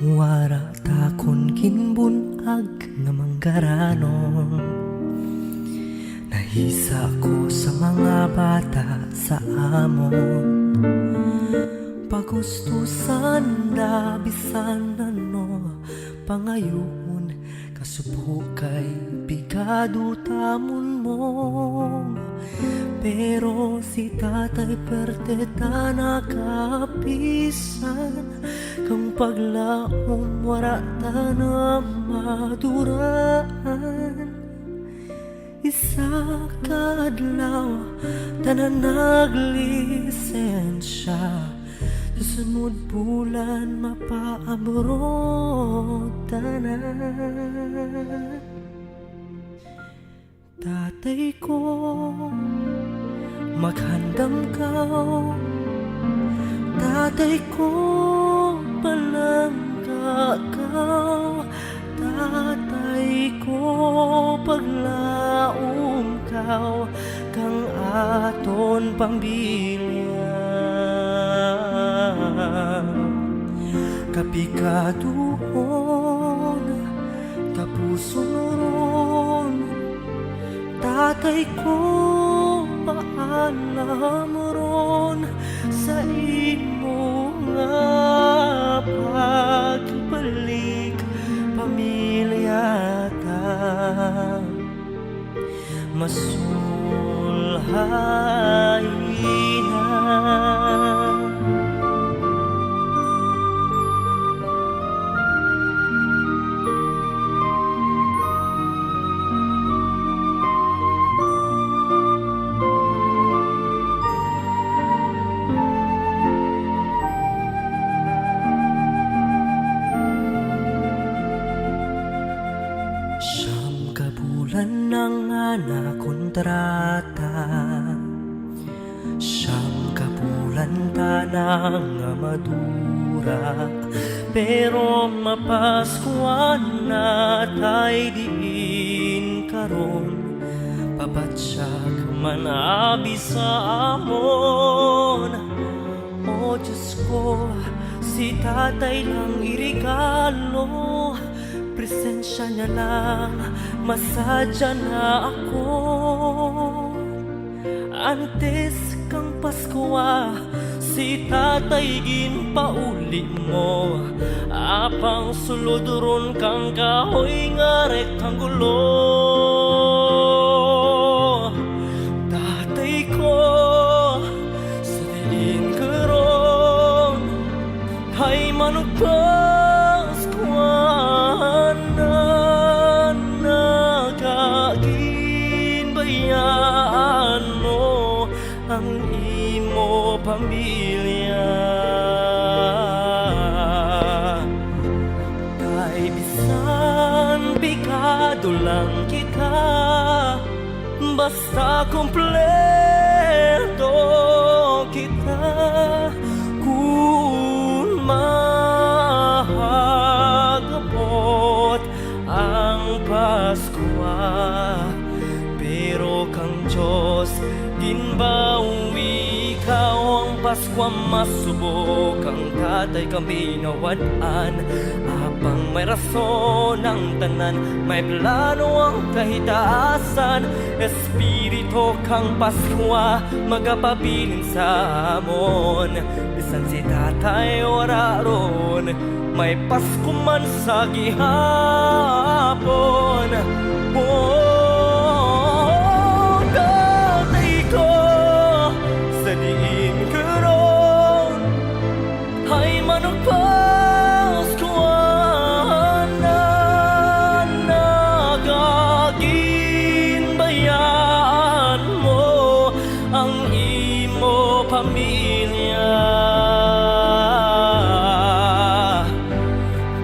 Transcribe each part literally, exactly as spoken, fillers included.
Wara ta kon ginbun-ag nga manggaranon. Nahisa ko sa mga bata sa amon. Pagustusan na bisan ano pangayuon, kasubo kay pigado tamon mo. Pero si tatay perte ta nakapisan, kang paglaom wara ta na maduraan. Isa ka adlaw, tanan naglisensya, sa sunod bulan mapaabroad tanan. Tatay ko, maghandam kaw. Tatay ko, palangga kaw. Tatay ko, paglaom kaw kang aton pamilya. Kapikaduhon, tapuson ron, tatay ko, paalam ron sa imo nga pagbalik, pamilya ta masulhay na. Siyam ka bulan na nga nakontrata. Siyam ka bulan ta na nga madura, pero mapaskwa na tay diin karon. Pabatyag man abi sa amon. O Diyos ko, si tatay lang iregalo. Presensya niya lang, masadya na ako. Antes kang Paskwa, si tatay ginpauli mo, apang sulod ron kang kahoy nga rektanggulo. Tatay ko, sa diin karon, hay manugpaskwa na, nagaginbayaan mo ang imo pamilya. Kay bisan pigado lang kita, basta kompleto kita, kun mag-abot ang Paskwa. Pero kang Dios ginbawi ka, ang Paskwa masubo, kang tatay kami nawad-an. Apang may rason ang tanan, may plano ang kahitaasan. Espiritu kang Paskwa magapabilin sa amon. Bisan si tatay wara ron, may Pasko man sa gihapon. Oh, tatay ko, sa diin karon, hay manugpaskwa na, nagaginbayaan mo ang imo pamilya.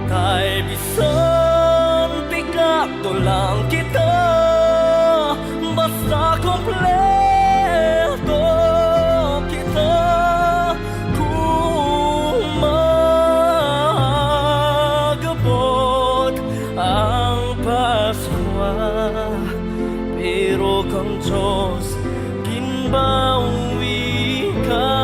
Kay bisan pigado lang kita, basta kompleto kita, kun mag-abot ang Paskwa. Pero kang Dios ginbawi ka.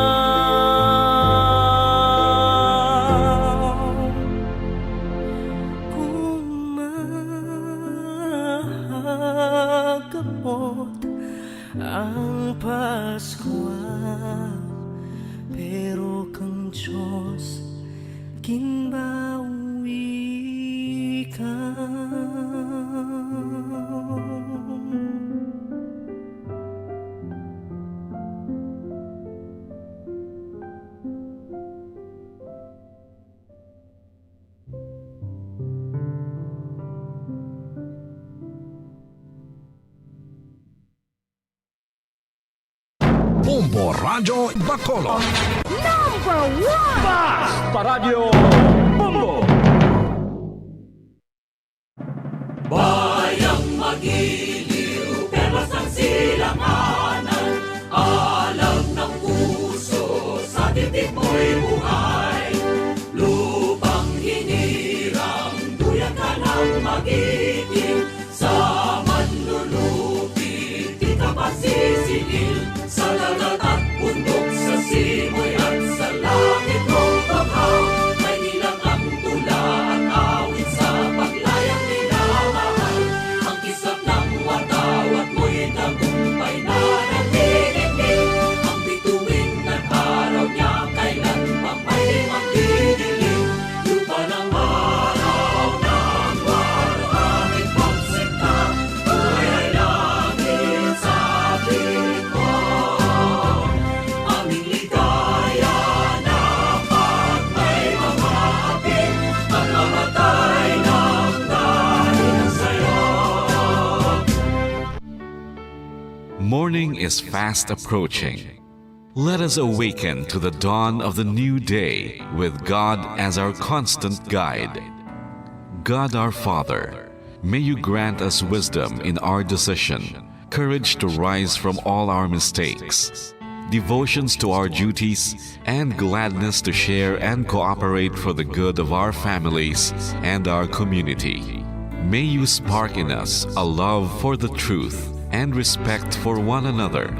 Kuha, pero kang Dios ginbawi ka. Bombo Radyo Bacolod. Number one! Basta Radyo Bombo! Bayang magiliw, perlas ang silanganan, alam ng puso, sa titik mo'y buhay. Lupang hinirang, duyan ka ng magiting, sa manlulupit, di ka pasisingil, sa dagat at bundok, sa simoy at sa langit mong banghaw. May nilang ang tula at awit sa paglayang minamahal. Ang kisap ng watawat mo'y tagumpay na nagdidikit. Ang bituin ng araw niya kailan pang may magdidilim. Lupa ng araw ng waluhangin pagsinta, buhay langit sa piling mo. Aming ligaya na pag may mamahapin, ang mamatay ng dahil sa'yo. Morning is fast approaching. Let us awaken to the dawn of the new day with God as our constant guide. God our Father, may you grant us wisdom in our decision, courage to rise from all our mistakes, devotions to our duties, and gladness to share and cooperate for the good of our families and our community. May you spark in us a love for the truth and respect for one another.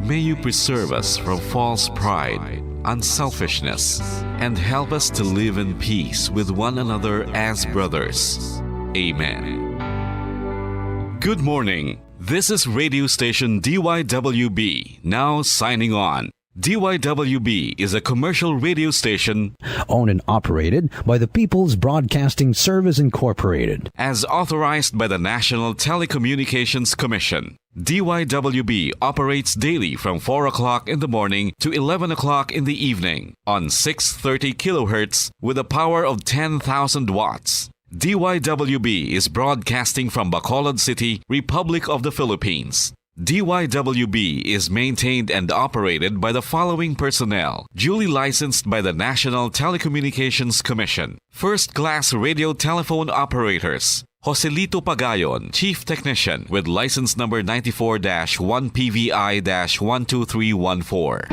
May you preserve us from false pride, unselfishness, and help us to live in peace with one another as brothers. Amen. Good morning. This is radio station D Y W B, now signing on. D Y W B is a commercial radio station owned and operated by the People's Broadcasting Service Incorporated. As authorized by the National Telecommunications Commission, D Y W B operates daily from four o'clock in the morning to eleven o'clock in the evening on six thirty kilohertz with a power of ten thousand watts. D Y W B is broadcasting from Bacolod City, Republic of the Philippines. D Y W B is maintained and operated by the following personnel, duly licensed by the National Telecommunications Commission. First class radio telephone operators, Joselito Pagayon, Chief Technician, with license number ninety-four dash one P V I dash one two three one four.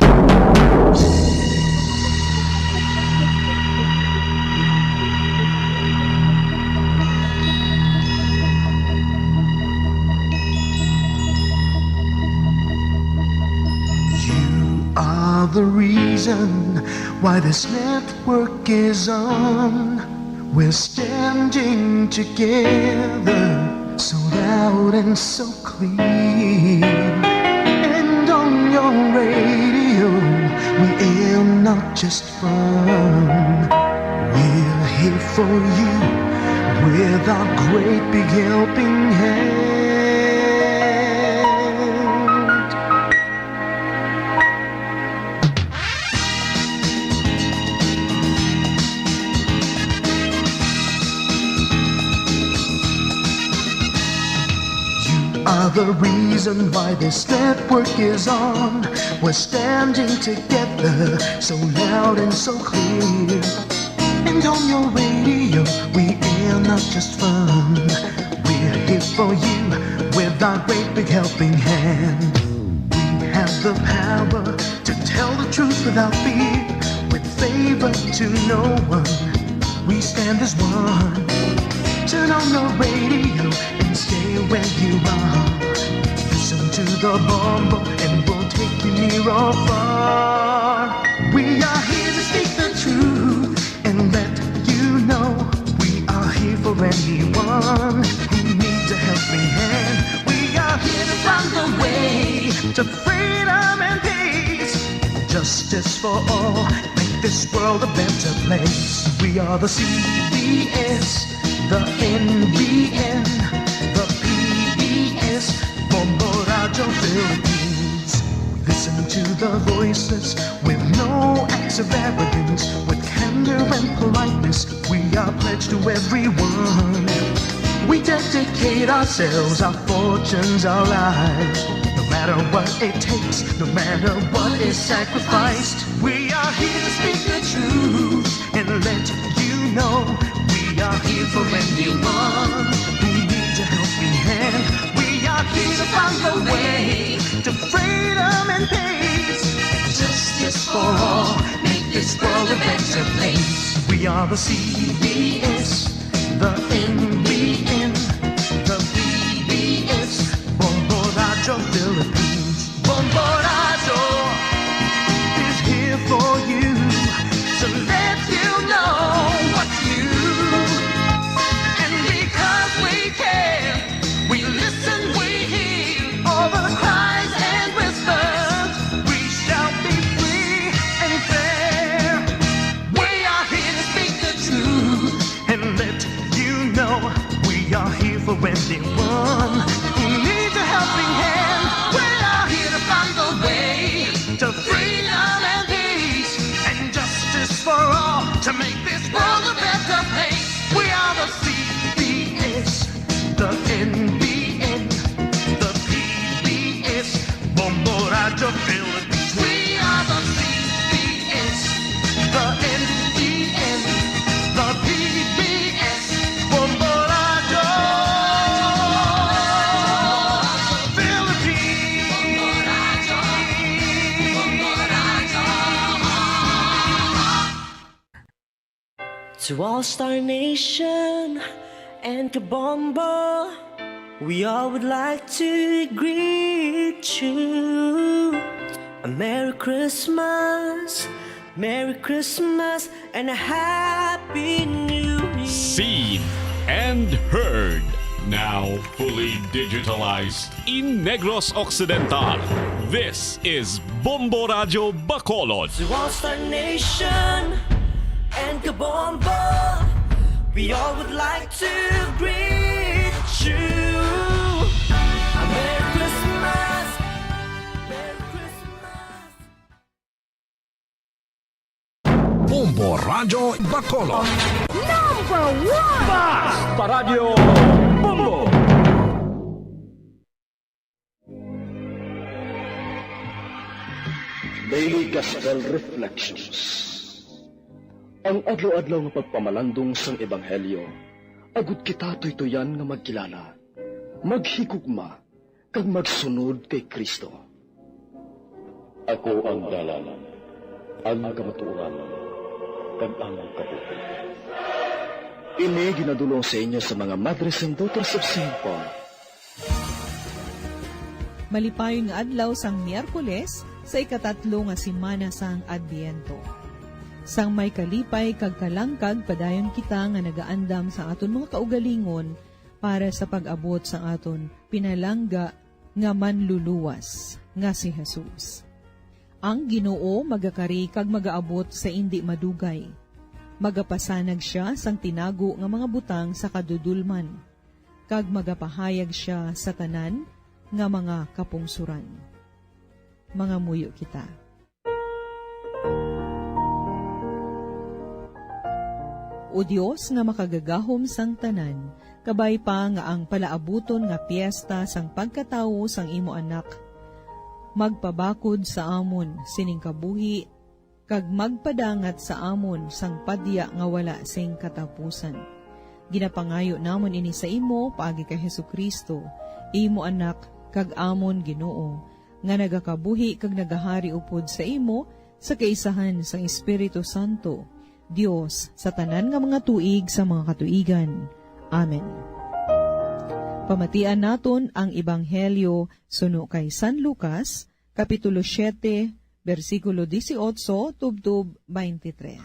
You are the reason why this network is on. We're standing together, so loud and so clear. And on your radio, we air not just fun. We're here for you with our great big helping hand. You are the reason why this network is on. We're standing together, so loud and so clear. And on your radio, we air not just fun. We're here for you with our great big helping hand. We have the power to tell the truth without fear, with favor to no one. We stand as one. Turn on your radio and stay where you are. Listen to the Bombo and we'll take you near or far. We are here to speak the truth and let you know we are here for anyone who needs a helping hand. We are here to find the way to freedom and peace. Justice for all, make this world a better place. We are the C B S, the N B N, the P B S, Bombo Radio Philippines. Listen to the voices with no acts of arrogance, with candor and politeness. We are pledged to everyone. We dedicate ourselves, our fortunes, our lives. No matter what it takes, no matter what is sacrificed, we are here to speak the truth and let you know we are here for anyone who needs a helping hand. We are here to find a way to freedom and peace and justice for all. Make this world a better place. We are the C B S, the N B N, the P B S, Bombo Radio Philippines. Bombo Radio is here for you to let you know what's new. And because we care, we listen, we hear all the cries and whispers. We shall be free and fair. We are here to speak the truth and let you know we are here for anyone who needs a helping hand. We are here to find the way to freedom and peace and justice for all, to make this world a better place. We are the C B S, the N B N, the P B S, Bombo Radio Philippines. We are the C B S, the N B N, the P B S, Bombo Radio Philippines. To all Star Nation and Kabombo, we all would like to greet you a Merry Christmas, Merry Christmas, and a Happy New Year. Seen and heard, now fully digitalized in Negros Occidental. This is Bombo Radio Bacolod. To all Star Nation and Kabombo, we all would like to greet you a Merry Christmas, Merry Christmas. Bombo Radio Bacolod. Number one! Bas! Paradyo Bombo! Daily Gospel Reflections. Ang adlaw-adlaw nga pagpamalandong sang Ebanghelyo, agud kita tuytuyan nga magkilala, maghigugma, kag magsunod kay Cristo. Ako ang dalan, ang kamatuoran, kag ang kabuhi. Ini ginadul-ong sa inyo sa mga Madres and Daughters of Saint Paul. Malipayon nga adlaw sang Miyerkules sa ikatatlo nga semana sang Adbyento. Sang may kalipay kag kalangkag padayon kita nga nagaandam sa aton mga kaugalingon para sa pag-abot sang aton pinalangga nga Manluluwas nga si Jesus. Ang Ginoo magakari kag magaabot sa indi madugay. Magapasanag sia sang tinago nga mga butang sa kadudolman, kag magapahayag sia sa tanan nga mga kapungsoran. Mangamuyo kita. O Dios nga makagagahom sang tanan, kabay pa nga ang palaabuton nga piesta sang pagkatawo sang imo Anak, magpabakod sa amon sining kabuhi, kag magpadangat sa amon sang padya nga wala sing katapusan. Ginapangayo namon ini sa imo paagi kay Jesu-Cristo, imo Anak, kag amon Ginoo, nga nagakabuhi kag nagahari upod sa imo sa kaisahan sang Espiritu Santo, Dios sa tanan nga mga tuig sa mga katuigan. Amen. Pamatian naton ang Ebanghelyo suno kay San Lucas, Kapitulo siete, bersikulo dieciocho tubtob twenty-three.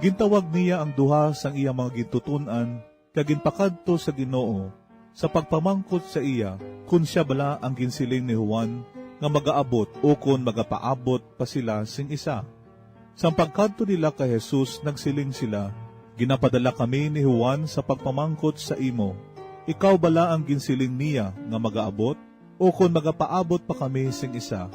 Gintawag niya ang duha sang iya mga gintuton-an kag ginpakadto sa Ginoo sa pagpamangkot sa iya kon sia bala ang ginsiling ni Juan nga magaabot ukon magapaabot pa sila sing isa. Sang pagkadto nila kay Jesus, nagsiling sila, "Ginapadala kami ni Juan sa pagpamangkot sa imo, ikaw bala ang ginsiling niya nga magaabot, ukon magapaabot pa kami sing isa?"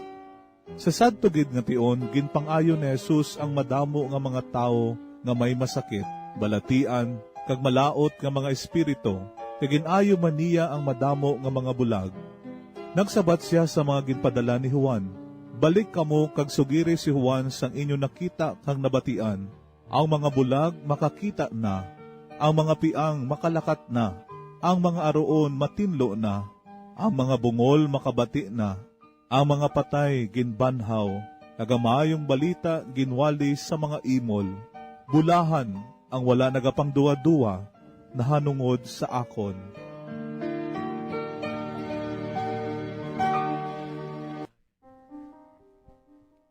Sa sadto gid nga tion, ginpang-ayo ni Jesus ang madamo nga mga tawo nga may masakit, balatian, kag malaut nga mga espiritu, kag gin-ayo man niya ang madamo nga mga bulag. Nagsabat sia sa mga ginpadala ni Juan, "Balik kamo kag sugiri si Juan sang inyo nakita kag nabatian. Ang mga bulag makakita na, ang mga piang makalakat na, ang mga aruon matinlo na, ang mga bungol makabati na, ang mga patay ginbanhaw, kag ang maayong balita ginwali sa mga imol. Bulahan ang wala nagapangduwa-duwa nahanungod sa akon."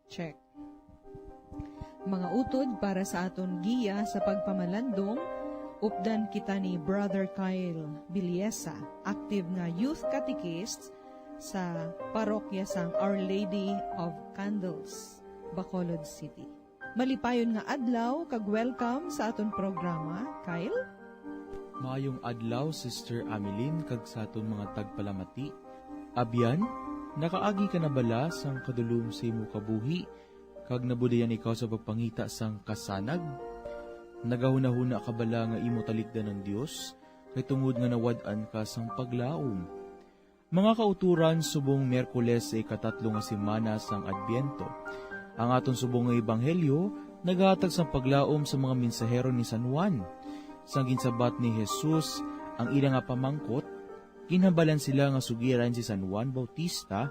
Check. Mga utod para sa aton giya sa pagpamalandong, updan kita ni Brother Kyle Biliesa, active nga youth catechist sa parokya sang Our Lady of Candles, Bacolod City. Malipayon nga adlaw kag welcome sa aton programa, Kyle. Maayong adlaw, Sister Ameline, kag sa aton mga tagpalamati. Abyan, nakaagi ka na bala sang kadulom sa imo kabuhi, kag nabuligan ikaw sa pagpangita sang kasanag? Nagahunahuna ka bala nga imo talikdan ang Dios, kay tungod nga nawad-an ka sang paglaom? Mga kauturan, subong Miyerkules sa ikatatlo nga semana sang Adbyento, ang aton subong nga ebanghelyo nagahatag sang paglaom sa mga mensahero ni San Juan. Sang ginsabat ni Jesus ang ila nga pamangkot, ginhambalan sila nga sugiran si San Juan Bautista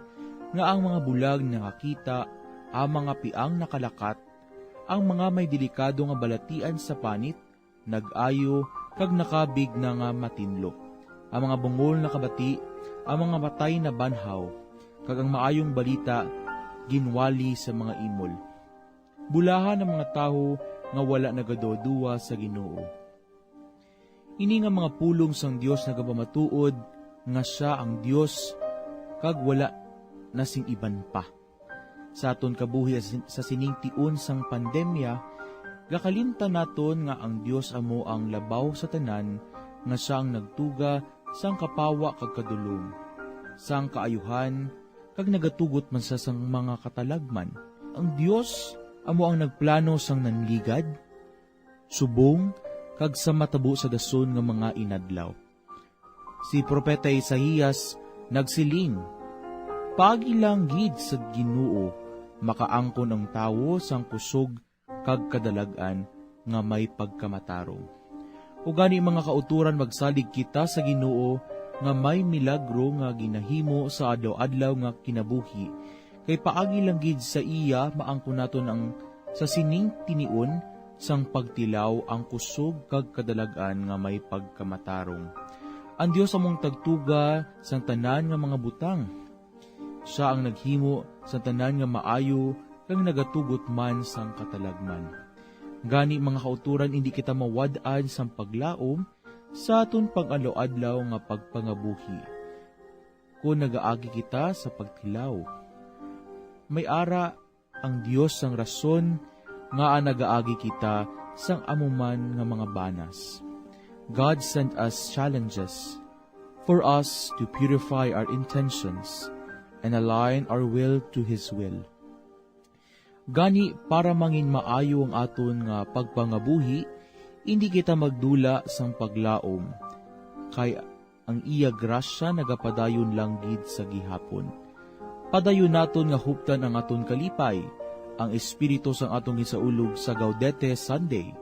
nga ang mga bulag nakakita, ang mga piang nakalakat, ang mga may delikado nga balatian sa panit nag-ayo, kag nakabig na nga matinlo. Ang mga bungol nakabati, ang mga patay nabanhaw, kag ang maayong balita ginwali sa mga imol. Bulahan ang mga tawo nga wala nagaduwa-duwa sa Ginoo. Ini nga mga pulong sang Dios nagapamatuod nga sia ang Dios kag wala na sing iban pa. Sa aton kabuhi sa sin-, sa sining tion sang pandemya, gakalimtan naton nga ang Dios amo ang labaw sa tanan, nga sia ang nagtuga sang kapawa kag kadulom, sang kaayuhan, kag nagatugot man sia sang mga katalagman. Ang Dios amo ang nagplano sang nanligad, subong, kag sa matabo sa dason nga mga inadlaw. Si Propeta Isaias nagsiling, "Paagi lang gid sa Ginoo makaangkon ang tawo sang kusog kag kadalag-an nga may pagkamatarong." Ug gani, mga kauturan, magsalig kita sa Ginoo nga may milagro nga ginahimo sa adlaw-adlaw nga kinabuhi, kay paagi lang gid sa iya maangkon naton ang sa sining tinion sang pagtilaw ang kusog kag kadalag-an nga may pagkamatarong. Ang Dios among tagtuga sang tanan nga mga butang. Sia ang naghimo sang tanan nga maayo kag nagatugot man sang katalagman. Gani, mga kauturan, indi kita mawad-an sang paglaom sa aton pang-adlaw-adlaw nga pagpangabuhi kon nagaagi kita sa pagtilaw. May ara ang Dios sang rason ngaa nagaagi kita sang amo man nga mga banas. God sent us challenges for us to purify our intentions and align our will to His will. Gani, para mangin maayo ang aton nga pagpangabuhi, indi kita magdula sang paglaom, kay ang iya grasya nagapadayon lang gid sa gihapon. Padayon naton nga huptan ang aton kalipay, ang espiritu sang aton ginsaulog sa Gaudete Sunday.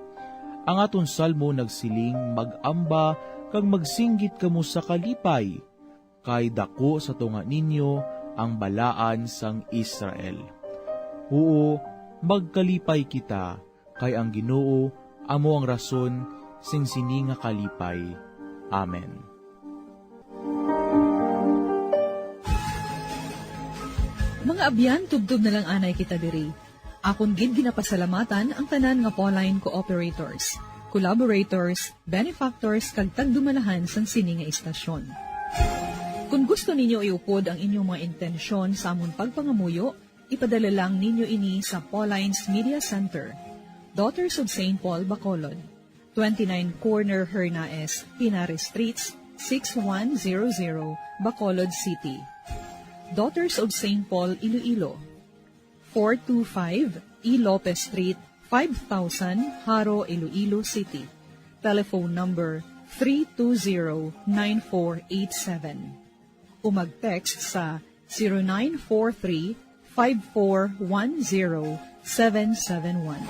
Ang aton salmo nagsiling, "Mag-amba kag magsinggit kamo sa kalipay, kay daku sa tunga ninyo ang balaan sang Israel." Huo, magkalipay kita, kay ang Ginoo amo ang rason sing sini nga kalipay. Amen. Mga abyan, tubtob na lang anay kita diri. Akon gid ginapasalamatan ang tanan nga Pauline cooperators, collaborators, benefactors, kag tagdumalahan sang sini nga istasyon. Kung gusto ninyo iupod ang inyong mga intensyon sa amon pagpangamuyo, ipadala lang ninyo ini sa Pauline's Media Center, Daughters of Saint Paul, Bacolod, twenty-nine Corner Hernaez, Pinares Streets, six one zero zero, Bacolod City. Daughters of Saint Paul, Iloilo, four two five E Lopez Street, five thousand, Jaro, Iloilo City. Telephone number three two zero nine four eight seven. O mag-text sa zero nine four three five four one zero seven seven one.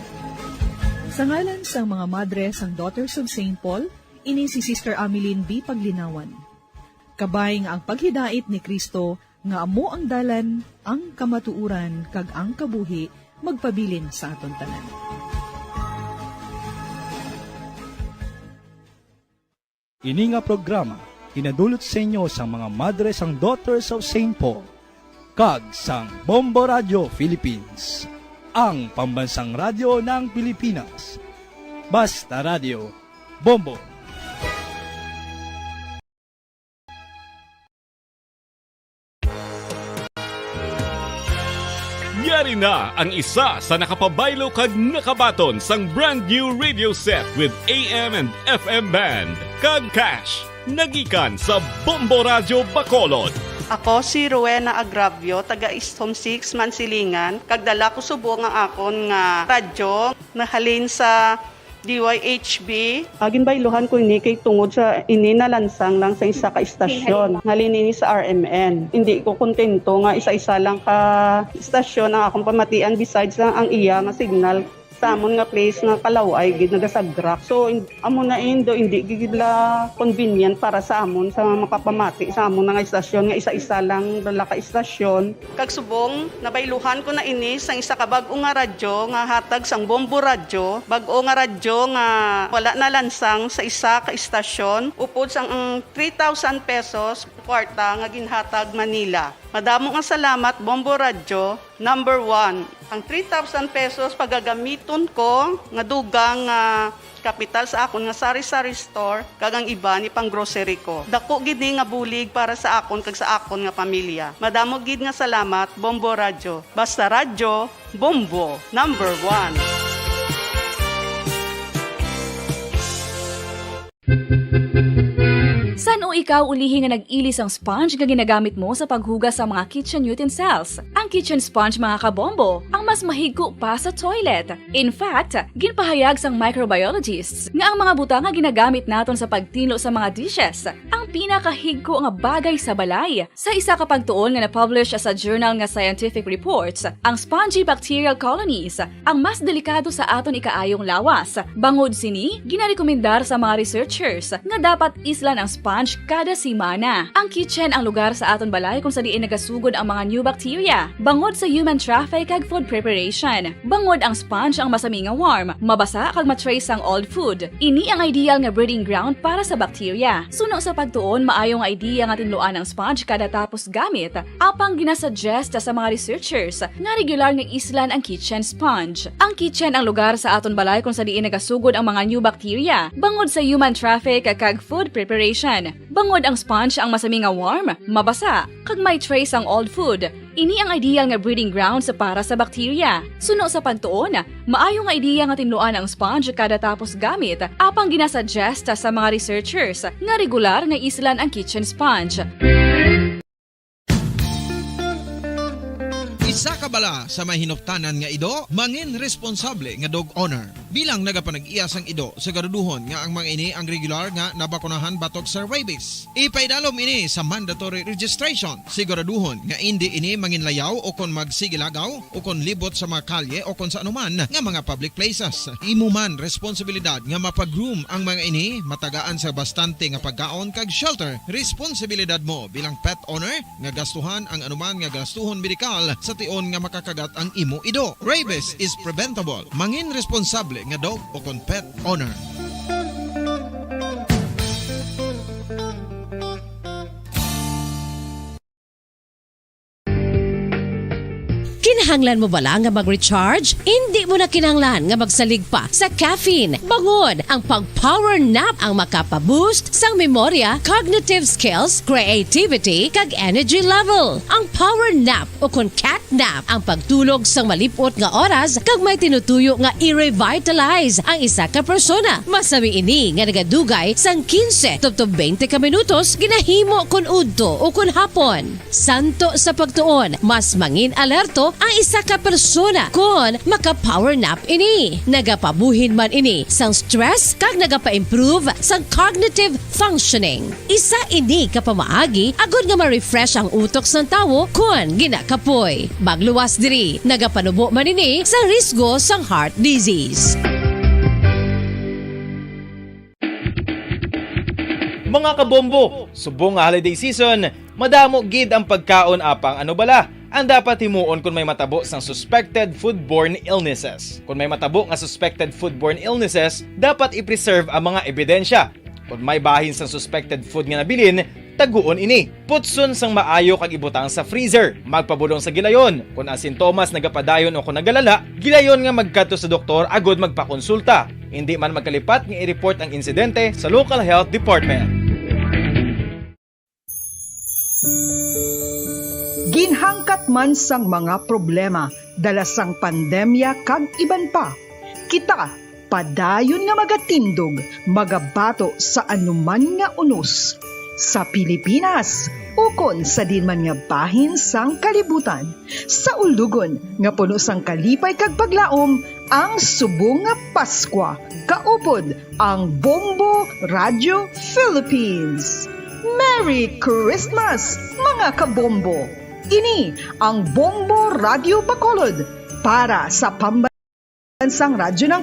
Sa ngalan sang mga madre sang Daughters of Saint Paul, ini si Sister Ameline B. Paglinawan. Kabay nga ang paghidait ni Cristo nga amo ang dalan, ang kamatuoran, kag ang kabuhi magpabilin sa aton tanan. Ini nga programa ginadulot sa inyo sang mga madre sang Daughters of Saint Paul kag sang Bombo Radio Philippines, ang pambansang radyo ng Pilipinas. Basta Radio, Bombo. Yari na ang isa sa nakapabaylo kag nakabaton sang brand new radio set with A M and F M band kag cash. Nagikan sa Bombo Radyo Bacolod. Ako si Rowena Agravio, taga East Home Six, Mansilingan, kag dala ko subong ang akon nga radyo nahalin sa D Y H B. Ah, ginbayluhan ko ini kay tungod sa ini nalansang lang sa isa ka istasyon. Halin ini sa R M N. Hindi ko kontento nga isa-isa lang ka istasyon ang akong pamatian, besides lang ang iya nga signal sa amon nga place nga kalaw-ay gid nagasagrak. So, in-, amo na indo, hindi gid la convenient para sa amon sa makapamati sa amon nga istasyon nga isa-isa lang dala ka istasyon. Kag subong, nabayluhan ko na ini sang isa ka bag-o nga radyo nga hatag sang Bombo Radyo, bag-o nga radyo nga wala nalansang sa isa ka istasyon, upod sang ang three thousand pesos kwarta nga ginhatag man nila. Madamo nga salamat, Bombo Radyo, number one. Ang three thousand pesos pagagamiton ko nga dugang nga kapital sa akon nga sari-sari store, kag ang iban ipang-grocery ko. Dako gid ni nga bulig para sa akon kag sa akon nga pamilya. Madamo gid nga salamat, Bombo Radyo. Basta Radyo, Bombo, number one. San-o ikaw ulihi nga nag-ili sang sponge nga ginagamit mo sa paghugas sa mga kitchen utensils? Ang kitchen sponge, mga kabombo, ang mas mahigko pa sa toilet. In fact, ginpahayag sang microbiologists nga ang mga butang nga ginagamit naton sa pagtinlo sa mga dishes ang pinakahigko nga bagay sa balay. Sa isa ka pagtuon nga na-publish sa journal nga Scientific Reports, ang spongy bacterial colonies ang mas delikado sa aton ikaayong lawas. Bangod sini, ginarekomendar sa mga researchers nga dapat islan ang sponge kada semana. Ang kitchen ang lugar sa aton balay kung sa diin nagasugod ang mga new bacteria. Bangod sa human traffic kag food preparation, bangod ang sponge ang masami nga warm, mabasa kag ma-trace sang old food. Ini ang ideal nga breeding ground para sa bacteria. Suno sa pagtuon, maayo nga idea nga tinluan ang sponge kada tapos gamit, apang ginasuggest sa mga researchers nga regular nga islan ang kitchen sponge. Ang kitchen ang lugar sa aton balay kung sa diin nagasugod ang mga new bacteria, bangod sa human traffic kag food preparation. Bangod ang sponge ang masami nga warm, mabasa, kag may trace ang old food, ini ang ideal nga breeding grounds para sa bacteria. Suno sa pagtuon, maayo nga ideya nga tinluan ang sponge kada tapos gamit, apang ginasuggest sa mga researchers nga regular nga islan ang kitchen sponge. Isa ka bala sa may hinuptanan nga ido, mangin responsable nga dog owner. Bilang nagapanag-iya sang ido, siguraduhon nga ang mga ini ang regular nga nabakunahan batok sa rabies. Ipaidalom ini sa mandatory registration. Siguraduhon nga indi ini manginlayaw o kon magsigilagaw o kon libot sa mga kalye o kon sa anuman nga mga public places. Imo man responsibilidad nga mapag-groom ang mga ini, matagaan sa bastante nga pagkaon kag shelter. Responsibilidad mo bilang pet owner nga gastuhan ang anuman nga gastuhon medikal sa tion nga makakagat ang imo ido. Rabies is preventable. Mangin responsable nga dog o kon pet owner. Kinahanglan mo bala nga mag-recharge? Indi mo na kinahanglan nga magsalig pa sa caffeine. Bangod ang pag-power nap ang makapa-boost sang memorya, cognitive skills, creativity, kag energy level. Ang power nap, o kon cat nap, ang pagtulog sang malip-ot nga oras kag may tinutuyo nga i-revitalize ang isa ka persona. Masami ini nga nagadugay sang quince tubtob twenty ka minutos, ginahimo kon udto o kon hapon. Santo sa pagtuon, mas mangin alerto ang isa ka persona kon maka-power nap ini. Nagapabuhin man ini sang stress kag nagapa-improve sang cognitive functioning. Isa ini ka pamaagi agod nga ma-refresh ang utok sang tawo kon ginakapoy. Magluwas diri, nagapanubo man ini sa risgo sang heart disease. Mga kabombo, subong nga holiday season, madamo gid ang pagkaon, apang ano bala ang dapat himuon kon may matabo sang suspected foodborne illnesses? Kon may matabo nga suspected foodborne illnesses, dapat i-preserve ang mga ebidensya. Kon may bahin sang suspected food nga nabilin, taguon ini. Putson sang maayo kag ibutang sa freezer. Magpabulong sa gilayon. Kon ang sintomas nagapadayon o kon nagalala, gilayon nga magkadto sa doktor agod magpakonsulta. Indi man magkalipat nga i-report ang insidente sa local health department. Ginhangkat man sang mga problema dala sang pandemya kag iban pa, kita padayon nga magatindog, magabato sa anuman nga unos, sa Pilipinas ukon sa diin man nga bahin sang kalibutan. Sa ulugon nga puno sang kalipay kag paglaom, ang subong nga Paskwa, kaupod ang Bombo Radio Philippines. Merry Christmas, mga kabombo! Ini ang Bombo Radio Bacolod para sa Pambansang Radyo ng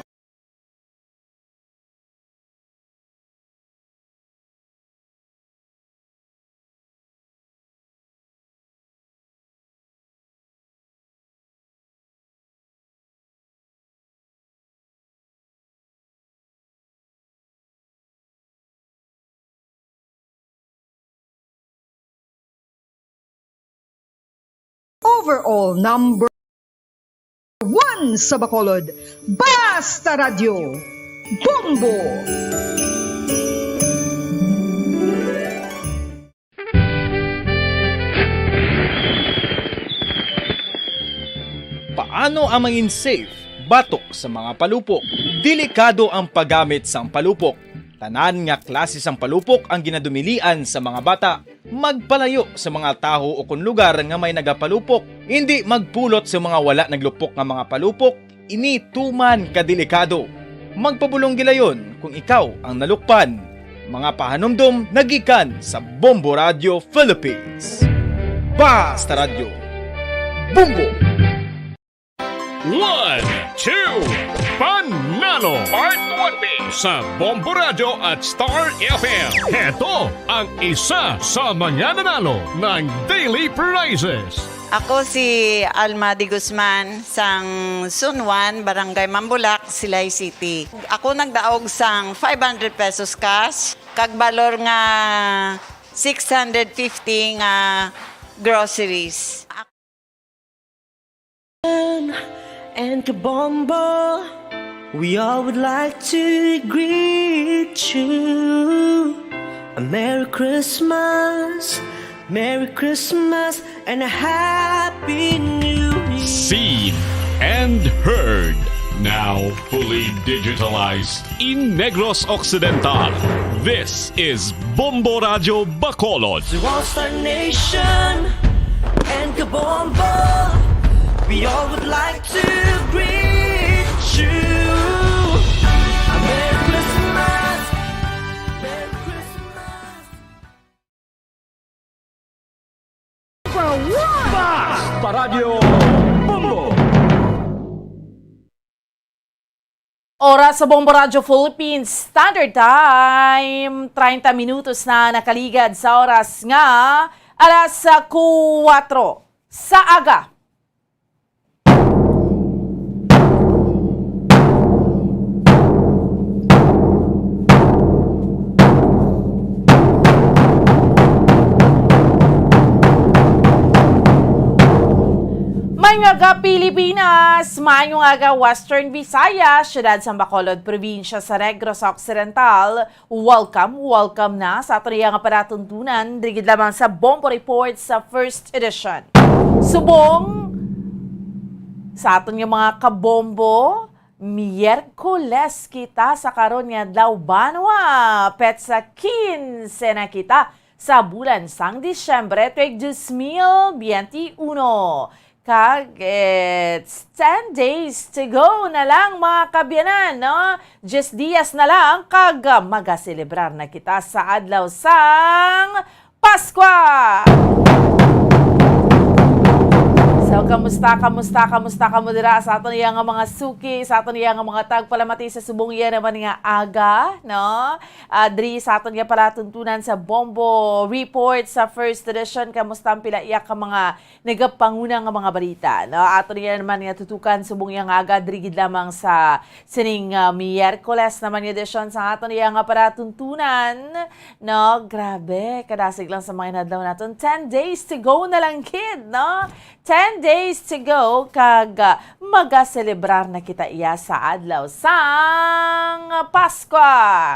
Overall number one sa Bacolod, Basta Radyo, Bombo! Paano ang mangin safe batok sa mga palupok? Delikado ang paggamit sang palupok. Tanan nga klase sang palupok ang ginadumilian sa mga bata. Magpalayo sa mga tawo o kon lugar nga may nagapalupok. Indi magpulot sa mga wala naglupok nga mga palupok. Ini tuman ka delikado. Magpabulong gilayon kung ikaw ang nalukpan. Mga pahanumdom nagikan sa Bombo Radio Philippines. Basta Radyo. Bombo! One, two, Panalo! Part one B sa Bombo Radyo at Star F M. Heto ang isa sa mga nanalo ng daily prizes. Ako si Alma de Guzman, sang Zone one, Barangay Mambulak, Silay City. Ako nagdaog sang five hundred pesos cash, kag balor nga six hundred fifty nga groceries. And Kabombo, we all would like to greet you a Merry Christmas, Merry Christmas, and a Happy New Year. Seen and heard, now fully digitalized. In Negros Occidental, this is Bombo Radyo Bacolod. To all Star Nation and Kabombo, we all would like to greet you a Merry Christmas, Merry Christmas. Basta Radyo Bombo. Oras sa Bombo Radyo Philippines Standard Time, treinta minutos na nakaligad sa oras nga alas kuwatro sa aga. May nga gabi Pilipinas, maayong aga, Western Visayas, siyudad sang Bacolod, probinsya sa Negros Occidental. Welcome, welcome na sa aton iya nga palatuntunan, diri gid lamang sa Bombo Report sa first edition. Subong sa aton nga mga kabombo, Miyerkules kita sa karon nga adlaw, banwa, petsa quince na kita sa bulan sang Disyembre, tuig dos mil biyente uno. Kag it's ten days to go na lang, mga kaabyanan, no? Diyes dias na lang, kag, ah, magaselebrar na kita sa adlaw sang Paskwa! So, kamusta, kamusta, kamusta kamo dira sa aton iya nga mga suki, sa aton iya nga mga tagpalamati sa subong iya naman nga aga, no? Ah, diri sa aton nga palatuntunan sa Bombo Report sa first edition, kamusta ang pila iya ka mga nagapanguna nga mga balita, no? Aton iya naman nga tutukan subong iya nga aga diri gid lamang sa sining, ah, Miyerkules naman nga edisyon sa aton iya nga palatuntunan, no? Grabe, kadasig lang sa mga inadlaw naton. Ten days to go na lang gid, no? Ten days to go, kag, ah, magaselebrar na kita iya sa adlaw sang Paskwa.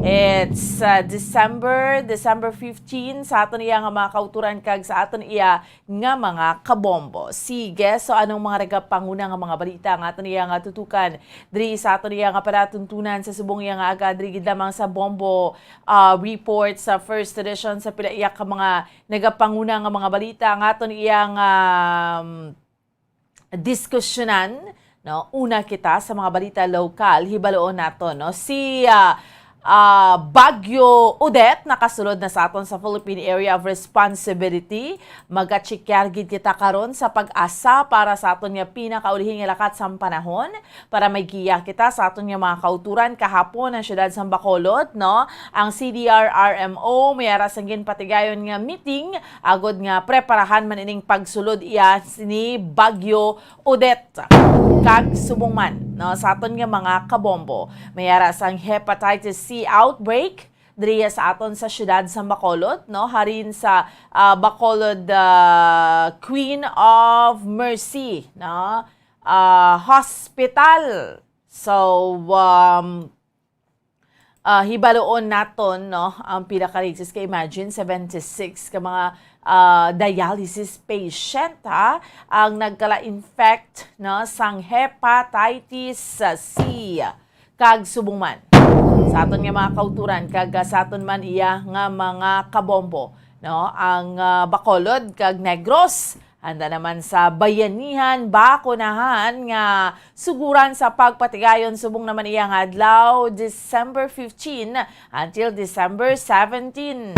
It's, ah, December, December fifteen, sa aton iya nga mga kauturan kag sa aton iya nga mga kabombo. Sige, so anong mga nagapanguna nga mga balita nga aton iya nga tutukan diri sa aton iya nga palatuntunan sa subong iya nga aga diri gid lamang sa Bombo, ah, Report sa first edition, sa pila iya ka mga nagapanguna nga mga balita nga aton iya nga, um, diskusyonan, no? Una kita sa mga balita lokal, hibaloon naton, no? Si, ah, ah, Bagyo Odette nakasulod na sa aton sa Philippine Area of Responsibility. Magatsikar gid kita karon sa PAGASA para sa aton nga pinakaulihi nga lakat sang panahon, para may giya kita sa aton nga mga kauturan. Kahapon ang siyudad sang Bacolod, no? Ang C D R R M O may ara sang ginpatigayon nga meeting agod nga preparahan man ining pagsulod iya ni Bagyo Odette. Kag subong man, no, sa aton nga mga kabombo, may ara sang hepatitis C outbreak diriya sa aton sa siyudad sa Bacolod, no, halin sa, ah, Bacolod, ah, Queen of Mercy, no, ah, Hospital. So, um, ah, hibaloon naton, no, ang pila ka cases. Kay imagine, seventy-six ka mga, ah, dialysis patient, ha, ang nagkala-infect, no, sang hepatitis C. Kag subong man, sa aton nga mga kauturan, kag, ah, sa aton man iya nga mga kabombo, no, ang, ah, Bacolod kag Negros, handa naman sa bayanihan, bakunahan nga suguran sa pagpatigayon subong naman iya nga adlaw, December fifteen until December seventeen.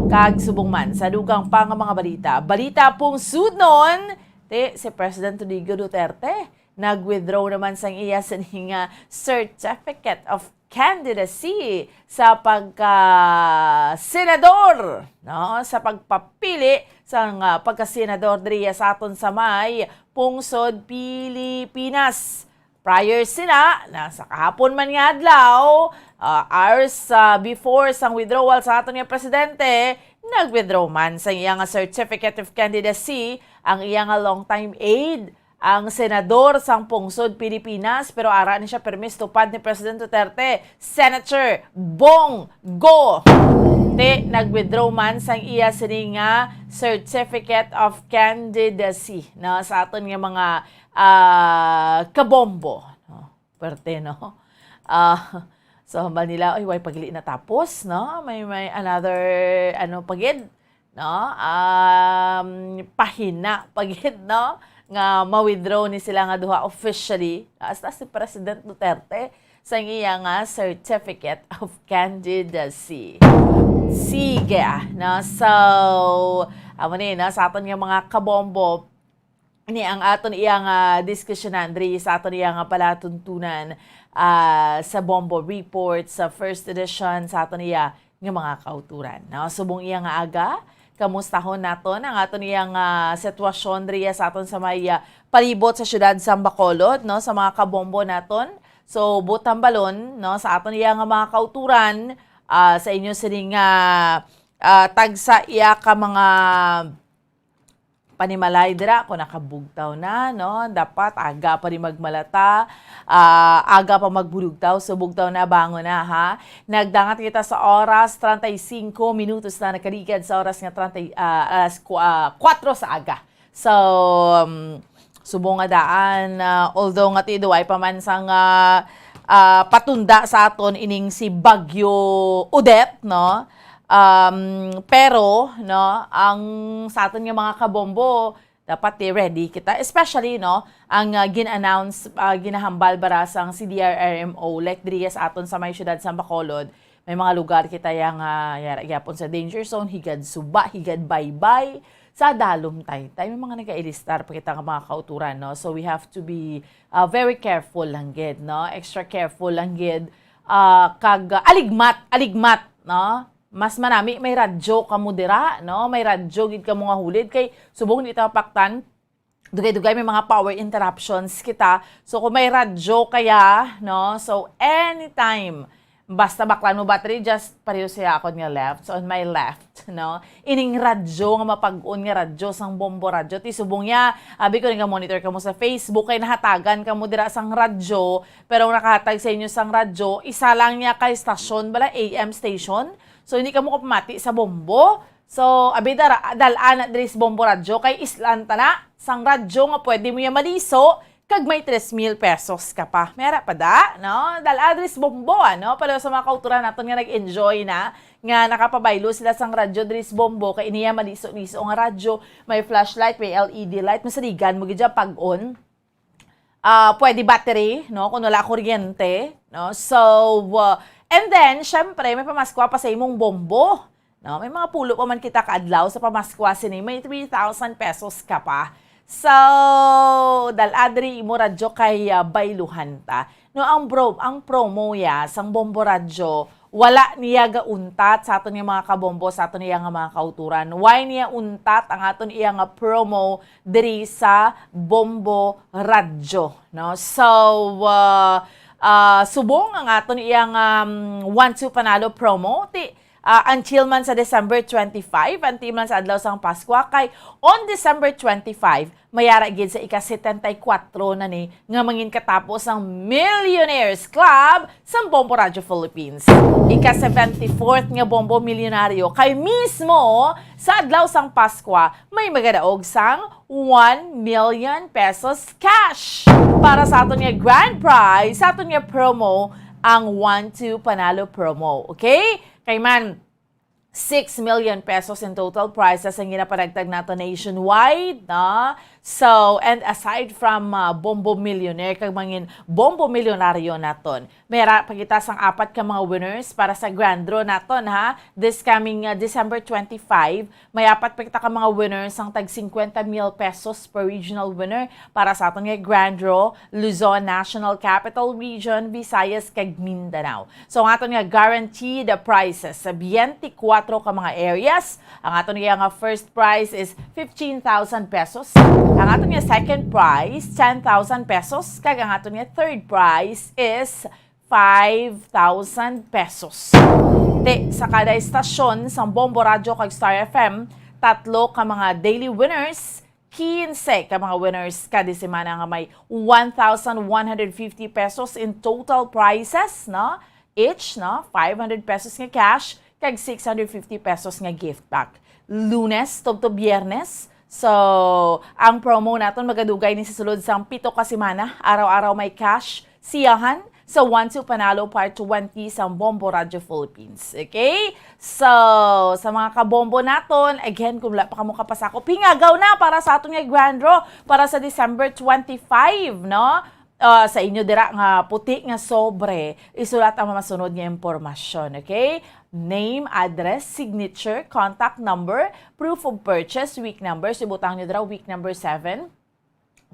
Kag subong man sa dugang pa nga mga balita, balita pungsodnon, ti si President Rodrigo Duterte nag-withdraw naman sang iya sini nga Certificate of Candidacy sa pagka-senador, no? Sa pagpapili sang, ah, pagka-senador diriya sa aton sa may pungsod Pilipinas. Prior sina, na sa kahapon man nga adlaw, ah, hours, ah, before sang withdrawal sa aton nga presidente, nag-withdraw man sang iya nga Certificate of Candidacy ang iya nga long-time aide, ang senador sang pungsod Pilipinas, pero ara ni siya permis tupad ni President Duterte, Senator Bong Go. Ti, nag-withdraw man sang iya sini nga Certificate of Candidacy, no, sa aton nga mga, ah, kabombo, no? Perte, no? Ah, so, hambal nila, "Ay, way pagili natapos, no? May, may another, ano, pagid, no? Um, pahina pagid, no? Nga ma-withdraw ni sila nga duha officially." Hasta si President Duterte sa iya nga Certificate of Candidacy. Sige, ah, no? So, amo ni, no? Sa aton nga mga kabombo, ini ang aton iya nga diskusyonan diri sa aton iya nga palatuntunan, ah, sa Bombo Report sa first edition sa aton iya nga mga kauturan, no? Subong iya nga aga, kamustahon naton ang aton iya nga sitwasyon diri sa aton sa may, ah, palibot sa siyudad sa Bacolod, no, sa mga kabombo naton. So, buot hambalon, no, sa aton iya nga mga kauturan, ah, sa inyo sini nga, ah, tagsa iya ka mga panimalay dira kung nakabugtaw na, no? Dapat aga pa rin magmalata, ah, aga pa magbulugtaw, so bugtaw na, bangon na, ha? Nagdangat kita sa oras, treinta y cinco minutos na nakaligad sa oras nga treinta, ah, alas ku-, ah, kuwatro sa aga. So, um, subong nga daan, ah, although nga ti duway pa man sang, ah, ah, patunda sa aton ining si Bagyo Odette, no? Um, pero, no, ang sa aton nga mga kabombo, dapat, eh, ready kita. Especially, no, ang, ah, gin-announce, ah, ginahambal bara sang C D R R M O, like, diri sa aton sa may siyudad sa Bacolod, may mga lugar kita yang, ah, yara gyapon sa danger zone, higad suba, higad baybay, sa dalom taytay. May mga nagailistar pa kita nga mga kauturan, no? So, we have to be, ah, very careful lang gid, no? Extra careful lang gid. Ah, kag, ah, aligmat, aligmat, no? Mas manami may radyo kamo dira, no? May radyo gid kamo nga hulid kay subong di ta mapaktan. Dugay-dugay may mga power interruptions kita. So, kung may radyo kaya, no? So, anytime, basta baklan mo battery, just pareho siya ako nga left. So, on my left, no? Ining radyo nga mapag-on nga radyo sang Bombo Radyo. Ti subong niya, abi ko nga monitor kamo sa Facebook, kay nahatagan kamo dira sang radyo, pero ang nakahatag sa inyo sang radyo, isa lang niya ka estasyon, bala, A M station. So, hindi kamo kapamati sa Bombo. So, abi dara, dal-a na diri sa Bombo Radyo, kay islan ta na sang radyo nga pwede mo ya maliso, kag may tres mil pesos ka pa. Mera pa da, no? Dal-a diri sa Bombo, ano? Pero sa mga kauturan naton nga nag-enjoy na, nga nakapabaylo sila sang radyo diri sa Bombo, kay iniya maliso-liso nga radyo, may flashlight, may L E D light, masaligan mo gid dyan pag-on. Ah, pwede battery, no? Kung wala kuryente, no? So, uh, and then, syempre, may pamaskwa pa sa imong bombo. No? May mga pulo pa man kita kaadlaw sa pamaskwa sini, may three thousand pesos ka pa. So, dal-a diri imo radyo kay, ah, bayluhan ta. No, ang bro, ang promo ya sang Bombo Radyo, wala niya gauntat sa aton nga mga kabombo, sa aton iya nga mga kauturan. Why niya untat ang aton iya nga promo diri sa Bombo Radyo, no? So, ah, ah, subong ang aton iya nga, um, One Two Panalo promo, ti, ah, until man sa December twenty-five, until man sa adlaw sang Paskwa, kay on December twenty-five, mayara gid sa ika setenta y kuwatro na ni nga mangin katapo sang Millionaires Club sang Bombo Radyo Philippines. Ika seventy-fourth nga Bombo Milyonaryo, kay mismo sa adlaw sang Paskwa, may magadaog sang one million pesos cash. Para sa aton nga grand prize, sa aton nga promo, ang One Two Panalo promo. Okay? Kay man, six million pesos in total prizes ang ginapanagtag nato nationwide, no? So, and aside from, uh, Bombo Millionaire, kag mangin Bombo Milyonaryo naton, may ra pa kita sang apat ka mga winners para sa grand draw naton, ha? This coming, uh, December twenty-five, may apat pa kita ka mga winners sang tag fifty mil pesos per regional winner para sa aton nga grand draw, Luzon, National Capital Region, Visayas, kag Mindanao. So, ang aton nga guaranteed prizes sa twenty-four ka mga areas. Ang aton nga first prize is fifteen thousand pesos. Ang aton nga second prize, ten thousand pesos. Kag ang aton nga third prize is five thousand pesos. Ti, sa kada estasyon sang Bombo Radyo kag Star F M, tatlo ka mga daily winners, quince ka mga winners kada semana nga may one thousand one hundred fifty pesos in total prizes, no? Each, no? Five hundred pesos nga cash, kag six hundred fifty pesos nga gift pack. Lunes tubtob Biyernes. So, ang promo naton magadugay ni sa sulod sang pito ka semana. Araw-araw may cash, siyahan sa One Two Panalo Part twenty sa Bombo Radyo Philippines. Okay? So, sa mga kabombo naton, again, kung wala pa kamo kapasakop, hingagaw na para sa aton nga grand draw para sa December twenty-five, no? Ah, sa inyo dira nga puti nga sobre, isulat ang mga sunod nga impormasyon, okay? Name, address, signature, contact number, proof of purchase, week number. So, ibutang nyo dira, week number seven.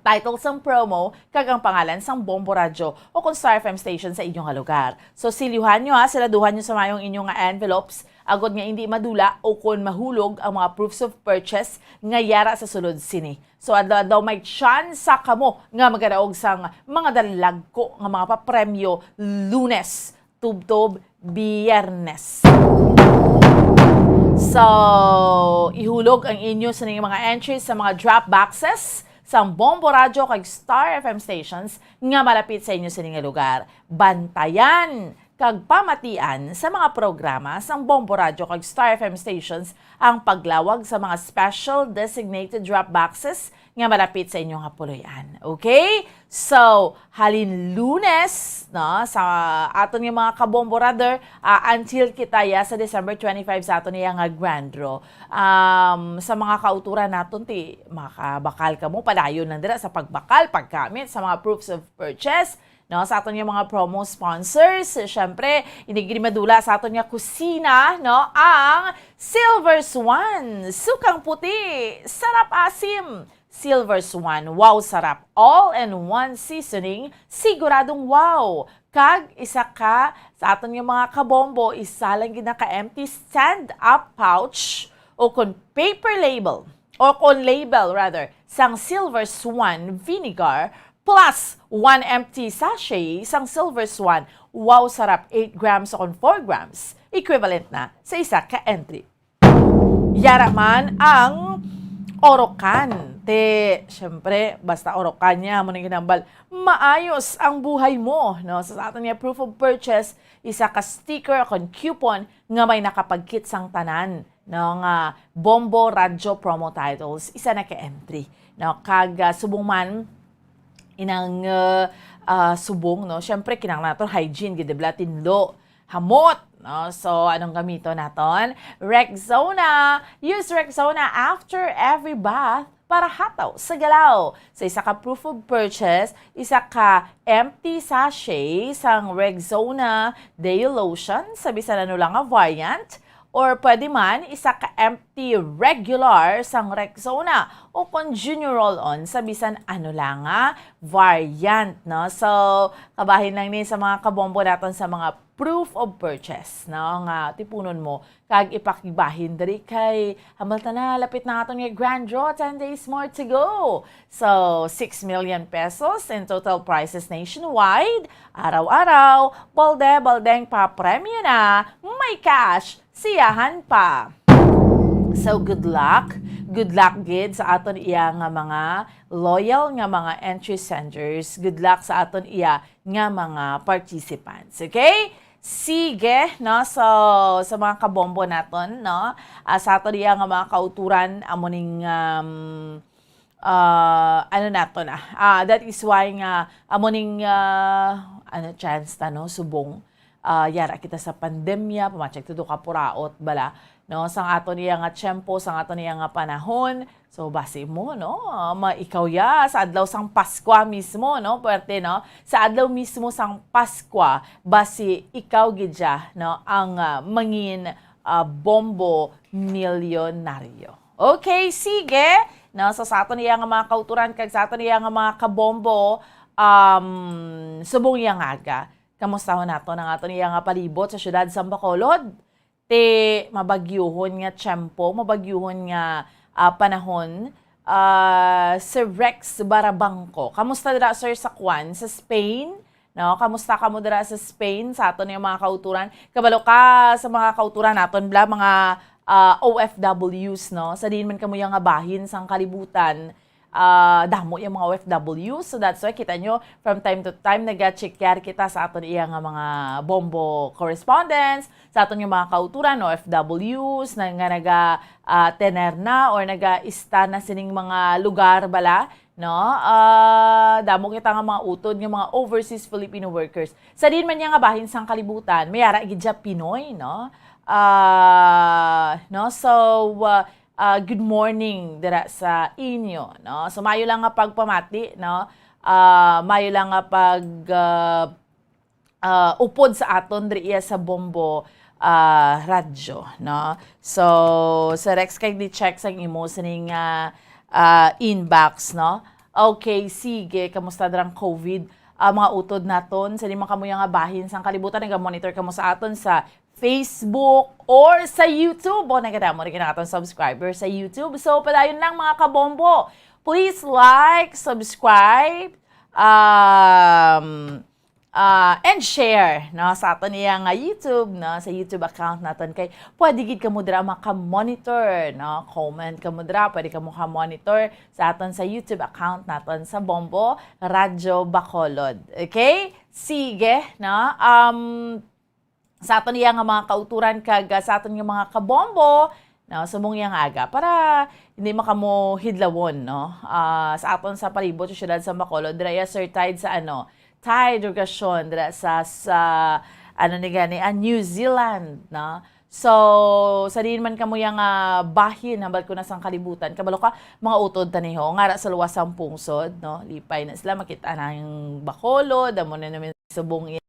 Title sang promo, kag ang pangalan sang Bombo Radyo o kung Star F M station sa inyo nga lugar. So, silyuhan nyo, ha, siraduhan nyo sa mayong inyo nga envelopes, agod nga hindi madula o kon mahulog ang mga proofs of purchase nga yara sa sulod sini. So, adlaw-adlaw may tsansa kamo nga magadaog sang mga dalagko nga mga papremyo Lunes tubtob Biyernes. So, ihulog ang inyo sining mga entries sa mga drop boxes sang Bombo Radyo kag Star F M stations nga malapit sa inyo sini nga lugar. Bantayan kag pamatian sa mga programa sang Bombo Radyo kag Star F M stations ang paglawag sa mga special designated drop boxes nga malapit sa inyo nga puloy-an. Okay? So, halin Lunes, no, sa aton nga mga kabombo, rather, ah, until kita ya sa December twenty-five sa aton iya nga grand draw. Um, sa mga kauturan naton, ti makabakal kamo, padayon lang dira sa pagbakal, paggamit sa mga proofs of purchase, no, sa aton nga mga promo sponsors. Syempre, hindi gid madula sa aton nga kusina, no, ang Silver Swan, sukang puti, sarap asim. Silver Swan, wow sarap, all-in-one seasoning, siguradong wow. Kag isa ka sa aton nga mga kabombo, isa lang gid na ka empty stand-up pouch o kon paper label, o kon label rather, sang Silver Swan vinegar plus one empty sachet sang Silver Swan. Wow sarap, eight grams o kon four grams, equivalent na sa isa ka entry. Yara man ang Orocan. Te, syempre, basta Orocan niya, amo nang ginambal, maayos ang buhay mo, no? So, sa aton nga proof of purchase, isa ka sticker o kon coupon nga may nakapagkit sang tanan, no, nga Bombo Radyo promo titles, isa na ka entry, no? Kag, ah, subong man inang, ah, ah, subong, no? Syempre, kinahanglan naton hygiene, gid, di bala, tinlo, hamot, no? So, anong gamiton naton? Rexona. Use Rexona after every bath para hataw sa galaw. Sa isa ka proof of purchase, isa ka empty sachet sang Rexona Deo Lotion sa bisan ano lang nga variant, or pwede man, isa ka empty regular sang Rexona o kon Junior Roll-On sa bisan ano lang nga variant, no? So, kabahin lang ni sa mga kabombo naton sa mga proof of purchase, no, nga tipunon mo kag ipakigbahin diri kay hambal ta na, lapit na aton nga grand draw, ten days more to go. So, six million pesos in total prizes nationwide, araw-araw, balde-baldeng papremyo na, may cash, siyahan pa. So, good luck. Good luck gid sa aton iya nga mga loyal nga mga entry senders. Good luck sa aton iya nga mga participants. Okay? Sige, no? So, sa mga kabombo naton, no? Ah, sa aton iya nga mga kauturan, amo ning, um, ah, ano nato na? Ah, that is why nga, amo ning, ah, ano, chance ta, no? Subong, ah, yara kita sa pandemya, pamatsag tudo ka puraot, bala, no? Sang aton iya nga tiyempo, sang aton iya nga panahon. So, basi mo, no? Ah, ma-, ikaw ya, sa adlaw sang Paskwa mismo, no? Puwerte, no? Sa adlaw mismo sang Paskwa, basi ikaw gid ya, no? Ang, ah, mangin, ah, bombo milyonaryo. Okay, sige. No, so sa aton iya nga mga kauturan kag sa aton iya nga mga kabombo, um, subong iya nga aga, kamustahon naton ang aton iya nga palibot sa siyudad sang Bacolod. Ti mabagyuhon nga tiyempo, mabagyuhon nga, ah, panahon. Ah, Sir Rex Barabangco, kamusta dira, sir, sa kwan, sa Spain? No, kamusta kamo dira sa Spain, sa aton nga mga kauturan? Kabalo ka sa mga kauturan naton, bala, mga, ah, O F Ws, no? Sa diin man kamo ya nga bahin sang kalibutan, ah, damo yang mga O F Ws. So that's why, kita nyo, from time to time, naga-check yari kita sa aton iya nga mga bombo correspondents, sa aton nga mga kauturan, O F Ws, na, nga naga, ah, tener na or naga-ista na sining mga lugar, bala, no? Ah, damo kita nga mga utod nga mga overseas Filipino workers. Sa diin man niya nga bahin sang kalibutan, may ara gid siya Pinoy, no? Ah, no? So, ah, ah, good morning dira sa inyo, no? So, maayo lang nga pagpamati, no? Ah, maayo lang nga pag, ah, ah, upod sa aton diri iya sa Bombo, ah, Radyo, no? So, Sir Rex, kay di check sang imo sining, ah, ah, inbox, no? Okay, sige. Kamusta darang COVID? Ah, mga utod naton, sa di man kamo ya nga bahin sang kalibutan, naga-monitor kamo sa aton sa Facebook or sa YouTube. O, nagadamo rin ang aton subscriber sa YouTube. So, padayon lang, mga kabombo. Please like, subscribe, um, ah, and share, no, sa aton iya nga YouTube, no, sa YouTube account naton, kay pwede gid kamo dira maka-monitor, no, comment kamo dira, pwede kamo ka-monitor sa aton sa YouTube account naton sa Bombo Radyo Bacolod. Okay? Sige, no? Um, sa aton iya nga mga kauturan kag, ah, sa aton nga mga kabombo, no, subong iya nga aga para hindi makamo hidlawon, no? Ah, sa aton sa palibot sa siyudad sa Bacolod, dira iya, Sir Tide, sa ano, Tide Rogacion, dira sa, sa, ano ni gani, ah, New Zealand, no? So, sa diin man kamo iya nga bahin, hambal ko na sang kalibutan, kabalo ka, mga utod ta niho, ngara sa luwas sang pungsod, no? Lipay na sila, makita na ang Bacolod, amo na namin subong iya.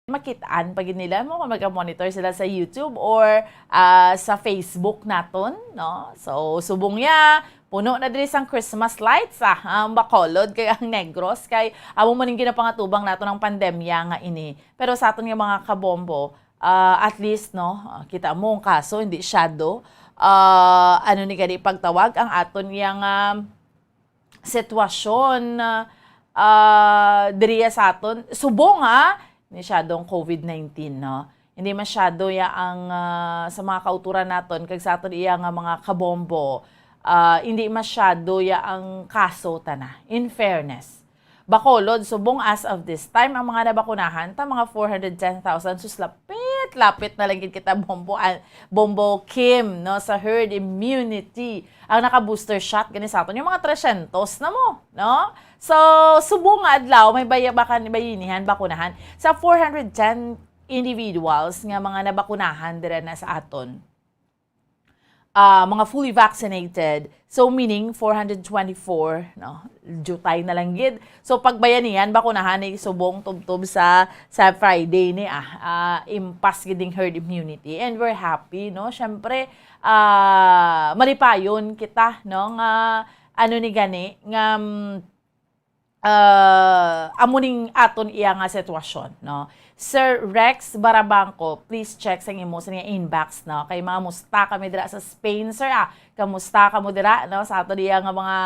Makit-an pa gid nila mo kung maga-monitor sila sa YouTube or, ah, sa Facebook naton, no? So, subong niya, puno na diri sang Christmas lights, ah, ang Bacolod kag ang Negros, kay amo man ang ginapangatubang naton ang pandemya nga ini. Pero sa aton nga mga kabombo, ah, at least, no, ah, kita mo ang kaso, hindi shadow. Ah, ano ni gani pagtawag ang aton yang, ah, sitwasyon, ah, diriya sa aton, subong, ah, ni siyadong covid nineteen, no? Hindi masyado ya ang, ah, sa mga kauturan naton kag sa aton iya nga mga kabombo, ah, hindi masyado ya ang kaso tana, in fairness. Bacolod, subong as of this time, ang mga nabakunahan ta, mga four hundred ten thousand, sus, lapit, lapit na lang gid kita, Bombo, ah, Bombo Kim, no, sa herd immunity. Ang naka-booster shot gani sa aton, yung mga tresyentos na mo, no? So, subong nga adlaw, may baya-, baka bayinihan, bakunahan sa four hundred ten individuals nga mga nabakunahan dira na sa aton. Ah, mga fully vaccinated. So, meaning, four hundred twenty-four, no? Jutay na lang gid. So, pagbayanihan, bakunahan ni subong tubtob sa, sa Friday ni, ah, ah, impas gid ang herd immunity. And we're happy, no? Siyempre, ah, malipayon kita, no, nga, ano ni gani, nga, mm, ah, amo ning aton iya nga sitwasyon, no? Sir Rex Barabangco, please check sa imo sa nga inbox, no? Kay mga musta kami dira sa Spain, sir, ah. Kamusta kamo dira, no? Sa aton iya nga mga,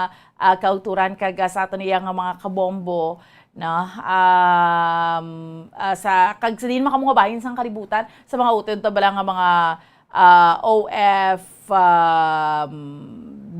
ah, kauturan kag, ah, sa aton iya nga mga kabombo, no? Um, ah, sa, kag sa diin man kamo nga bahin sang kalibutan, sa mga utod ta bala nga mga ah, O F, um,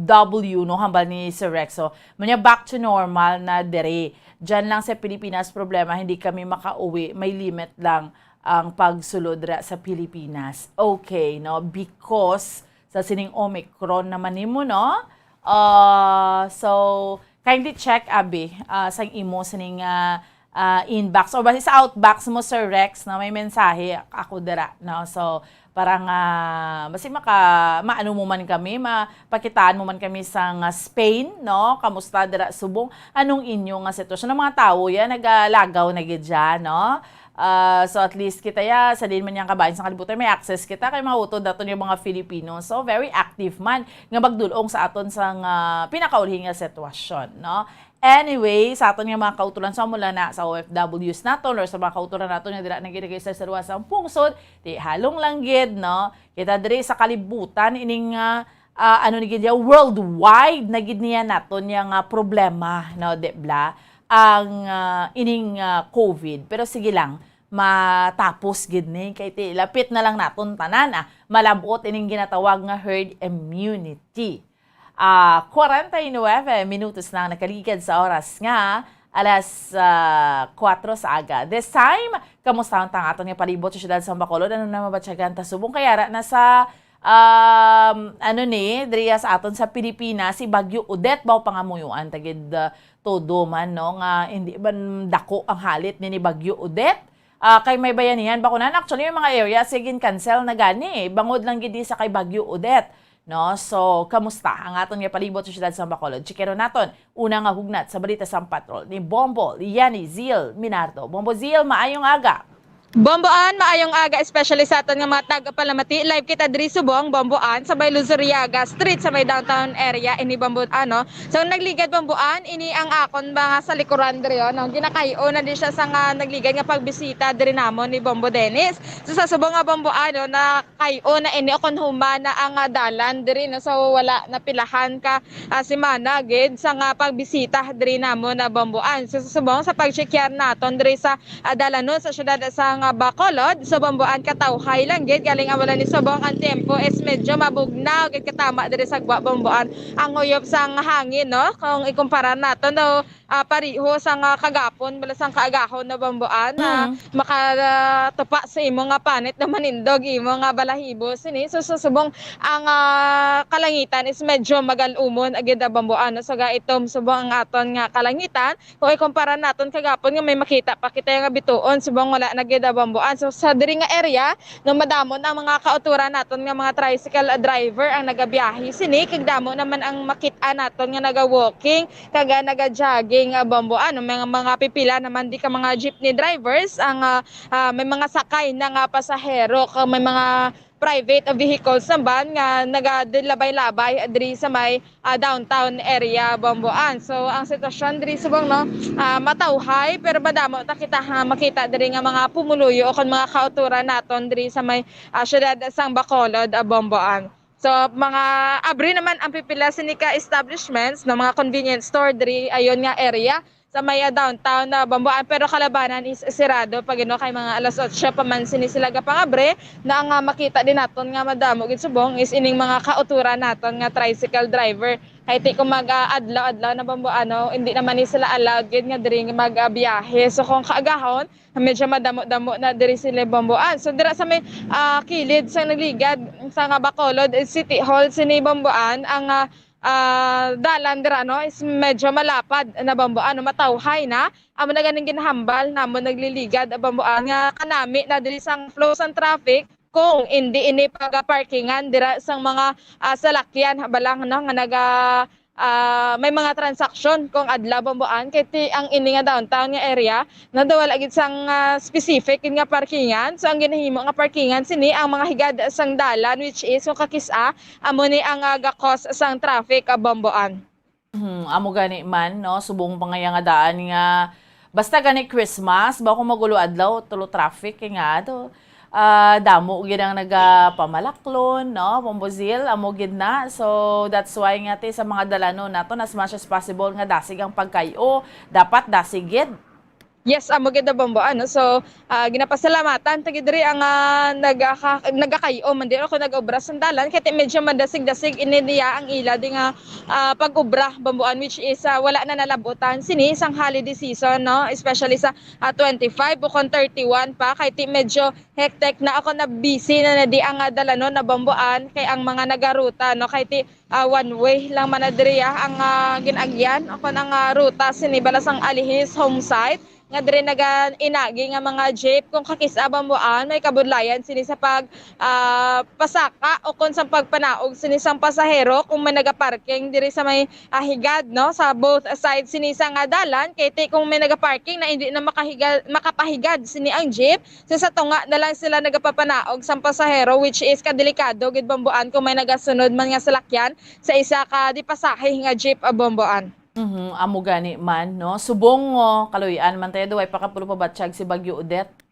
W, no, hambal ni Sir Rexo. Manya, back to normal na diri. Diyan lang sa Pilipinas problema, hindi kami makauwi. May limit lang ang pagsulod ra sa Pilipinas. Okay, no? Because sa sining Omicron naman nimo, no? Ah, so, kindly check, abi, ah, sang imo sining, ah, ah, inbox or basi sa outbox mo, Sir Rex, no? May mensahe ako dira, no? So, parang, ah, basi maka-, maano mo man kami, mapakitaan mo man kami sa nga Spain, no? Kamusta dira subong? Anong inyo nga sitwasyon? Ang mga tawo yan, nagalagaw na gid dyan, no? Ah, so at least kita ya, sa din man yang kabahin sa kalibutan, may access kita kay mga utod naton yung mga Filipino. So very active man nga magdulong sa aton sa nga pinakaulhi nga sitwasyon, no? Anyway, sa aton nga mga kautulan sa mula na sa O F Ws naton or sa mga kautulan naton nga dira nagirigay sa sarwa sa pungsod, di halong lang gid, no? Kita diri sa kalibutan ining, ah, ah, ano ni gid ya, worldwide na gid niya naton yang, ah, problema, no, di bla? Ang, ah, ining, ah, covid. Pero sige lang, matapos gid ni kay ti lapit na lang naton tanan, ah, malabot ining ginatawag nga herd immunity. Ah, kwarenta y nuebe minutos na ang nakaligad sa oras nga alas, ah, kuwatro sa aga. This time, kamusta ang tang aton nga palibot sa siyudad sa Bacolod? Ano na mabatyagan ta subong kay ara na sa, um, ano ni, diriya sa aton sa Pilipinas, si Bagyo Odette, baw pangamuyuan ta gid, ah, todo man, no, nga hindi man dako ang halit ni, ni Bagyo Odette. Ah, kay may bayanihan, bakunan. Actually, may mga area, sige, cancel na gani, eh. Bangod lang gid sa kay Bagyo Odette, no? So, kamusta ang aton nga palibot sa siyudad sa Bacolod? Chikero naton. Una nga hugnat sa balita sa Patrol ni Bombo Liani Zil Minardo. Bombo Zil, maayong aga. Bomboan, maayong aga, especially sa aton nga mga tagapalamati. Live kita diri subong Bomboan sa may Luzuriaga Street sa may downtown area ini Bomboan, no? So nagligad Bomboan, ini ang akon mga sa likuran diri, oh, no? Ginakay-o na di siya sa nga nagligad nga pagbisita diri namon ni Bombo Dennis. So sa subong nga Bomboan, no, nakay-o na ini o kon human na ang ah, dalan diri, no? So wala napilahan ka ah, semana gid sa nga pagbisita diri namon na Bomboan. So sa subong sa pag-checkar naton diri sa ah, dalanon sa siyudad sang ah, Bacolod. So Bomboan, katawhay lang gid, galing ang wala ni subong, ang tempo is medyo mabugnaw gid, katama diri sa gwa Bomboan ang uyop sang hangin, no? Kung ikumpara nato, no, ah, pariho sang ah, kagapon, bala sang kaagahon na Bomboan na Mm. makatupa sa imo nga panit na manindog imo nga balahibo sini. So sa subong ang ah, kalangitan is medyo magal-umon agid, ah, Bomboan, no? So gaitom subong ang aton nga kalangitan. Kung ikumpara naton kagapon nga may makita pa kita nga bituon, subong wala na gid, ah, Bomboan. So sa diri nga area, no, madamo na ang mga kauturan naton nga mga tricycle, ah, driver ang nagabiyahe sini, kag damo naman ang makit-an naton nga naga-walking kag, ah, naga-jogging, ah, Bomboan. No, may mga pipila naman di ka mga jeepney drivers ang ah, ah, may mga sakay na nga pasahero kag may mga private vehicles naman nga nagadilabay-labay diri sa may ah, downtown area, Bomboan. So ang sitwasyon diri subong, no, ah, matawhay, pero madamo ta kita ha, makita diri nga mga pumuluyo o kon mga kauturan naton diri sa may ah, siyudad sang Bacolod, ah, Bomboan. So mga abri naman ang pipila sini ka establishments, no, mga convenience store diri ayon nga area sa may ah, downtown na Bomboan, pero kalabanan is sirado pa gid, no, kay mga alas otso pa man sini sila gapangabre. Na ang ah, makita din naton nga madamo gid subong is ining mga kauturan naton nga tricycle driver. Kay ti kung mag ah, adlaw-adlaw na Bomboan, no, hindi naman ni sila allowed gid nga diri mag ah, biyahe. So kung kaagahon, medyo madamo-damo na diri sila Bomboan. So dira sa may ah, kilid sa nagligad sa nga Bacolod, eh, City Hall sini Bomboan ang ah, ah, dalan dira, no, is medyo malapad na Bomboan, no, matawhay na. Amo na ganing ginahambal namon nagliligad, ah, Bomboan, nga kanami na diri sang flow sang traffic kung indi ini pagaparkingan dira sang mga ah, salakyan, balang, no, nga naga ah, may mga transaksyon kung adlaw Bomboan, kay ti ang ini nga downtown nga area, no, daw wala gid sang ah, specific gid nga parkingan. So ang ginahimo nga parkingan sini ang mga higad sang dalan, which is kung kakis-a, amo ni ang ah, gakos sang traffic, ah, Bomboan. Hmm, amo gani man, no, subong pa nga iya nga daan nga basta gani Christmas, ba kung magulo adlaw, tulo traffic kay nga ato. Ah, damo gid ang nagapamalaklon, no, Bombozil, amo gid na. So that's why nga ti sa mga dalanon naton, as much as possible nga dasig ang pagkay-o, dapat dasig gid. Yes, amo gid na Bombo, ano. So, ah, ginapasalamatan ta gid diri ang ah, nagaka- nagakay-o man diri kung nag-obra sang dalan, kay ti medyo madasig-dasig ini niya ang ila di nga ah, pag-obra, Bomboan, which is ah, wala na nalabutan sini sang holiday season, no, especially sa ah, twenty-five o kon thirty-one pa, kay ti medyo hectic na ako na busy na na di ang ah, dalanon na Bomboan, kay ang mga nagaruta, no, kay ti ah, one way lang man na diri ah, ang ah, gin-agyan o kon ang ah, ruta sini bala sang Alihis home site nga diri naga-inagi nga mga jeep kung kakis-a Bomboan, may kabudlayan sini sa pag ah, pasaka o kon sa pagpanaog sini sang pasahero kung may nagaparking diri sa may ah, higad, no, sa both sides sini sa nga dalan, kay ti kung may nagaparking na hindi na makahiga- makapahigad sini ang jeep, so sa tunga na lang sila nagapapanaog sang pasahero, which is kadelikado gid Bomboan kung may nagasunod man nga salakyan sa isa ka di pasahe nga jeep, ah, Bomboan. Mhm, amo gani man, no? Subong, oh, kaluy-an man tayo, duway pa ka pulo pabatyag si Bagyo Odette.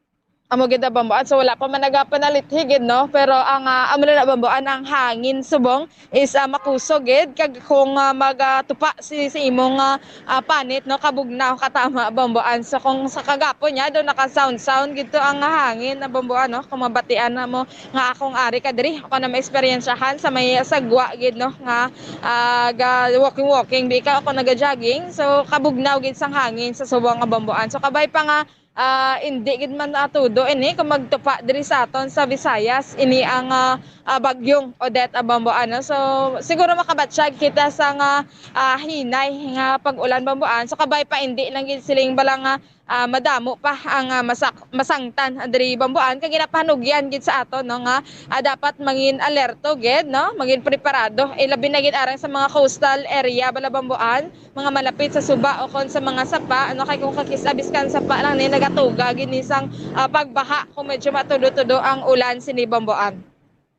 Amo gid na Bomboan, so wala pa man nagapanalit higid, no? Pero ang ah, amo na na Bomboan, ang hangin subong is ah, makusog gid kag kung ah, magatupa si sa imong ah, ah, panit, no, kabugnaw, katama, Bomboan. So kung sa kagapon niya do naka-sound sound gid to ang hangin na Bomboan, no, kung mabatian na mo nga akong ari ka diri, ako na maeksperiensyahan sa may sagwa gid, no, nga ah, ga walking walking bika ako naga-jogging. So kabugnaw gid sang hangin sa subong nga Bomboan. So kabay pa nga ah, indi gid man natudo ini kung magtupa diri sa aton sa Visayas ini ang ah, ah, bagyong Odette, ah, Bomboan, no? So siguro makabatyag kita sa nga ah, hinay nga pag-ulan, Bomboan. So kabay pa indi lang gid siling bala nga ah, madamo pa ang, ah, masak-, masangtan diri Bamboan, kag ginapahanugyan gid sa aton, no, nga, ah, dapat mangin alerto gid, no, mangin preparado, eh, labi na gid arang sa mga coastal area bala Bamboan, mga malapit sa suba o kon sa mga sapa, ano, kay kung kakis-, abiskan sapa lang ni nagatuga gid ni sang, ah, pagbaha kung medyo matudo-tudo ang ulan sini Bamboan.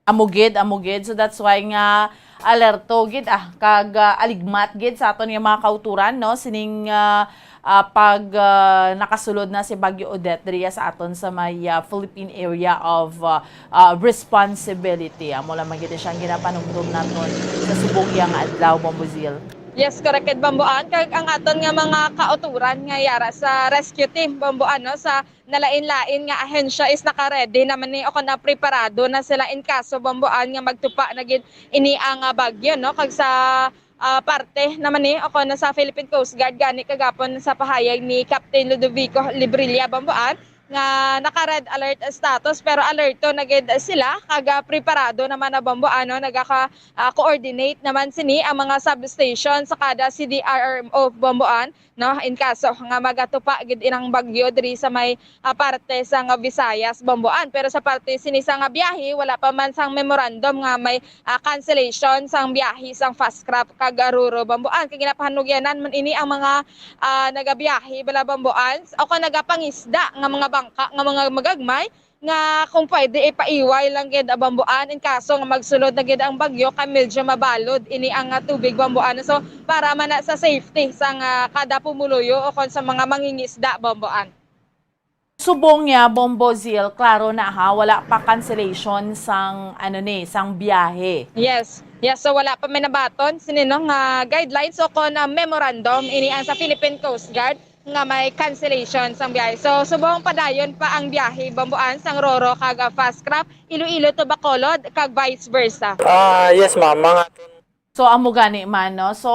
Amo gid, amo gid. So that's why nga alerto gid, ah, kag, ah, aligmat gid sa aton nga mga kauturan, no, sining, ah, ah, pag, ah, nakasulod na si Bagyo Odette diriya sa aton sa may, ah, Philippine Area of, ah, ah, Responsibility. Amo lamang gid siya ang ginapanumdum naton sa subong iya nga adlaw, Bombo Zil. Yes, correct, Bamboan. Kag ang aton nga mga kauturan nga yara sa rescue team, Bamboan, no, sa nalain-lain nga ahensya is naka-ready naman ni o kon preparado na sila in kaso, Bamboan, nga magtupa na gid ini ang, ah, bagyo, no? Kag sa, ah, parte naman ni o kon sa Philippine Coast Guard gani kagapon sa pahayag ni Captain Ludovico Librilla, Bamboan, nga naka-red alert status pero alerto na gid sila kag, ah, preparado naman na, Bamboan, no? Nagaka, ah, coordinate naman sini ang mga substation sa kada C D R R M of Bamboan, no, in kaso nga magatupa gid inang bagyo diri sa may, ah, parte sang Visayas, Bamboan. Pero sa parte sini sang biyahe, wala pa man sang memorandum nga may, ah, cancellation sang biyahe sang Fastcraft kag Roro, Bamboan. Kay ginapahanugyanan man ini ang mga, ah, nagabiyahe bala Bamboan o kon nagapangisda nga mga bangka nga mga magagmay nga kung pwede, ipaiway lang gid ang Bamboan in kaso nga magsulod na gid ang bagyo, kay medyo mabalod ini ang, ah, tubig, Bamboan. So, para man na sa safety sang, ah, kada pumuluyo o kon sa mga mangingisda, Bamboan. Subong niya, Bombo Zil, klaro na ha, wala pa cancellation sang, ano ni, sang biyahe. Yes. Yes, so wala pa may nabaton sini, no, nga guidelines o kon, ah, memorandum ini ang sa Philippine Coast Guard nga may cancellation sang biyahe. So, subong padayon pa ang biyahe, Bamboan, sang Roro kag, ah, Fastcraft, Iloilo to Bacolod, kag vice versa. Ah, yes, ma'am. Mga So, amo gani man, no? So,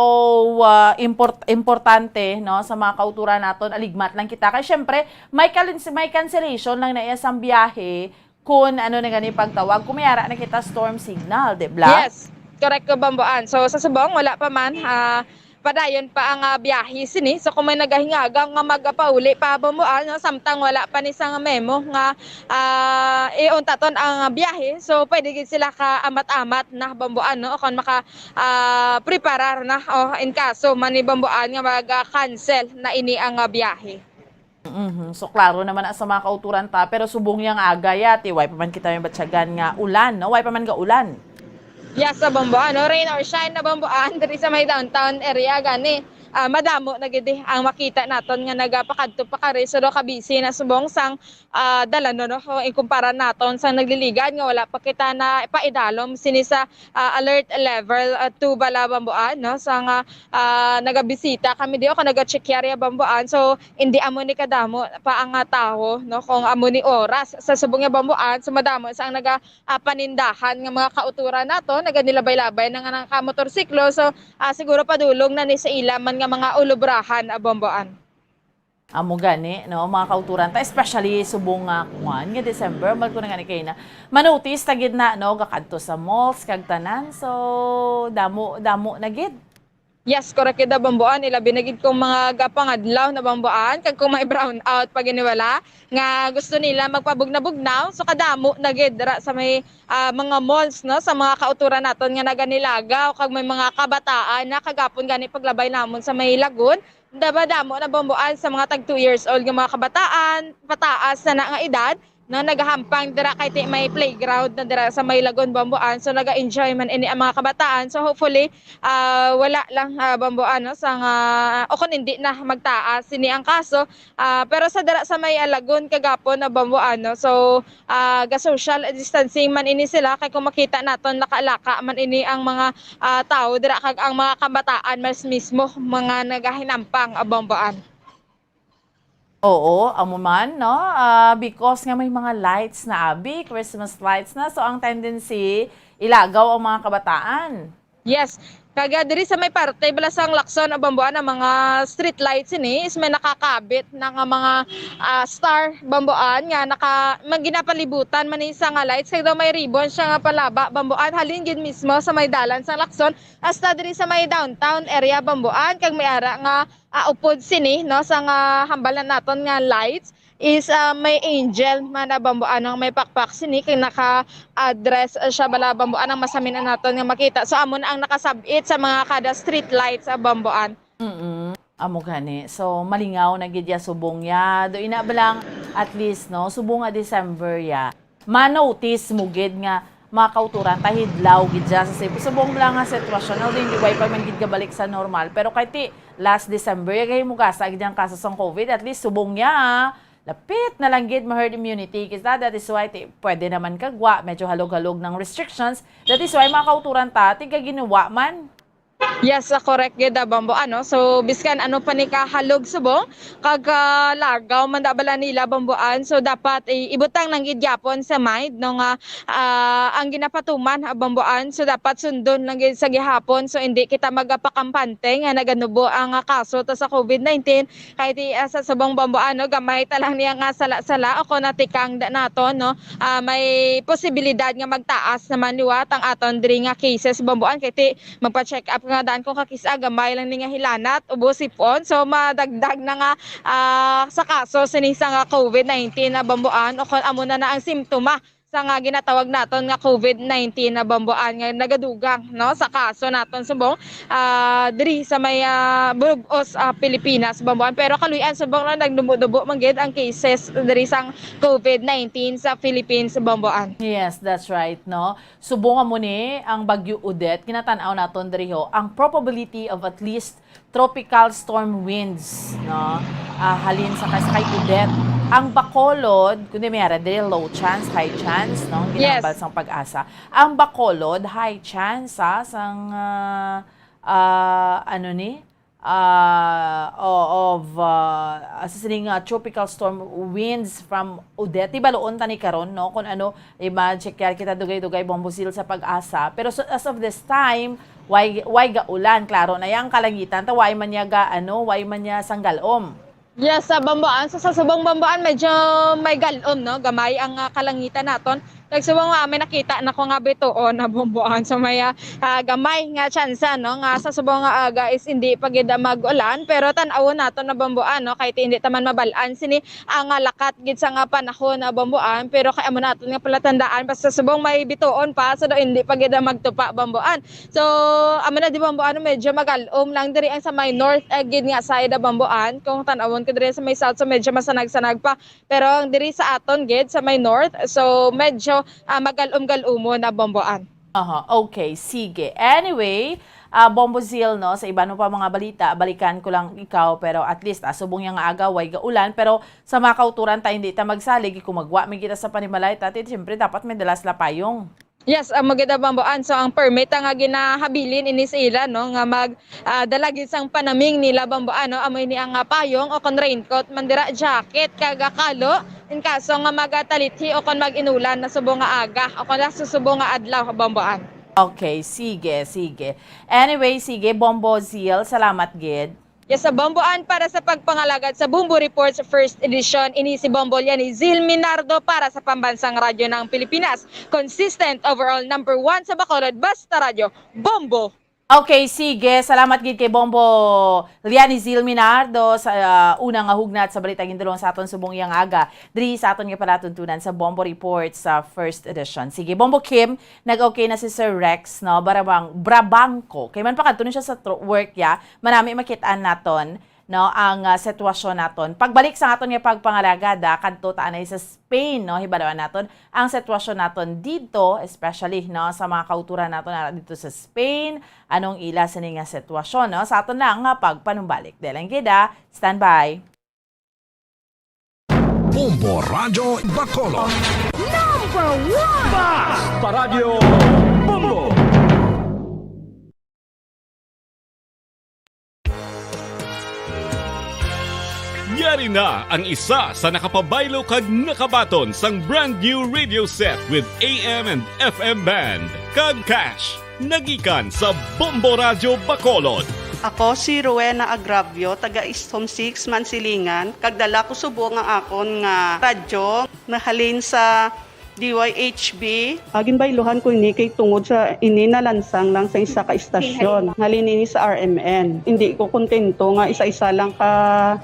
ah, import-, importante, no, sa mga kauturan naton, aligmat lang kita. Kay, syempre, may kalin-, may cancellation lang na iya sang biyahe, kun ano na gani pagtawag, kung may ara na kita storm signal, di ba? Yes, correct ka, Bamboan. So, sa subong, wala pa man, ah, padayon pa ang, ah, biyahe sini. So, kung may nagahingaga nga magapauli pa, Bamboan, no, samtang wala pa ni sang memo nga, ah, iuntaton ang biyahe, so pwede gid sila ka amat-amat na, Bamboan, no, o kon maka, ah, preparar na, o in kaso man ni, Bamboan, nga mag-cancel na ini ang, ah, biyahe. Mhm. So, klaro naman na sa mga kauturan ta, pero subong yang aga ya, ti, way pa man kita may batyagan nga ulan, no? Way pa man ga ulan. Yes, sa Bamboan, no? Rain or shine na Bamboan, diri sa may downtown area gani. Ah, madamo na gid, eh, ang makita naton nga nagapakadto pa kari sa do ka busy na subong sang, ah, dalan, no, no? O, ikumpara naton sang nagliligad nga wala pa kita na paidalom sini sa, ah, alert level, ah, two bala Bamboan, no? Sang, ah, ah, nagabisita kami di o kung nagacheck area Bamboan. So, hindi amo ni kadamo pa ang, ah, tawo, no? Kung amo ni oras sa subong nga Bamboan, so madamo sa ang naga, ah, panindahan nga mga kauturan nato, naganilabay-labay na nga nakamotorsiklo. So, ah, siguro padulong na ni sa ila man nga mga ulubrahan, ah, Bamboan. Amo gani, no, mga kauturan ta, especially subong nga kuan nga December, bal ko na gani kay na manotis ta gid na, no, gakadto sa malls kag tanan. So, damo, damo na gid. Yes, correct gid, Bamboan. Ilabi na gid kung mga gapangadlaw na Bamboan, kag kung may brownout pa gini wala, nga gusto nila magpabugnaw-bugnaw, so kadamo na gid dira sa may, ah, mga malls, no, sa mga kauturan naton nga naganilagaw, kag may mga kabataan na kagapon gani paglabay namon sa may Lagun, daba damo na Bamboan sa mga tag two years old nga mga kabataan, pataas na na nga edad, no, nagahampang dira kay ti-, may playground na dira sa may Lagun, Bamboan. So, naga-enjoy man ini ang mga kabataan. So, hopefully, ah, wala lang, ah, Bamboan, no, sa nga, o kung hindi na magtaas sini ang kaso. Ah, pero sa dira sa may, ah, Lagun kagapon na Bamboan, no. So, ah, ga-social distancing man ini sila kay kung makita naton laka-laka man ini ang mga, ah, tawo dira kag ang mga kabataan mas mismo mga nagahinampang, ah, Bamboan. Oo, amo man, no? Ah, because nga may mga lights na, abi, Christmas lights na. So, ang tendency, ilagaw ang mga kabataan. Yes. Kag, ah, diri sa may parte bala sang Lacson, ah, Bamboan, ang mga street lights ini is may nakakabit na nga mga, ah, star, Bamboan, nga naka-, man ginapalibutan man ni sa nga lights, kag daw may ribbon siya nga palaba, Bamboan, halin gid mismo sa may dalan sang Lacson hasta diri sa may downtown area, Bamboan, kag may ara nga, ah, upod sini, no, sa nga hambal na naton nga lights is, ah, may angel man na, Bamboan, ang may pakpak sini, kay naka-address siya bala, Bamboan, ang masamin na naton nga makita. So, amo na ang nakasab-it sa mga kada street lights, ah, Bamboan. Mm-mm. Amo gani. So, malingaw na gid ya subong ya. Do ina ba lang, at least, no? Subong nga December ya. Ma-notice mo gid nga mga kauturan, tahidlaw gid siya sa sib-, subong lang nga sitwasyon. Although hindi, way pa man gid gabalik sa normal. Pero kay ti, last December, ya gahimugasa gid ang kaso sang covid. At least, subong niya, lapit na lang gid ma-herd immunity. Kita, that is why ti, pwede naman kagwa, medyo halog-halog ng restrictions. That is why, mga kauturan ta, ti, kay ginawa man. Yes, ah, correct gid, ah, Bamboan, no? So, biskan ano pa ni kahalog subong, kag, ah, lagaw man da bala nila, Bamboan. So, dapat i-, ibutang lang gid gyapon sa mind, no, nga, ah, ang ginapatuman, ah, Bamboan. So, dapat sundon lang gid sa gihapon. So, hindi kita magapakampante nga naganubo ang, ah, kaso ta sa covid nineteen. Kay ti, ah, sa subong, Bamboan, no, gamay ta lang niya nga sala-sala o kung natikang da naton, no, ah, may posibilidad nga magtaas naman liwat ang aton diri nga cases, Bamboan. Kay ti, magpa-check up nga daan kung kakis-a, gamay lang ni nga hilanat, ubos sipon. So, madagdag na nga, ah, sa kaso sini sa nga covid nineteen na, Bamboan, o kung amo na na ang simptoma sa nga ginatawag naton nga covid nineteen na, Bamboan, nga nagadugang, no, sa kaso naton subong, ah, diri sa may, ah, Burgos, ah, Pilipinas, Bamboan. Pero kaluy-an subong na nagdubo-dubo man gid ang cases diri sang covid nineteen sa Philippines, Bamboan. Yes, that's right, no? Subong amo ni ang Bagyo Odette, ginatan-aw naton diri ho, ang probability of at least tropical storm winds, no? Ah, halin sa kas-, kay Odette. Ang Bacolod, kundi may ara diri, low chance, high chance, no? Yes. Ginambal sang PAGASA. Ang Bacolod, high chance, ha, sang, ah, ah, ano ni? Ah, o-, of, ah, sa sining, ah, tropical storm winds from Odette. Di baloon tani karon, no? Kung ano, i-check kita dugay-dugay, Bombo Zil, sa PAGASA. Pero so, as of this time, way, way ga ulan, klaro na yang kalangitan, ta way man niya ga, ano, way man niya sanggalom. Yes, sa Bamboan, sa, sa subong Bamboan, medyo may galom, no? Gamay ang, ah, kalangitan naton. Kag subong, ah, may nakita na ko nga bituon na Bamboan. So may, ah, ah, gamay nga tsansa, no, nga sa subong nga aga is hindi pa gid mag-ulan, pero tan-awon naton na Bamboan, no, kay ti hindi ta man mabal-an sini ang, ah, lakat gid sa nga panahon na Bamboan, pero kay amo naton nga palatandaan, basta subong may bituon pa, so daw hindi pa gid magtupa, Bamboan. So, amo na di, Bamboan, medyo magal-om lang diri ang sa may north, eh, gid nga side, ah, Bamboan. Kung tan-awon ko diri sa may south, so medyo masanag-sanag pa. Pero ang diri sa aton gid sa may north, so medyo, ah, magal-om-gal-umon na, Bamboan. Aha, okay, sige. Anyway, ah, Bombo Zil, no, sa iban mo pa mga balita, balikan ko lang ikaw, pero at least, ah, subong yang aga, way ga ulan, pero sa mga kauturan ta, hindi ta magsalig, kung magwa man kita sa panimalay ta, ti, siyempre, dapat may dala sila payong. Yes, amo gid, Bamboan. So, ang permit nga ginahabilin ini sa ila, no, nga mag, ah, dala gid sang panaming nila, Bamboan, no? Amo ini ang, ah, payong o kon raincoat man dira, jacket, kag, ah, kalo, in kaso nga magatalithi o kon mag-inulan na subong nga aga o kon na sa subong nga adlaw, Bamboan. Okay, sige, sige. Anyway, sige, Bombo Zil, salamat gid. Yes, sa Bomboan, para sa pagpangalagad sa Bombo Reports First Edition, ini si Bombo Liani Zil Minardo para sa Pambansang Radyo ng Pilipinas. Consistent, overall number one sa Bacolod, basta radyo, Bombo! Okay, sige. Salamat gid kay Bombo Liani Zil Minardo sa, ah, una nga hugnat sa balita gintulong sa aton subong yang aga. Diri sa aton nga palatuntunan sa Bombo Report sa First Edition. Sige, Bombo Kim, nag-okay na si Sir Rex, no? Barabang-, Brabangco. Kay man pa kadto na siya sa tro-, work, ya. Manami makit-an naton, no, ang, ah, sitwasyon naton. Pagbalik sa aton nga pagpangalagad, ah, kadto ta anay sa Spain, no? Hibaluan naton ang sitwasyon naton dito, especially, no, sa mga kauturan naton ara dito sa Spain. Anong ila sini nga sitwasyon, no? Sa aton lang nga pagpanumbalik. Dahil lang gid, ah. Standby. Bombo Radyo Bacolod. Number one! Basta Radyo Bombo! Yari na ang isa sa nakapabaylo kag nakabaton sang brand new radio set with A M and F M band kag cash. Nagikan sa Bombo Radyo Bacolod. Ako si Rowena Agravio, taga East Home six, Mansilingan, kag dala ko subong ang akon nga radyo nahalin sa D Y H B. Agin bayluhan ko ini kay tungod sa ini nalansang lang sa isa ka istasyon, halin ini sa R M N. Hindi ko kontento nga isa-isa lang ka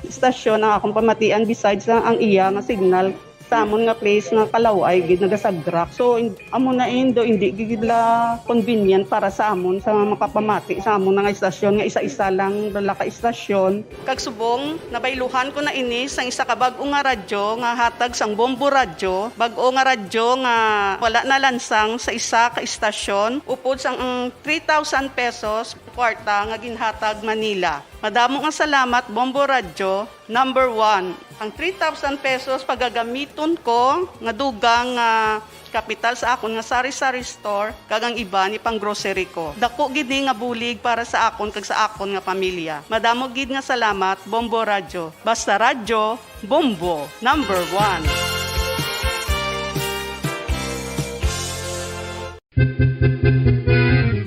istasyon ang akong pamatian, besides lang ang iya nga signal sa amon nga place nga kalaway gid nagasagrak. So, in-, amo na indo, hindi gid la convenient para sa amon, sa mga makapamati sa amon nga istasyon, nga isa-isa lang dala ka istasyon. Kag subong, nabayluhan ko na ini sang isa ka bag-o nga radyo nga hatag sang Bombo Radyo, bag-o nga radyo nga wala nalansang sa isa ka istasyon, upod sang ang three thousand pesos kwarta nga ginhatag man nila. Madamo nga salamat, Bombo Radyo, number one. Ang three thousand pesos pagagamiton ko nga dugang nga kapital sa akon nga sari-sari store, kag ang iban ipang-grocery ko. Dako gid ni nga bulig para sa akon kag sa akon nga pamilya. Madamo gid nga salamat, Bombo Radyo. Basta radyo, Bombo, number one.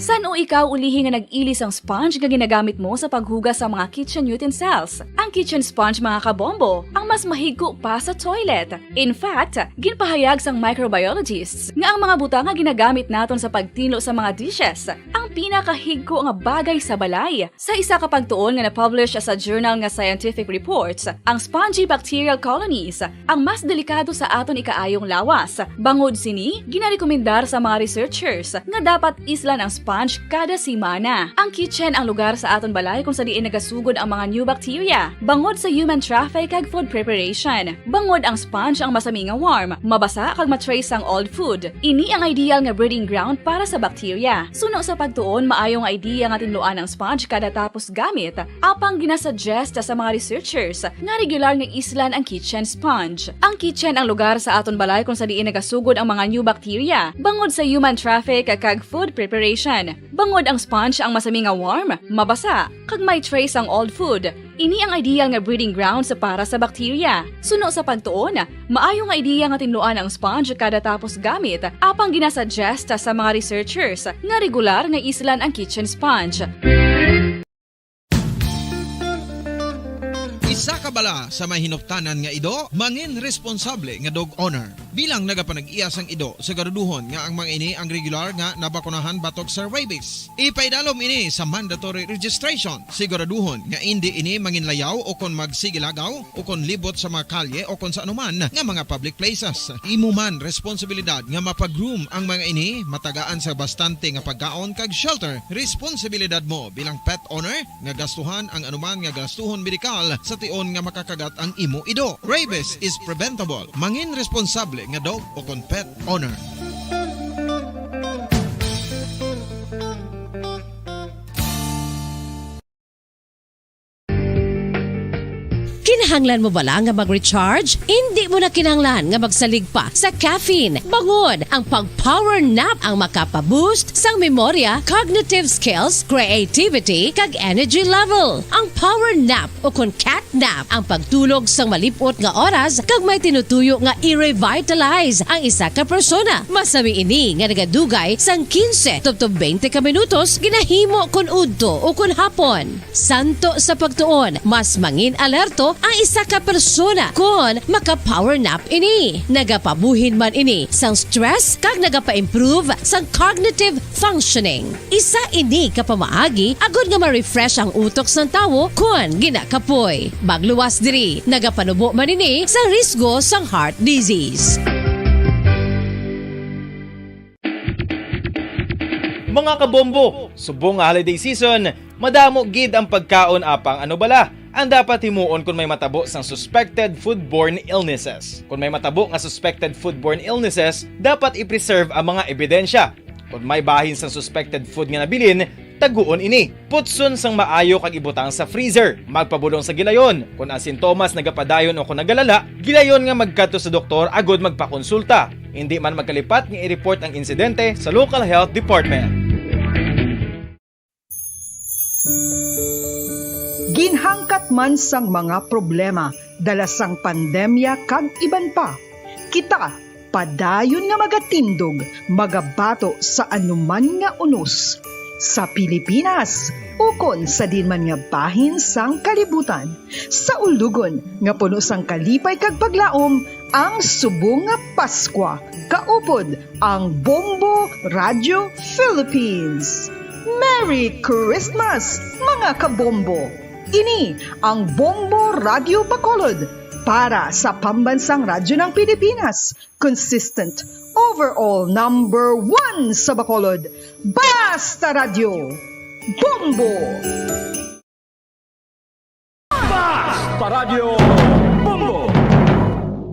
San-o ikaw ulihi nga nag-ili sang sponge nga ginagamit mo sa paghugas sa mga kitchen utensils? Ang kitchen sponge, mga kabombo, ang mas mahigko pa sa toilet. In fact, ginpahayag sang microbiologists nga ang mga butang nga ginagamit naton sa pagtinlo sa mga dishes ang pinakahigko nga bagay sa balay. Sa isa ka pagtuon nga na-publish sa journal nga Scientific Reports, ang spongy bacterial colonies ang mas delikado sa aton ikaayong lawas. Bangod sini, ginarekomendar sa mga researchers nga dapat islan ang sponge kada semana. Ang kitchen ang lugar sa aton balay kung sa diin nagasugod ang mga new bacteria, bangod sa human traffic kag food preparation. Bangod ang sponge ang masami nga warm, mabasa kag ma-trace ang old food. Ini ang ideal nga breeding ground para sa bacteria. Suno sa pagtuon, maayo nga idea nga tinluan ang sponge kada tapos gamit. Apang ginasuggest sa mga researchers nga regular nga islan ang kitchen sponge. Ang kitchen ang lugar sa aton balay kung sa diin nagasugod ang mga new bacteria, bangod sa human traffic kag food preparation. Bangod ang sponge ang masami nga warm, mabasa, kag may trace ang old food. Ini ang ideal nga breeding grounds para sa bacteria. Suno sa pagtuon, maayo nga idea nga tinluan ang sponge kada tapos gamit, apang ginasuggest sa mga researchers nga regular nga islan ang kitchen sponge. Isa ka bala sa may hinuptanan nga ido, mangin responsable nga dog owner. Bilang nagapanag-iya sang ido, siguraduhon nga ang mga ini ang regular nga nabakunahan batok sa rabies. Ipaidalom ini sa mandatory registration. Siguraduhon nga indi ini manginlayaw o kon magsigilagaw o kon libot sa mga kalye o kon sa anuman nga mga public places. Imo man responsibilidad nga mapa-groom ang mga ini, matagaan sa bastante nga pagkaon kag shelter. Responsibilidad mo bilang pet owner nga gastuhan ang anuman nga gastuhon medikal sa tion nga makakagat ang imo ido. Rabies is preventable. Mangin responsable nga dog o kon pet owner. Kinahanglan mo bala nga mag-recharge? Indi mo na kinahanglan nga magsalig pa sa caffeine. Bangod ang pag-power nap ang makapa-boost sang memorya, cognitive skills, creativity, kag energy level. Ang power nap o kon cat nap ang pagtulog sang malip-ot nga oras kag may tinutuyo nga i-revitalize ang isa ka persona. Masami ini nga nagadugay sang quince tubtob twenty ka minutos, ginahimo kon udto o kon hapon. Santo sa pagtuon, mas mangin alerto ang isa ka persona kon maka-power nap ini. Nagapabuhin man ini sang stress kag nagapa-improve sang cognitive functioning. Isa ini ka pamaagi agod nga ma-refresh ang utok sang tawo kon ginakapoy. Magluwas diri, nagapanubo man ini sa risgo sang heart disease. Mga kabombo, subong nga holiday season, madamo gid ang pagkaon apang ano bala ang dapat himuon kon may matabo sang suspected foodborne illnesses. Kon may matabo nga suspected foodborne illnesses, dapat i-preserve ang mga ebidensya. Kon may bahin sang suspected food nga nabilin, taguon ini. Putson sang maayo kag ibutang sa freezer. Magpabulong sa gilayon. Kon ang sintomas nagapadayon o kon nagalala, gilayon nga magkadto sa doktor agud magpakonsulta. Indi man magkalipat nga i-report ang insidente sa local health department. Ginhangkat man sang mga problema dala sang pandemya kag iban pa, kita padayon nga magatindog, magabato sa anuman nga unos, sa Pilipinas ukon sa diin man nga bahin sang kalibutan, sa ulogon nga puno sang kalipay kag paglaom, ang subong nga Paskwa, kaupod ang Bombo Radio Philippines. Merry Christmas, mga kabombo! Ini ang Bombo Radio Bacolod para sa Pambansang Radyo ng Pilipinas, consistent, overall number one sa Bacolod. Basta Radyo, Bombo! Basta Radyo Bombo!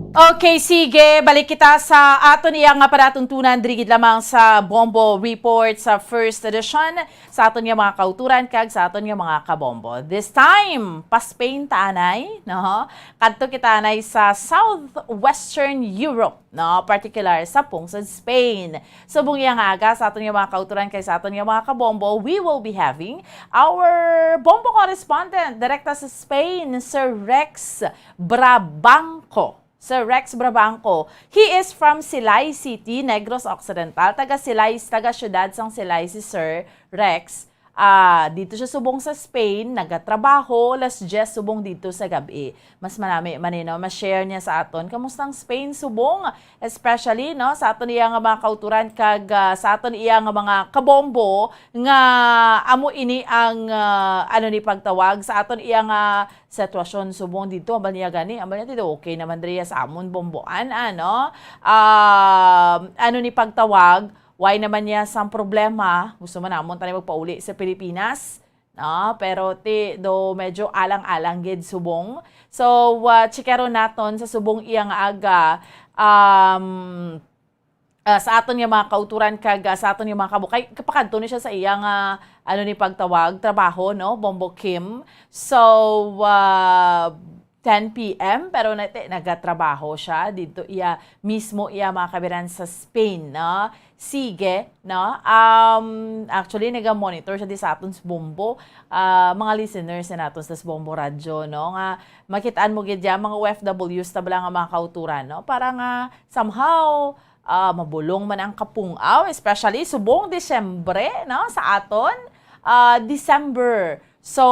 Okay, sige. Balik kita sa aton iya nga panatuntunan diri gid lamang sa Bombo Report sa first edition sa aton nga mga kauturan kag sa aton nga mga kabombo. This time, pa Spain ta anay, no? Kadto kita anay sa Southwestern Europe, no? Particular sa pungsod Spain. Subong iya nga aga sa aton nga mga kauturan kag sa aton nga mga kabombo, we will be having our bombo correspondent direkta sa Spain, Sir Rex Brabanco. Sir Rex Brabanco, he is from Silay City, Negros Occidental. Taga Silay, taga siyudad sang Silay si Sir Rex. Ah, dito siya subong sa Spain, nagatrabaho, alas diyes subong dito sa gabi. Mas manami man, eh, no? Ma-share niya sa aton. Kamusta ang Spain subong? Especially, no, sa aton iya nga mga kauturan kag, ah, sa aton iya nga mga kabombo nga amo ini ang, ah, ano ni pagtawag sa aton iya nga sitwasyon subong dito. Ambal niya gani, ambal niya dito, okay naman diriya sa amon bomboan, ano? Ah, ano ni pagtawag, why naman niya sang problema? Gusto man namon tani magpauli sa Pilipinas, no? Pero ti do medyo alang-alang gid subong. So, ah, chikero naton sa subong iya nga aga. Um, ah, sa aton nga mga kauturan kag, ah, sa aton nga mga kabo-, kay kapakadto ni siya sa iya nga, ano ni pagtawag, trabaho, no? Bombo Kim. So, ah, ten p m, pero nati-, nagatrabaho siya dito iya mismo iya mga kabiran sa Spain, no? Sige, no? Um, actually, naga-monitor siya di sa aton sa Bombo, ah, mga listeners na naton sa Bombo Radyo, no? Nga makitaan mo gid ya, mga O F Ws ta bala nga mga kauturan, no? Para nga somehow, ah, mabulong man ang kapung-aw, especially subong Disyembre, no? Sa aton, ah, December. So,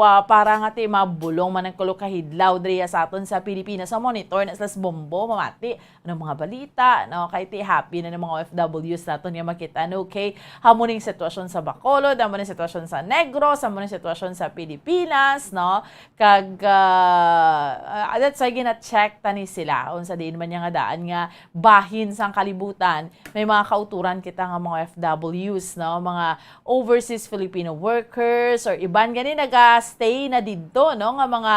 ah, para nga ti mabulong man ang kulo ka hidlaw diriya sa aton sa Pilipinas, sa monitor na sila sa Bombo, mamati anong mga balita, no? Kay ti happy na ng mga O F Ws naton nga makita, no? Okay, amo ning sitwasyon sa Bacolod, amo ning sitwasyon sa Negros, amo ning sitwasyon sa Pilipinas, no? Kag, ah, ah, that's why gina-check tani sila unsa diin man niya nga daan nga bahin sang kalibutan, may mga kauturan kita nga mga O F Ws, no? Mga overseas Filipino workers or iban gani naga-stay na didto, no? Nga mga,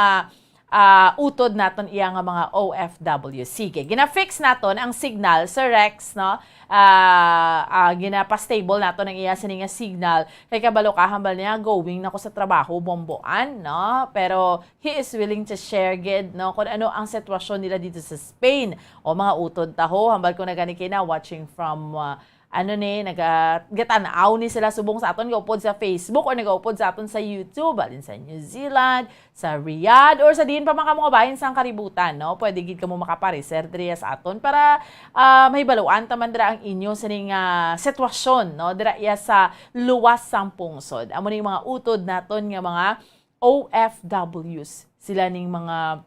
ah, utod naton iya nga mga O F W. Sige, gina-fix naton ang signal, Sir Rex, no? Ah, ah, ginapa-stable naton ang iya sini nga signal. Kay kabalo ka, hambal niya, going na ko sa trabaho, bomboan, no? Pero he is willing to share gid, no, kung ano ang sitwasyon nila dito sa Spain. O mga utod taho, hambal ko na gani kina watching from, ah, ano ni, naga-, gatan-aw ni sila subong sa aton, gaupod sa Facebook or nagaupod sa aton sa YouTube, halin sa New Zealand, sa Riyadh, or sa diin pa man kamo nga bahin sang kalibutan, no? Pwede gid kamo makapareser diriya sa aton para, ah, mahibaluan ta man dira ang inyo sining, ah, sitwasyon, no? Dira iya sa luwas sang pungsod. Amo ning mga utod naton nga mga O F Ws. Sila ning mga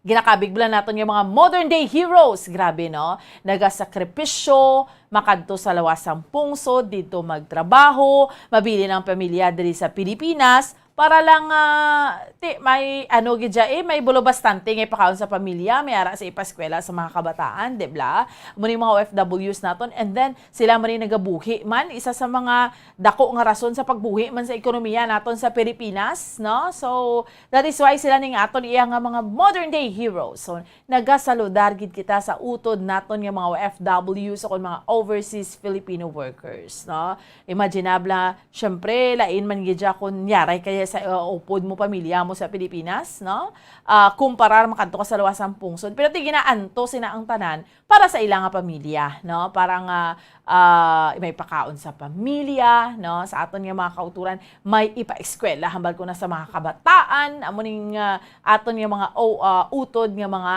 ginakabig bala naton nga mga modern day heroes. Grabe, no? Nagasakripisyo, makadto sa lawas sang pungsod, dito magtrabaho, mabilin ang pamilya diri sa Pilipinas, para lang, ah, ti, may ano gid dya, eh, may bulo bastante nga ipakaon sa pamilya, may ara sa ipaskwela sa mga kabataan, di bla? Amo ni mga O F Ws naton, and then sila man ni nagabuhi man, isa sa mga dako nga rason sa pagbuhi man sa ekonomiya naton sa Pilipinas, no? So, that is why sila ning aton iya nga mga modern day heroes. So, nagasaludar gid kita sa utod naton nga mga O F Ws o kon mga overseas Filipino workers, no? Imaginable, syempre, lain man gid siya kung yaray kaya sa, uh, upod mo pamilya mo sa Pilipinas, no? Ah, kumparar makadto ka sa luwas sang pungsod. Pero ti ginaanto sina ang tanan para sa ila nga pamilya, no? Para nga, ah, may pakaon sa pamilya, no? Sa aton nga mga kauturan, may ipaeskwela hambal ko na sa mga kabataan, amo ning, ah, aton nga mga, o, ah, utod nga mga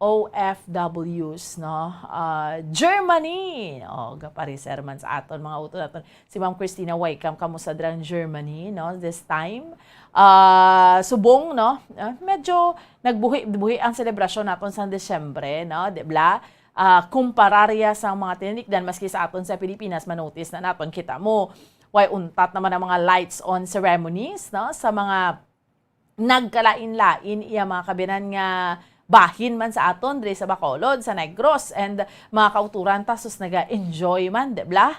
O F Ws, no? Ah, Germany. Oh, gapareser man sa aton mga utod naton. Si Ma'am Christina Waikam, kamusta dira ang Germany, no? This time. Ah, subong, no? Ah, medyo nagbuhi-buhi ang selebrasyon naton sa Disyembre, no? Di bla? Ah, kumparar ya sa mga tinikdan, maski sa aton sa Pilipinas, manotis na naton, kita mo, way untat naman ang mga lights on ceremonies, no? Sa mga nagkalain-lain iya mga kabinan nga bahin man sa aton diri sa Bacolod, sa Negros, and mga kauturan ta, sus, naga-enjoy man, di bla?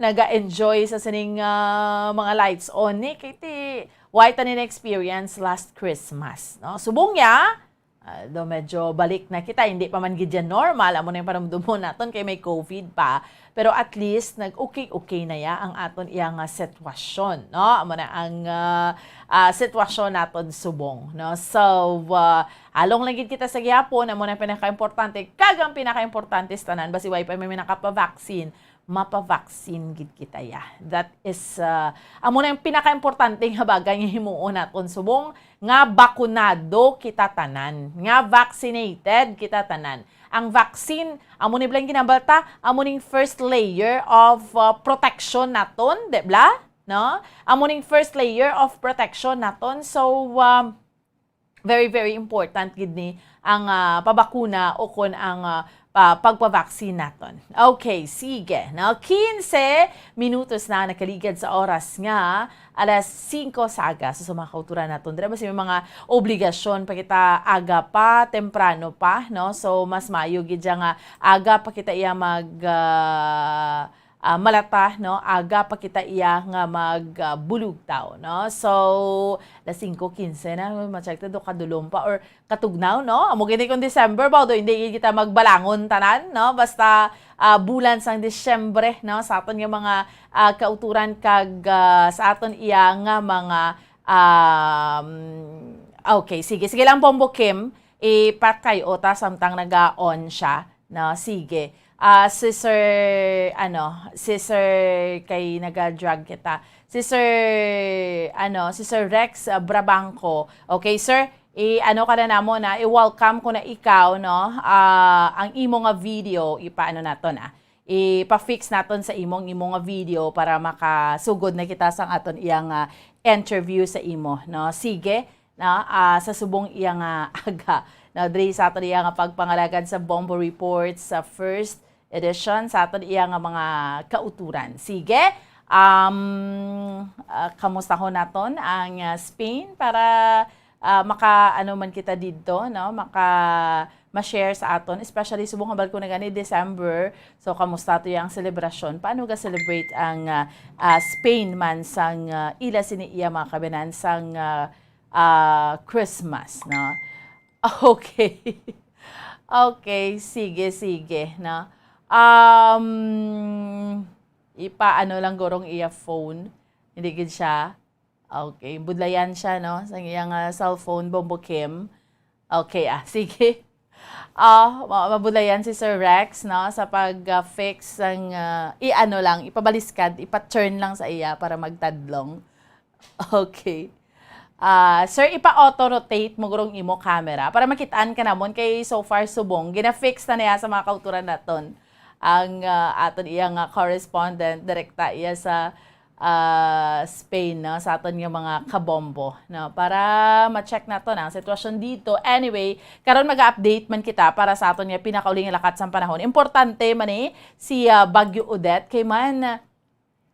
Naga-enjoy sa sining, ah, mga lights on ni kay ti way ta ni na-experience last Christmas, no? Subong ya, ah, do medyo balik na kita, hindi pa man gid yan normal, amo na yung panumdumon naton kay may covid pa. Pero at least, nag-okay-okay na ya ang aton iya nga sitwasyon, no? Amo na ang, ah, ah, sitwasyon naton subong, no? So, ah, along lang gid kita sa gihapon, amo na ang pinakaimportante. Kag ang pinakaimportante sa tanan, basi way pa may nakapavaccine, mapavaccine gid kita ya. That is, ah, amo na yung pinakaimportante nga bagay nga himuon naton subong, nga bakunado kita tanan, nga vaccinated kita tanan. Ang vaccine, amo ni blang ginabalta, amo ning first layer of, uh, protection naton, di bla? No? Amo ning first layer of protection naton. So, um, very, very important gid ni ang, ah, pabakuna o kon ang, ah, pa-, pagpabaksin naton. Okay, sige. No? Quince minutos na nakaligad sa oras nga alas singko sa aga. So, sa mga kauturan naton dira, basi may mga obligasyon pa kita aga pa, temprano pa, no? So, mas maayo gid siya nga aga pa kita iya mag, ah, ah, malata, no? Aga pa kita iya nga mag, ah, bulugtaw, no? So, alas singko quince na, ma-check ta do kadulom pa or katugnaw, no? Amo gini kung December ba, do hindi gid kita magbalangon tanan, no? Basta, ah, bulan sang Disyembre, no? Sa aton nga mga, ah, kauturan kag, ah, sa aton iya nga mga, um, okay, sige, sige lang, Bombo Kim, ipakay-o ta samtang naga-on siya, no? Sige. Ah, si Sir, ano, si Sir, kay naga-drag kita. Si Sir, ano, si Sir Rex, ah, Brabanco. Okay, sir? I-ano ka na namo na, i-welcome ko na ikaw, no? Ah, ang imo nga video, ipaano naton, ah? Ipa-fix naton sa imong, imo nga video para makasugod na kita sang aton iyang, ah, interview sa imo, no? Sige, no? Ah, sa subong iya nga aga, no? Diri sa aton iya nga pagpangalagad sa Bombo Report sa first edition sa aton iya nga mga kauturan. Sige, um, ah, kamustahon naton ang, ah, Spain para, ah, maka, ano man kita didto, no? Maka ma-share sa aton, especially subong hambal ko na gani December. So, kamusta to yang selebrasyon? Paano ga-celebrate ang, ah, ah, Spain man sang, ah, ila sini iya mga kabinan sang, ah, ah, Christmas, no? Okay. Okay, sige, sige, no? Um, ipa-ano lang gurong iya phone. Hindi gid siya. Okay, budlayan siya, no? Sa iyang, ah, cellphone, Bombo Kim. Okay, ah, sige. Ah, ma-, mabudlayan si Sir Rex, no? Sa pag, ah, fix sang, ah, i-ano lang, ipabaliskad, ipa-turn lang sa iya para magtadlong. Okay. Ah, sir, ipa-auto-rotate mo gurong imo camera para makitaan ka namon kay so far subong gina-fix na niya sa mga kauturan naton. Ang, ah, aton iya nga correspondent, direkta iya sa, ah, Spain, no, sa aton nga mga kabombo, no, para ma-check naton ang sitwasyon dito. Anyway, karon mag-update man kita para sa aton nga pinakauli nga lakat sang panahon. Importante man ni si, ah, Bagyo Odette kay man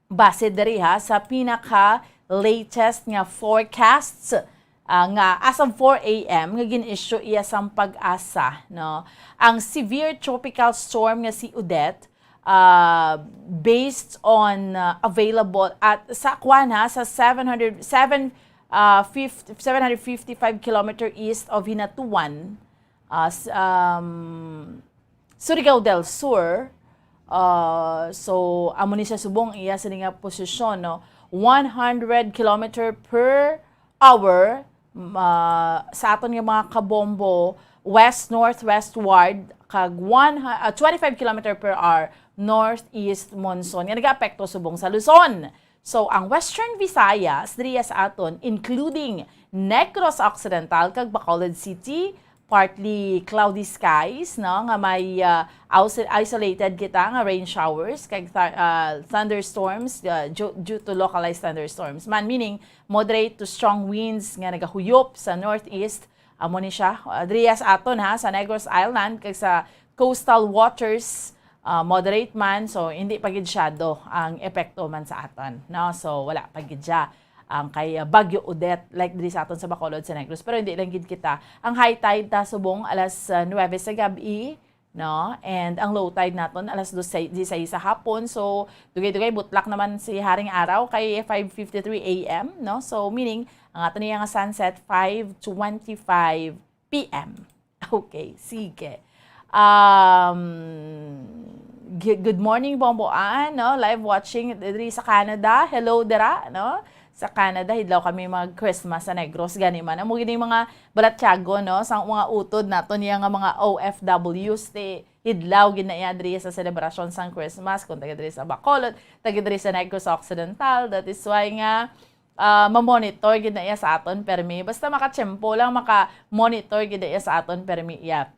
base diri, ha, sa pinaka latest nga forecasts, ah, nga as of four a m nga gin-issue iya sang PAGASA, no? Ang severe tropical storm nga si Odette, ah, based on, ah, available at sa, kuwan, ha, sa seven hundred, seven, ah, fifty, seven hundred fifty-five kilometer east of Hinatuan, ah, s-, um, Surigao del Sur. Ah, so, amo ni siya subong iya sini nga posisyon, no? One hundred kilometer per hour, ma-, sa aton nga mga kabombo, west-northwestward, kag one hu-, ah, twenty-five kilometer per hour northeast monsoon nga nagaapekto subong sa Luzon. So, ang Western Visayas, diriya sa aton, including Negros Occidental kag Bacolod City, partly cloudy skies, no, nga may, ah, aus-, isolated kita nga rain showers kag th-, ah, thunderstorms, ah, due, due to localized thunderstorms man, meaning moderate to strong winds nga nagahuyop sa northeast. Amo ni siya, ah, diri sa aton, ha, sa Negros Island kag sa coastal waters, ah, moderate man, so hindi pa gid shadow ang epekto man sa aton, no? So wala pa gid siya ang kay, ah, Bagyo Odette, like diri sa aton sa Bacolod, sa Negros. Pero hindi lang gid kita. Ang high tide ta subong alas, ah, nuwebe sa gab-i, no? And ang low tide naton alas dose, disay sa hapon. So dugay-dugay butlak naman si Haring Araw kay five fifty-three A M, no? So meaning ang ato niya nga sunset five twenty-five P M. Okay, sige. Um, gi-, good morning, Bombo Ann, no? Live watching diri sa Canada. Hello dira, no? Sa Canada, hidlaw kami mag-Christmas sa Negros. Gani man, amo gini mga balatyagon, no? Sa mga utod naton niya nga mga O F Ws, ti hidlaw gid na iya diri sa selebrasyon sang Christmas, kung taga diri sa Bacolod, taga diri sa Negros Occidental. That is why nga, ah, ma-monitor gid na iya sa aton permi. Basta makatiyempo lang, maka-monitor gid na iya sa aton permi iya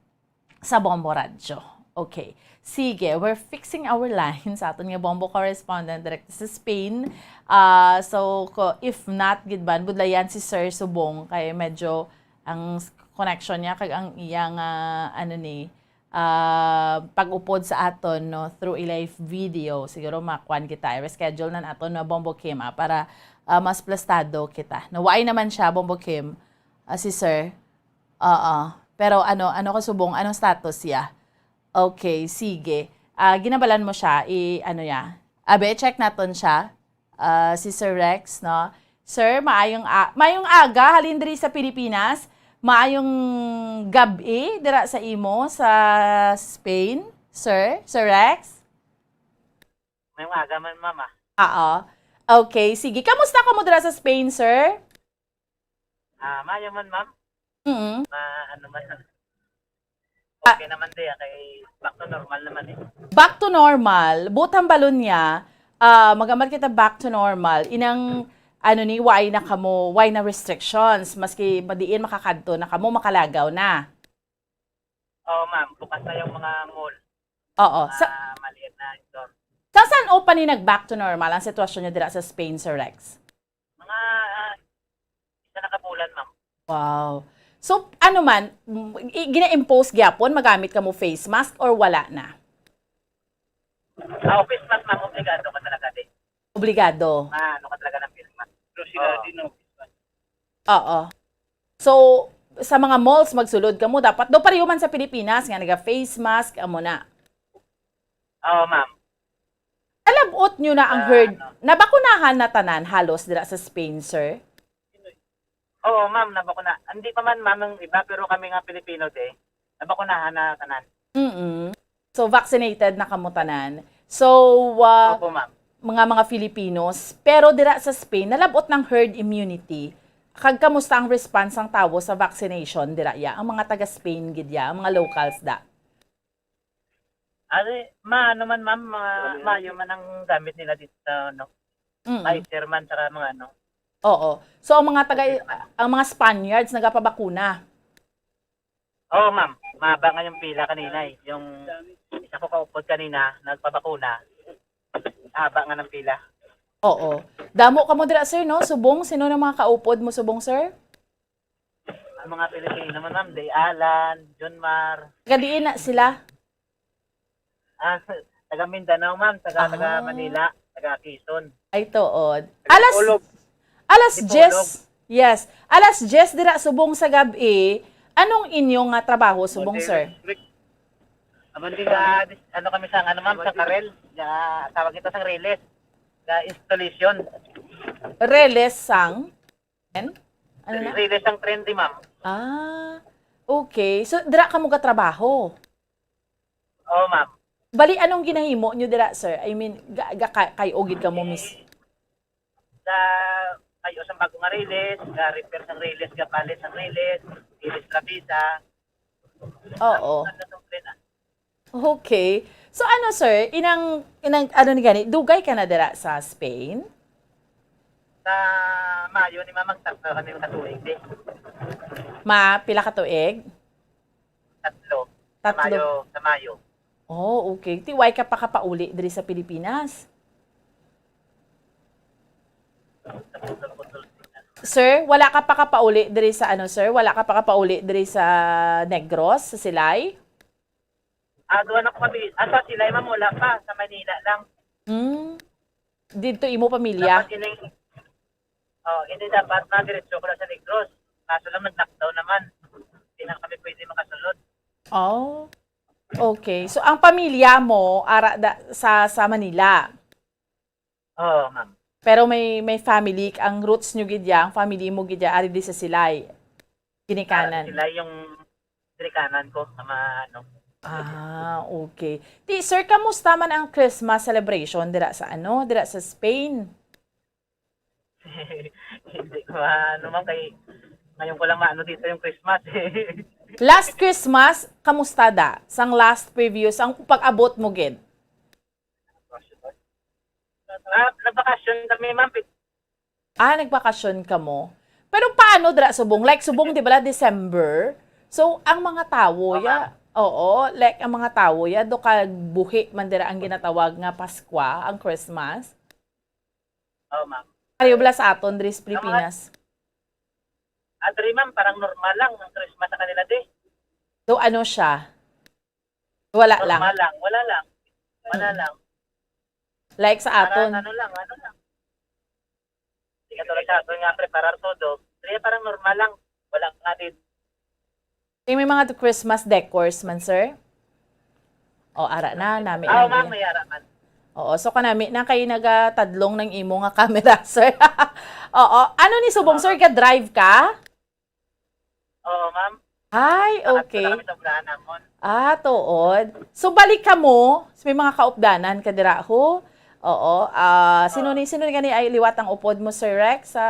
sa Bombo Radyo. Okay. Sige, we're fixing our line sa aton nga Bombo correspondent direct sa Spain. Ah, so, ko, if not, gid ban, budlayan si Sir subong kay medyo ang s-, connection niya kag ang iyang, ah, ano ni, ah, pag-upod sa aton, no, through a live video. Siguro makuan kita, i-reschedule na naton, no, Bombo Kim, ah, para, ah, mas plastado kita. Nawaay naman siya, Bombo Kim, ah, si Sir. Oo. Pero ano, ano ka subong? Anong status siya? Okay, sige. Ah, ginabalan mo siya, i-, ano ya? Abe, check naton siya. Ah, si Sir Rex, no? Sir, maayong a-, maayong aga, halin diri sa Pilipinas. Maayong gab-i dira sa imo sa Spain, sir? Sir Rex? Maayong aga man, ma'am, ah. Oo. Okay, sige. Kamusta ka mo dira sa Spain, sir? Ah, maayo man, ma'am. Mm. Ma-, ano man. Ah. Okay naman, di, ah, kay back to normal naman, eh. Back to normal. Buot hambalon niya, ah, magamar kita back to normal. Inang, ano ni, why na kamo, why na restrictions? Maski madiin makakadto na kamo, makalagaw na. Oo, ma'am. Bukas na yung mga mall. Oo. Sa Mga maliit na store. Sa san-o pa ni nag-back to normal ang sitwasyon niyo dira sa Spain, Sir Rex? Mga, ah, isa na ka bulan, ma'am. Wow. So, ano man, m-, i-, gina-impose gyapon, magamit kamo face mask or wala na? Ah, face mask, ma'am, obligado ka talaga, di. Obligado. Ah, ano ka talaga ng face mask? Pero sila Oo. din, no? Oo. So, sa mga malls, magsulod kamo, dapat daw pareho man sa Pilipinas, nga naga-face mask, amo na. Oo, ma'am. Nalab-ot nyo na ang Ah, herd, ano? Nabakunahan na tanan halos dira sa Spain, sir? Oo, ma'am, nabakuna. Hindi pa man, ma'am, ang iba, pero kami nga Pilipino, te, nabakunahan na tanan. Mm-mm. So, vaccinated na kamo tanan. So, ah, Opo, ma'am. mga, mga Filipinos, pero dira sa Spain, nalab-ot ng herd immunity. Kag kamusta ang response sang tawo sa vaccination dira ya? Ang mga taga Spain gid ya, ang mga locals da. Ari, ma-, ano man, ma'am, ma-, maayo man ang gamit nila dito sa, ano, Mm. Pfizer man, saka mga, ano. Oo. So, ang mga taga, Pfizer man. Ang mga Spaniards nagapabakuna? Oo, ma'am. Mahaba nga yung pila kanina, eh. Yung isa ko kaupod kanina, nagpabakuna. Haba nga ng pila. Oo. Damo kamo dira, sir, no? Subong, sino ng mga kaupod mo subong, sir? Ang mga Pilipino man, ma'am, Day Alan, Junmar. Taga diin na sila? Ah, taga Mindanao, ma'am, taga, taga Ah. Manila, taga Quezon. Ay, tuod. Taga Alas, Bacolod. Alas Dipolog. Diyes. Yes. Alas diyes dira subong sa gab-i. Anong inyo nga trabaho subong, Monday sir? District. Amon din nga, dis-, ano kami sa, ano, ma'am, sa Karel. Nga, tawag ito sa Riles. Nga installation. Riles sang? Ano na? Riles ang trendy, ma'am. Ah, okay. So, dira kamo gatrabaho? Oo, ma'am. Bali, anong ginahimo nyo dira, sir? I mean, ga, ga, kay, kay ugid kamo, miss? Sa, kayo sa bago nga riles, ga repair sang riles, ga palit sang riles, riles trapisa. Oo. Ano tong tren, ah? Okay. So, ano, sir, inang, inang, ano ni gani, dugay ka na dira sa Spain? Sa Mayo ni, ma'am, magtapos kami ka tuig, di. Ma, pila ka tuig? Tatlo. Sa Tatlo. Mayo, sa Mayo. Oh, okay. Ti, wala ka pa kapauli diri sa Pilipinas? Sir, wala ka pa kapauli diri sa ano, sir? Wala ka pa kapauli diri sa Negros, sa Silay? Ah, doon ako kami. Ah, sa Silay, ma'am, wala pa. Sa Manila lang. Hmm. Dito imo pamilya? Dapat ining, oh, hindi dapat na diretso ko na sa Negros. Kaso lang, nag-lockdown naman. Hindi na kami pwede makasulod. Oh. Okay. So, ang pamilya mo, ara, da, sa, sa Manila? Oo, ma'am. Pero may, may family, ang roots nyo gid ya, ang family mo gid ya, ari di sa Silay. Ginikanan. Ah, Silay yung ginikanan ko, sa mga, ano. Ah, okay. Ti, sir, kamusta man ang Christmas celebration dira sa, ano, dira sa Spain? Hindi ko, ano, ma'am, kay ngayon ko lang maano dito yung Christmas, eh. Last Christmas, kamusta da? Sang last previous, ang pag-abot mo gid? Ah, nagbakasyon kami, ma'am. Ah, nagbakasyon ka mo. Pero paano dira subong? Like, subong, di ba, la, December? So, ang mga tawo, Oo, ya, ma'am. Oo, like, ang mga tawo, ya, do ka buhi man dira ang ginatawag nga Paskwa, ang Christmas? Oo, ma'am. Pareho bala sa aton diri sa Ang mga Pilipinas? Ah, diri, ma'am, parang normal lang ang Christmas sa kanila, di. So, ano siya? Wala lang? Normal lang, wala lang. Wala Mm. lang. Like sa Parang aton? ano lang, ano lang. Di katulad sa aton nga preparar todo. Diri parang normal lang. Wala nga din. Eh, may mga Christmas decors man, sir? O, ara na, nami Ah, na ma'am, din. May ara man. Oo, so kanami na kay nagatadlong ng imo nga camera, sir. Oo. Ano ni subong, sir? Oo. Ga-drive ka? Oo, ma'am. Ay, Nakadto na okay. kami sa unahan namon. Ah, tuod. So, balik ka mo. So, may mga kaupdanan ka dira, ho? Oo. Ah, sino Oo. ni, sino ni gani ay liwat ang upod mo, Sir Rex? Sa,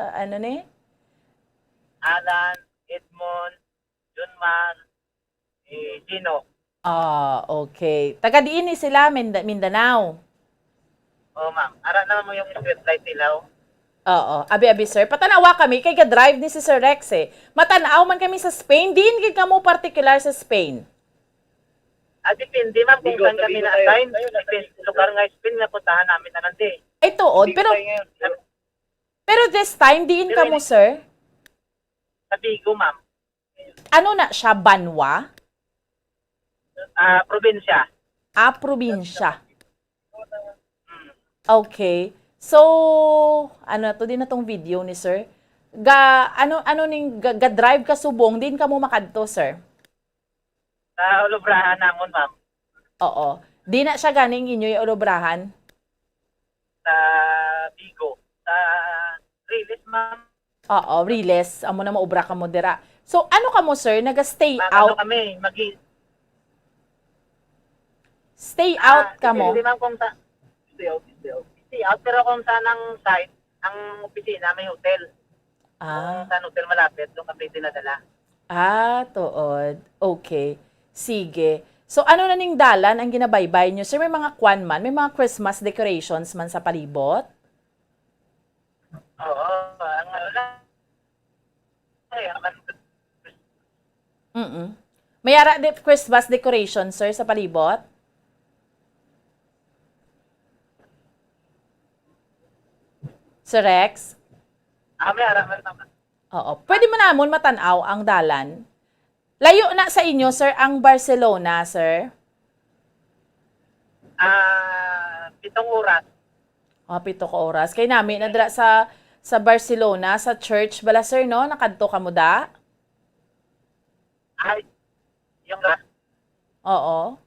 ano ni? Alan, Edmond, Junmar, eh, Gino. Ah, okay. Taga diin ni sila, Minda-, Mindanao? Oo, ma'am. Ara naman mo yung street light nila, oh. Oo. Abi, abi, sir. Patanawa kami kay ga-drive ni si Sir Rex, eh. Matanaw man kami sa Spain. Diin gid kamo partikular sa Spain? Ah, depende, ma'am, kung Bigo, saan sa kami Bigo tayo. na-assign. Tayo, nasa Depende Bigo. sa lugar nga Spain nga puntahan namin na nandi. Ay, tuod. Bigo Pero, tayo ngayon. pero this time, diin Pero kamo, ini- sir? Sa Bigo, ma'am. Ano na siya, banwa? Ah, probinsya. Ah, probinsya. Mm. Okay. So, ano na to, di na tong video ni sir. Ga, ano, ano ning, ga, ga-drive ka subong, diin kamo makadto, sir? Sa ulubrahan namon, ma'am. Oo. Di na siya ganing inyoy ulubrahan? Sa Bigo. Sa Riles, ma'am. Oo, Riles. Amo na maubra kamo dira. So, ano kamo, sir? Naga-stay Mag-, ano out? kami, magi- Stay Ah, out kamo? depende, ma'am, kung sa- Stay out, stay out. Stay out, pero kung saan ang site, ang opisina, may hotel. Ah. Kung saan hotel malapit, doon kami dinadala. Ah, tuod. Okay. Sige. So, ano na ning dalan ang ginabaybay nyo, sir? May mga kwan man? May mga Christmas decorations man sa palibot? Oo, ang ano lang. Ay, ang Mm-mm. May ara di Christmas decoration, sir, sa palibot? Sir Rex? Ah, may ara man naman. Oo. Pwede mo namon matanaw ang dalan? Layo na sa inyo, sir, ang Barcelona, sir? Ah, pitong oras. Ah, pito ka oras. Kay nami na dira sa, sa Barcelona, sa church bala, sir, no? Nakadto ka mo da? Ay, yung ra- Oo.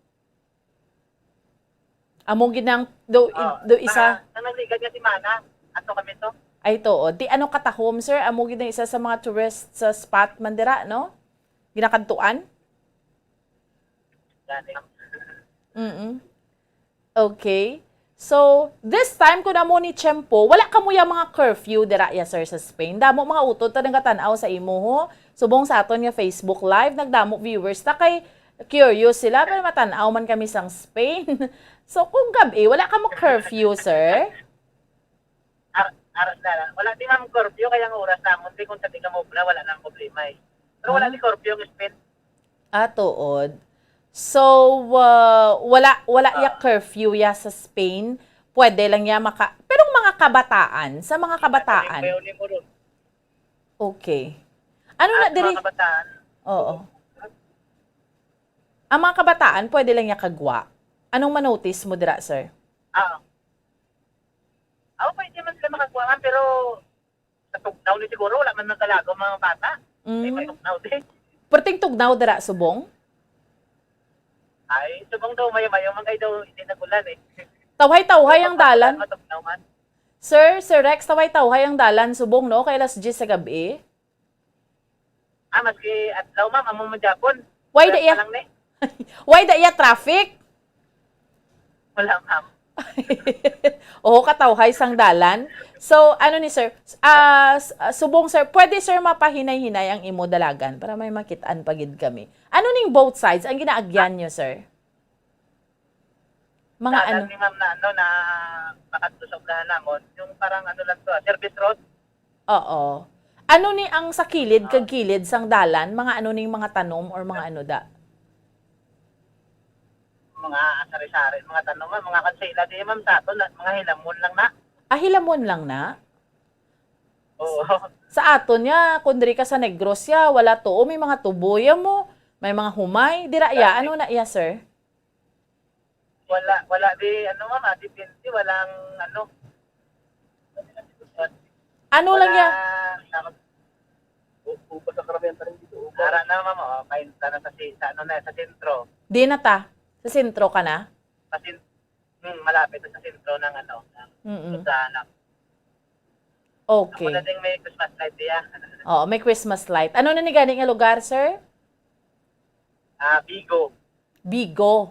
Amo gid nang do, i-, Oh, do isa. Sa, sa nagligad nga semana, ato kami to. Ay, to. Di ano katahom, sir? Amo gid ang isa sa mga tourist sa spot man dira, no? Ginakadtuan? Gani. Mm-mm. Okay. So, this time, kung amo ni tiyempo, wala kamo ya mga curfew dira ya, sir, sa Spain. Damo mga utod ta nagatan-aw sa imo, ho. Subong sa aton nga Facebook Live, nagdamo viewers ta kay curious sila, pero matan-aw man kami sang Spain. So, kung gab-i, wala kamo curfew, sir? Ar-, ar-, wala. Wala di, ma'am, curfew, kaya ang oras namon, di, kung sa di ka maubra, wala nang problema, eh. Pero wala Ah. di curfew ang Spain. Ah, tuod. So, ah, wala, wala ya Ah. curfew ya sa Spain. Pwede lang ya maka-, pero mga kabataan, sa mga kabataan. Mayo ni mo ron. Okay. Ano Ah, na sa diri? Mga kabataan. Oo. Ang mga kabataan, pwede lang ya kagwa. Anong manotice mo dira, sir? Ah. Ah, pwede man sila makagwa, ma'am, pero sa tugnaw ni siguro, wala man nagkalago ang mga bata. Ay, Mm. matugnaw din. Perting tugnaw dira, subong? Ay, subong daw, mayo-mayo man kay daw, hindi nagulan eh. Tawhay-tawhay ang Pag dalan. Matugnaw man. Sir, Sir Rex, tawhay-tawhay ang dalan, subong, no? Kay alas diyes sa gabi. Ah, maski adlaw, ma'am, amo man gyapon. Why Wala da iya? pa lang ni. Why da iya traffic? Wala, ma'am. Oo, katawhay sang dalan. So, ano ni sir? Ah, s-, ah, subong sir, pwede sir mapahinay-hinay ang imo dalagan para may makitaan pa gid kami. Ano ning both sides ang ginaagyan niyo, sir? Mga Dalan ano? ni ma'am na ano, na pakadto sa unahan namon, yung parang ano lang to, ah, service road. Oo. Ano ni ang sa kilid kag kilid sang dalan? Mga ano ning mga tanom or mga ano da? Mga sari-sari, mga tanom, mga kansila di, ma'am, sa aton, na, mga hilamon lang na. Ah, hilamon lang na? Oo. Sa aton ya, kung diri ka sa Negros ya, wala to. O, may mga tubo ya mo, may mga humay. Dira ya, ano na ya, sir? Wala, wala di, ano, ma'am, ah, depende, walang, ano. Ano lang ya? Wala, dapat u-, ubos ang karamihan pa rin dito, ubos. Ara na, ma'am, oh, kain ka na sa si-, sa, ano na, sa sentro. Di na ta? Sa sentro ka na? Sa sen-, hmm, malapit sa sentro ng, ano, ng Mm-mm. Susana. Okay. Ako na ding may Christmas light diya. Oo, may Christmas light. Ano na ni gani nga lugar, sir? Ah, Vigo. Vigo.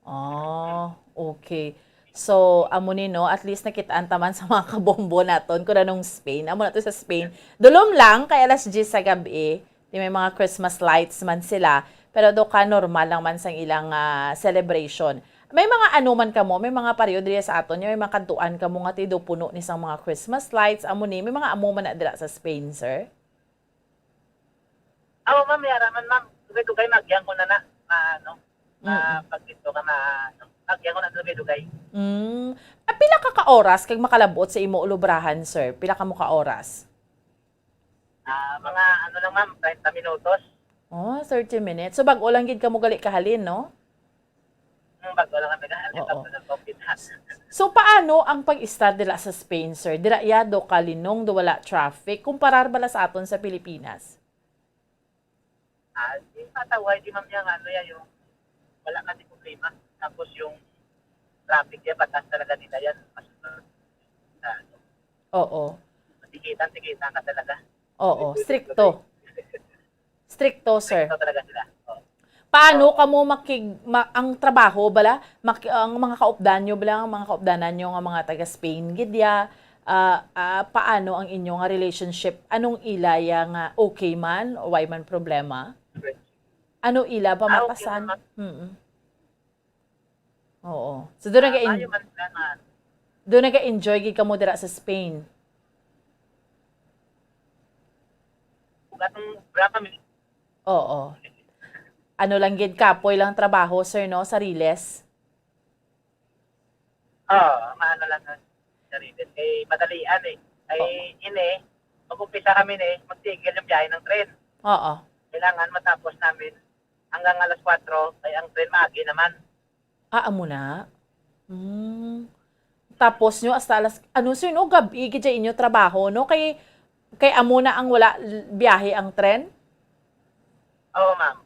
Ah, okay. So, amo ni, no, at least nakitaan ta man sa mga kabombo naton kung anong Spain. Amo na to sa Spain. Dulom lang, kay alas diyes sa gabi, di may mga Christmas lights man sila, pero do ka normal lang man sang ilang, ah, celebration. May mga ano man kamo, may mga pareho diri sa aton, may mga kantuan kamo nga ti do puno ni sang mga Christmas lights, amo ni, may mga amo man na dira sa Spain, sir? Aw, ma'am, yara man, ma'am. Dugay-dugay, maagian ko na na. Ma-, ano, Mm. ma-, pag dito ka, ma-, ano, maagian ko na dugay-dugay. Mm. Ah, pila ka ka oras kag makalabot sa imo ulubrahan, sir? Pila ka mo ka oras? Ah, mga ano lang, ma'am, treinta minutos. Oh, thirty minutes. So, bag-o lang gid kamo gali kahalin, no? Hmm, bag-o lang kami kahalin Oo. Tapos ng COVID na. So, paano ang pag-istar dira sa Spain, sir? Dira ya do kalinong, do wala traffic, kumparar bala sa aton sa Pilipinas? Ah, di mataway, di, ma'am, yung ano yan, yung wala kasi problema. Tapos yung traffic yan, batas talaga nila yan. Masunod sa ano. Oo. Tikitan, tikitan ka talaga. Oo, strikto. Strikto, sir. Strikto talaga sila. Oo. Paano Oo. kamo makig-, ma-, ang trabaho bala, mak-, ang mga kaupdan nyo bala, ang mga kaupdanan nyo nga mga taga Spain gid ya, ah, ah, paano ang inyo nga relationship? Anong ila ya nga okay man o way man problema? Ano ila ba Ah, okay matasan? naman. Mm. Oo. So, doon Ah, nag-en-, maayo man sila na. Doon nag-enjoy gid kamo dira sa Spain? Ug atong bra kami. Oo. Ano lang gid, kapoy lang trabaho, sir, no? Sa Riles? Oo, maano lang ang sa Riles. Kay madalian eh. Kay Oo. ini, mag-umpisa kami ni, magtigil yung biyahe ng tren. Oo. Kailangan matapos namin hanggang alas kwatro, kay ang tren maagi naman. Ah, amo na? Hmm. Tapos nyo hasta alas, ano, sir, no? Gab-i gid inyo trabaho, no? Kay, kay amo na ang wala l-, biyahe ang tren? Oo, ma'am.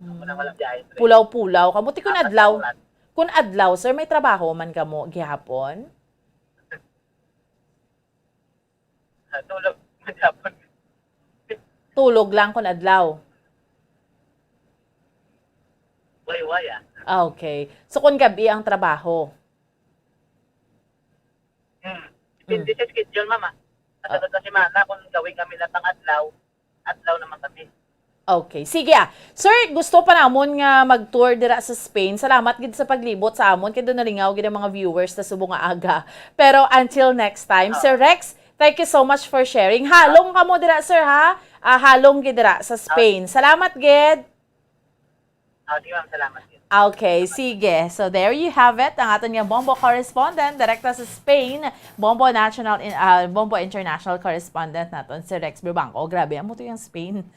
Amo na Hmm. wala biyahe, tren. Pulaw-pulaw. Kamuti kun Apat adlaw, na oras. Kun adlaw, sir, may trabaho man kamo gihapon? Ah, tulog maghapon. Tulog lang kun adlaw? Way-way, ah. Ah, okay. So, kun gab-i ang trabaho? Hmm. Depende Hmm. sa schedule, ma'am, ah. Sa Ah. sunod na semana, kung gawin kami na pang-adlaw, adlaw naman kami. Okay. Sige, ah. Sir, gusto pa namon nga mag-tour dira sa Spain. Salamat gid sa paglibot sa amon. Kay doon nalingaw gid ang mga viewers na subong nga aga. Pero until next time, Oo. Sir Rex, thank you so much for sharing. Halong kamo dira, sir, ha? Ah, halong gid dira sa Spain. Salamat gid. Ah, di, ma'am, salamat din. Okay, sige. So there you have it, ang aton nga Bombo correspondent direkta sa Spain, Bombo National in, ah, Bombo International correspondent naton si Rex Bibangco. Grabe, amo to yung Spain.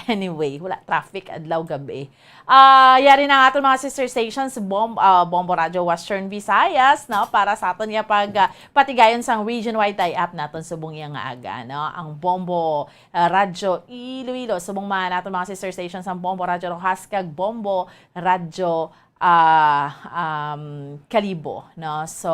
Anyway, wala traffic adlaw gabi. Ah, yari na ang aton mga sister stations, Bom-, ah, Bombo Radio Western Visayas, no, para sa aton nga pag, ah, patigayon sang region-wide tie-up naton subong iya nga aga, no. Ang Bombo, ah, Radio Iloilo, subong man aton mga sister stations, ang Bombo Radio Roxas kag Bombo Radio, ah, um, Kalibo, no. So,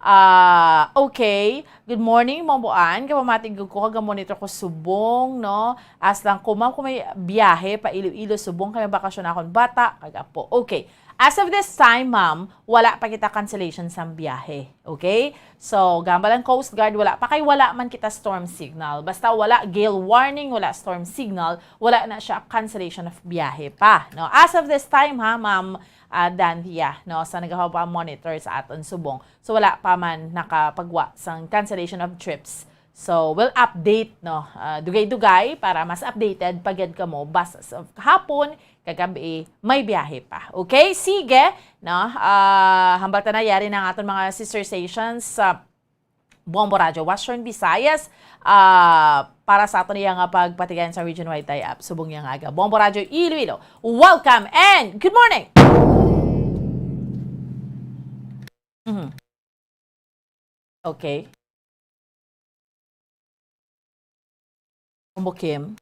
ah, okay. Good morning, Bombo Ann. Kapamati gud ko kag monitor ko subong, no. As lang ko, ma'am, kung may biyahe pa Iloilo, subong kay may bakasyon akon bata kag apo. Okay. As of this time, ma'am, wala pa kita cancellation sang biyahe. Okay? So, gamba lang Coast Guard, wala pa kay wala man kita storm signal. Basta wala gale warning, wala storm signal, wala na siya cancellation of biyahe pa, no? As of this time, ha, Ma'am, ah, Danvia, no, sa nagawa pa monitor sa aton subong. So, wala pa man nakapagwa sang cancellation of trips. So, we'll update, no, ah, dugay-dugay para mas updated pa gyud kamo. Basta sa kahapon, kagabi, may biyahe pa. Okay? Sige, no? Ah, hambal ta na, yari na ang aton mga sister stations sa Bombo Radio Western Visayas, ah, para sa aton iya nga pagpatigayon sa region-wide tie-up subong iya nga aga. Bombo Radio Iloilo, welcome and good morning! Mhm. Okay. Bombo Kim.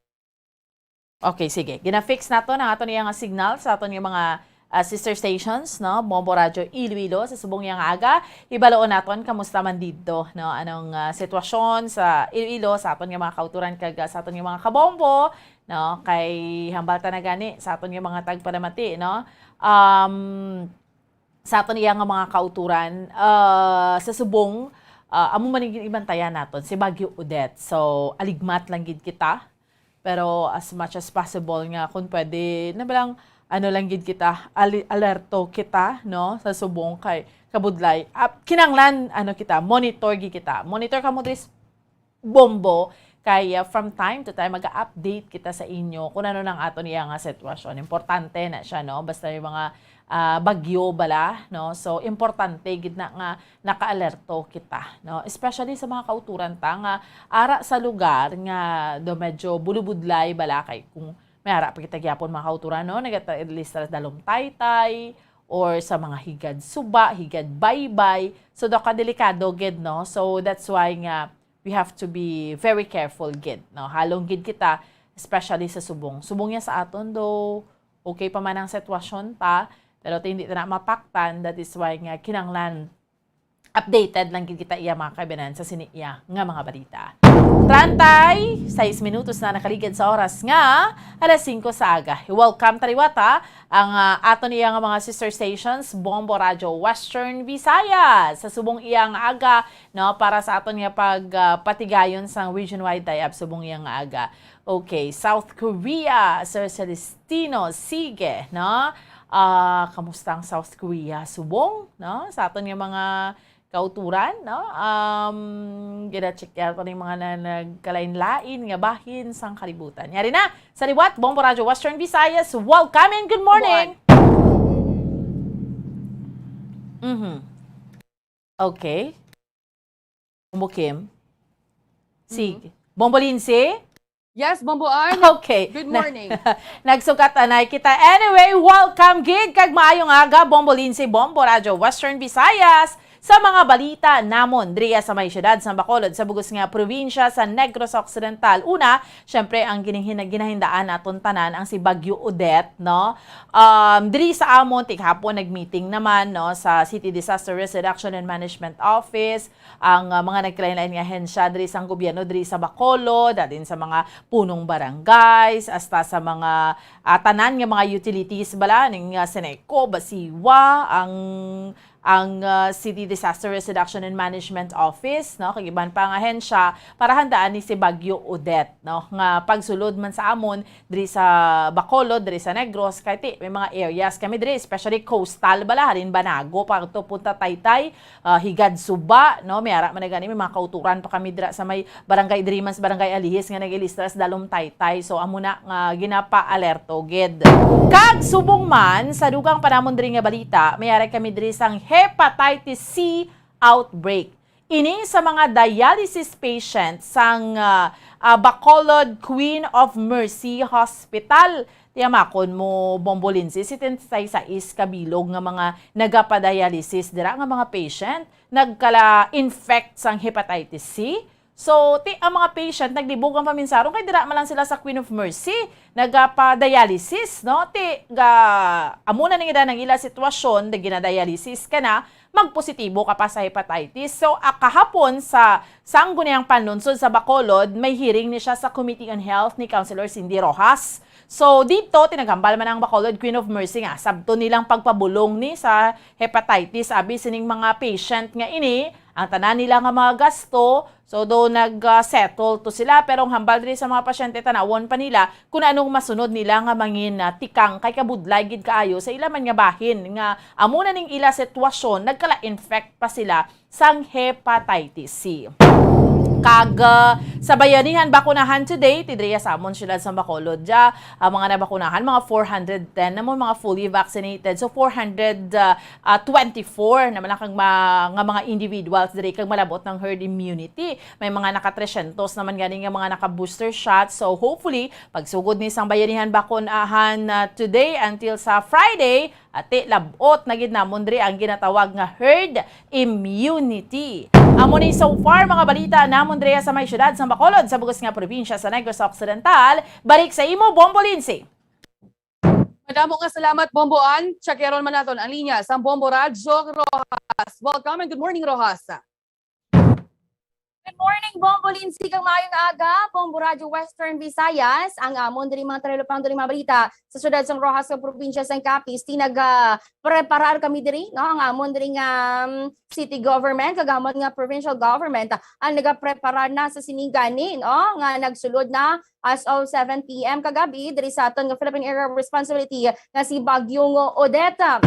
Okay, sige. Gina-fix naton ang aton iya nga signal sa aton nga mga, ah, sister stations, no? Bombo Radio Iloilo sa subong iya nga aga. Hibaloon naton kamusta man didto, no? Anong, ah, sitwasyon sa Iloilo sa aton nga mga kauturan kag, ah, sa aton nga mga kabombo, no? Kay hambal ta na gani sa aton nga mga tagpalamati, no? Um, sa aton iya nga mga kauturan, ah, sa subong, ah, amo man ang ibantayan naton, si Bagyo Odette. So, aligmat lang gid kita. Pero as much as possible nga, kung pwede, na ba lang, ano lang gid kita, ali-, alerto kita, no, sa subong kay kabudlay. Ah, kinahanglan, ano kita, monitor gid kita. Monitor kamo diri s-, Bombo, kay, ah, from time to time, mag-update kita sa inyo kung ano nang aton iya nga sitwasyon. Importante na siya, no? Basta yung mga, ah, bagyo bala, no? So, importante gid na nga naka-alerto kita, no? Especially sa mga kauturan ta nga ara sa lugar nga do medyo bulubudlay bala, kay kung may ara pa kita gyapon mga kauturan, no? Nagalista sa Dalom Taytay or sa mga Higad Suba, Higad Baybay. So, do ka delikado gid, no? So, that's why nga we have to be very careful gid, no? Halong gid kita, especially sa subong. Subong niya sa aton do, okay pa man ang sitwasyon ta, pero ti hindi ta na mapaktan, that is why nga kinanglan updated lang gid kita iya mga kaibanan sa sini iya nga mga balita. Trantay, sais minutos na nakaligid sa oras nga alas singko sa aga. Welcome taliwata ang, ah, aton iya nga mga sister stations, Bombo Radio Western Visayas, sa subong iya nga aga, no, para sa aton nga pag, ah, patigayon sang region-wide tie-up subong iya nga aga. Okay, South Korea, Sir Celestino, sige, no? Ah, kamusta ang South Korea subong, no? Sa aton nga mga kauturan, no? Um, gina-check naton ang mga na-, nagkalain-lain nga bahin sang kalibutan. Yari na, sa liwat, Bombo Radio Western Visayas, welcome and good morning! Mhm. Okay. Bombo Kim? Sige. Mhm. Bombo Lindsay? Yes, Bombo Ann. Okay. Good morning. Nagsugat anay kita. Anyway, welcome gid kag maayong aga, Bombo Lindsay, Bombo Radio Western Visayas. Sa mga balita namon, diriya sa may siyudad sa Bacolod, sa bugos nga probinsya sa Negros Occidental. Una, syempre, ang ginahin-, ginahindaan naton tanan ang si Bagyo Odette, no? Um, diri sa amon, tighapon, nag-meeting naman, no, sa City Disaster Risk Reduction and Management Office, ang, ah, mga nagkalain-lain nga ahensya diri sang gobyerno diri sa Bacolod, halin sa mga punong barangays, hasta sa mga, ah, tanan nga mga utilities bala, ning, ah, Ceneco, Basiwa, ang, ang, ah, City Disaster Risk Reduction and Management Office, no, kag iban pa nga ahensya para handaan ni si Bagyo Odette, no, nga pagsulod man sa amon diri sa Bacolod, diri sa Negros, kay ti, may mga areas kami diri, especially coastal bala, halin Banago, pagto Punta Taytay, ah, Higad Suba, no, may ara man na gani, may mga kauturan pa kami dira sa may barangay diri man sa Barangay Alihis nga nag-ilista sa Dalom Taytay. So, amo na nga ginapa-alerto gid. Kag subong man sa dugang pa namon diri nga balita, may ara kami diri sang hepatitis C outbreak. Ini sa mga dialysis patient sang, ah, ah, Bacolod Queen of Mercy Hospital. Tiyamakon mo, Bombo Lindsay, setenta y seis ka bilog nga mga nagapadialysis dira nga mga patient nagkala-infect sang hepatitis C. So, ti, ang mga patient naglibog ang paminsaro kay dira man lang sila sa Queen of Mercy nagapa-dialysis, no? Ti, ga, amo na ning ila nang ila sitwasyon, na ginadialysis ka na, magpositibo ka pa sa hepatitis. So, ah, kahapon sa Sangguniang Panlunsod sa Bacolod, may hearing ni siya sa Committee on Health ni Councilor Cindy Rojas. So, dito, tinaghambal man ang Bacolod Queen of Mercy nga sabton nilang pagpabulong ni sa hepatitis. Abi sining mga patient nga ini, ang tanan nila nga mga gasto, so, do nag-settle to sila. Pero ang hambal diri sa mga pasyente, tanawon pa nila kung anong masunod nila nga mangin, ah, tikang kay kabudlay gid kaayo sa ila man nga bahin nga amo na ning ila sitwasyon, nagkala-infect pa sila sang hepatitis C. Kag, ah, sa bayanihan bakunahan today, ti diri sa amon siyudad sa Bacolod, dya, ang mga nabakunahan, mga four hundred ten na mo, mga fully vaccinated. So, four hundred, ah, ah, twenty-four naman lang kag ma-, nga mga individuals diri kag malabot ng herd immunity. May mga naka tresyentos naman gani nga mga naka-booster shot. So, hopefully, pagsugod ni sang bayanihan bakunahan, ah, today until sa Friday, ati, labot na gid namon diri ang ginatawag nga herd immunity. Amo ni so far mga balita namon diri sa may siyudad sa Bacolod, sa bug-os nga probinsya sa Negros Occidental. Balik sa imo, Bombo Lindsay. Madamo nga salamat, Bombo Ann. Tsakeron man naton ang linya sang Bombo Radyo, Rojas. Welcome and good morning, Rojas. Good morning, Bombo Lindsay, kag maayong aga, Bombo Radyo Western Visayas. Ang amon diri mga talupangdon nga mga balita sa siyudad sang Rojas sa probinsya sang Capiz, ti naga-preparar kami diri, no? Ang amon diri nga, um, city government, kag amon nga provincial government, ang nagapreparar na sa sining gani, no? Nga nagsulod na as of seven P M kagabi diri sa aton nga Philippine Area of Responsibility nga si Bagyong Odette.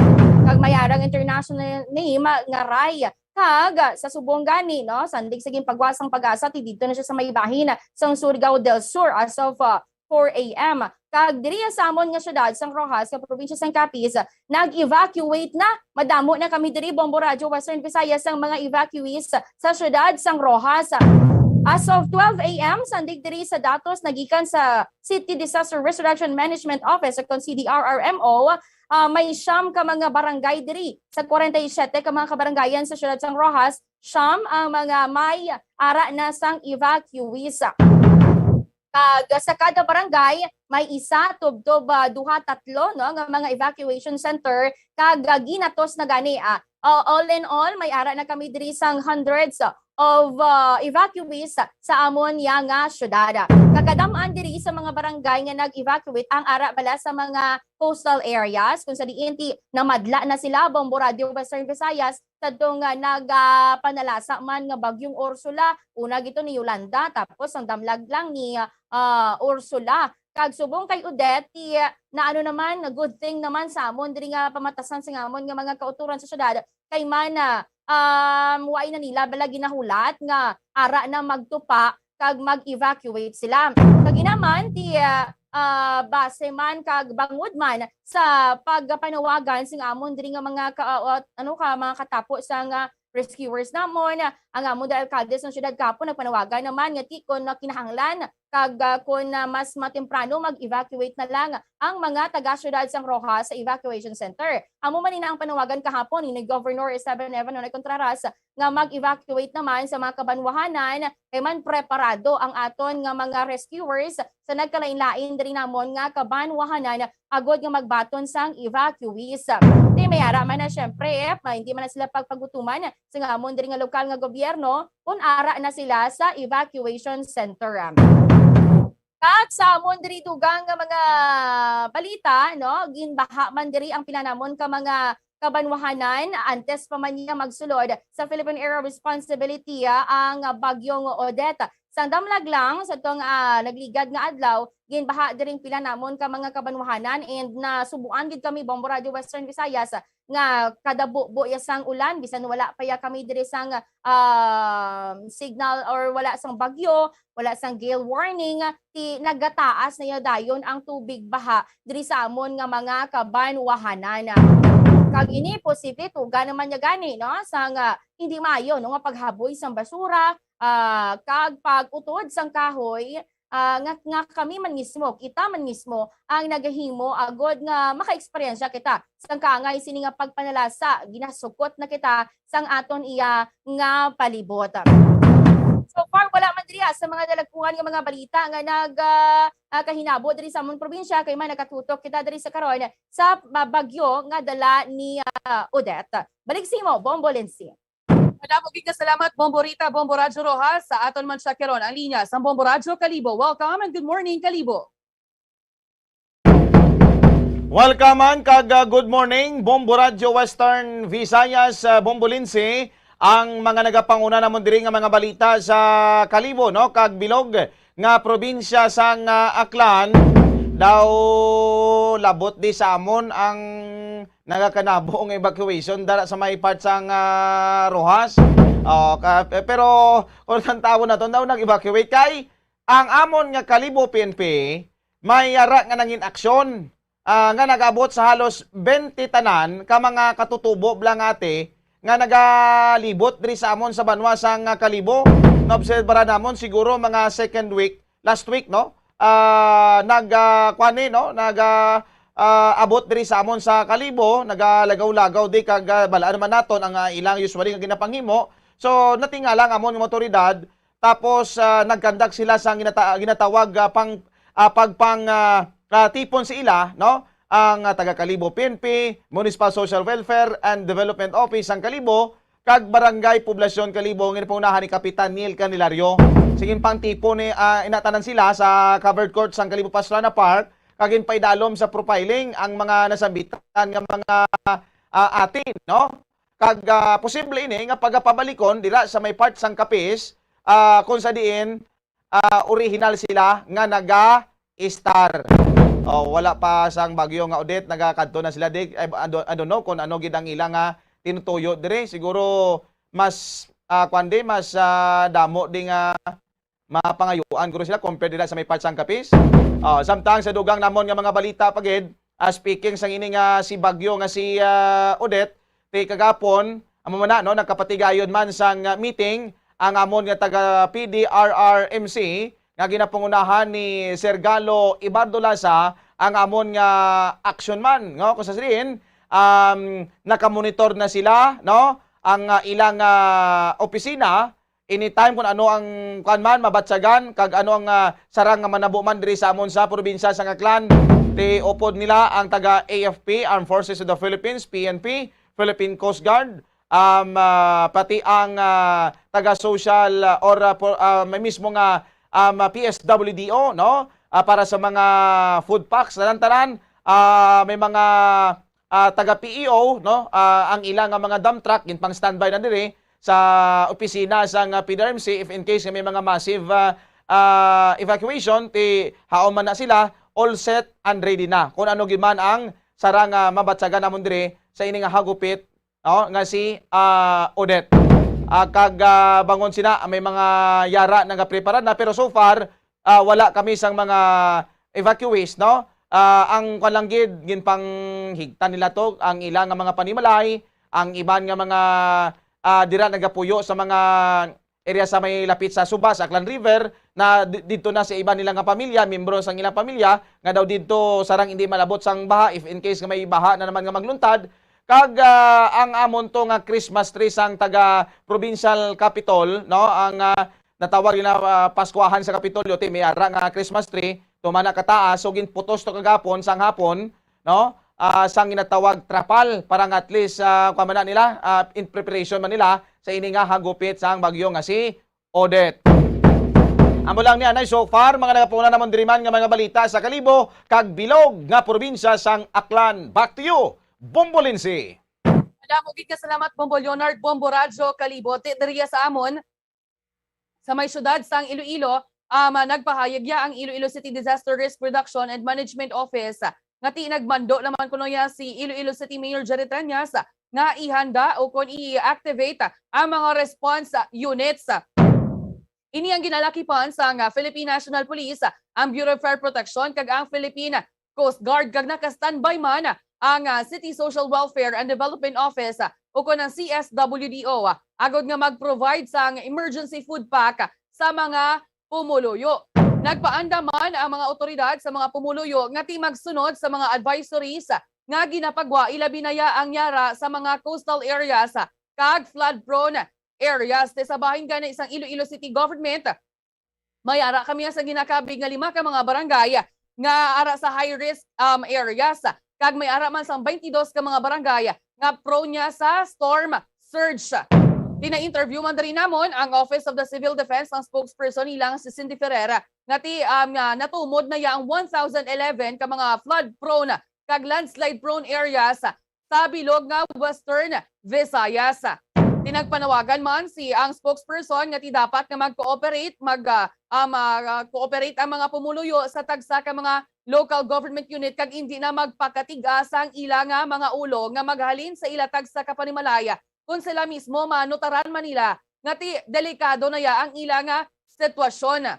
Kag may arang international name nga Rai. Kag sa subong gani, no, sandig sa ginpagwa sang PAGASA, ti didto na siya sa may bahin sang Surigao del Sur as of, uh, four A M. Kag diri sa amon nga siyudad sang Roxas, sa probinsya sang Capiz, nag-evacuate na. Madamo na kami diri, Bombo Radyo Western Visayas, sang mga evacuees sa siyudad sang Roxas. As of twelve A M, sandig diri sa datos nagikan sa City Disaster Risk Reduction Management Office, o kon C D R R M O, ah, may siyam ka mga barangay diri sa kwarenta y siyete ka mga kabarangayan sa siyudad sang Roxas, siyam ang mga may ara na sang evacuees. Kag sa kada barangay, may isa, tubtob, ah, duha, tatlo, no, nga mga evacuation center, kag, ah, ginatos na gani, ah. O, all in all, may ara na kami diri sang hundreds of, ah, evacuees sa amon ya nga syudad. Kag kadam-an diri sa mga barangay nga nag-evacuate ang ara bala sa mga coastal areas, kung sa diin ti namadla na sila, Bombo Radyo Western Visayas, sadto nga nagapanalasa man nga Bagyong Ursula, una gito ni Yolanda, tapos ang damlag lang ni, ah, Ursula. Kag subong kay Odette, ti, na ano naman, good thing naman sa amon diri nga pamatasan sa amon nga mga kauturan sa syudad, kay man, ah, um, waay na nila bala ginahulat nga ara na magtupa kag mag-evacuate sila. Kag inaman, ti, ah, ah, base man kag bangod man sa pagpanawagan sing amon diri nga mga ka-, ah, ano ka, mga katapo sa nga rescuers namon, ang amon diri alkalde sa syudad kahapon nagpanawagan naman nga ti kon kinahanglan kag, ah, kon, ah, mas matemprano mag-evacuate na lang ang mga taga-syudad sang Roxas sa evacuation center. Amo man ina ang panawagan kahapon ni Governor Esteban Eva Nonoy Contreras nga mag-evacuate naman sa mga kabanwahanan, kay man preparado ang aton nga mga rescuers sa nagkalain-lain diri namon nga kabanwahanan agod nga magbaton sang evacuees. Ti may ara man na, syempre, eh, ma-, hindi man na sila pagpagutuman sa amon diri nga lokal nga gobyerno kung ara na sila sa evacuation center. Kag sa amon diri dugang nga mga balita, no, ginbaha man diri ang pila namon ka mga kabanwahanan, antes pa man niya magsulod sa Philippine Area of Responsibility, ah, ang Bagyong Odette. Sang damlag lang sa tong, ah, nagligad nga adlaw, ginbaha diring pila namon ka mga kabanwahanan, and nasubuan gid kami, Bombo Radio Western Visayas, nga kada bubo ya sang ulan, bisan wala pa ya kami diri sang, ah, signal or wala sang bagyo, wala sang gale warning, ti nagataas na ya dayon ang tubig baha diri sa amon nga mga kabanwahanan. Kag ini posible tuga naman niya gani, no, sang, ah, hindi maayo, no, nga paghaboy sang basura, ah, kag pag-utod sang kahoy, ah, nga, nga kami man mismo, kita man mismo ang nagahimo agod nga makaeksperyensya kita sang kaangay sini nga pagpanalasa, ginasukot na kita sang aton iya nga palibot. So far, wala man diri, ah, sa mga dalagkuhan nga mga balita nga nag, ah, ah, kahinabo diri sa amon probinsya, kay man nakatutok kita diri sa karon sa ba-, bagyo nga dala ni, ah, Odette. Balik sa imo, Bombo Lindsay. Madamo gid nga salamat, Bombo Rita, Bombo Radyo Rojas. Sa aton man siya karon ang linya sang Bombo Radyo Kalibo. Welcome and good morning, Kalibo. Welcome man kag, ah, good morning, Bombo Radyo Western Visayas, ah, Bombo Lindsay. Ang mga nagapanguna namon diri nga mga balita sa Kalibo, no, kag bilog nga probinsya sang, ah, Aklan, daw labot di sa amon ang nagakanabo nga evacuation dara sa may part sang, ah, Roxas. Oh, ka-, pe-, pero kung ang tawon naton daw nag-evacuate kay ang amon nga Kalibo P N P, may yara nga nangin aksyon, ah, nga nag-abot sa halos twenty tanan ka mga katutubo, Balangati, nga nagalibot diri sa amon sa banwa sang, ah, Kalibo. Naobserbaran namon siguro mga second week, last week, no? Ah, nag, ah, kuwan ni, no? Nag, ah, ah, abot diri sa amon sa Kalibo, nagalagaw-lagaw di kag, ah, balaan man naton ang, ah, ilang usually nga ginapanghimo. So, natingala ang amon nga mga otoridad, tapos, ah, nagkandak sila sa ginata-, ginatawag, ah, pang, ah, pagpang, ah, ah, tipon sa ila, no? Ang, ah, taga Kalibo P N P, Municipal Social Welfare and Development Office sang Kalibo, kag Barangay Poblasyon Kalibo nga ginapangunahan ni Kapitan Neil Candelario. Sige, pangtipon ni, ah, inatanan sila sa covered court sang Kalibo Pastrana Park, kag ginpaidalom sa profiling ang mga nasambitan nga mga, ah, atin, no? Kag, ah, posible ini nga pagapabalikon dira sa may part sang Capiz, ah, kung sa diin, ah, original sila nga naga-estar. Oh, wala pa sang bagyo nga Odette, nagakadto na sila di. I, I don't, I don't know kung ano gid ang ila nga tinutuyo diri. Siguro mas, ah, kuwan di, mas, ah, damo di nga mapangayuan guro sila compared dira sa may part sang Capiz. Ah, samtang sa dugang namon nga mga balita pa gid, ah, speaking sang ini nga si bagyo nga si, ah, Odette, ti kagapon, amo man na, no, nagkapatigayon man sang, ah, meeting ang amon nga taga P D R R M C nga ginapangunahan ni Sir Galo Ibardo Lasa, ang amon nga action man, no, kung sa sirin, um, nakamonitor na sila, no, ang, ah, ilang, ah, opisina. Anytime kung ano ang kuwan man, mabatyagan, kag ano ang, ah, sarang nga manabo man diri sa amon sa probinsya sang Aklan, ti upod nila ang taga A F P, Armed Forces of the Philippines, P N P, Philippine Coast Guard, um, ah, pati ang, ah, taga social, ah, or, ah, por-, ah, may mismo nga, um, ah, P S W D O, no? Ah, para sa mga food packs, tanan-tanan, ah, may mga, ah, taga P E O, no? Ah, ang ila nga mga dump truck, ginpang-standby na diri sa opisina sang, ah, P D R M C if in case nga may mga massive, ah, ah, evacuation, ti haom man na sila, all set and ready na. Kung ano gid man ang sarang, ah, mabatyagan namon diri sa ini nga hagupit, no, nga si, ah, Odette. Ah, kag, ah, bangon sina, may mga yara nagaprepara na, pero so far, ah, wala kami sang mga evacuees, no? Ah, ang kwan lang gid, ginpanghigtan nila to, ang ila nga mga panimalay, ang iban nga mga, ah, dira nagapuyo sa mga area sa may lapit sa Suba, sa Aklan River, na di-, didto na sa iban nila nga pamilya, miyembro sang ilang pamilya, nga daw didto sarang hindi malabot sang baha, if in case nga may baha na naman nga magluntad. Kag, ah, ang amon to nga Christmas tree sang taga provincial capitol, no, ang, ah, natawag na, ah, Paskuahan sa Kapitolyo, ti may ara nga Christmas tree, tuman na kataas, so ginputos to kagapon sang hapon, no, ah, sang ginatawag trapal, para nga at least, ah, kuwan man na nila, ah, in preparation man nila sa ini nga hagupit sang bagyo nga si Odette. Amo lang ni anay so far, mga nagapuna namon diri man nga mga balita sa Kalibo kag bilog nga probinsya sang Aklan. Back to you, Bombo Lindsay. Damo gid nga salamat, Bombo Leonard, Bombo Radyo Kalibo. Ti-, diriya sa amon, sa may siyudad sang Iloilo, um, nagpahayag ya ang Iloilo City Disaster Risk Reduction and Management Office nga ti nagmando naman kuno ya si Iloilo City Mayor Jerry Treñas nga ihanda o kon i-activate ang mga response units. Ini ang ginalakipan sang, ah, Philippine National Police, ang Bureau of Fire Protection, kag ang Philippine Coast Guard, kag naka-standby man ang, ah, City Social Welfare and Development Office, ah, o kon ang C S W D O, ah, agod nga mag-provide sang emergency food pack sa mga pumuluyo. Nagpaandam man ang mga awtoridad sa mga pumuluyo nga ti magsunod sa mga advisories nga ginapagwa, ilabi na ya ang yara sa mga coastal areas kag flood-prone areas. Ti sa bahin gani sang Iloilo City Government, may ara kami sa ginakabig nga lima ka mga barangay nga ara sa high risk, um, areas, kag may ara man sang twenty-dos ka mga barangay nga prone niya sa storm surge. Gina-interview man diri namon ang Office of the Civil Defense, ang spokesperson nila nga si Cindy Ferreira, nga ti, um, nga natumod na ya ang one thousand eleven ka mga flood prone kag landslide prone areas sa bilog nga Western Visayas. Ti nagpanawagan man si ang spokesperson nga ti dapat nga mag-cooperate, mag, ah, ah, ma-, ah, cooperate ang mga pumuluyo sa tagsa ka mga local government unit kag indi na magpakatig-a sang ila nga mga ulo nga maghalin sa ila tagsa ka panimalay, kon sila mismo manutaran man nila nga ti delikado na ya ang ila nga sitwasyon.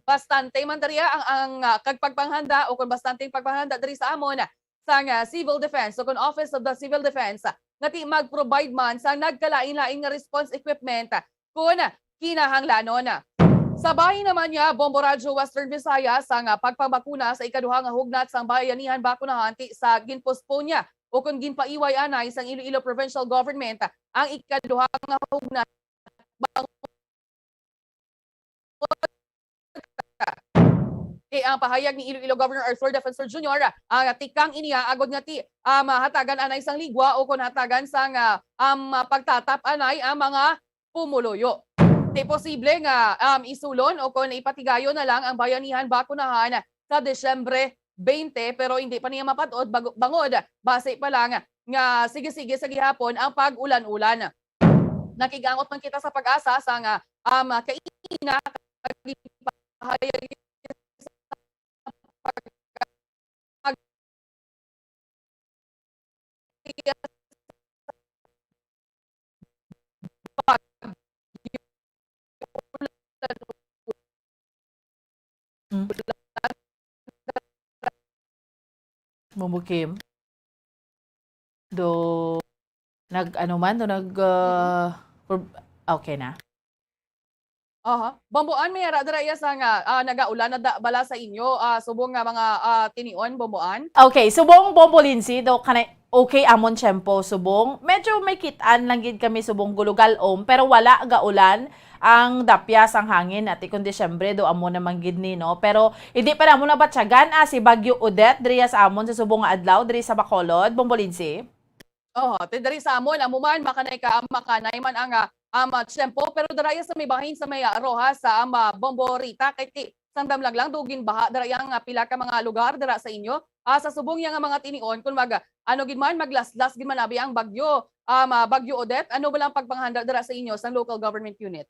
Bastante man diriya ang, ang, ah, kag pagpanghanda o kon bastante ang pagpanghanda diri sa amon sang, ah, Civil Defense o kon Office of the Civil Defense, ah, nga ti mag-provide man sang nagkalain-lain nga response equipment, ah, kon kinahanglanon. Sa bahin naman niya, Bombo Radyo Western Visayas, ang, ah, pagpabakuna sa ikaduha nga hugnat sang Bayanihan Bakunahan ti sa ginpospon niya o kon ginpaiway anay sang Iloilo Provincial Government ang ikaduha nga hugnat. Kay ang pahayag ni Iloilo Governor Arthur Defensor Junior, ah, tikang iniya agod nga ti, ah, mahatagan anay sang ligwa o kon hatagan sang, ah, um, pagtatap anay ang mga pumuluyo. Ti posible nga, um, isulon o kon ipatigayon na lang ang Bayanihan Bakunahan sa Disyembre twenty, pero hindi pa niya mapatod bag-, bangod basi pa lang nga sige-sige sa gihapon ang pag-ulan-ulan. Nakigangot man kita sa PAGASA sang, ah, um, kaina, kag ipahayag sa pag-, pag-, Hmm. Mumukim. Do, nag-ano man, do nag, ah, prob-, okay na. Aha. Bombo Ann, may ara dira iya sa nga, ah, nagaulan na da-, bala sa inyo, ah, subong nga mga, ah, tinion, Bombo Ann? Okay, subong Bombo Lindsay, do kanay, okay amon tiyempo, subong. Medyo may kit-an lang gid kami subong gulugalom, pero wala gaulan ang dapya sang hangin, ati, kun Disyembre, do amo naman gid ni, no? Pero hindi pa namon nabatyagan, ah, si Bagyo Odette diri sa amon sa subong nga adlaw, diri sa Bacolod, Bombo Lindsay. Oho, ti diri sa amon, amo man, makanay ka, makanay man ang, ah, um, ah, tiyempo, pero dira iya sa may bahin sa may, ah, Roxas, sa, um, ah, Bombo Rita, kay ti, sang damlag lang, dugin baha, dira iya ang, ah, pila ka mga lugar, dira sa inyo. Ah, sa subong iya nga mga tinion, kung mag, ah, ano gid man, maglaslas gid man abi ang bagyo, um, ah, Bagyo Odette, ano ba lang pagpanghanda dira sa inyo, sang local government unit?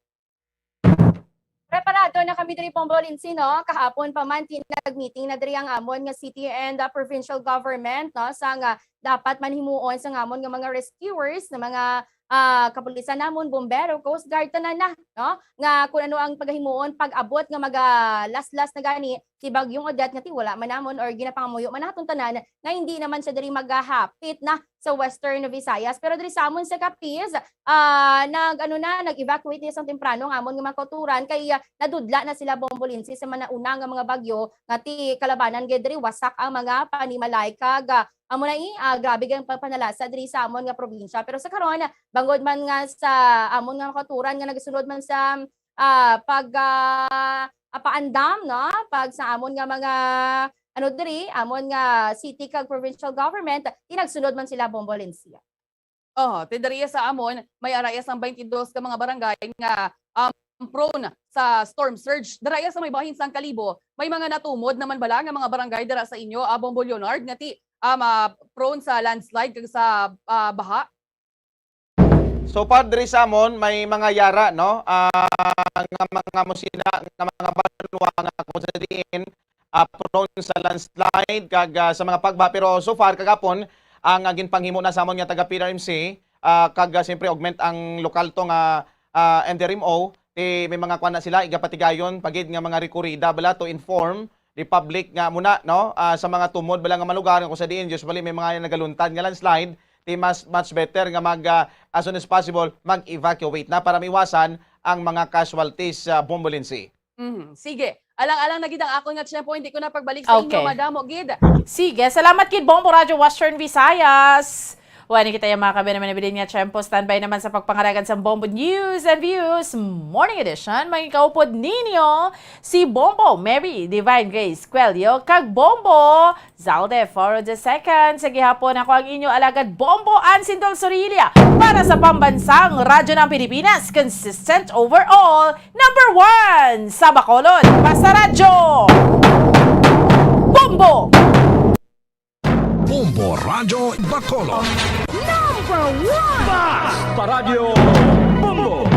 Preparado na kami diri, Bombo Lindsay, no? Kahapon pa man, ti-, nag-meeting na diri ang amon nga city and, ah, provincial government, no? Sa nga dapat man himuon sa amon nga mga rescuers, na mga, ah, kapulisan namon, bombero, Coast Guard, tanan na, no? Nga kung ano ang pagahimuon pag-abot nga magalaslas na gani si Bagyong Odette, nga ti wala man namon or ginapangamuyo man naton tanan nga hindi naman siya diri magahapit na sa Western Visayas. Pero diri sa amon sa Capiz, ah, nag, ano na, nag-evacuate niya sang temprano ang amon nga mga kauturan kay, ah, nadudla na sila, Bombo Lindsay, sa mga nauna nga mga bagyo nga ti kalabanan gid diri, wasak ang mga panimalay kag, ah, amo na i, ah, grabe ang pagpanalasa diri sa amon nga probinsya. Pero sa karon, bangod man nga sa amon nga mga kauturan nga nagasunod man sa, ah, pag, ah, ah, paandam, no? Pag sa amon nga mga, ano diri, amon nga city kag provincial government, ti nagsunod man sila, Bombo Lindsay. Oh, ti diri sa amon, may ara iya sang twenty-dos ka mga barangay nga, um, prone sa storm surge. Dira iya sa may bahin sang Kalibo, may mga natumod naman bala nga mga barangay dira sa inyo, ah, Bombo Leonard, nga ti, um, ah, prone sa landslide kag sa, ah, baha? So far diri sa amon may mga yara, no? Ah, nga mga musina nga mga banwa nga kung sa diin, ah, prone sa landslide kag, ah, sa mga pagbaha. Pero so far kagapon ang, ah, ginpanghimo na sa amon nga taga P R M C, ah, kag, ah, siyempre augment ang lokal to nga, ah, N D R M O, ti may mga kuan na sila, igapatigayon pagid nga mga rekurida bala to inform the public nga muna, no, ah, sa mga tumod bala nga mga lugar nga kung sa diin usually may mga nagaluntad nga landslide, ti mas, much better nga mag, ah, as soon as possible mag-evacuate na para maiwasan ang mga casualties sa Bombolinsi. Mhm. Sige. Alang-alang na gid ang akon nga tiyempo, hindi ko na pagbalik sa inyo, Okay. madamo gid. Sige, salamat gid, Bombo Radyo Western Visayas. Wani kita yung mga kabe naman nabilin nga tiyempo. Standby naman sa pagpangaragan sa Bombo News and Views Morning Edition. Mga kaupod ninyo, si Bombo Mary Divine Grace Cuello kag Bombo Zalde Foro the second. Sa gihapon, ako ang inyo alagad, Bombo Ansindol Sorilla, para sa Pambansang Radyo ng Pilipinas, consistent overall, number one sa Bacolod. Basta Radyo, Bombo! Bombo Radyo Bacolod. Number one! Basta Radyo Bombo!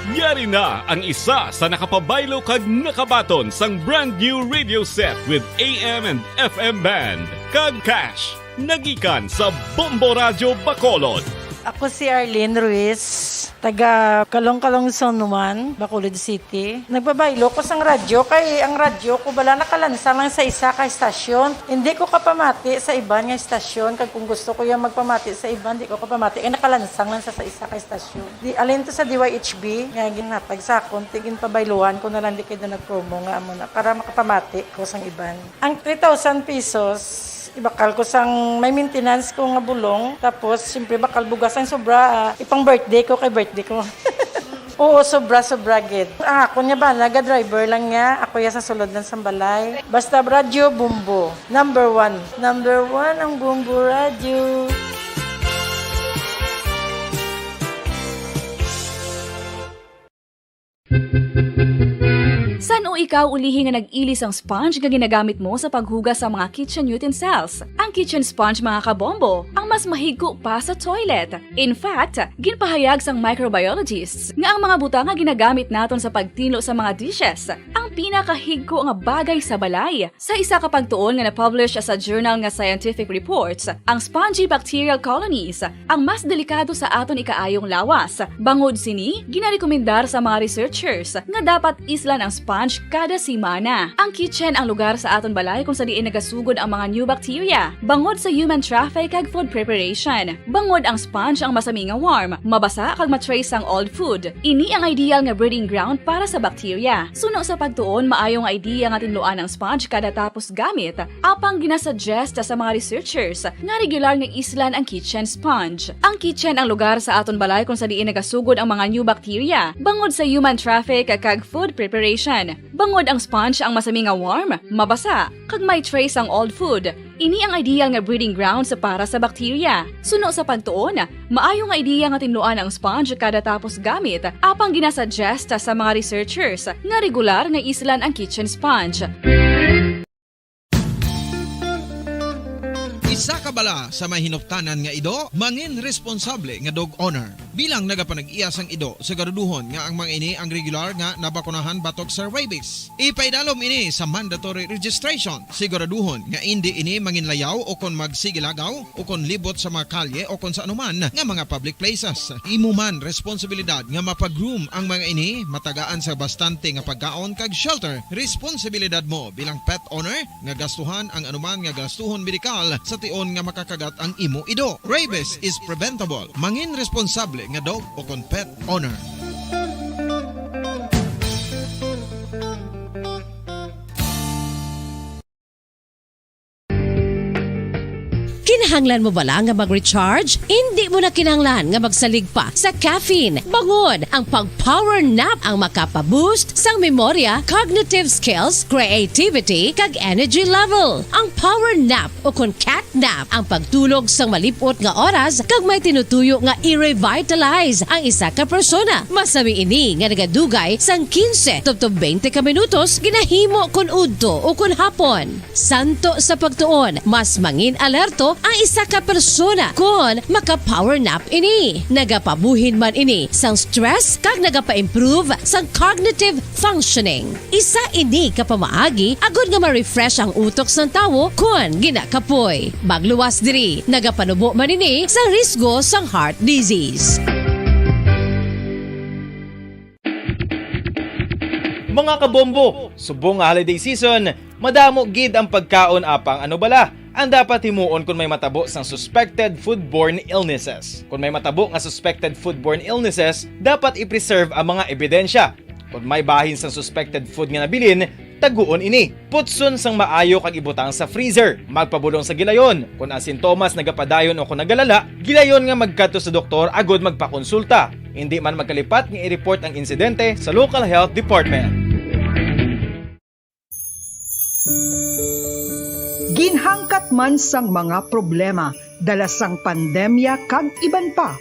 Yari na ang isa sa nakapabaylo kag nakabaton sang brand new radio set with A M and F M band, kag cash, nagikan sa Bombo Radyo Bacolod. Ako si Arlene Ruiz, taga Calong-Calong Zone one, Bacolod City. Nagpabaylo ko sang radyo kay ang radyo ko bala nakalansang lang sa isa ka estasyon. Hindi ko kapamati sa iban nga estasyon, kag kung gusto ko yung magpamati sa iban, di ko kapamati kay nakalansang lang sa, sa isa ka estasyon. Di, alin to sa D Y H B nga ginhatag sa akon, ti ginpabayluhan ko na lang di kay na nag-promo nga amo na para makapamati ko sang iban. Ang three thousand pesos, ibakal ko sang may maintenance ko nga bulong, tapos siyempre bakal bugas ang sobra, ah, ipang birthday ko kay birthday ko. Oo, sobra, sobra gid. Ang akon nga bana, ga-driver lang niya. Ako ya sa sulod lang sang balay. Basta radyo, Bombo. Number one. Number one ang Bombo Radyo. San-o ikaw ulihi nga nag-ili sang sponge nga ginagamit mo sa paghugas sa mga kitchen utensils? Ang kitchen sponge, mga kabombo, ang mas mahigko pa sa toilet. In fact, ginpahayag sang microbiologists nga ang mga butang nga ginagamit naton sa pagtinlo sa mga dishes ang pinakahigko nga bagay sa balay. Sa isa ka pagtuon nga na-publish sa journal nga Scientific Reports, ang spongy bacterial colonies ang mas delikado sa aton ikaayong lawas. Bangod sini, ginarekomendar sa mga researchers nga dapat islan ang sponge kada semana. Ang kitchen ang lugar sa aton balay kung sa diin nagasugod ang mga new bacteria, bangod sa human traffic kag food preparation. Bangod ang sponge ang masami nga warm, mabasa kag ma-trace sang old food. Ini ang ideal nga breeding ground para sa bacteria. Suno sa pagtuon, maayo nga idea nga tinluan ang sponge kada tapos gamit. Apang ginasuggest sa mga researchers nga regular nga islan ang kitchen sponge. Ang kitchen ang lugar sa aton balay kung sa diin nagasugod ang mga new bacteria, bangod sa human traffic kag food preparation. Bangod ang sponge ang masami nga warm, mabasa, kag may trace ang old food. Ini ang ideal nga breeding grounds para sa bacteria. Suno sa pagtuon, maayo nga idea nga tinluan ang sponge kada tapos gamit, apang ginasuggest sa mga researchers nga regular nga islan ang kitchen sponge. Isa ka bala sa may hinuptanan nga ido, mangin responsable nga dog owner. Bilang nagapanag-iya sang ido, siguraduhon nga ang mga ini ang regular nga nabakunahan batok sa rabies. Ipaidalom ini sa mandatory registration. Siguraduhon nga indi ini manginlayaw o kon magsigilagaw o kon libot sa mga kalye o kon sa anuman nga mga public places. Imo man responsibilidad nga mapag-groom ang mga ini, matagaan sa bastante nga pagkaon kag shelter. Responsibilidad mo bilang pet owner nga gastuhan ang anuman nga gastuhon medikal sa tion nga makakagat ang imo ido. Rabies is preventable. Mangin responsable nga dog o kon pet owner. Kinahanglan mo bala nga mag-recharge? Indi mo na kinahanglan nga magsalig pa sa caffeine. Bangod ang pag-power nap ang makapa-boost sang memorya, cognitive skills, creativity, kag energy level. Ang power nap o kon cat nap ang pagtulog sang malip-ot nga oras kag may tinutuyo nga i-revitalize ang isa ka persona. Masami ini nga nagadugay sang quince tubtob twenty ka minutos ginahimo kon udto o kon hapon. Santo sa pagtuon, mas mangin alerto ang isa ka persona kon maka-power nap ini. Nagapabuhin man ini sang stress kag nagapa-improve sang cognitive functioning. Isa ini ka pamaagi agod nga ma-refresh ang utok sang tawo kon ginakapoy. Magluwas diri, nagapanubo man ini sa risgo sang heart disease. Mga kabombo, subong nga holiday season, madamo gid ang pagkaon, apang ano bala ang dapat himuon kon may matabo sang suspected foodborne illnesses? Kon may matabo nga suspected foodborne illnesses, dapat i-preserve ang mga ebidensya. Kon may bahin sang suspected food nga nabilin, taguon ini. Putson sang maayo kag ibutang sa freezer. Magpabulong sa gilayon. Kon ang sintomas nagapadayon o kon nagalala, gilayon nga magkadto sa doktor agod magpakonsulta. Indi man magkalipat nga i-report ang insidente sa local health department. Ginhangkat man sang mga problema dala sang pandemya kag iban pa,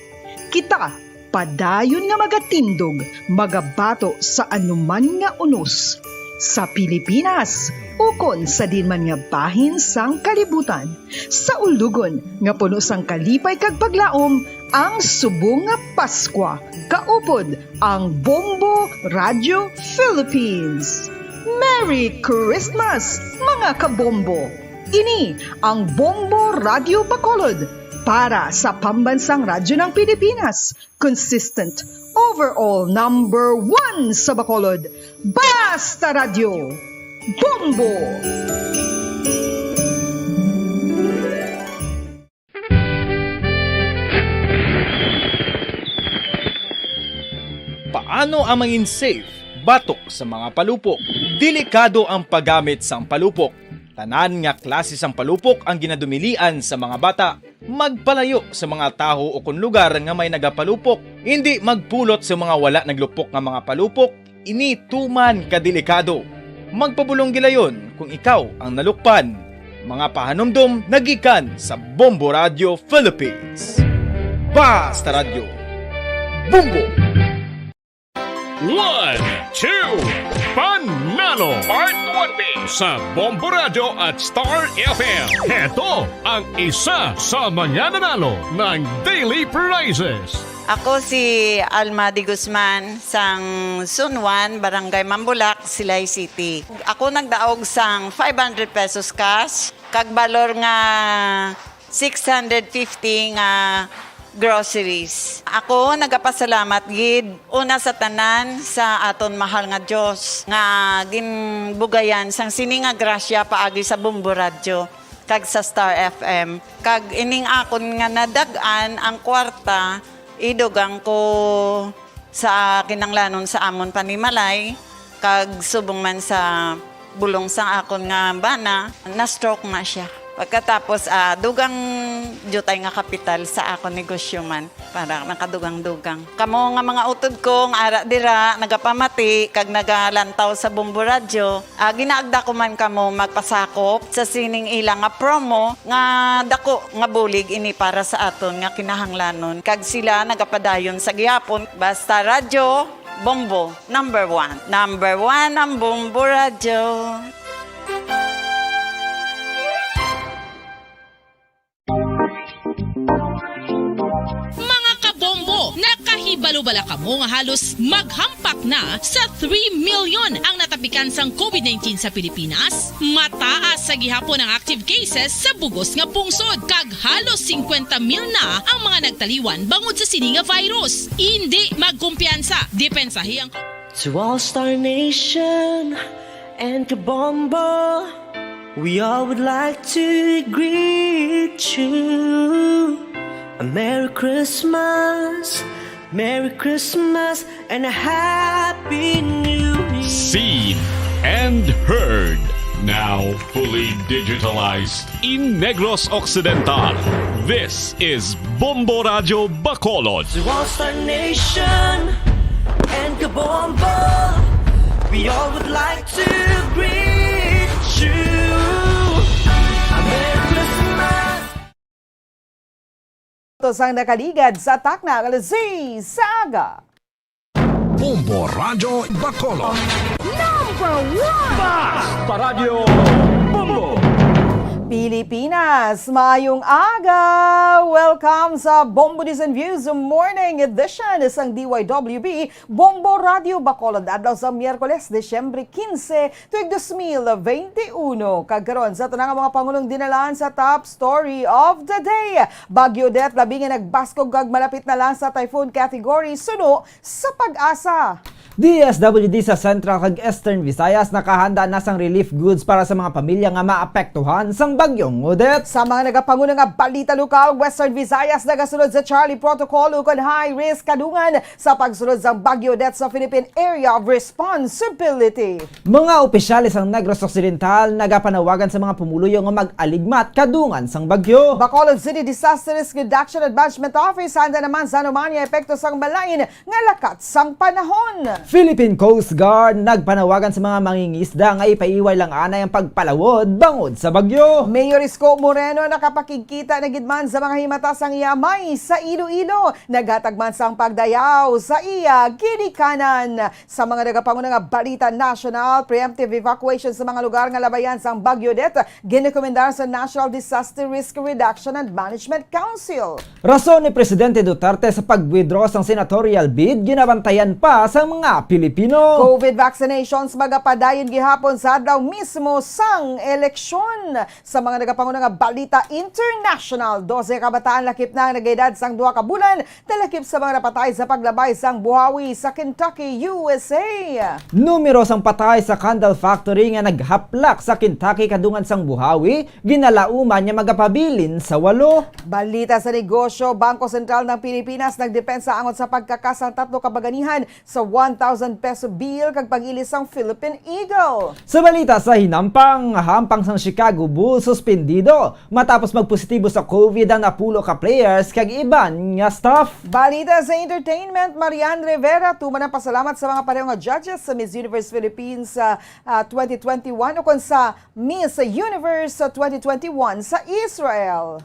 kita padayon nga magatindog, magabato sa anuman nga unos sa Pilipinas ukon sa diin man nga bahin sang kalibutan. Sa ulugon nga puno sang kalipay kag paglaom, ang subong nga Paskwa kaupod ang Bombo Radio Philippines. Merry Christmas, mga kabombo! Ini ang Bombo Radio Bacolod para sa Pambansang Radyo ng Pilipinas, consistent, overall number one sa Bacolod. Basta Radyo, Bombo! Paano ang mangin safe batok sa mga palupok? Delikado ang paggamit sang palupok. Tanan nga klase sang palupok ang ginadumilian sa mga bata. Magpalayo sa mga tawo ukon lugar nga may nagapalupok. Indi magpulot sa mga wala naglupok nga mga palupok. Ini tuman ka delikado. Magpabulong gilayon kung ikaw ang nalukpan. Mga pahanumdom nagikan sa Bombo Radio Philippines. Basta Radyo, Bombo! One, two, Panalo Part twenty sa Bombo Radio at Star F M. Heto ang isa sa mga nanalo ng daily prizes. Ako si Alma de Guzman, sang Zone one, Barangay Mambulak, Silay City. Ako nagdaog sang five hundred pesos cash, kag balor nga six hundred fifty nga groceries. Ako nagapasalamat gid, una sa tanan, sa aton mahal nga Dios nga ginbugayan sang sini nga grasya paagi sa Bombo Radyo kag sa Star F M. Kag ining akon nga nadag-an ang kwarta, idugang ko sa kinanglanon sa amon panimalay, kag subong man sa bulong sang akon nga bana, na-stroke na siya. Pagkatapos, ah, dugang diutay nga kapital sa akon negosyo man, para nakadugang-dugang. Kamo nga mga utod ko nga ara dira, nagapamati kag nagalantaw sa Bombo Radyo, ah, ginaagda ko man kamo magpasakop sa sining ila nga promo nga dako nga bulig ini para sa aton nga kinahanglanon, kag sila nagapadayon sa gihapon. Basta Radyo, Bombo, number one. Number one ang Bombo Radyo. Mga kabombo, nakahibalo bala kamo nga halos maghampak na sa three million ang natapikan sang covid nineteen sa Pilipinas? Mataas sa gihapon ang active cases sa bugos nga pungsod, kag halos singkwenta mil na ang mga nagtaliwan bangod sa sini nga virus. Indi magkumpiyansa, depensahi ang To All Star Nation and Kabombo, we all would like to greet you a Merry Christmas, Merry Christmas, and a Happy New Year. Seen and heard Now fully digitalized. In Negros Occidental, this is Bombo Radyo Bacolod. To all Star Nation and Kabombo, we all would like to greet you. A Merry Christmas. Ito sang nakaligad sa takna nga alas sais sa aga. Bombo Radyo Bacolod. Number one! Basta Radyo Bombo! Pilipinas, maayong aga! Welcome sa Bombo News and Views Morning Edition sang D Y W B Bombo Radyo Bacolod, adlaw sa Miyerkules, Disyembre quince, tuig dos mil veintiuno. Kag karon sa tanang mga pangulong dinalaan sa top story of the day. Bagyo Odette labi nga nagbaskog kag malapit na lang sa typhoon category suno sa PAGASA. D S W D sa Central kag Eastern Visayas nakahanda na sang relief goods para sa mga pamilya nga maapektuhan sang Bagyong Odette. Sa mga nagapanguna nga balita lokal, Western Visayas nagasunod sa Charlie Protocol ukon high risk kadungan sa pagsulod sang Bagyo Odette sa Philippine Area of Responsibility. Mga opisyales sang Negros Occidental nagapanawagan sa mga pumuluyo nga mag-aligmat kadungan sang bagyo. Bacolod City Disaster Risk Reduction and Management Office handa naman sa anuman nga epekto sang malain nga lakat sang panahon. Philippine Coast Guard nagpanawagan sa mga mangingisda nga ipaiway lang anay ang pagpalawod bangod sa bagyo. Mayor Isko Moreno nakapakigkita na gid man sa mga himata sang iya amay sa Iloilo. Naghatag man sang pagdayaw sa iya ginikanan. Sa mga nagapanguna nga balita nasyonal, preemptive evacuation sa mga lugar nga labayan sang Bagyo Odette, ginekomendar sa National Disaster Risk Reduction and Management Council. Rason ni Presidente Duterte sa pag-withdraw sang senatorial bid ginabantayan pa sang mga Pilipino. COVID vaccinations magapadayon gihapon sa adlaw mismo sang eleksyon. Sa mga nagapanguna nga balita international, dose ka bataan lakip na ang nagaedad sang duha ka bulan, talakip sa mga napatay sa paglabay sang buhawi sa Kentucky, U S A. Numero sang patay sa candle factory nga naghaplak sa Kentucky kadungan sang buhawi, ginalauman nga magapabilin sa walo. Balita sa negosyo, Bangko Sentral ng Pilipinas nagdepensa angot sa pagkakas sang tatlo ka baganihan sa one thousand peso bill kag pag-ilis sang Philippine Eagle. Sa balita sa hinampang, hampang sang Chicago Bulls suspendido matapos magpositibo sa COVID ang napulo ka players kag iban nga staff. Balita sa entertainment, Marian Rivera tuman ang pasalamat sa mga pareho nga judges sa Miss Universe Philippines sa, ah, twenty twenty-one ukon sa Miss Universe sa twenty twenty-one sa Israel.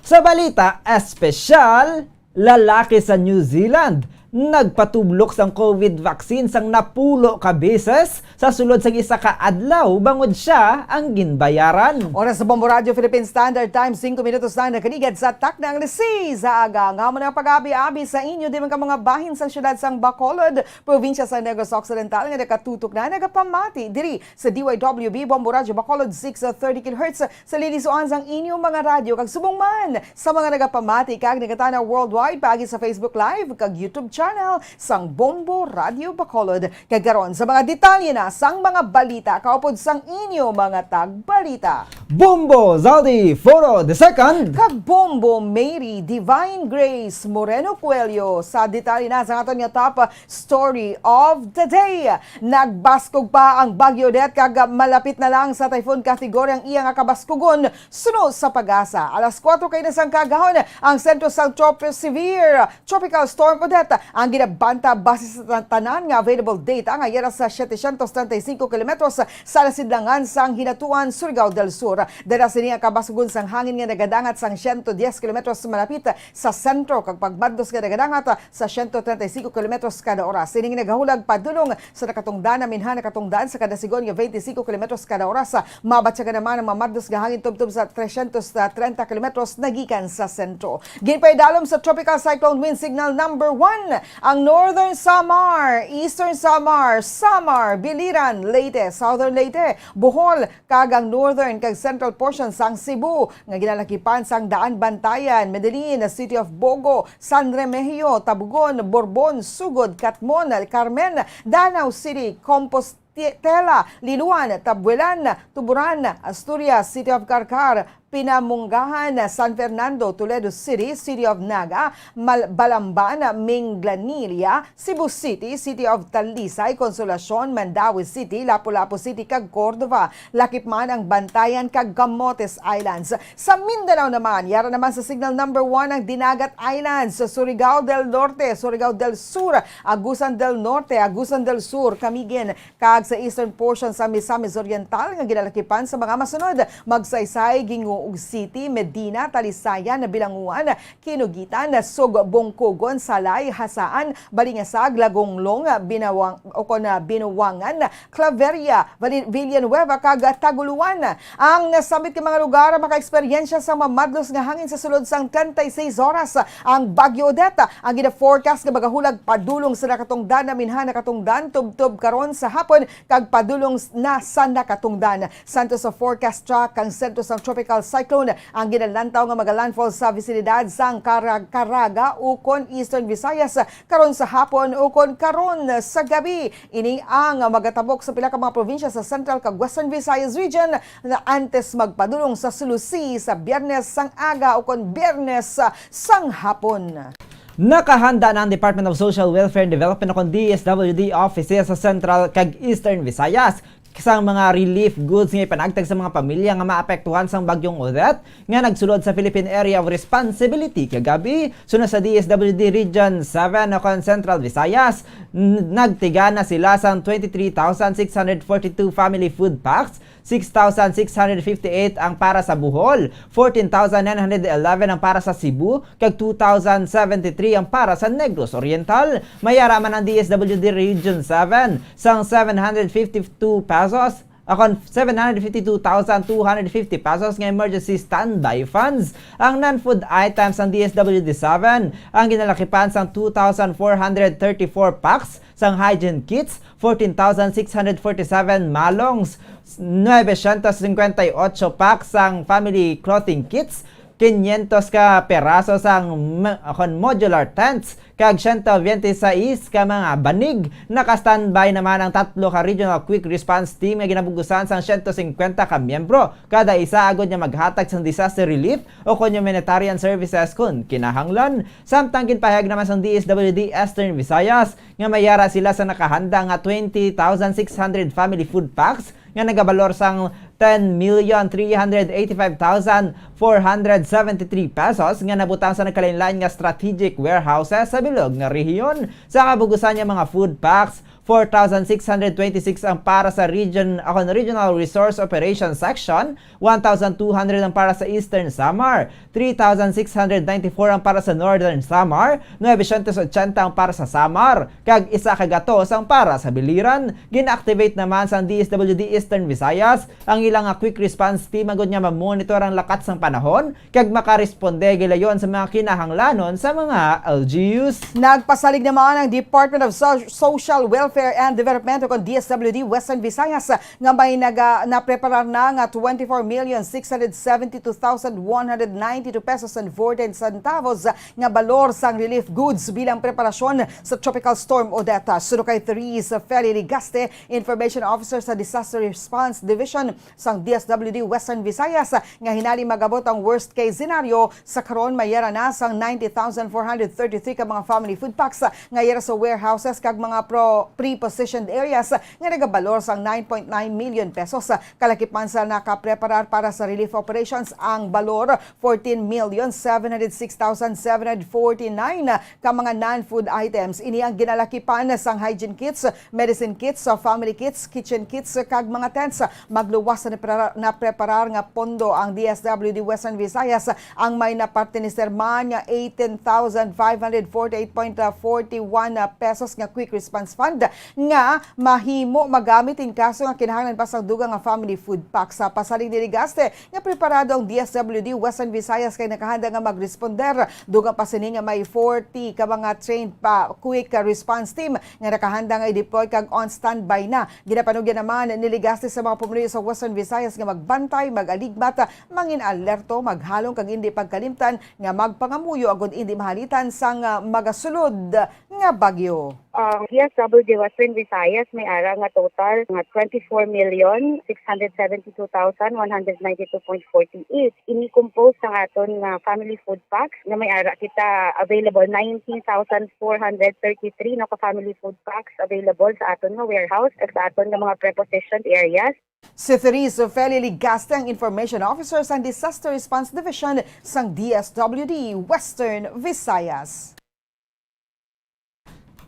Sa balita espesyal, lalaki sa New Zealand nagpatublok sang COVID vaccine sang napulo ka beses sa sulod sang isa ka adlaw bangod sia ang ginbayaran. Oras sa Bombo Radio Philippine Standard Time, singko minutos na nakaligad sa takna nga alas sais sa aga. Nga mo na pag-abi-abi sa inyo, di man ka mga bahin sang siyudad sang Bacolod, probinsya sa Negros Occidental, nga nakatutok na nagapamati diri sa D Y W B Bombo Radio Bacolod, six thirty kilohertz, sa lilisuan sang inyo mga radyo, kag subong man sa mga nagapamati kag nagatanaw worldwide paagi sa Facebook Live kag YouTube channel sang Bombo Radio Bacolod. Kag karon sa mga detalye na sang mga balita kaupod sang inyo mga tagbalita. Bombo Zaldi Foro the second. Kag Bombo Mary Divine Grace Moreno Coelho sa detalye na sang aton nga top story of the day. Nagbaskog pa ang Bagyo Odette kag malapit na lang sa typhoon category ang iya nga kabaskugon suno sa PAGASA. Alas kuwatro kay na sang kaagahon ang sentro sang Tropo Severe Tropical Storm Odette ang ginabanta base sa tan-, tanan nga available data nga yara sa setecientos treinta y cinco kilometros sa nasidlangan sang Hinatuan, Surigao del Sur. Dala sini ang kabaskugon sang hangin nga nagadangat sang siyento diyes kilometros malapit sa sentro kag pagmadnos nga nagadangat sa siyento treinta y cinco kilometros kada oras. Sining nagahulag padulong sa nakatungdan naminhan nakatungdan sa kada sigon nga twenty-five kilometros kada oras. Mabatyagan naman ang mamadnos nga hangin tubtob sa trescientos treinta kilometros nagikan sa sentro. Ginpaidalom sa Tropical Cyclone Wind Signal number one ang Northern Samar, Eastern Samar, Samar, Biliran, Leyte, Southern Leyte, Bohol, kag ang northern kag central portion sang Cebu, nga ginalakipan sang Daanbantayan, Medellin, City of Bogo, San Remigio, Tabogon, Borbon, Sogod, Catmon, Carmen, Danao City, Compostela, Liloan, Tabuelan, Tuburan, Asturias, City of Carcar, Pinamunggahan, San Fernando, Toledo City, City of Naga, Mal-, Balamban, Minglanilla, Cebu City, City of Talisay, Consolacion, Mandaue City, Lapu-Lapu City, kag Cordova. Lakip man ang Bantayan kag Camotes Islands. Sa Mindanao naman, yara naman sa signal number one ang Dinagat Islands, Surigao del Norte, Surigao del Sur, Agusan del Norte, Agusan del Sur, Camiguin, kag sa eastern portion sa Misamis Oriental nga ginalakipan sa mga masunod: Magsaysay, Guingoog City, Medina, Talisayan, Bilanguan, Kinoguitan, Sug, Bungkugon, Salay, Jasaan, Balingasag, Lagonglong, Binawang, o kon, ah, Binuangan, Claveria, Vali-, Villanueva, kag Tagoloan. Ang nasambit nga mga lugar makaeksperyensya sa mamadlos nga hangin sa sulod sang treinta y seis oras. Ang Bagyo Odette ang gina-forecast nga magahulag padulong sa nakatungdan, naminhan nakatungdan, tubtob karon sa hapon, kag padulong s-, na sa nakatungdan. Santo sa forecast track ang sentro sang tropical cyclone ang ginalantaw nga magalandfall sa bisinidad sang Karag-, Caraga ukon Eastern Visayas karon sa hapon ukon karon sa gabi. Ini ang magatabok sa pila ka mga probinsya sa Central kag Western Visayas Region na antes magpadulong sa Sulusi sa Biyernes sang aga ukon Biyernes sang hapon. Nakahanda na ang Department of Social Welfare and Development o kon D S W D offices sa Central kag Eastern Visayas sang mga relief goods nga ipanagtag sa mga pamilya nga maapektuhan sang Bagyong Odette nga nagsulod sa Philippine Area of Responsibility kagabi. Sunod sa D S W D Region seven o kon Central Visayas, n-, nagtiga na sila sang twenty-three thousand six hundred forty-two family food packs. Six thousand six hundred fifty-eight ang para sa Bohol, fourteen thousand nine hundred eleven ang para sa Cebu, kag two thousand seventy-three ang para sa Negros Oriental. Mayara man ang D S W D Region seven sang seven hundred fifty-two pesos, akon, seven hundred fifty-two thousand two hundred fifty pesos nga emergency standby funds. Ang non-food items sang D S W D seven ang ginalakipan sang two thousand four hundred thirty-four packs sang hygiene kits, fourteen thousand six hundred forty-seven malongs, nuebe syentos cincuenta y ocho packs sang family clothing kits, quinientos ka peraso sang m-, kon modular tents, kag siyento biyente sais ka mga banig. Naka-standby naman ang tatlo ka Regional Quick Response Team nga ginabugusan sang siyento singkwenta ka miyembro kada isa, agod nga maghatag sang disaster relief o kon humanitarian services kon kinahanglan. Samtang ginpahayag naman sang D S W D Eastern Visayas nga mayara sila sa nakahanda nga twenty thousand six hundred family food packs nga nagabalor sang ten million three hundred eighty-five thousand four hundred seventy-three pesos nga nabutang sa nagkalainlain nga strategic warehouses sa bilog nga rehiyon. Sa kabugusan nga mga food packs, four thousand six hundred twenty-six ang para sa region, akon, Regional Resource Operations Section, one thousand two hundred ang para sa Eastern Samar, three thousand six hundred ninety-four ang para sa Northern Samar, nuebe syentos ochenta ang para sa Samar, kag isa ka gatos ang para sa Biliran. Gina-activate naman sang D S W D Eastern Visayas ang ilang nga quick response team agod nga ma-monitor ang lakat sang panahon kag makaresponde gilayon sa mga kinahanglanon sa mga L G Us. Nagpasalig naman ang Department of So-, Social Welfare and Development o kon D S W D Western Visayas nga may naga-, napreparar na nga twenty-four million six hundred seventy-two thousand one hundred ninety-two pesos and fourteen centavos nga balor sang relief goods bilang preparasyon sa Tropical Storm Odette. Suno kay Therese Feli Ligaste, Information Officer sa Disaster Response Division sang D S W D Western Visayas, nga hinali mag-abot ang worst case scenario, sa karon mayara na sang ninety thousand four hundred thirty-three ka mga family food packs nga yara sa warehouses kag mga pro-, pre-positioned areas nga nagabalor sang nine point nine million pesos. Kalakip man sa nakapreparar para sa relief operations ang balor, fourteen million seven hundred six thousand seven hundred forty-nine ka mga non-food items. Ini ang ginalakipan sang hygiene kits, medicine kits, sa family kits, kitchen kits, kag mga tents. Magluwas sa napre-, napreparar nga pondo ang D S W D Western Visayas, ang may napartinister man nga eighteen thousand five hundred forty-eight point forty-one pesos nga Quick Response Fund nga mahimo magamit in kaso nga kinahanglan pa sang dugang nga family food pack. Sa pasalig ni Ligaste nga preparado ang D S W D Western Visayas kay nakahanda nga magresponder. Dugang pa sini nga may forty ka mga trained pa quick response team nga nakahanda nga i-deploy kag on standby na. Ginapanugyan naman ni Ligaste sa mga pumuluyo sa Western Visayas nga magbantay, mag-aligmat, mangin alerto, maghalong kag indi pagkalimtan nga magpangamuyo agud indi mahalitan sang, ah, magasulod nga bagyo. Ang D S W D Western Visayas may ara nga total nga twenty-four million six hundred seventy-two thousand one hundred ninety-two point forty-eight. Ini compose sang aton nga family food packs nga may ara kita available, nineteen thousand four hundred thirty-three no ka family food packs available sa aton nga warehouse at sa aton nga mga prepositioned areas. Si Therese Ofelia Ligaste ang Information Officer sang Disaster Response Division sang D S W D Western Visayas.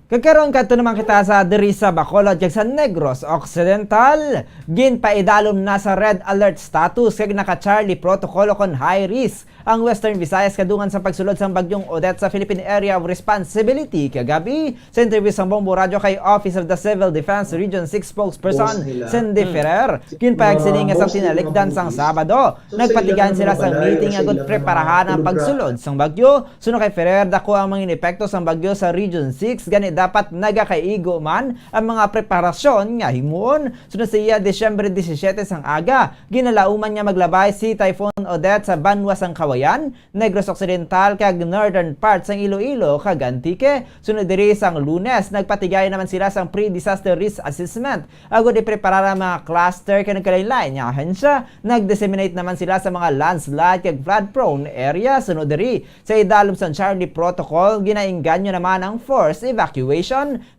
Kag karon, kadto naman kita sa diri sa Bacolod kag sa Negros Occidental. Ginpaidalom na sa red alert status kag naka-Charlie protocol o kon high risk ang Western Visayas kadungan sa pagsulod sang Bagyong Odette sa Philippine Area of Responsibility kagabi. Sa interview sang Bombo Radyo kay Office of the Civil Defense Region six spokesperson Cindy Ferrer, ginpahayag sini nga sang tinalikdan sang Sabado, nagpatigayon sila sang meeting agud preparahan ang pagsulod sang bagyo. Suno kay Ferrer, dako ang mga epekto sang bagyo sa Region six, gani dapat nagakaigo man ang mga preparasyon nga himuon. Suno sa iya, Disyembre disisiete sang aga, ginalauman nga maglabay si Typhoon Odette sa banwa sang Cauayan, Negros Occidental, kag northern part sang Iloilo kag Antique. Sunod diri sang Lunes, nagpatigayon naman sila sang pre-disaster risk assessment agud ipreparar ang mga cluster kag nagkalain-lain nga ahensya. Nag-disseminate naman sila sa mga landslide kag flood-prone area. Sunod diri, sa idalom sang Charlie Protocol, ginaengganyo naman ang forced evacuation.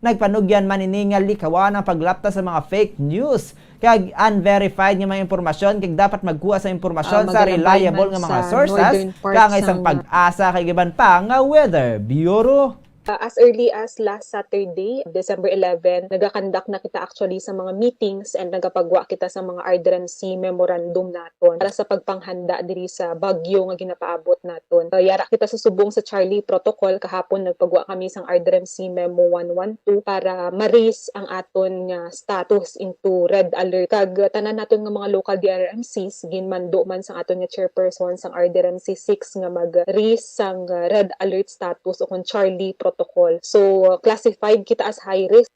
Nagpanugyan man ini nga likawan ang paglapta sa mga fake news kag unverified nga mga impormasyon, kag dapat magkuha sa impormasyon Ah, sa magandang reliable nga mga sa sources, northern part kaangay sang sang pag-asa kag iban pa nga Weather Bureau. Uh, as early as last Saturday, December eleven, nagakandak na kita actually sa mga meetings and nagapagwa kita sa mga R D R M C memorandum naton para sa pagpanghanda diri sa bagyo nga ginapaabot naton. Uh, yara kita sa subong sa Charlie Protocol. Kahapon, nagpagwa kami sang R D R M C Memo one one two para ma-raise ang aton nga status into red alert. Kag tanan naton nga mga local D R R M Cs, ginmando man sang aton nga chairperson sang R D R M C six nga mag-raise sang, uh, red alert status o kon Charlie protocol. So, uh, classified kita as high risk.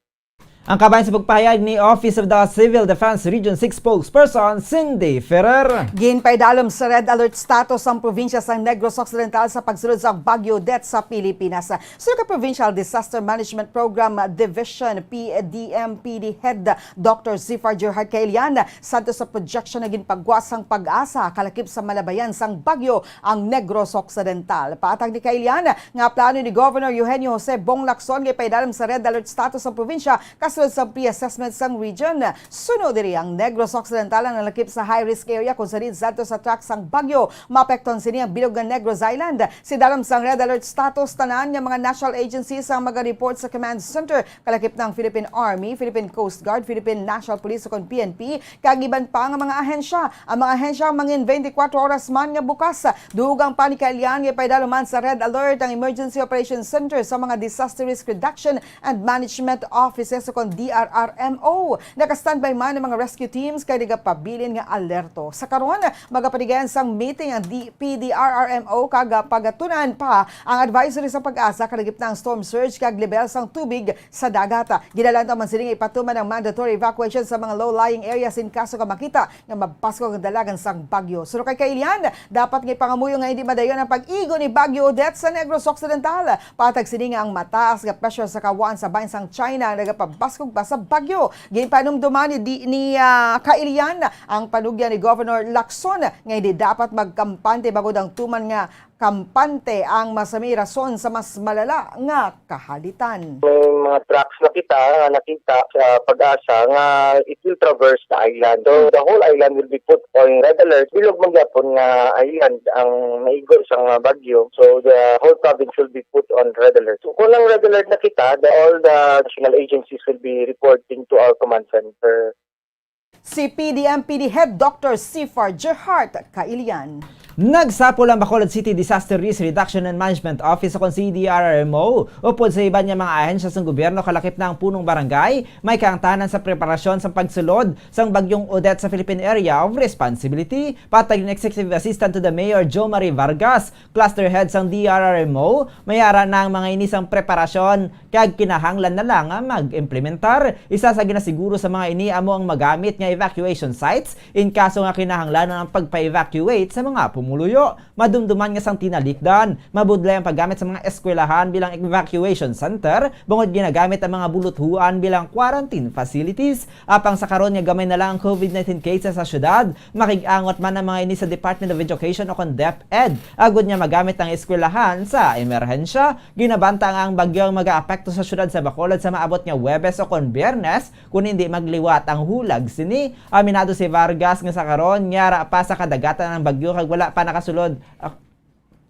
Ang kabahin sa pagpahayag ni Office of the Civil Defense Region six spokesperson Cindy Ferrer. Ginpaidalom sa red alert status ang probinsya sang Negros Occidental sa pagsulod sa Bagyo Odette sa Pilipinas. Suno kay Provincial Disaster Management Program Division, P D M P D Head Doctor Zifar Gerhard Kailian, sadto sa projection nga ginpagwa sang PAGASA, kalakip sa malabayan sang bagyo ang Negros Occidental. Patag ni Kailian nga plano ni Governor Eugenio Jose Bong Lacson nga ipaidalom sa red alert status ang probinsya kasulod sa pre-assessment sang region. Suno diri, ang Negros Occidental ang nalakip sa high risk area, kung sa diin sadto sa track sang bagyo maapektuhan sini ang bilog nga Negros Island. Sa idalom sang red alert status, tanan nga mga national agencies ang maga-report sa command center, kalakip na ang Philippine Army, Philippine Coast Guard, Philippine National Police, ukon P N P, kag iban pa nga mga ahensya. Ang mga ahensya mangin twenty-four oras man nga bukas. Dugang pa ni Kailian nga ipaidalom man sa red alert ang Emergency Operations Center sa mga Disaster Risk Reduction and Management Offices, ukon D R R M O. Naka-standby man ang mga rescue teams kag nagapabilin nga alerto. Sa karon, magapatigayon sang meeting ang D-, P D R R M O kag pagatun-an pa ang advisory sa PAGASA kalakip na ang storm surge kag level sang tubig sa dagat. Ginalantaw man sini nga ipatuman ang mandatory evacuation sa mga low-lying areas in kaso nga makita nga mabaskog ang dalagan sang bagyo. Suno kay Kailian, dapat nga ipangamuyo nga hindi madayon ang pag-igo ni Bagyo Odette sa Negros Occidental. Patag sini nga ang mataas nga pressure sa kawan sa bahin sang China ang nagapabaskog pa sa bagyo. Ginpanumduman ni, di, ni, ah, Kailian ang panugyan ni Governor Lacson nga hindi dapat magkampante bangod ang tuman nga kampante ang masami rason sa mas malala nga kahalitan. May mga tracks na kita nga nakita sa PAGASA nga it will traverse the island. So, the whole island will be put on red alert. Bilog man gyapon nga island ang maigo sang, ah, bagyo. So, the whole province will be put on red alert. So, kung ang red alert na kita, the, all the national agencies will be reporting to our command center. Si P D M P D Head Doctor Zifar Gerhard Kailian. Nagsapol ang Bacolod City Disaster Risk Reduction and Management Office, ukon C D R R M O, upod sa iban nga mga ahensya sang gobyerno, kalakip na ang punong barangay, may kaangtanan sa preparasyon sa pagsulod sang Bagyong Odette sa Philippine Area of Responsibility. Patag ni Executive Assistant to the Mayor Jo Marie Vargas, cluster head sang D R R M O, may ara na ang mga ini sang preparasyon kag kinahanglan na lang nga mag-implementar. Isa sa ginasiguro sa mga ini amo ang magamit nga evacuation sites in kaso nga kinahanglanon ang pagpa-evacuate sa mga Pumuluyo, madumduman nga sang tinalikdan, mabudlay ang paggamit sa mga eskwelahan bilang evacuation center, bangod ginagamit ang mga buluthuan bilang quarantine facilities. Apang sa karon nga gamay na lang ang COVID nineteen cases sa syudad, makig-angot man ang mga ini sa Department of Education o kon DepEd, agud nga magamit ang eskwelahan sa emerhensya. Ginabanta nga ang bagyo ang magaapekto sa syudad sa Bacolod sa maabot nga Huwebes o kon Biyernes, kun hindi magliwat ang hulag sini. Aminado si Vargas nga sa karon, yara pa sa kadagatan ang bagyo kag wala pa nakasulod. Ah,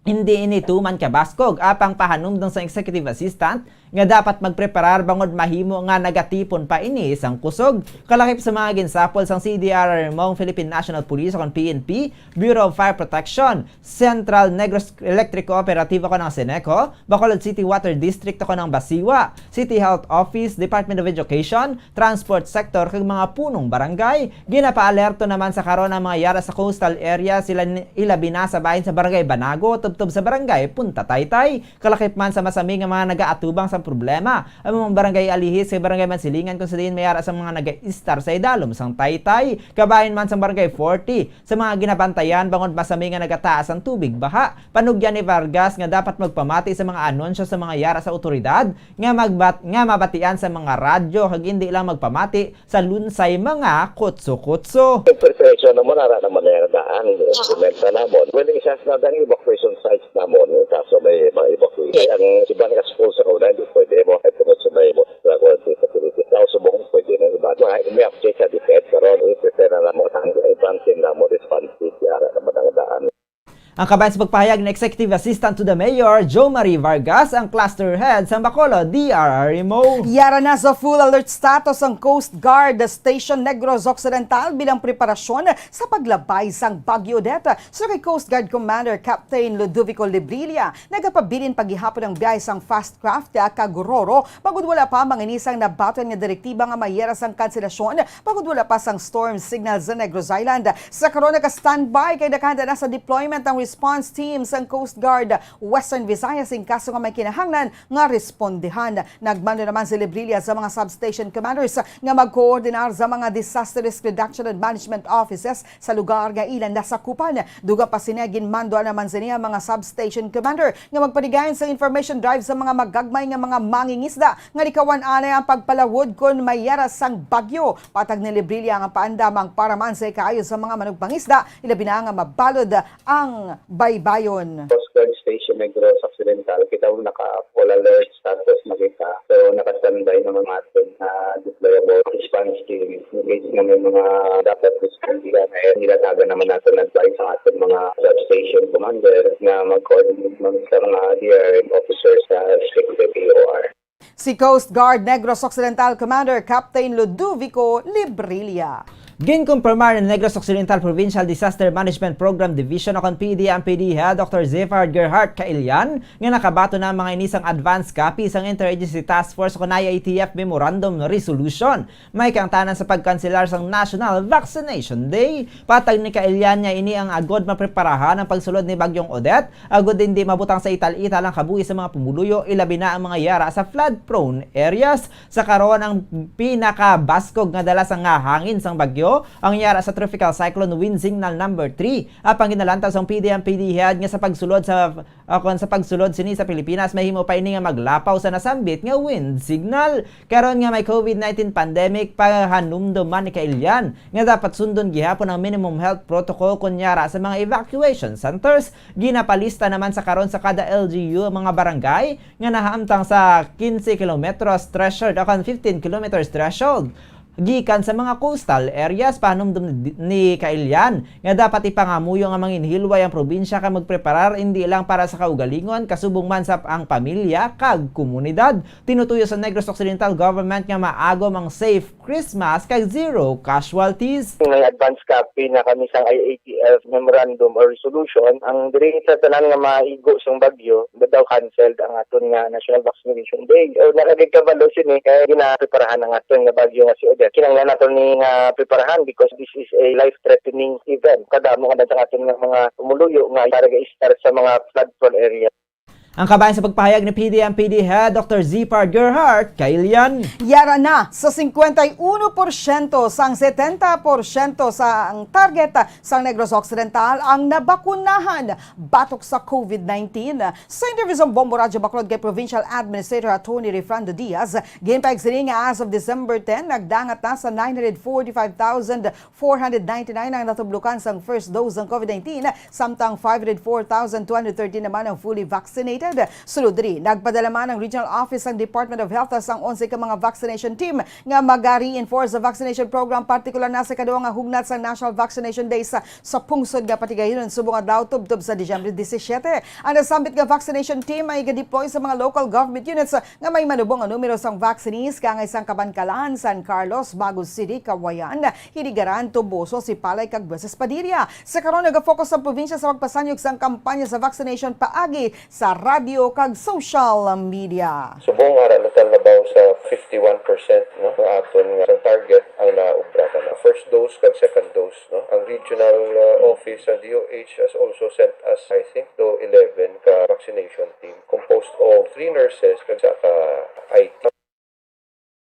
hindi ini tuman kabaskog, apang pahanumdom sang executive assistant nga dapat magpreparar bangod mahimo nga nagatipon pa ini sang kusog. Kalakip sa mga ginsapol sang C D R R M O, ang Philippine National Police o kon P N P, Bureau of Fire Protection, Central Negros Electric Cooperativo o kon ang CENECO, Bacolod City Water District o kon ang BACIWA, City Health Office, Department of Education, transport sector kag mga punong barangay. Ginapaalerto naman sa karon ang mga yara sa coastal area, sila ni-, ilabi na sa bahin sa Barangay Banago, tubtob sa Barangay Punta Taytay. Kalakip man sa masami nga mga nagaatubang sa problema ang mga Barangay Alihis kag Barangay Mansilingan, kung sa diin may yara sa mga nagaistar sa idalom sang taytay. Kabahin man sang Barangay forty sa mga ginabantayan bangod masami nga nagataas ang tubig baha. Panugyan ni Vargas nga dapat magpamati sa mga anunsyo sa mga yara sa awtoridad nga magbat-, nga mabatian sa mga radyo kag indi lang magpamati sa lunsay mga kutso-kutso. Ang preparation naman, ara naman na yung daan. Implementa naman. Well, isa sa dang evacuation sites naman, yung kaso may mga evacuation. Ang iba nga school sa kauna, hindi pwede mo. Ay, tungod sa may mo, sa quarantine facility. Sa Usubong, pwede na iba. Mga, may update sa DepEd, pero i-prepare na naman ang advancing naman response kit, ara naman ang daan. Ang kabahin sa pagpahayag ni Executive Assistant to the Mayor, Jo Marie Vargas, ang cluster head sa Bacolod D R R M O. Yara na sa full alert status ang Coast Guard Station Negros Occidental bilang preparasyon sa paglabay sang Bagyo Odette. Suno kay Coast Guard Commander Captain Ludovico Librilla, nagapabilin pa gihapon ang biyahe sang fast craft kag ro-ro, bangod wala pa manginisang nabaton nga direktiba nga mayara sang kanselasyon, bangod wala pa sang storm signal sa Negros Island. Sa karon, naka-standby kay nakahanda na sa deployment ang response team sang Coast Guard Western Visayas in kaso nga may kinahanglan nga respondihan. Nagmando naman si Librilla sa mga substation commanders nga magkoordinar sa mga disaster risk reduction and management offices sa lugar nga ila nasakupan. Dugang pa sini, ginmando naman sini ang mga substation commander nga magpanigayon sa information drive sa mga magagmay nga mga mangingisda nga likawan anay ang pagpalawod kon may yara sang bagyo. Patag ni Librilla, nga paandam ang paramansay kaayo sa mga manugpangisda, ilabi na nga mabalod ang baybayon. Coast Guard Station Negros Occidental, kita mo naka full alert status na kita. So, naka-standby na mga aton na deployable response team. In case na may mga dapat respondihan, eh, nilatagan naman natin advice sa ating mga substation commander na mag-coordinate man sa mga D R M officers sa respective A O R. Si Coast Guard Negros Occidental Commander Captain Ludovico Librilla. Ginkumpirmar ni Negros Occidental Provincial Disaster Management Program Division o kon P D M P D Head Doctor Zefard Gerhart Kailian nga nakabaton na ang mga ini sang advance copy sang Interagency Task Force o kon I A T F Memorandum Resolution. May kaangtanan sa pagkanselar sang National Vaccination Day. Patag ni Kailian nga ini ang agod mapreparahan ang pagsulod ni Bagyong Odette, agod hindi mabutang sa ital-ital ang kabuhi sa mga pumuluyo, ilabi na ang mga yara sa flood-prone areas. Sa karon, ang pinakabaskog nga dala sang hangin sang bagyo ang yara sa Tropical Cyclone Wind Signal number three. Apang ginalantaw sang P D M P D head nga sa pagsulod sa, ah, kon sa pagsulod sini sa Pilipinas, mahimo pa ini nga maglapaw sa nasambit nga wind signal. Karon nga may COVID nineteen pandemic, pahanumdom man ni Kailian nga dapat sundon gihapon ang minimum health protocol kon yara sa mga evacuation centers. Ginapalista naman sa karon sa kada L G U ang mga barangay nga nahamtang sa quince kilometros threshold o kon fifteen kilometers threshold gikan sa mga coastal areas. Pahanumdom ni, ni Kailian nga dapat ipangamuyo nga manginhilway ang probinsya kag magpreparar indi lang para sa kaugalingon, kasubong man sa ang pamilya kag komunidad. Tinutuyo sa Negros Occidental Government nga maagom ang safe Christmas kag zero casualties. May advance copy na kami sang I A T F memorandum or resolution. Ang diri sa tanan nga maigo sang bagyo, ba daw canceled ang aton nga National Vaccination Day. O, nakagigkabalo sini kay ginapreparahan ang aton nga bagyo nga si Odette. Kinahanglan naton ni nga preparahan because this is a life-threatening event. Kadamo nga sa aton nga mga pumuluyo nga nagaistar sa mga flood-prone area. Ang kabahin sa pagpahayag ni P D M P D Head Doctor Zipard Gerhart Kailian. Yara na sa singkwenta y uno porsyento sang setenta porsyento sang target sang Negros Occidental ang nabakunahan batok sa COVID nineteen. Sa interview sa Bombo Radyo Bacolod kay Provincial Administrator Attorney Refrando Diaz, ginpahayag sini nga as of December ten, nagdangat na sa nine hundred forty-five thousand four hundred ninety-nine ang natublukan sang first dose sang COVID nineteen, samtang five hundred four thousand two hundred thirteen naman ang fully vaccinated. Sulod diri, nagpadala man ang Regional Office sang Department of Health sang onse ka mga vaccination team nga maga-reinforce sa vaccination program, partikular na sa ikaduha nga hugnat sang National Vaccination Day sa, sa pungsod nga Patigayon subong adlaw tubtob sa Disyembre disisiete. Ang nasambit nga vaccination team ay ga-deploy sa mga local government units nga may manubong nga numero sang vaccinees, kaangay sang Kabankalan, San Carlos, Bago City, Cauayan, Hinigaran, Toboso, Sipalay, kag Bueces Padilla. Sa karon, nagafocus ang probinsya sa pagpasanyog sang kampanya sa vaccination paagi sa radyo kag social media. Subong ara na ta labaw sa fifty-one percent, no, nga aton nga sang target ang naobra na. First dose kag second dose, no. Ang regional, uh, office sa D O H has also sent us, I think, to eleven ka vaccination team composed of three nurses kag sa ka I T.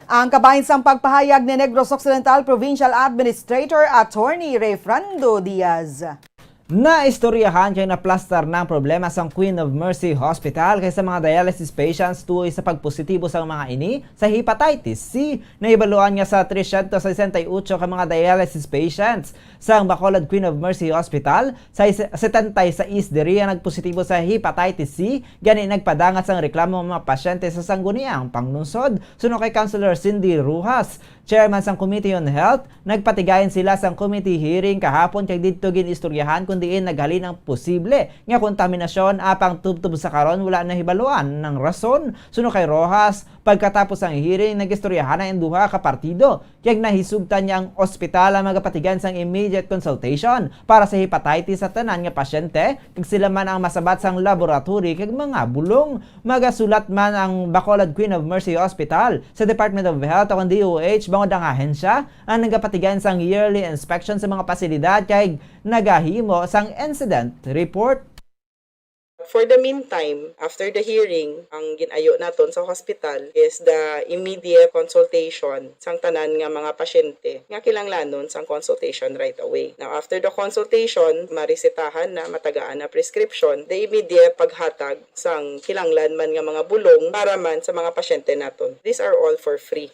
Ang kabahin sang pagpahayag ni Negros Occidental Provincial Administrator Attorney Refrando Diaz. Naistoryahan kag naplastar na ang problema sang Queen of Mercy Hospital kay sa mga dialysis patients tuoy sa pagpositibo sang mga ini sa hepatitis C. Nahibaluan nga sa trescientos sesenta y ocho ka mga dialysis patients sang Bacolod Queen of Mercy Hospital, sa is-, setenta y seis diri ang nagpositibo sa hepatitis C, gani nagpadangat sang reklamo ang mga pasyente sa Sangguniang Panglungsod. Suno kay Councilor Cindy Rojas, chairman sang Committee on Health, nagpatigayon sila sang committee hearing kahapon kag didto gin-istoryahan kon diin naghalin ang posible nga kontaminasyon, apang tubtob sa karon wala nahibaluan ang rason. Suno kay Rojas, pagkatapos sang hearing, nag-istoryahan ang duha ka partido. Kag nahisugtan niya ang ospital ang magapatigayon sang immediate consultation para sa hepatitis sa tanan nga pasyente, kag sila man ang masabat sang laboratory kag mga bulong. Magasulat man ang Bacolod Queen of Mercy Hospital sa Department of Health o ang D O H bangod ang ahensya ang nagapatigayon sang yearly inspection sa mga pasilidad kag nagahimo sang incident report. For the meantime, after the hearing, ang gin-ayo naton sa hospital is the immediate consultation sang tanan nga mga pasyente nga kinahanglanon sang consultation right away. Now, after the consultation, maresetahan na, matagaan na prescription, the immediate paghatag sang kinahanglan man nga mga bulong para man sa mga pasyente naton. These are all for free.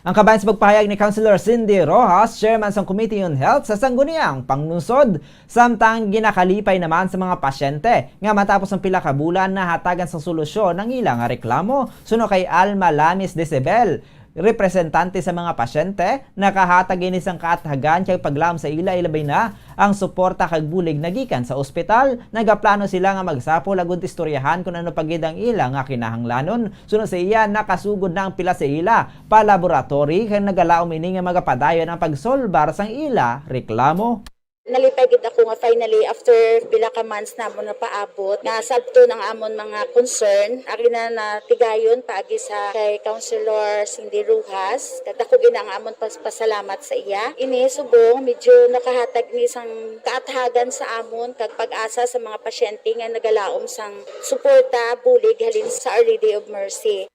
Ang kabahin sa pagpahayag ni Councilor Cindy Rojas, chairman sang Committee on Health sa Sangguniang Panglungsod, samtang ginakalipay naman sa mga pasyente nga matapos ang pila ka bulan nahatagan sang solusyon ang ila nga reklamo. Suno kay Alma Lamis Decebel, representante sa mga pasyente, nakahatag ini sang kaathagan kag paglaom sa ila, ilabi na ang suporta kag bulig nagikan sa ospital. Nagaplano sila nga magsapol agud istoryahan kon ano pa gid ang ila nga kinahanglanon. Suno sa iya, nakasugod na ang pila sa ila pa laboratory kag nagalaom ini nga magapadayon ang pagsolbar sang ila reklamo. Nalipay gid ako nga finally, after pila ka months namon napaabot, nasabton ang amon mga concern. Ari na natigayon paagi sa kay Councilor Cindy Rojas. Dako gid ang amon pas-, pasalamat sa iya. Ini subong medyo nakahatag ni sang kaathagan sa amon kag pag-asa sa mga pasyente nga nagalaom sang suporta, bulig halin sa Our Lady of Mercy.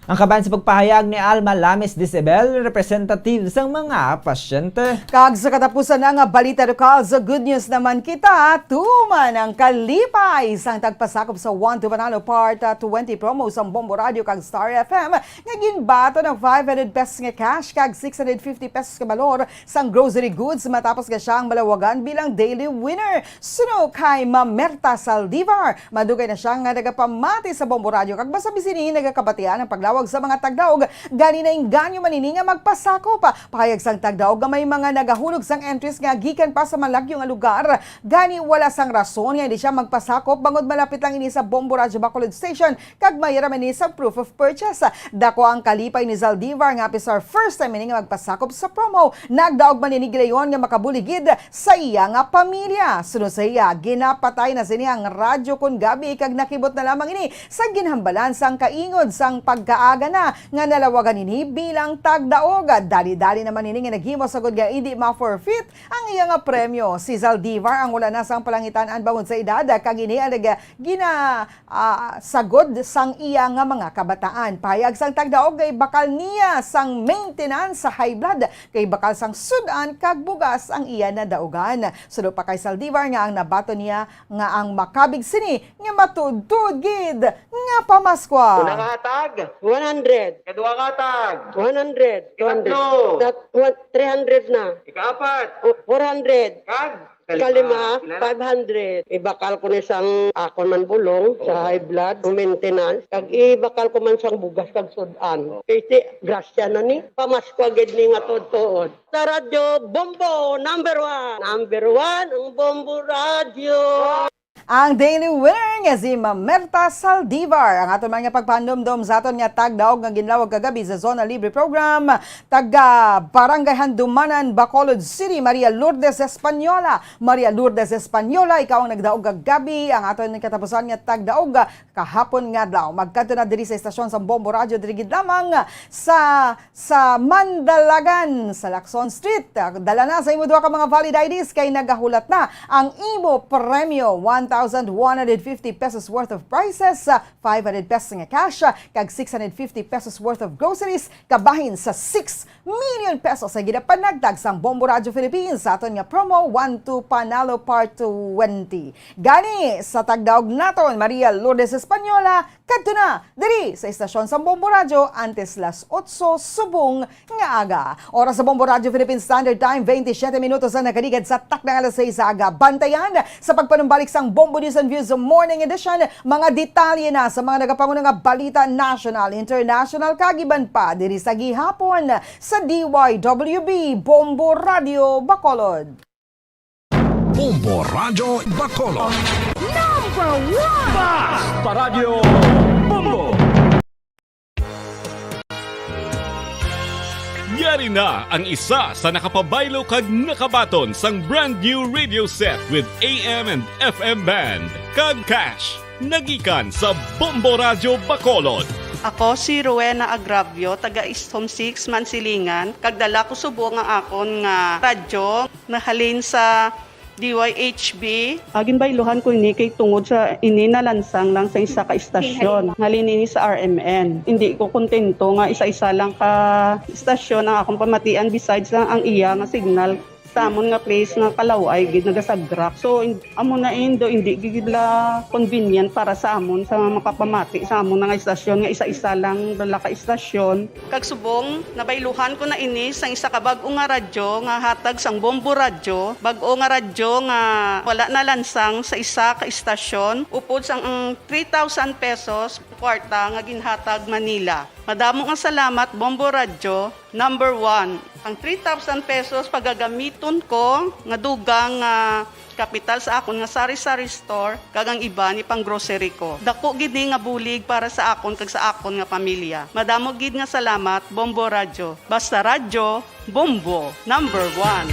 Ang kabahin sa pagpahayag ni Alma Lamis Disebel, representative sang mga pasyente. Kag sa katapusan na nga balita lokal, sa good news naman kita, tuman ang kalipay sang tagpasakop sa One to Manalo Part twenty promo sang Bombo Radio kag Star F M, nga ginbaton ang five hundred pesos nga cash kag six hundred fifty pesos ka balor sang grocery goods matapos nga siya ang malawagan bilang daily winner. Suno kay Mamerta Saldivar, madugay na siya nga nagapamati sa Bombo Radio kag masabit sini nagakabatian ang paglawag sa mga tagdaog. Gani nainganyo man ini nga magpasakop. Pahayag sang tagdaog nga may mga nagahulog sang entries nga gikan pa sa malagyo nga lugar. Gani wala sang rason nga hindi siya magpasakop bangod malapit lang ini sa Bombo Radio Bacolod Station kag may raman ini sa proof of purchase. Dako ang kalipay ni Zaldivar nga apesar first time ini nga magpasakop sa promo, nagdaog man ini gilayon nga makabulig gid sa iya nga pamilya. Sunod sa iya, ginapatay na sini ang radyo kon gabi kag nakibot na lamang ini sa ginhambalan sang kaingod sang pagka aga na nga nalawagan ini bilang tagdaog. Dali-dali naman ini nga naghimo sagod nga indi ma-forfeit ang iya nga premyo. Si Zaldivar ang wala na sang palangitan-an bangod sa edad, kag ini ang nag-, gina-, ah, sagod sang iya nga mga kabataan. Pahayag sang tagdaog kay bakal niya sang maintenance sa high blood, kay bakal sang sud-an kag bugas ang iya nadaugan. Suno pa kay Zaldivar nga ang nabaton niya nga ang makabig sini nga matuod-tuod gid nga pamaskwa. Una nga hatag. One hundred. Ikaduha nga hatag. One hundred. Ikatlo. That, one, three hundred na. Ikaapat. O, four hundred. Kag? Kalima, five hundred. Ibakal ko ni sang akon man bulong sa high blood, maintenance. Kag ibakal ko man sang bugas kag sud-an. Kay si grasya na ni, pamaskwa gid ni nga tuod-tuod. Sa radyo, Bombo, number one. Number one ang Bombo Radyo. Ang daily winner nga si Mamerta Saldivar. Ang aton man nga pagpahanumdom sa aton nga tagdaog nga ginlawag kagabi sa Zona Libre Program, taga Barangay Handumanan, Bacolod City, Maria Lourdes Española. Maria Lourdes Española, ikaw ang nagdaog kagabi. Ang aton katapusan nga tagdaog kahapon nga adlaw. Magkadto na diri sa estasyon sa Bombo Radyo, diri gid lamang sa, sa Mandalagan, sa Lacson Street. Dala na sa imo duha ka mga valid I Ds kay nagahulat na ang imo premyo, one thousand one hundred fifty pesos worth of prizes, five hundred pesos nga cash, kag six hundred fifty pesos worth of groceries, kabahin sa six million pesos ang ginapanagtag sang Bombo Radyo Philippines sa aton nga promo, One Two Panalo Part twenty. Gani, sa tagdaog naton, Maria Lourdes Española, kadto na diri sa estasyon sang Bombo Radyo antes las otso subong nga aga. Oras sa Bombo Radyo Philippine Standard Time, twenty-seven minutos ang nakaligad sa takna nga alas sais sa aga. Bantayan sa pagpanumbalik sang Bombo News and Views Morning Edition, mga detalye na sa mga nagapanguna nga balita national, international, kag iban pa diri sa gihapon sa D Y W B Bombo Radyo Bacolod. Bombo Radyo Bacolod. Number one! Bas! Paradyo Bombo! Yari na ang isa sa nakapabaylo kag nakabaton sang brand new radio set with A M and F M band kag cash. Nagikan sa Bombo Radyo Bacolod. Ako si Rowena Agravio, taga East Home Six, Mansilingan, kag dala ko subong ang akon nga radyo nahalin sa D Y H B. Ah, ginbayluhan ko ini kay tungod sa ini nalansang lang sa isa ka istasyon. Halin ini sa R M N. Hindi ko kontento nga isa-isa lang ka istasyon ang akong pamatian besides lang ang iya nga signal. Sa amon nga place nga kalaw-ay gid nagasagrak. So, in-, amo na indo, hindi gid la convenient para sa amon, sa mga makapamati sa amon nga istasyon nga isa-isa lang dala ka istasyon. Kag subong, nabayluhan ko na ini sang isa ka bag-o nga radyo nga hatag sang Bombo Radyo, bag-o nga radyo nga wala nalansang sa isa ka istasyon, upod sang ang three thousand pesos kwarta nga ginhatag man nila. Madamo nga salamat, Bombo Radyo, number one. Ang three thousand pesos pagagamiton ko nga dugang nga kapital sa akon nga sari-sari store, kag ang iban ipang-grocery ko. Dako gid ni nga bulig para sa akon kag sa akon nga pamilya. Madamo gid nga salamat, Bombo Radyo. Basta radyo, Bombo, number one.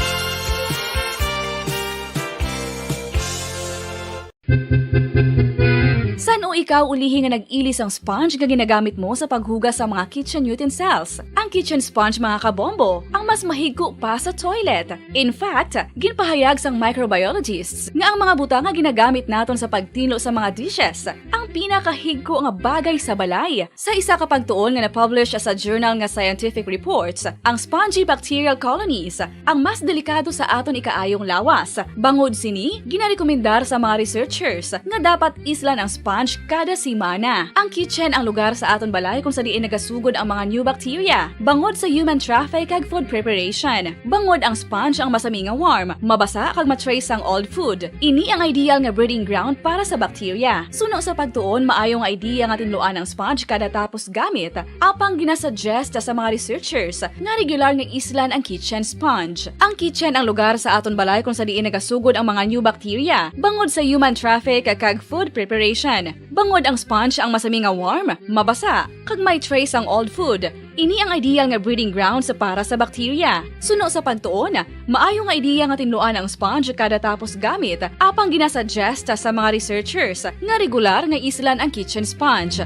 San-o ikaw ulihi nga nag-ili sang sponge nga ginagamit mo sa paghugas sa mga kitchen utensils? Ang kitchen sponge, mga kabombo, ang mas mahigko pa sa toilet. In fact, ginpahayag sang microbiologists nga ang mga butang nga ginagamit naton sa pagtinlo sa mga dishes ang pinakahigko nga bagay sa balay. Sa isa ka pagtuon nga na-publish sa journal nga Scientific Reports, ang spongy bacterial colonies ang mas delikado sa aton ikaayong lawas. Bangod sini, ginarekomendar sa mga researchers nga dapat islan ang sponge kada semana. Ang kitchen ang lugar sa aton balay kung sa diin nagasugod ang mga new bacteria, bangod sa human traffic kag food preparation. Bangod ang sponge ang masami nga warm, mabasa kag ma-trace ang old food. Ini ang ideal nga breeding ground para sa bacteria. Suno sa pagtuon, maayo nga idea nga tinluan ang sponge kada tapos gamit, apang ginasuggest sa mga researchers nga regular nga islan ang kitchen sponge. Ang kitchen ang lugar sa aton balay kung sa diin nagasugod ang mga new bacteria, bangod sa human traffic kag food preparation. Bangod ang sponge ang masami nga warm, mabasa, kag may trace ang old food. Ini ang ideal nga breeding grounds para sa bacteria. Suno sa pagtuon, maayo nga idea nga tinluan ang sponge kada tapos gamit, apang ginasuggest sa mga researchers nga regular nga islan ang kitchen sponge.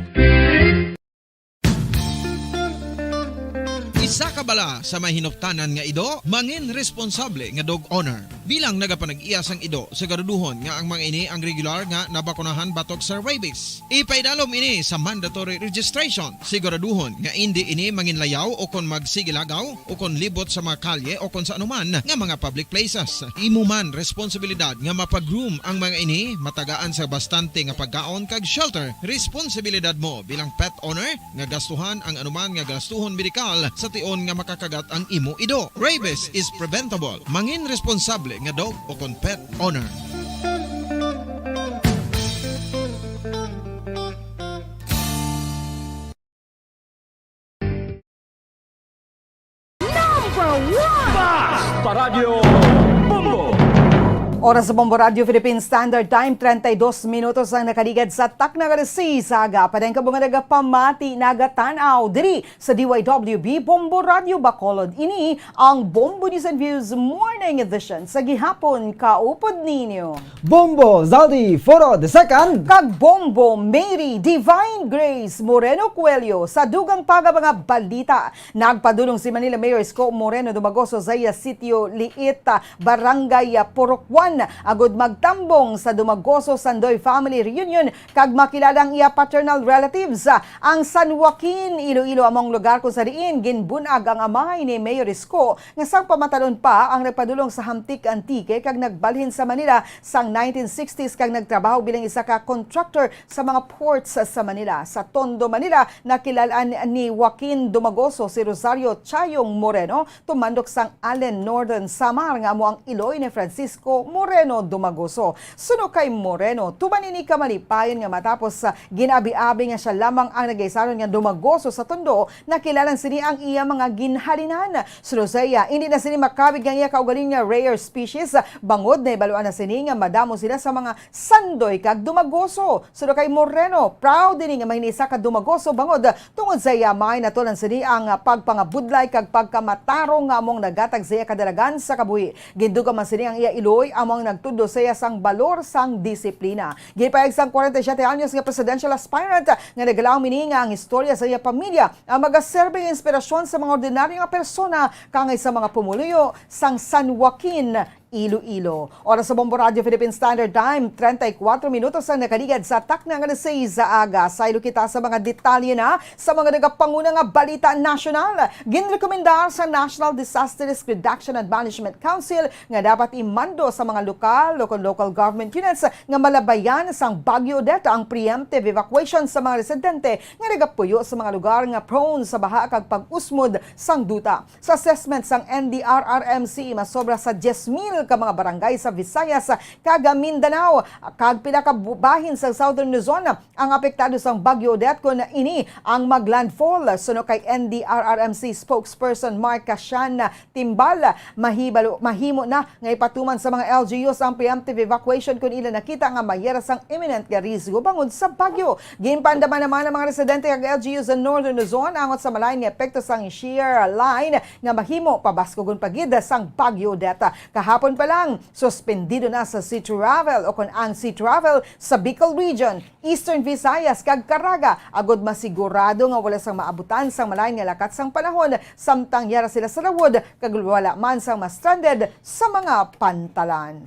Isa ka bala sa may hinuptanan nga ido, mangin responsable nga dog owner. Bilang nagapanag-iya sang ido, siguraduhon nga ang mga ini ang regular nga nabakunahan batok sa rabies. Ipaidalom ini sa mandatory registration. Siguraduhon nga indi ini manginlayaw o kon magsigilagaw o kon libot sa mga kalye o kon sa anuman nga mga public places. Imo man responsibilidad nga mapagroom ang mga ini, matagaan sa bastante nga pagkaon kag shelter. Responsibilidad mo bilang pet owner nga gastuhan ang anuman nga gastuhon medikal sa tion nga makakagat ang imo ido. Rabies is preventable. Mangin responsable nga dog o kon pet owner. Number one! Paradyo Bombo! Oras sa Bombo Radyo Philippine Standard Time, treinta y dos minutos ang nakaligad sa takna nga alas seis sa aga. Padayng kamo nga nagapamati, nagatan-aw diri sa D Y W B Bombo Radyo Bacolod. Ini ang Bombo News and Views Morning Edition sa gihapon. Kaupod ninyo Bombo Zaldi Foro the second. Kag Bombo Mary Divine Grace Moreno Coelho. Sa dugang pa nga mga balita, nagpadulong si Manila Mayor Isko Moreno Dumagoso sa iya sitio Liit, ah, Barangay, ah, Purok one, agud magtambong sa Dumagoso Sandoy Family Reunion kag makilala ang iya paternal relatives. Ah, ang San Joaquin, Iloilo amo ang lugar kung sa diin ginbun-ag ang amay ni Mayor Isko, nga sang pamatalon pa ang nagpadulong sa Hamtic, Antique, kag nagbalhin sa Manila sang nineteen sixties kag nagtrabaho bilang isa ka contractor sa mga ports sa Manila. Sa Tondo, Manila, nakilal-an ni Joaquin Dumagoso si Rosario Chayong Moreno, tumandok sang Allen, Northern Samar, nga amo ang iloy ni Francisco Moreno Dumagoso. Suno kay Moreno, tuman ini ka malipayon nga matapos sa gin-abi-abi nga sia lamang ang nagaisaron nga Dumagoso sa Tondo, nakilal-an sini ang iya mga ginhalinan. Suno sa iya, indi na sini makabig ang iya kaugalingon nga rare species, bangod nahibaloan na sini nga madamo sila sa mga Sandoy kag Dumagoso. Suno kay Moreno, proud ini nga may isa ka Dumagoso bangod tungod sa iya amay, natulan sini ang pagpangabudlay kag pagkamatarong nga amo ang naghatag sa iya kadalagan sa kabuhi. Gindugang man sini ang iya iloy, amo ang nagtudlo sa iya sang balor sang disiplina. Ginpahayag sang kwarenta y siyete anyos nga presidential aspirant nga naglaom ini nga ang istorya sa iya pamilya ang magaserbing inspirasyon sa mga ordinaryo nga persona kangay sa mga pumuluyo sang San Joaquin, Iloilo. Oras sa Bombo Radyo Philippine Standard Time, treinta y cuatro minutos ang nakaligad sa takna nga alas seis sa aga. Saylo kita sa mga detalye na sa mga nagapanguna nga balita nasyonal. Ginrekomendar sa National Disaster Risk Reduction and Management Council nga dapat imando sa mga lokal o kon local government units nga malabayan sang Bagyo Odette ang preemptive evacuation sa mga residente nga nagapuyo sa mga lugar nga prone sa baha kag pag-usmod sang duta. Sa assessment sang N D R R M C, masobra sa diyes mil ka mga barangay sa Visayas kag Mindanao kag pila ka bu-, bahin sa Southern Luzon ang apektado sang Bagyo Odette kon ini ang mag-landfall. Suno kay N D R R M C spokesperson Mark Casian Timbal, mahibalo, mahimo na nga ipatuman sa mga L G Us ang preemptive evacuation kon ila nakita nga may yara sang imminent nga risgo bangod sa bagyo. Ginpaandam man ang mga residente kag L G Us sa Northern Luzon angot sa malain nga epekto sang shear line nga mahimo pabaskugon pa gid sang Bagyo Odette. Kahapon pa lang, suspendido na sa sea travel o kon ang sea travel sa Bicol Region, Eastern Visayas kag Caraga, agud masigurado nga wala sang maabutan sang malain nga lakat sang panahon, samtang yara sila sa lawod kag wala man sang ma-stranded sa mga pantalan.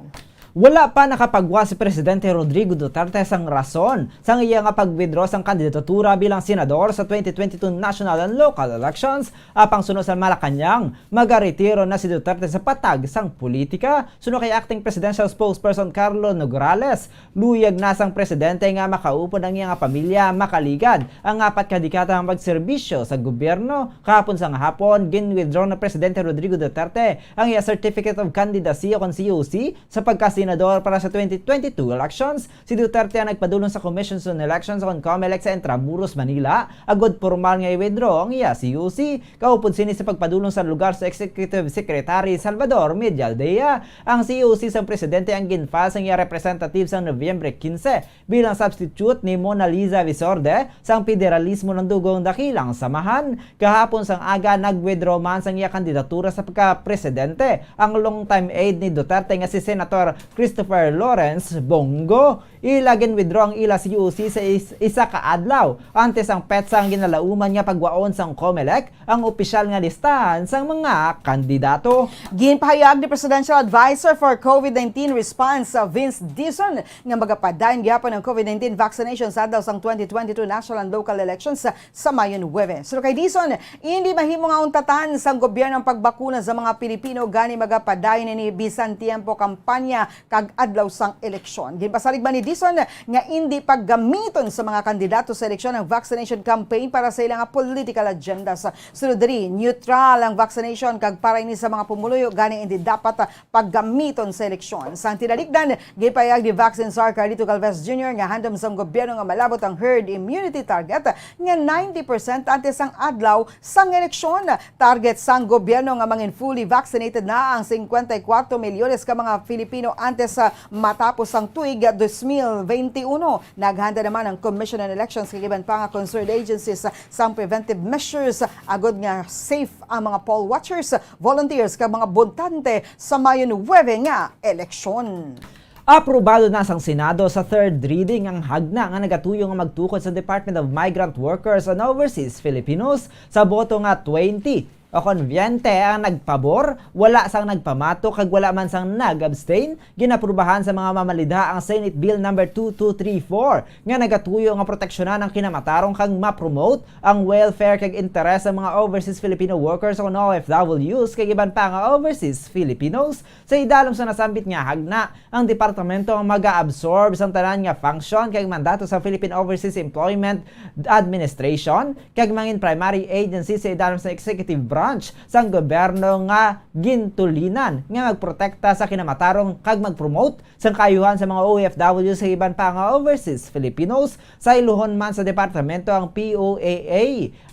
Wala pa nakapagwa si Presidente Rodrigo Duterte sang rason sang iya nga pag-withdraw sang kandidatura bilang senador sa twenty twenty-two national and local elections, apang suno sa Malacañang, magaretiro na si Duterte sa patag sang politika. Suno kay Acting Presidential Spokesperson Carlo Nograles, luyag na sang presidente nga makaupod ang iya nga pamilya makaligad ang apat ka dekada nga pagserbisyo sa gobyerno. Kahapon sang hapon, gin-withdraw na Presidente Rodrigo Duterte ang iya Certificate of Candidacy o kon C O C sa pagkasenador para sa twenty twenty-two elections. Si Duterte ang nagpadulong sa Commission on Elections o kon Comelec sa Intramuros, Manila, agud pormal nga i-withdraw ang iya C O C. Kaupod sini sa pagpadulong sa lugar sa Executive Secretary Salvador Medialdea. Ang C O C sang presidente ang gin-file sang iya representative sang Nobyembre quince bilang substitute ni Mona Lisa Visorde sang Federalismo ng Dugong Dakilang Samahan. Kahapon sang aga, nag-withdraw man sang iya kandidatura sa pagka-presidente ang longtime aide ni Duterte nga si Senator Christopher Lawrence Bong Go. Ila gin-withdraw ang ila C O C sa is-, isa ka adlaw antes ang petsa ang ginalauman nga pagwaon sang Comelec ang opisyal nga listahan sang mga kandidato. Ginpahayag ni Presidential Advisor for COVID nineteen Response, uh, Vince Dizon, nga magapadayon gyapon ang COVID nineteen vaccination sa adlaw sang twenty twenty-two national and local elections sa, sa Mayo nuwebe. Suno kay Dizon, hindi mahimo nga untatan sang gobyerno ang pagbakuna sa mga Pilipino, gani magapadayon ini bisan tiyempo kampanya kag adlaw sang eleksyon. Ginpasalig man ni Dizon nga indi paggamiton sa mga kandidato sa eleksyon ang vaccination campaign para sa ila nga political agendas. Sunod diri, neutral ang vaccination kag para ini sa mga pumuluyo, gani indi dapat, ah, paggamiton sa eleksyon. Sang tinalikdan, gipahayag ni Vaccine Czar Carlito Galvez Junior nga handom sang gobyerno nga malabot ang herd immunity target nga ninety percent antes sang adlaw sang eleksyon. Target sang gobyerno nga mangin fully vaccinated na ang cincuenta y cuatro milyones ka mga Filipino antes sa matapos ang tuig dos mil veintiuno. Naghanda naman ang Commission on Elections kag iban pa nga concerned agencies sang preventive measures agod nga safe ang mga poll watchers, volunteers kag mga botante sa Mayo nuwebe nga eleksyon. Aprobado na sang Senado sa third reading ang hagna nga nagatuyo nga magtukod sa Department of Migrant Workers and Overseas Filipinos sa boto nga twenty o kon veinte ang nagpabor, wala sang nagpamato kag wala man sang nag-abstain. Ginaprubahan sa mga mamalidha ang Senate Bill number two two three four nga nagatuyo nga proteksyonan ang kinamatarong kag ma-promote ang welfare kag interes sa mga overseas Filipino workers o kon O F Ws kag iban pa nga overseas Filipinos. Sa idalom sa nasambit nga hagna, ang departamento ang mag-absorb sang tanan nga function kag mandato sa Philippine Overseas Employment Administration kag mangin primary agency sa idalom sa executive branch sang gobyerno nga gintulinan nga magprotekta sa kinamatarong kag mag-promote sang kaayuhan sa mga O F Ws sa iban pa nga overseas Filipinos. Sa iluhon man sa departamento ang P O A A,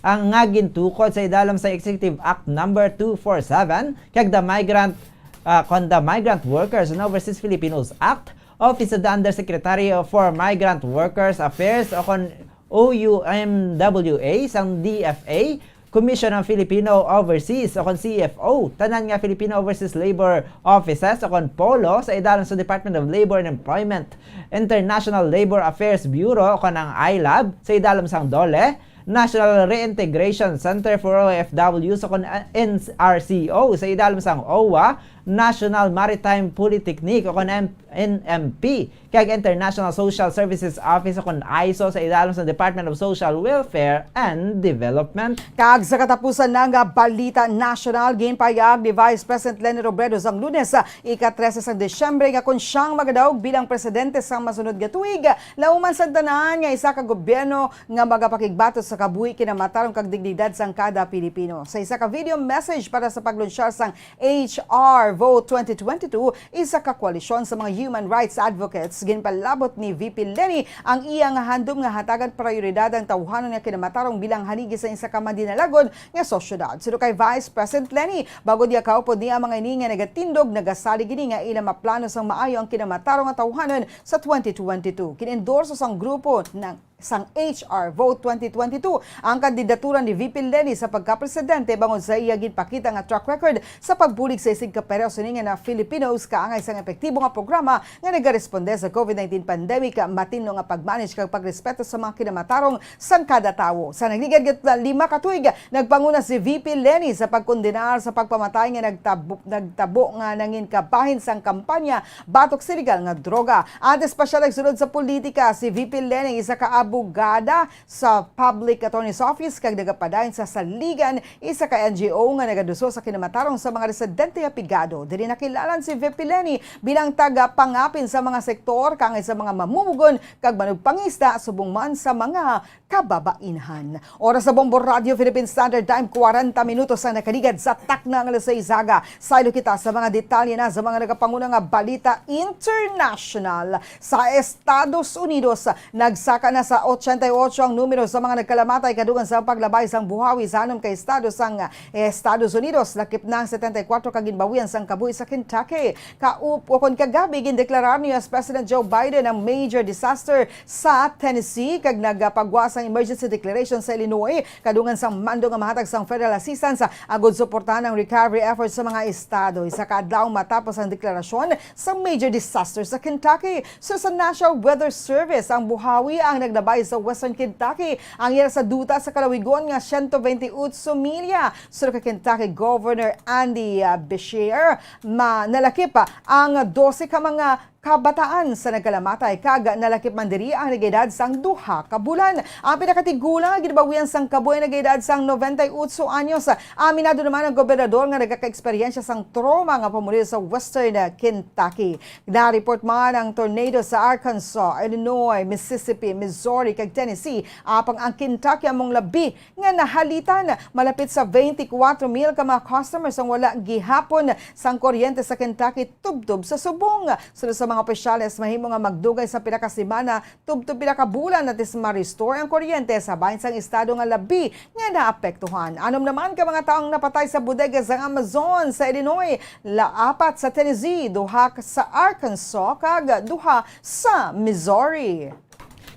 ang nga gintukod sa idalom sa Executive Act number two four seven kag the Migrant, ah, kon the Migrant Workers and Overseas Filipinos Act, Office of the Undersecretary for Migrant Workers Affairs o kon O U M W A sang D F A, Commission on Filipino Overseas o kon C F O, tanan nga Filipino Overseas Labor Offices o kon polo sa idalom sa Department of Labor and Employment, International Labor Affairs Bureau o kon ang I lab sa idalom sang DOLE, National Reintegration Center for O F Ws o kon N R C O sa idalom sang OWWA, National Maritime Polytechnic o kon M-, N M P, kag International Social Services Office o kon ISO sa idalom sa Department of Social Welfare and Development. Kag sa katapusan na nga balita nasyonal, ginpahayag ni Vice President Leni Robredo sang Lunes, ah, ika-trese sang Disyembre, nga kon siyang magadaog bilang presidente sa masunod nga tuig, lauman sang tanan nga isa ka gobyerno nga magapakigbatos sa kabuhi, kinamatarong kag dignidad sang kada Pilipino. Sa isa ka video message para sa paglunsyar sang H R Vote twenty twenty-two, isa ka koalisyon sa mga human rights advocates, ginpalabot ni V P Leni ang iya nga handom nga hatagan prioridad ang tawhanon nga kinamatarong bilang haligi sa isa ka madinalagon nga sosyedad. Suno kay Vice President Leni, bag-o niya kaupod niya ang mga ini nga nagatindog, nagasalig ini nga ila maplano sang maayo ang kinamatarong nga tawhanon sa twenty twenty-two. Kinendorso sang grupo ng sang H R Vote twenty twenty-two ang kandidatura ni V P Leni sa pagkapresidente bangod sa iya ginpakita nga track record sa pagbulig sa isig ka pareho sini nga na Filipinos kaangay sang epektibo nga programa nga nagaresponde sa COVID nineteen pandemic, matinlo nga pag-manage kag pagrespeto sa mga kinamatarong sang kada tawo. Sa nagligad nga lima ka tuig, nagpanguna si V P Leni sa pagkondenar sa pagpamatay nga nagtabo, nagtabo nga nangin kabahin sang kampanya batok sa iligal nga droga. Antes pa siya nagsulod sa politika, si V P Leni isa ka abogada sa Public Attorney's Office kag nagapadayon sa Saligan, isa ka N G O nga nagaduso sa kinamatarong sa mga residente nga pigado. Diri nakilalan si V P Leni bilang tagapangapin sa mga sektor, kaangay sa mga mamumugon kag manugpangista, subong man sa mga kababainhan. Oras sa Bombo Radio Philippine Standard Time, kwarenta minutos ang nakaligad sa takna nga alas sais aga. Saylo kita sa mga detalye na sa mga nagapanguna nga balita international. Sa Estados Unidos, nagsaka na sa Ochenta y ocho ang numero sa mga nagkalamatay kadugang sa paglabay sang buhawi sa anom ka estado sang, eh, Estados Unidos. Lakip na ang setenta y kuwatro ka ginbawian sang kabuhi sa Kentucky. Kaup-, o kon kagabi, gindeklarar ni U S President Joe Biden ang major disaster sa Tennessee kag nagapagwa sang emergency declaration sa Illinois kadugang sang mando nga mahatag sang federal assistance agud suportahan ang recovery efforts sa mga estado. Isa ka adlaw matapos ang deklarasyon sa major disaster sa Kentucky, so sa National Weather Service, ang buhawi ang naglabay sa Western Kentucky. Ang ira sa duta sa kalawigon nga siyento bente otso milya. Suno kay Kentucky Governor Andy, ah, Beshear, ma-, nalakip, ah, ang dose ka mga kabataan sa nagkalamatay, kag nalakip man diri ang nag-edad sang duha ka bulan. Ang pinakatigulang nga ginbawian sang kabuhi nag-edad sang noventa y ocho anyos. Aminado naman ang gobernador nga nagakaeksperyensya sang trauma nga pamulod sa Western, ah, Kentucky. Na-report man ang tornado sa Arkansas, Illinois, Mississippi, Missouri, kag Tennessee, apang ang Kentucky among labi nga nahalitan. Malapit sa twenty-four mil ka mga customers ang wala gihapon sang kuryente sa Kentucky tubtob sa subong. Suno sa mga opisyales, mahimo nga magdugay sa pila ka semana tubtob pila ka bulan antes ma-restore ang kuryente sa bahin sang estado nga labi nga naapektuhan. Anom naman ka mga tawo ang napatay sa bodega sa Amazon sa Illinois, la-, apat sa Tennessee, duha sa Arkansas, kag duha sa Missouri.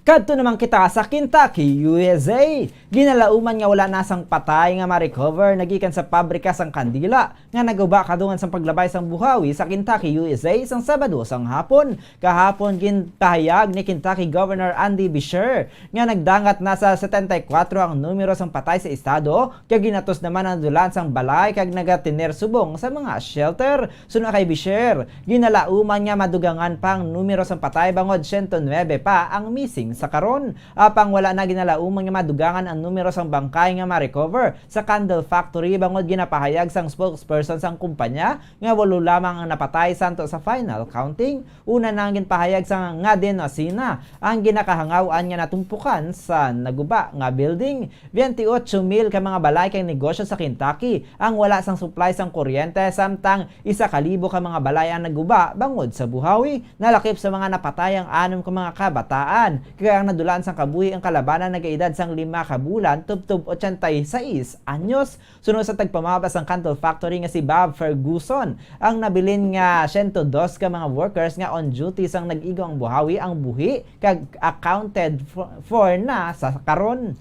Kadto naman kita sa Kentucky, U S A. Ginalauman nga wala na sang patay nga ma-recover nagikan sa pabrika sang kandila nga naguba kadugang sang paglabay sang buhawi sa Kentucky, U S A, sang Sabado sang hapon. Kahapon, ginpahayag ni Kentucky Governor Andy Beshear nga nagdangat na sa setenta y kuwatro ang numero sang patay sa estado, kag ginatos naman ang dulan sang balay kag nagatener subong sa mga shelter. Suno kay Beshear, ginalauman nga madugangan pa ang numero sang patay bangod siyento nuebe pa ang missing sa karon. Apang wala na ginalauman nga madugangan ang numero sang bangkay nga ma-recover sa Candle Factory bangod ginapahayag sang spokesperson sang kumpanya nga walo lamang ang napatay santo sa final counting. Una na ang ginpahayag sa nga din Asina ang ginakahangaw-an nga natumpukan sa naguba nga building. Twenty-ocho mil ka mga balay kag negosyo sa Kentucky ang wala sang supply sang kuryente, samtang isa ka libo ka mga balay ang naguba bangod sa buhawi. Nalakip sa mga napatay ang anom ka mga kabataan, kag ang nadulaan sang kabuhi ang kalabanan nagaedad sang lima ka bulan tubtob ochenta y seis anyos. Suno sa tagpamaba sang Candle Factory nga si Bob Ferguson, ang nabilin nga siyento dos ka mga workers nga on duty sang nag-igo ang buhawi ang buhi kag accounted for, for na sa karon.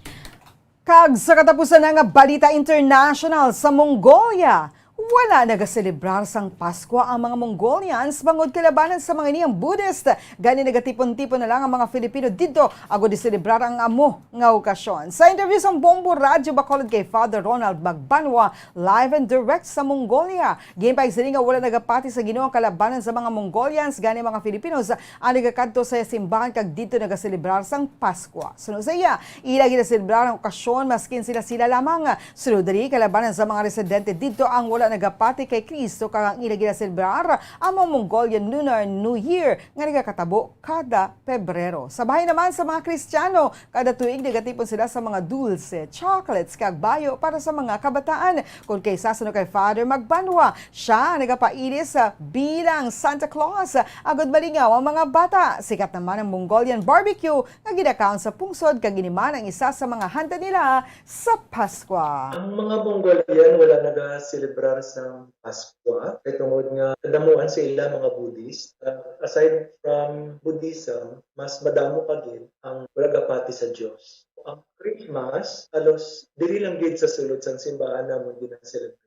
Kag sa katapusan na nga balita international, sa Mongolia, wala nagaselebrar sang Paskwa ang mga Mongolians bangod kalabanan sa mga ini ang Buddhist. Gani nagatipon-tipon na lang ang mga Filipino didto agud iselebrar ang amo nga okasyon. Sa interview sang Bombo Radyo Bacolod kay Father Ronald Magbanwa, live and direct sa Mongolia, ginpahayag sini nga wala nagapati sa Ginoo ang kalabanan sa mga Mongolians, gani mga Filipinos ang nagakadto sa simbahan kag didto nagaselebrar sang Paskwa. Suno sa iya, ila ginaselebrar ang okasyon maskin sila-sila lamang. Sunod diri, kalabanan sa mga residente didto ang wala nagapati kay Cristo kag ang ila ginaselebrar ang mga Mongolian Lunar New Year nga nagakatabo kada Pebrero. Sa bahin naman sa mga Kristiyano, kada tuig nagatipon sila sa mga dulce, chocolates, kag bayo para sa mga kabataan. Kon kay sasuno kay Father Magbanwa, siya ang nagapailis, ah, bilang Santa Claus, ah, agud malingaw ang mga bata. Sikat naman ang Mongolian barbecue nga ginakaon sa pungsod, kag ini man ang isa sa mga handa nila sa Paskwa. Ang mga Mongolian wala nagaselebrar sa Paskwa, kay tungod nga kadamuan sa ila mga Buddhist. Ah, aside from Buddhism, mas madamo pa gid ang wala gapati sa Dios. Ang Christmas, halos diri lang gid sa sulod sang simbahan namon gina-celebrate.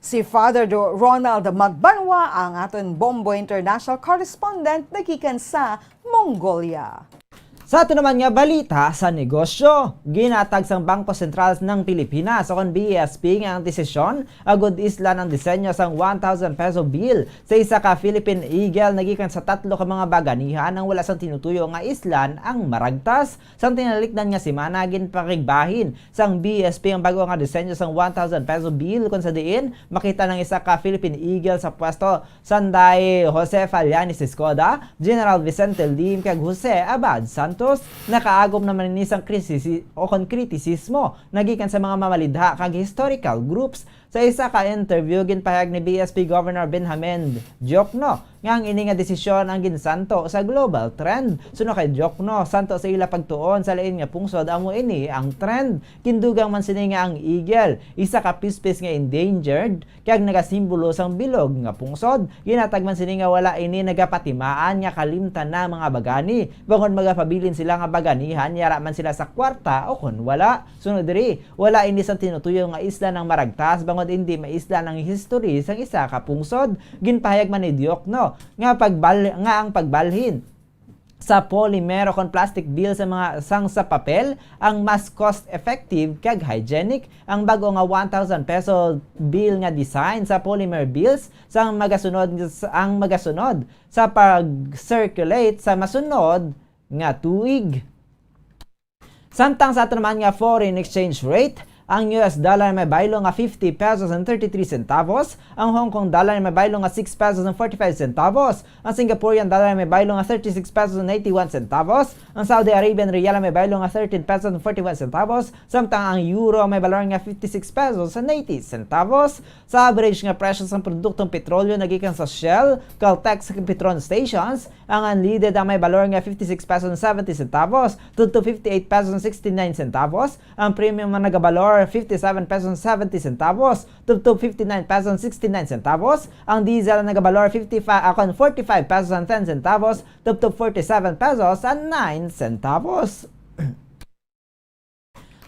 Si Father Do-, Ronald Magbanwa, ang aton Bombo International Correspondent nagikan sa Mongolia. Sa ato naman nga balita sa negosyo, ginatag sang Bangko Sentral ng Pilipinas o kon B S P nga ang desisyon agud islan ang disenyo sang one thousand peso bill sa isa ka Philippine Eagle nagikan sa tatlo ka mga baganihan ang wala sang tinutuyo nga islan ang maragtas. Sang tinalikdan nga semana, ginpakigbahin sang B S P ang bag-o nga disenyo sang one thousand peso bill, kon sa diin makita ang isa ka Philippine Eagle sa pwesto sanday Jose Faliani Siscoda, General Vicente Lim, kag Jose Abad Santos. Nakaagom naman ini sang krisisi-, o kon kritisismo nagikan sa mga mamalidha kag historical groups. Sa isa ka interview, ginpahayag ni B S P Governor Benjamin Diokno nga ang ini nga desisyon ang ginsanto sa global trend. Suno kay Diokno, santo sa ila pagtuon sa lain nga pungsod amo ini ang trend. Gindugang man sini nga ang eagle, isa ka pispis nga endangered, kag nagasimbolo sang bilog nga pungsod. Ginatag man sini nga wala ini nagapatimaan nga kalimtan na mga bagani, bangod magapabilin sila nga baganihan yara man sila sa kwarta o kon wala. Sunod diri, wala ini sang tinutuyo nga isla ng Maragtas bangod hindi maisla ng history sang isa ka pungsod. Ginpahayag man ni Diokno nga pagbal-, nga ang pagbalhin sa polymer o kon plastic bill sa mga sang sa papel ang mas cost-effective kag hygienic. Ang bag-o nga one thousand peso bill nga design sa polymer bills sang magasunod, ang magasunod sa pag-circulate sa masunod nga tuig. Samtang sa ato naman nga foreign exchange rate, ang U S dollar may baylo nga fifty pesos and thirty-three centavos, ang Hong Kong dollar may baylo nga six pesos and forty-five centavos, ang Singaporean dollar may baylo nga thirty-six pesos and eighty-one centavos, ang Saudi Arabian riyal may baylo nga thirteen pesos and forty-one centavos, samtang ang euro may balor nga fifty-six pesos and eighty centavos. Sa average nga presyo sang produktong petrolyo nagikan sa Shell, Caltex, kag Petron stations, ang unleaded ang may balor nga fifty-six pesos and seventy centavos tubtob fifty-eight pesos and sixty-nine centavos, ang premium ang nagabalor fifty-seven pesos and seventy centavos tubtob fifty-nine pesos and sixty-nine centavos, ang diesel ang nagabalor fifty-five, akon, forty-five pesos and ten centavos tubtob forty-seven pesos and nine centavos.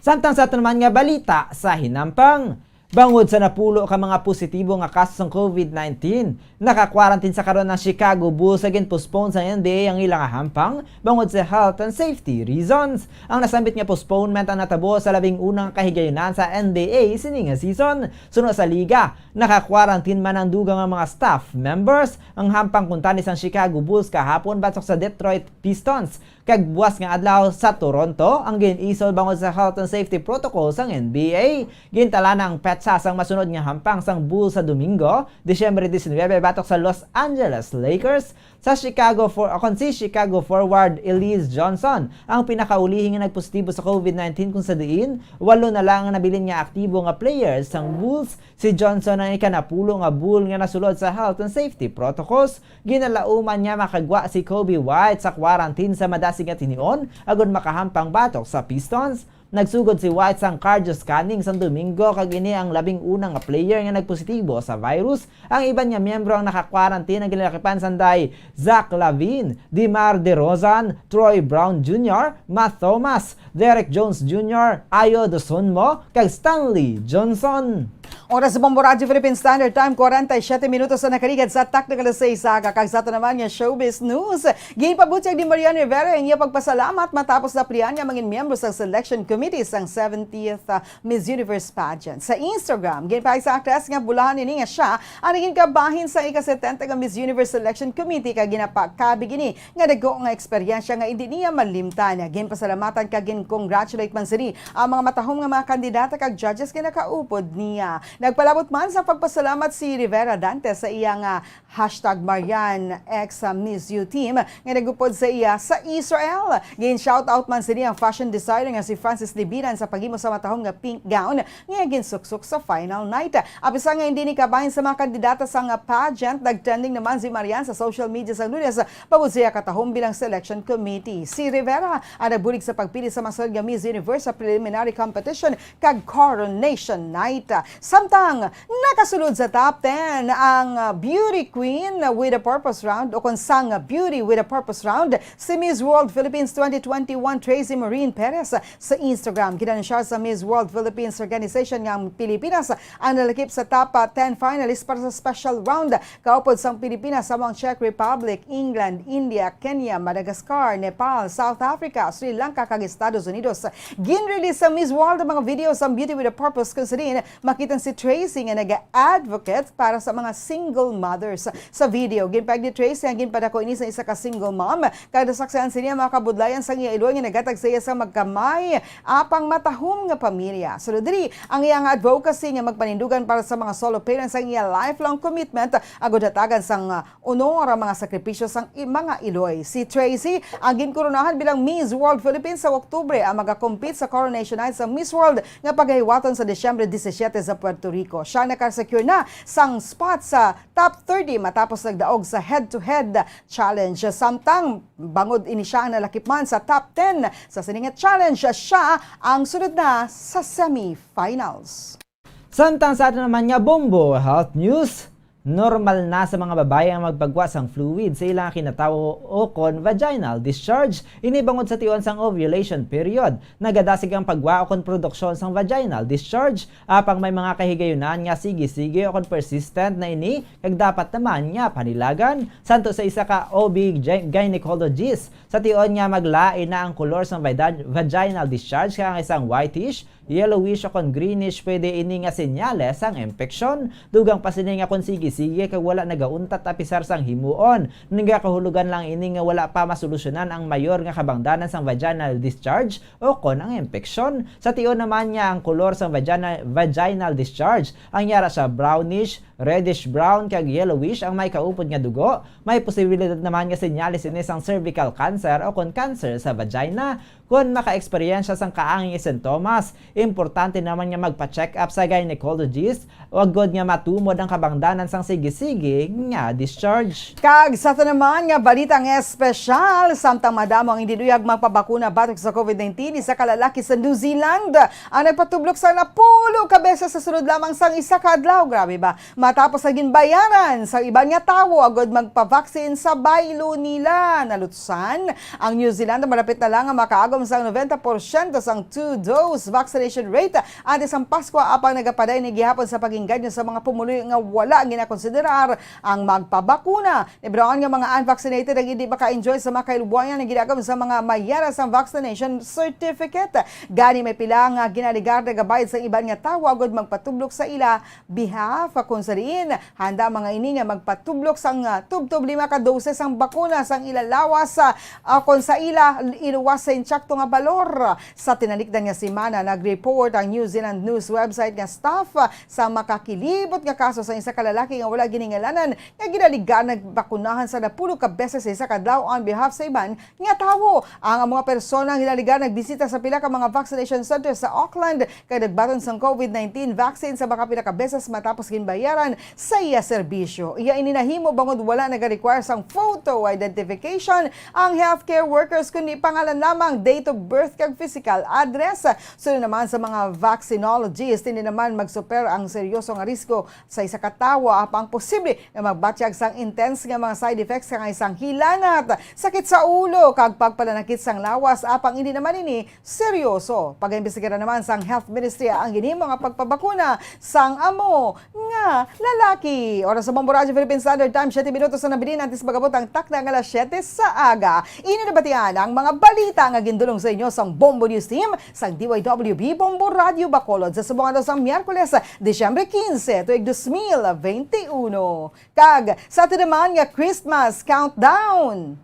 Samtang sa ato naman nga balita sa hinampang, bangod sa napulo ka mga positibo nga kaso sang COVID nineteen, naka-quarantine sa karon ang Chicago Bulls sa gin-postpone sang N B A ang ila nga hampang bangod sa health and safety reasons. Ang nasambit nga postponement ang natabo sa labing unang kahigayunan sa N B A sini nga season. Suno sa liga, naka-quarantine man ang dugang nga mga staff members. Ang hampang kuntani sang Chicago Bulls kahapon batok sa Detroit Pistons, kag buas nga adlaw sa Toronto ang gin-isol bangod sa health and safety protocol sang N B A. Gintalana ang petsa sang masunod nga hampang sang Bulls sa Domingo, Disyembre diecinuebe, batok sa Los Angeles Lakers. Sa Chicago for, akon, si Chicago forward Alize Johnson ang pinakaulihi nga nagpositibo sa COVID nineteen, kung sa diin walo na lang ang nabilin nga aktibo nga players sang Bulls. Si Johnson ang ikanapulo nga Bull nga nasulod sa health and safety protocols. Ginalauman niya makagwa si Coby White sa quarantine sa madasig nga tinion agod makahampang batok sa Pistons. Nagsugod si White sang cardio scanning sang Domingo, kag ini ang labing una nga player nga nagpositibo sa virus. Ang iban nga miyembro ang naka-quarantine ang ginalakipan sanday Zach LaVine, DeMar DeRozan, Troy Brown Junior, Matt Thomas, Derrick Jones Junior, Ayo Dosunmu, kag Stanley Johnson. Oras sa Bombo Radyo Philippine Standard Time, kwarenta y siyete minutos na nakaligad sa takna nga alas sais aga, kag sa ato naman nga showbiz news. Ginpabutyag ni Marian Rivera ang iya pagpasalamat matapos naplian nga mangin miyembro sa selection committee sang seventieth, ah, Miss Universe pageant. Sa Instagram, ginpahayag sa actress nga bulahan ini nga siya ang naging kabahin sa ika-setenta nga Miss Universe Selection Committee, kag ginapakabig ini nga dagko nga eksperyensya nga indi niya malimtan. Ginpasalamatan kag gin-congratulate man sini ang mga matahom nga mga kandidata kag judges nga nakaupod niya. Nagpalabot man sa pagpasalamat si Rivera Dantes sa iya nga hashtag Marian X Miss You team nga nagupod sa iya sa Israel. Gin-shoutout man sini ang fashion designer nga si Francis Libiran sa paghimo sa matahom nga pink gown nga ginsuksok sa final night. Apin sa nga hindi ni kabahin sa mga kandidata sa nga pageant, nagtrending naman si Marian sa social media sa Lunes bangod sa iya katahom bilang selection committee. Si Rivera ang nagbulig sa pagpili sa masunod nga Miss Universe sa preliminary competition kag coronation night. Samtang nakasulod sa top ten ang, uh, Beauty Queen with a Purpose Round, o kon sang Beauty with a Purpose Round, si Miss World Philippines twenty twenty-one Tracy Maureen Perez. Sa Instagram, ginanunsiyar sa Miss World Philippines Organization nga ang Pilipinas ang nalakip sa top, uh, ten finalists para sa special round. Kaupod sang Pilipinas, amo ang Czech Republic, England, India, Kenya, Madagascar, Nepal, South Africa, Sri Lanka, kag Estados Unidos. Gin-release sa Miss World ang mga video sang Beauty with a Purpose, kung sa diin makita si Tracy nga nag-advocate para sa mga single mothers. Sa video, ginpahayag ni Tracy ang ginpadako ini sa isa ka single mom, kag nasaksihan sini ang mga kabudlayan sang iya iloy nga naghatag sa iya sa magkamay apang matahom nga pamilya. Sulod diri, ang iya nga advocacy nga magpanindugan para sa mga solo parents ang iya lifelong commitment agud hatagan sang, ah, honor ang mga sakripisyo sang i-, mga iloy. Si Tracy ang ginkoronahan bilang Miss World Philippines sa Oktubre, ang magakompete sa Coronation Night sa Miss World nga pagahiwaton sa Disyembre disisiete sa Puerto Puerto Rico. Siya nakasecure na sang spot sa top thirty matapos nagdaog sa head-to-head challenge. Samtang bangod ini siya ang nalakip man sa top ten sa sini nga challenge, siya ang sunod na sa semifinals. Samtang sa ato naman nga Bombo Health News, normal na sa mga babayi ang magpagwa sang fluid sa ilang kinatawo ukon vaginal discharge. Ini bangod sa tion sang ovulation period. Nagadasig ang pagwa ukon produksyon sang vaginal discharge. Apang may mga kahigayunan nga sige-sige ukon persistent na ini, kag dapat naman nga panilagan. Santo sa isa ka O B gy-, gynecologist, sa tion nga maglain na ang kolor sang vagin-, vaginal discharge, kag ang isang whitish, yellowish o kon greenish, pwede ini nga senyales sang impeksyon. Dugang pa sini nga kon sige-sige kag wala nagauntat apisar sang himuon, nagakahulugan lang ini nga wala pa masolusyonan ang mayor nga kabangdanan sang vaginal discharge o kon ang impeksyon. Sa tion naman nga ang kolor sang vagina-, vaginal discharge ang yara sa brownish, reddish brown kag yellowish ang may kaupod nga dugo, may posibilidad naman nga senyales ini sang cervical cancer o kon cancer sa vagina. Kon makaeksperyensya sang kaangay nga sintomas, importante naman nga magpa-check up sa gynecologist, agod nga matumod ang kabangdanan sang sige-sige nga discharge. Kag sa ito naman nga balita nga espesyal, samtang madamo ang hindi luyag magpabakuna batok sa covid nineteen, isa ka lalaki sa New Zealand ang nagpatublok sa napulo ka beses sa sulod lamang sang isa ka adlaw. Grabe ba? Matapos nga ginbayaran sa iban nga tawo agod magpavaksin sa baylo nila. Nalutsan ang New Zealand, malapit na lang nga makaagom sang noventa porsyento sang two-dose vaccination rate antes sang Paskwa, apang nagapadayon ni gihapon sa pag-engganyo sa mga pumuluyo nga wala ginakonsiderar ang magpabakuna. Nibroan nga mga unvaccinated ang hindi maka-enjoy sa mga kahiluwayan nga ginaagom sa mga mayara sang vaccination certificate. Gani, may pila nga ginaligar nagabayad sa iban nga tawo agod magpatublok sa ila behalf, kung sa diin handa mga ini nga magpatublok sang, ah, tubtob lima ka dose sang bakuna sang ila lawas, ah, ah, kon sa ila iluwas sa insakto nga balor. Sa tinalikdan nga semana, nag-report ang New Zealand news website nga staff, ah, sa makakilibot nga kaso sa isa ka lalaki nga wala giningalanan nga ginaligar nagbakunahan sa napulo ka beses sa isa ka adlaw on behalf sa iban nga tawo. Ang mga persona nga ginaligar nagbisita sa pila ka mga vaccination center sa Auckland kag nagbaton sang covid nineteen vaccine sa mga pila ka beses matapos ginbayaran sa iya serbisyo. Iya ini nahimo bangod wala nagarequire sang photo identification ang healthcare workers, kundi pangalan lamang, date of birth, kag physical address. Sunod naman sa mga vaccinologist, hindi naman magsuper ang seryoso nga risko sa isa ka tawo, apang posible nga magbatyag sang intense nga mga side effects, nga isang hilanat, sakit sa ulo, kag pagpalanakit sang lawas, apang hindi naman ini seryoso. Pag-imbestigar naman sang Health Ministry ang ginhimo nga pagpabakuna sang amo nga lalaki. Oras sa Bombo Radyo Philippine Standard Time, siyete minutos na nabilin antes mag-abot ang takna nga alas siyete sa aga. Inyo nabatian ang mga balita nga gindulong sa inyo sang Bombo News Team sang D Y W B Bombo Radyo Bacolod sa subong adlaw sang Miyerkules, Disyembre quince, tuig dos mil veintiuno. Kag sa ato naman nga Christmas countdown.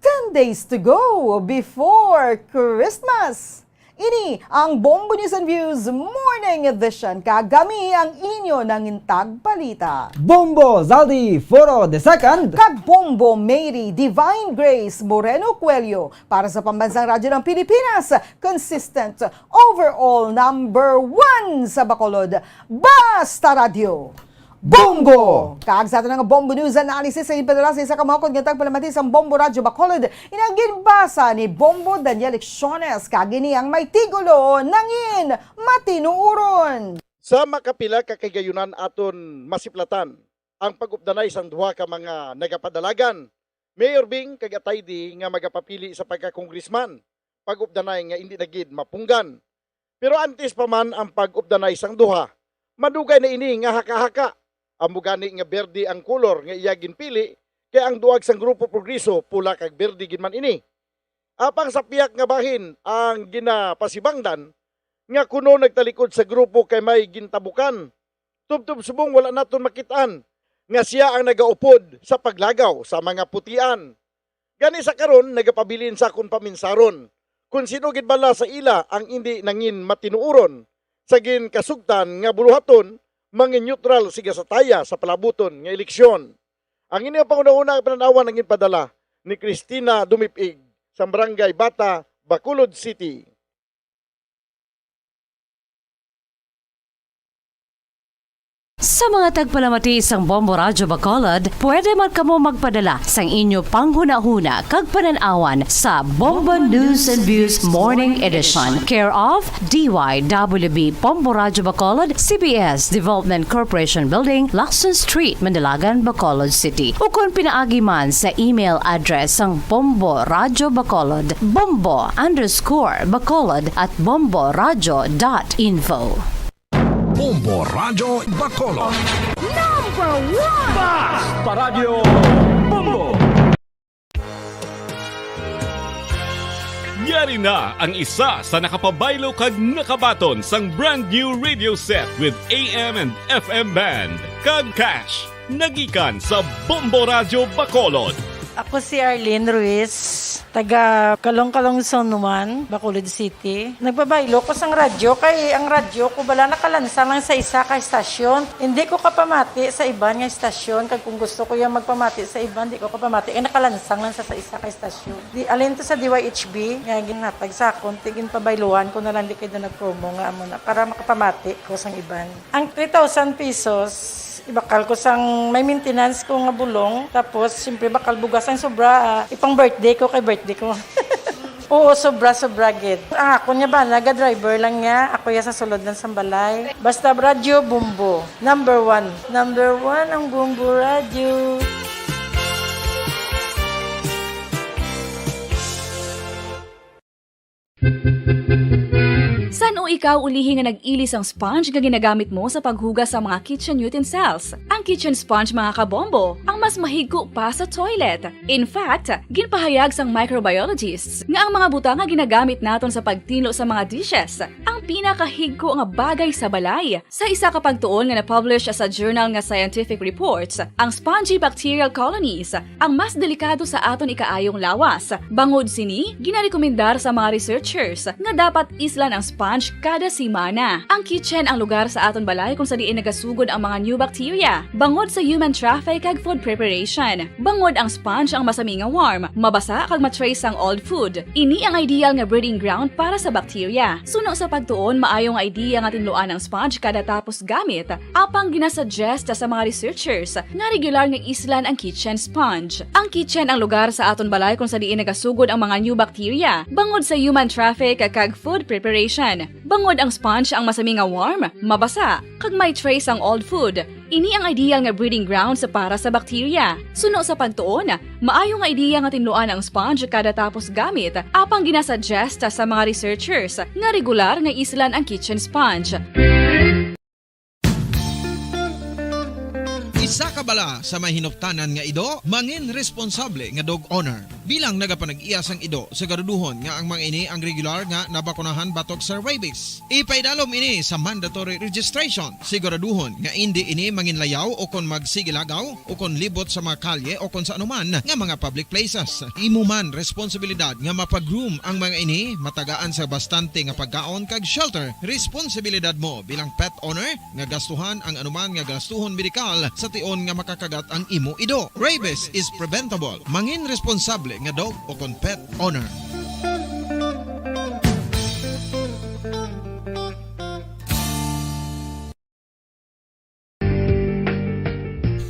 Ten days to go before Christmas. Ini ang Bombo News and Views Morning Edition, kag kami ang inyo nangintag balita. Bombo Zaldi Foro the second. Kag Bombo Mary Divine Grace Moreno Cuello para sa Pambansang Radyo ng Pilipinas, consistent, overall number one sa Bacolod. Basta Radyo. Bombo! Kag sa aton nga Bombo News Analysis sa ipadala sa isa ka maukod nga tagpalamati sang Bombo Radyo Bacolod, ini ang ginbasa ni Bombo Daniel Lecciones, kag ini ang may titulo, Nangin Matinuoron. Sa makapila ka kahigayunan aton masiplatan ang pag-updanay sang duha ka mga nagapadalagan, Mayor Bing kag Atayde, nga magapapili sa pagka-congressman, pag-updanay nga indi na gid mapunggan. Pero antes pa man ang pag-updanay sang duha, madugay na ini nga haka-haka. Amo gani nga berde ang kolor nga iya ginpili, kay ang duwag sang Grupo Progreso pula kag berde gid man ini. Apang sa pihak nga bahin ang ginapasibangdan nga kuno nagtalikod sa grupo kay may gintabukan. Tubtob subong wala naton makit-an nga sia ang nagaupod sa paglagaw sa mga putian. Gani sa karon, nagapabilin sa akon paminsaron kon sino gid bala sa ila ang indi nangin matinuoron sa ginkasugtan nga buluhaton, mangin-neutral siga sa taya sa palabuton nga eleksyon. Ang inyo panghunahuna nga panan-awan ang ginpadala ni Christina Dumipig sa Barangay Bata, Bacolod City. Sa mga tagpalamati sang Bombo Radyo Bacolod, pwede man kamo magpadala sang inyo panghunahuna kag panan-awan sa Bombo News and Views Morning Edition, care of D Y W B Bombo Radyo Bacolod, C B S Development Corporation Building, Lacson Street, Manalagan, Bacolod City. Ukon pinaagi man sa email address sang Bombo Radyo Bacolod, bombo underscore bacolod at bombo radyo dot info. Bombo Radyo Bacolod. Number one! Bas Paradyo Bombo! Yari na ang isa sa nakapabaylo kag nakabaton sang brand new radio set with A M and F M band kag cash nagikan sa Bombo Radyo Bacolod. Ako si Arlene Ruiz, taga Kalong-Kalong Zone one, Bacolod City. Nagbabaylo ko sang radyo kay ang radyo ko bala nakalansang lang sa isa ka estasyon. Hindi ko kapamati sa iban nga estasyon kag kung gusto ko yung magpamati sa iban, di ko kapamati kay nakalansang lang sa, sa isa ka estasyon. Di alin to sa D Y H B nga ginhatag sa akon, ti ginpabayluhan ko na lang di kay na nagpromo nga amo na para makapamati ko sang iban. Ang three thousand pesos ibakal ko sang may maintenance ko nga bulong, tapos siyempre bakal bugas ang sobra, ah, ipang birthday ko kay birthday ko. Oo, sobra, sobra gid. Ang akon nga bana, ga-driver lang niya, ako ya sa sulod lang sang balay. Basta radyo, bumbo. Number one. Number one ang bumbo radyo. San-o ikaw ulihi nga nag-ili sang sponge nga ginagamit mo sa paghugas sa mga kitchen utensils? Ang kitchen sponge, mga kabombo, ang mas mahigko pa sa toilet. In fact, ginpahayag sang microbiologists nga ang mga butang nga ginagamit naton sa pagtinlo sa mga dishes ang pinakahigko nga bagay sa balay. Sa isa ka pagtuon nga na-publish sa journal nga Scientific Reports, ang spongy bacterial colonies ang mas delikado sa aton ikaayong lawas. Bangod sini, ginarekomendar sa mga researchers nga dapat islan ang sponge kada semana. Ang kitchen ang lugar sa aton balay kung sa diin nagasugod ang mga new bacteria, bangod sa human traffic kag food preparation. Bangod ang sponge ang masami nga warm, mabasa kag ma-trace ang old food. Ini ang ideal nga breeding ground para sa bacteria. Suno sa pagtuon, maayo nga idea nga tinluan ang sponge kada tapos gamit, apang ginasuggest sa mga researchers nga regular nga islan ang kitchen sponge. Ang kitchen ang lugar sa aton balay kung sa diin nagasugod ang mga new bacteria, bangod sa human traffic kag food preparation. Bangod ang sponge ang masami nga warm, mabasa, kag may trace ang old food. Ini ang ideal nga breeding grounds para sa bacteria. Suno sa pagtuon, maayo nga idea nga tinluan ang sponge kada tapos gamit, apang ginasuggest sa mga researchers nga regular nga islan ang kitchen sponge. Isa ka bala sa may hinuptanan nga ido, mangin responsable nga dog owner. Bilang nagapanag-iya sang ido, siguraduhon nga ang mga ini ang regular nga nabakunahan batok sa rabies. Ipaidalom ini sa mandatory registration. Siguraduhon nga indi ini manginlayaw o kon magsigilagaw o kon libot sa mga kalye o kon sa anuman nga mga public places. Imo man responsibilidad nga mapag-groom ang mga ini, matagaan sa bastante nga pagkaon kag shelter. Responsibilidad mo bilang pet owner nga gastuhan ang anuman nga gastuhon medikal sa tion nga makakagat ang imo ido. Rabies is preventable. Mangin responsable nga dog o kon pet owner.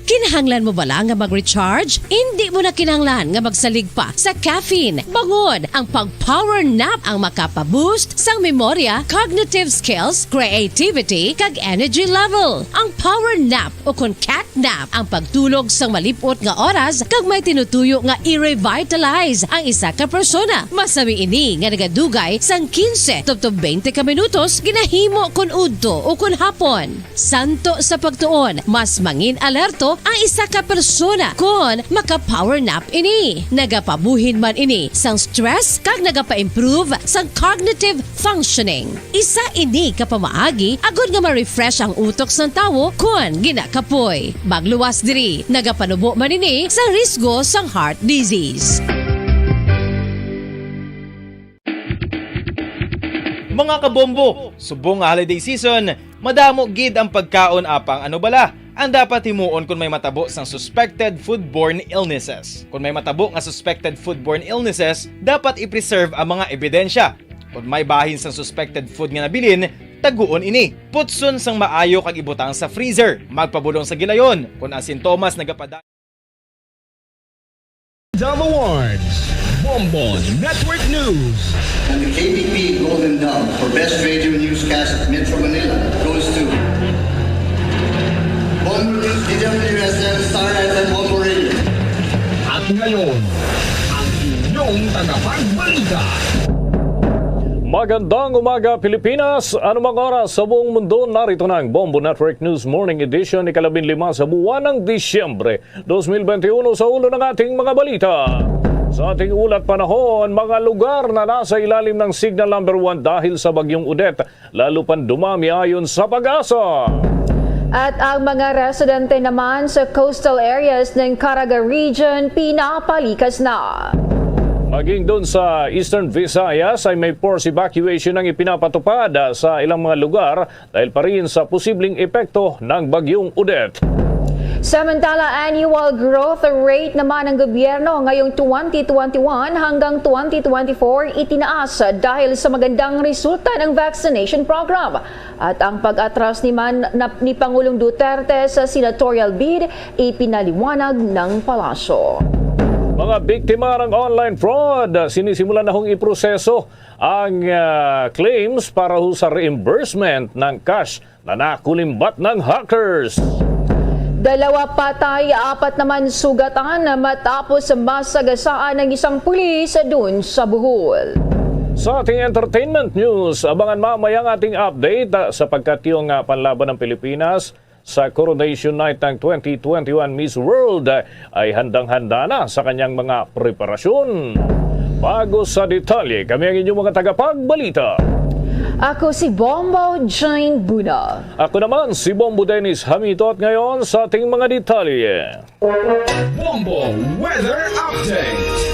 Kinahanglan mo bala nga mag-recharge? Indi mo na kinahanglan nga magsalig pa sa caffeine. Bangod ang pag-power nap ang makapa-boost sang memorya, cognitive skills, creativity, kag energy level. Ang power nap o kon cat nap ang pagtulog sang malip-ot nga oras kag may tinutuyo nga i-revitalize ang isa ka persona. Masami ini nga nagadugay sang quince tubtob twenty ka minutos ginahimo kon udto o kon hapon. Santo sa pagtuon, mas mangin alerto ang isa ka persona kon maka-power nap ini. Nagapabuhin man ini sang stress kag nagapa-improve sang cognitive functioning. Isa ini ka pamaagi agod nga ma-refresh ang utok sang tawo kon ginakapoy. Magluwas diri, nagapanubo man ini sa risgo sang heart disease. Mga kabombo, subong nga holiday season, madamo gid ang pagkaon apang ano bala ang dapat himuon kon may matabo sang suspected foodborne illnesses. Kon may matabo nga suspected foodborne illnesses, dapat i-preserve ang mga ebidensya. Kon may bahin sang suspected food nga nabilin, Taguon ini. Putson sang maayo kag ibutang sa freezer. Magpabulong sa gilayon. Kon ang sintomas nagapada- Dove Awards, Bombo Network News. And the K B P Golden Dove for Best Radio Newscast at Metro Manila goes to Bombo News, D W S M, Star F M, Bombo Radio. At ngayon, ang inyong tagapagbalita. Magandang umaga, Pilipinas. Anumang oras sa buong mundo, narito na ang Bombo Network News Morning Edition, ikalabing lima sa buwan ng Disyembre, dos mil benti uno. Sa ulo ng ating mga balita. Sa ating ulat panahon, mga lugar na nasa ilalim ng Signal Number One dahil sa Bagyong Odette, lalo pang dumami ayon sa PAGASA. At ang mga residente naman sa coastal areas ng Caraga Region pinapalikas na. Maging doon sa Eastern Visayas ay may forced evacuation ang ipinapatupad sa ilang mga lugar dahil pa rin sa posibleng epekto ng Bagyong Odette. Samantala, annual growth rate naman ng gobyerno ngayong twenty twenty-one hanggang twenty twenty-four itinaas dahil sa magandang resulta ng vaccination program at ang pag-atras ni man na, ni Pangulong Duterte sa senatorial bid, ipinaliwanag ng palasyo. Mga biktima ng online fraud, sinisimulan na hong iproseso ang, ah, claims para ho sa reimbursement ng cash na nakulimbat ng hackers. Dalawa patay, apat naman sugatan matapos masagasaan ng isang pulis dun sa Bohol. Sa ating entertainment news, abangan mamaya ang ating update, ah, sapagkat yung, ah, panlaban ng Pilipinas sa Coronation Night ng twenty twenty-one Miss World ay handang-handa na sa kanyang mga preparasyon. Bago sa detalye, kami ang inyong mga tagapagbalita. Ako si Bombo Jane Buna. Ako naman si Bombo Dennis Hamito at ngayon sa ating mga detalye. Bombo Weather Update.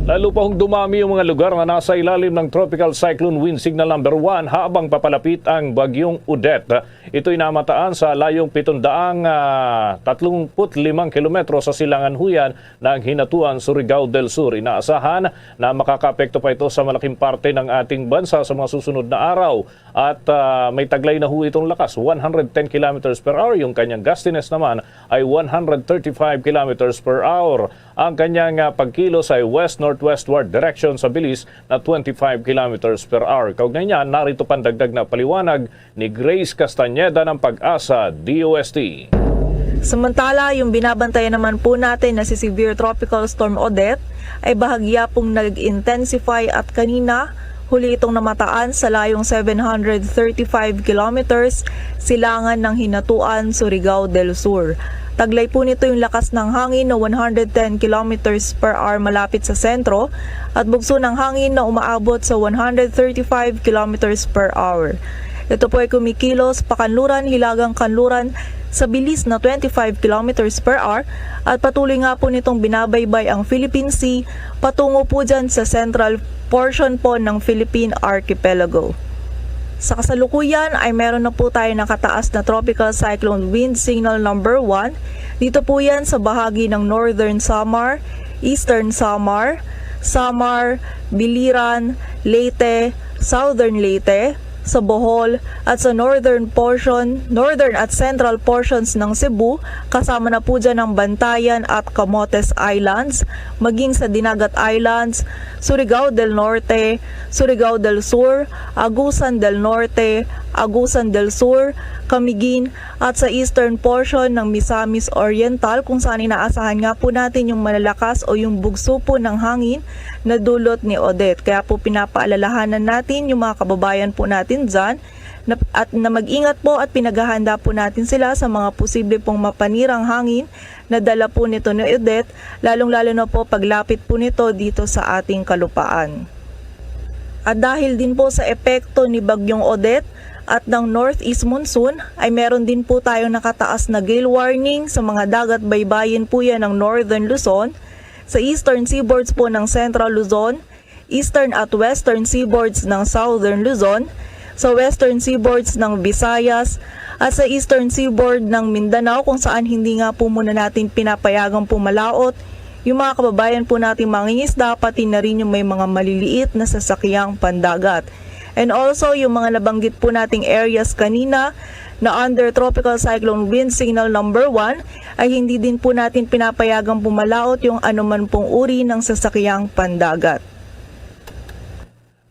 Lalo pa hong dumami yung mga lugar na nasa ilalim ng Tropical Cyclone Wind Signal Number One habang papalapit ang Bagyong Odette. Ito'y namataan sa layong pitong daang, ah, tatlumpu't limang kilometro sa silangan huyan ng Hinatuan, Surigao del Sur. Inaasahan na makakaapekto pa ito sa malaking parte ng ating bansa sa mga susunod na araw. At, ah, may taglay na ho itong lakas, one hundred ten kilometers per hour. Yung kanyang gustiness naman ay one hundred thirty-five kilometers per hour. Ang kanyang, ah, pagkilos ay west-northwestward direction sa bilis na twenty-five kilometers per hour. Kaugnay niyan, narito pandagdag na paliwanag ni Grace Castañeda ng PAGASA D O S T. Samantala, yung binabantayan naman po natin na si Severe Tropical Storm Odette ay bahagya pong nag-intensify at kanina huli itong namataan sa layong seven hundred thirty-five kilometers silangan ng Hinatuan, Surigao del Sur. Taglay po nito yung lakas ng hangin na one hundred ten kilometers per hour malapit sa sentro at bugso ng hangin na umaabot sa one hundred thirty-five kilometers per hour. Ito po ay kumikilos pakanluran, hilagang kanluran sa bilis na twenty-five kilometers per hour at patuloy nga po nitong binabaybay ang Philippine Sea patungo po dyan sa central portion po ng Philippine Archipelago. Sa kasalukuyan ay meron na po tayo nakataas na Tropical Cyclone Wind Signal Number One. Dito po yan sa bahagi ng Northern Samar, Eastern Samar, Samar, Biliran, Leyte, Southern Leyte, sa Bohol, at sa northern portion, northern at central portions ng Cebu, kasama na po dyan ang Bantayan at Camotes Islands, maging sa Dinagat Islands, Surigao del Norte, Surigao del Sur, Agusan del Norte, Agusan del Sur, Camiguin, at sa eastern portion ng Misamis Oriental, kung saan inaasahan nga po natin yung malalakas o yung bugso po ng hangin na dulot ni Odette. Kaya po pinapaalalahanan natin yung mga kababayan po natin dyan na, at na mag-ingat po at pinaghahanda po natin sila sa mga posible pong mapanirang hangin na dala po nito ni Odette, lalong-lalo na po paglapit po nito dito sa ating kalupaan. At dahil din po sa epekto ni Bagyong Odette at ng northeast monsoon, ay meron din po tayong nakataas na gale warning sa mga dagat baybayin po yan ng Northern Luzon, sa eastern seaboards po ng Central Luzon, eastern at western seaboards ng Southern Luzon, sa western seaboards ng Visayas, at sa eastern seaboard ng Mindanao, kung saan hindi nga po muna natin pinapayagang pumalaot yung mga kababayan po nating mangingisda, pati na rin yung may mga maliliit na sasakyang pandagat. And also, yung mga nabanggit po nating areas kanina na under Tropical Cyclone Wind Signal number one, ay hindi din po natin pinapayagang pumalaot yung anuman pong uri ng sasakyang pandagat.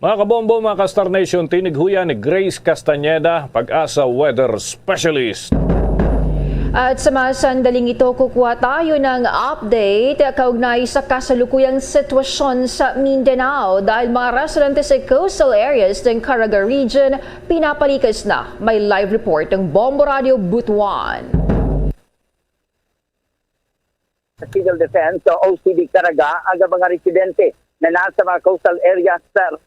Mga kabombo, mga ka-Star Nation, tinighuyan ni Grace Castañeda, PAGASA weather specialist. At sa mga sandaling ito, kukuha tayo ng update kaugnay sa kasalukuyang sitwasyon sa Mindanao dahil mga residente sa coastal areas ng Caraga Region pinapalikas na. May live report ng Bombo Radio Butuan. Civil Defense o O C D Caraga ang mga residente na nasa mga coastal areas, sir,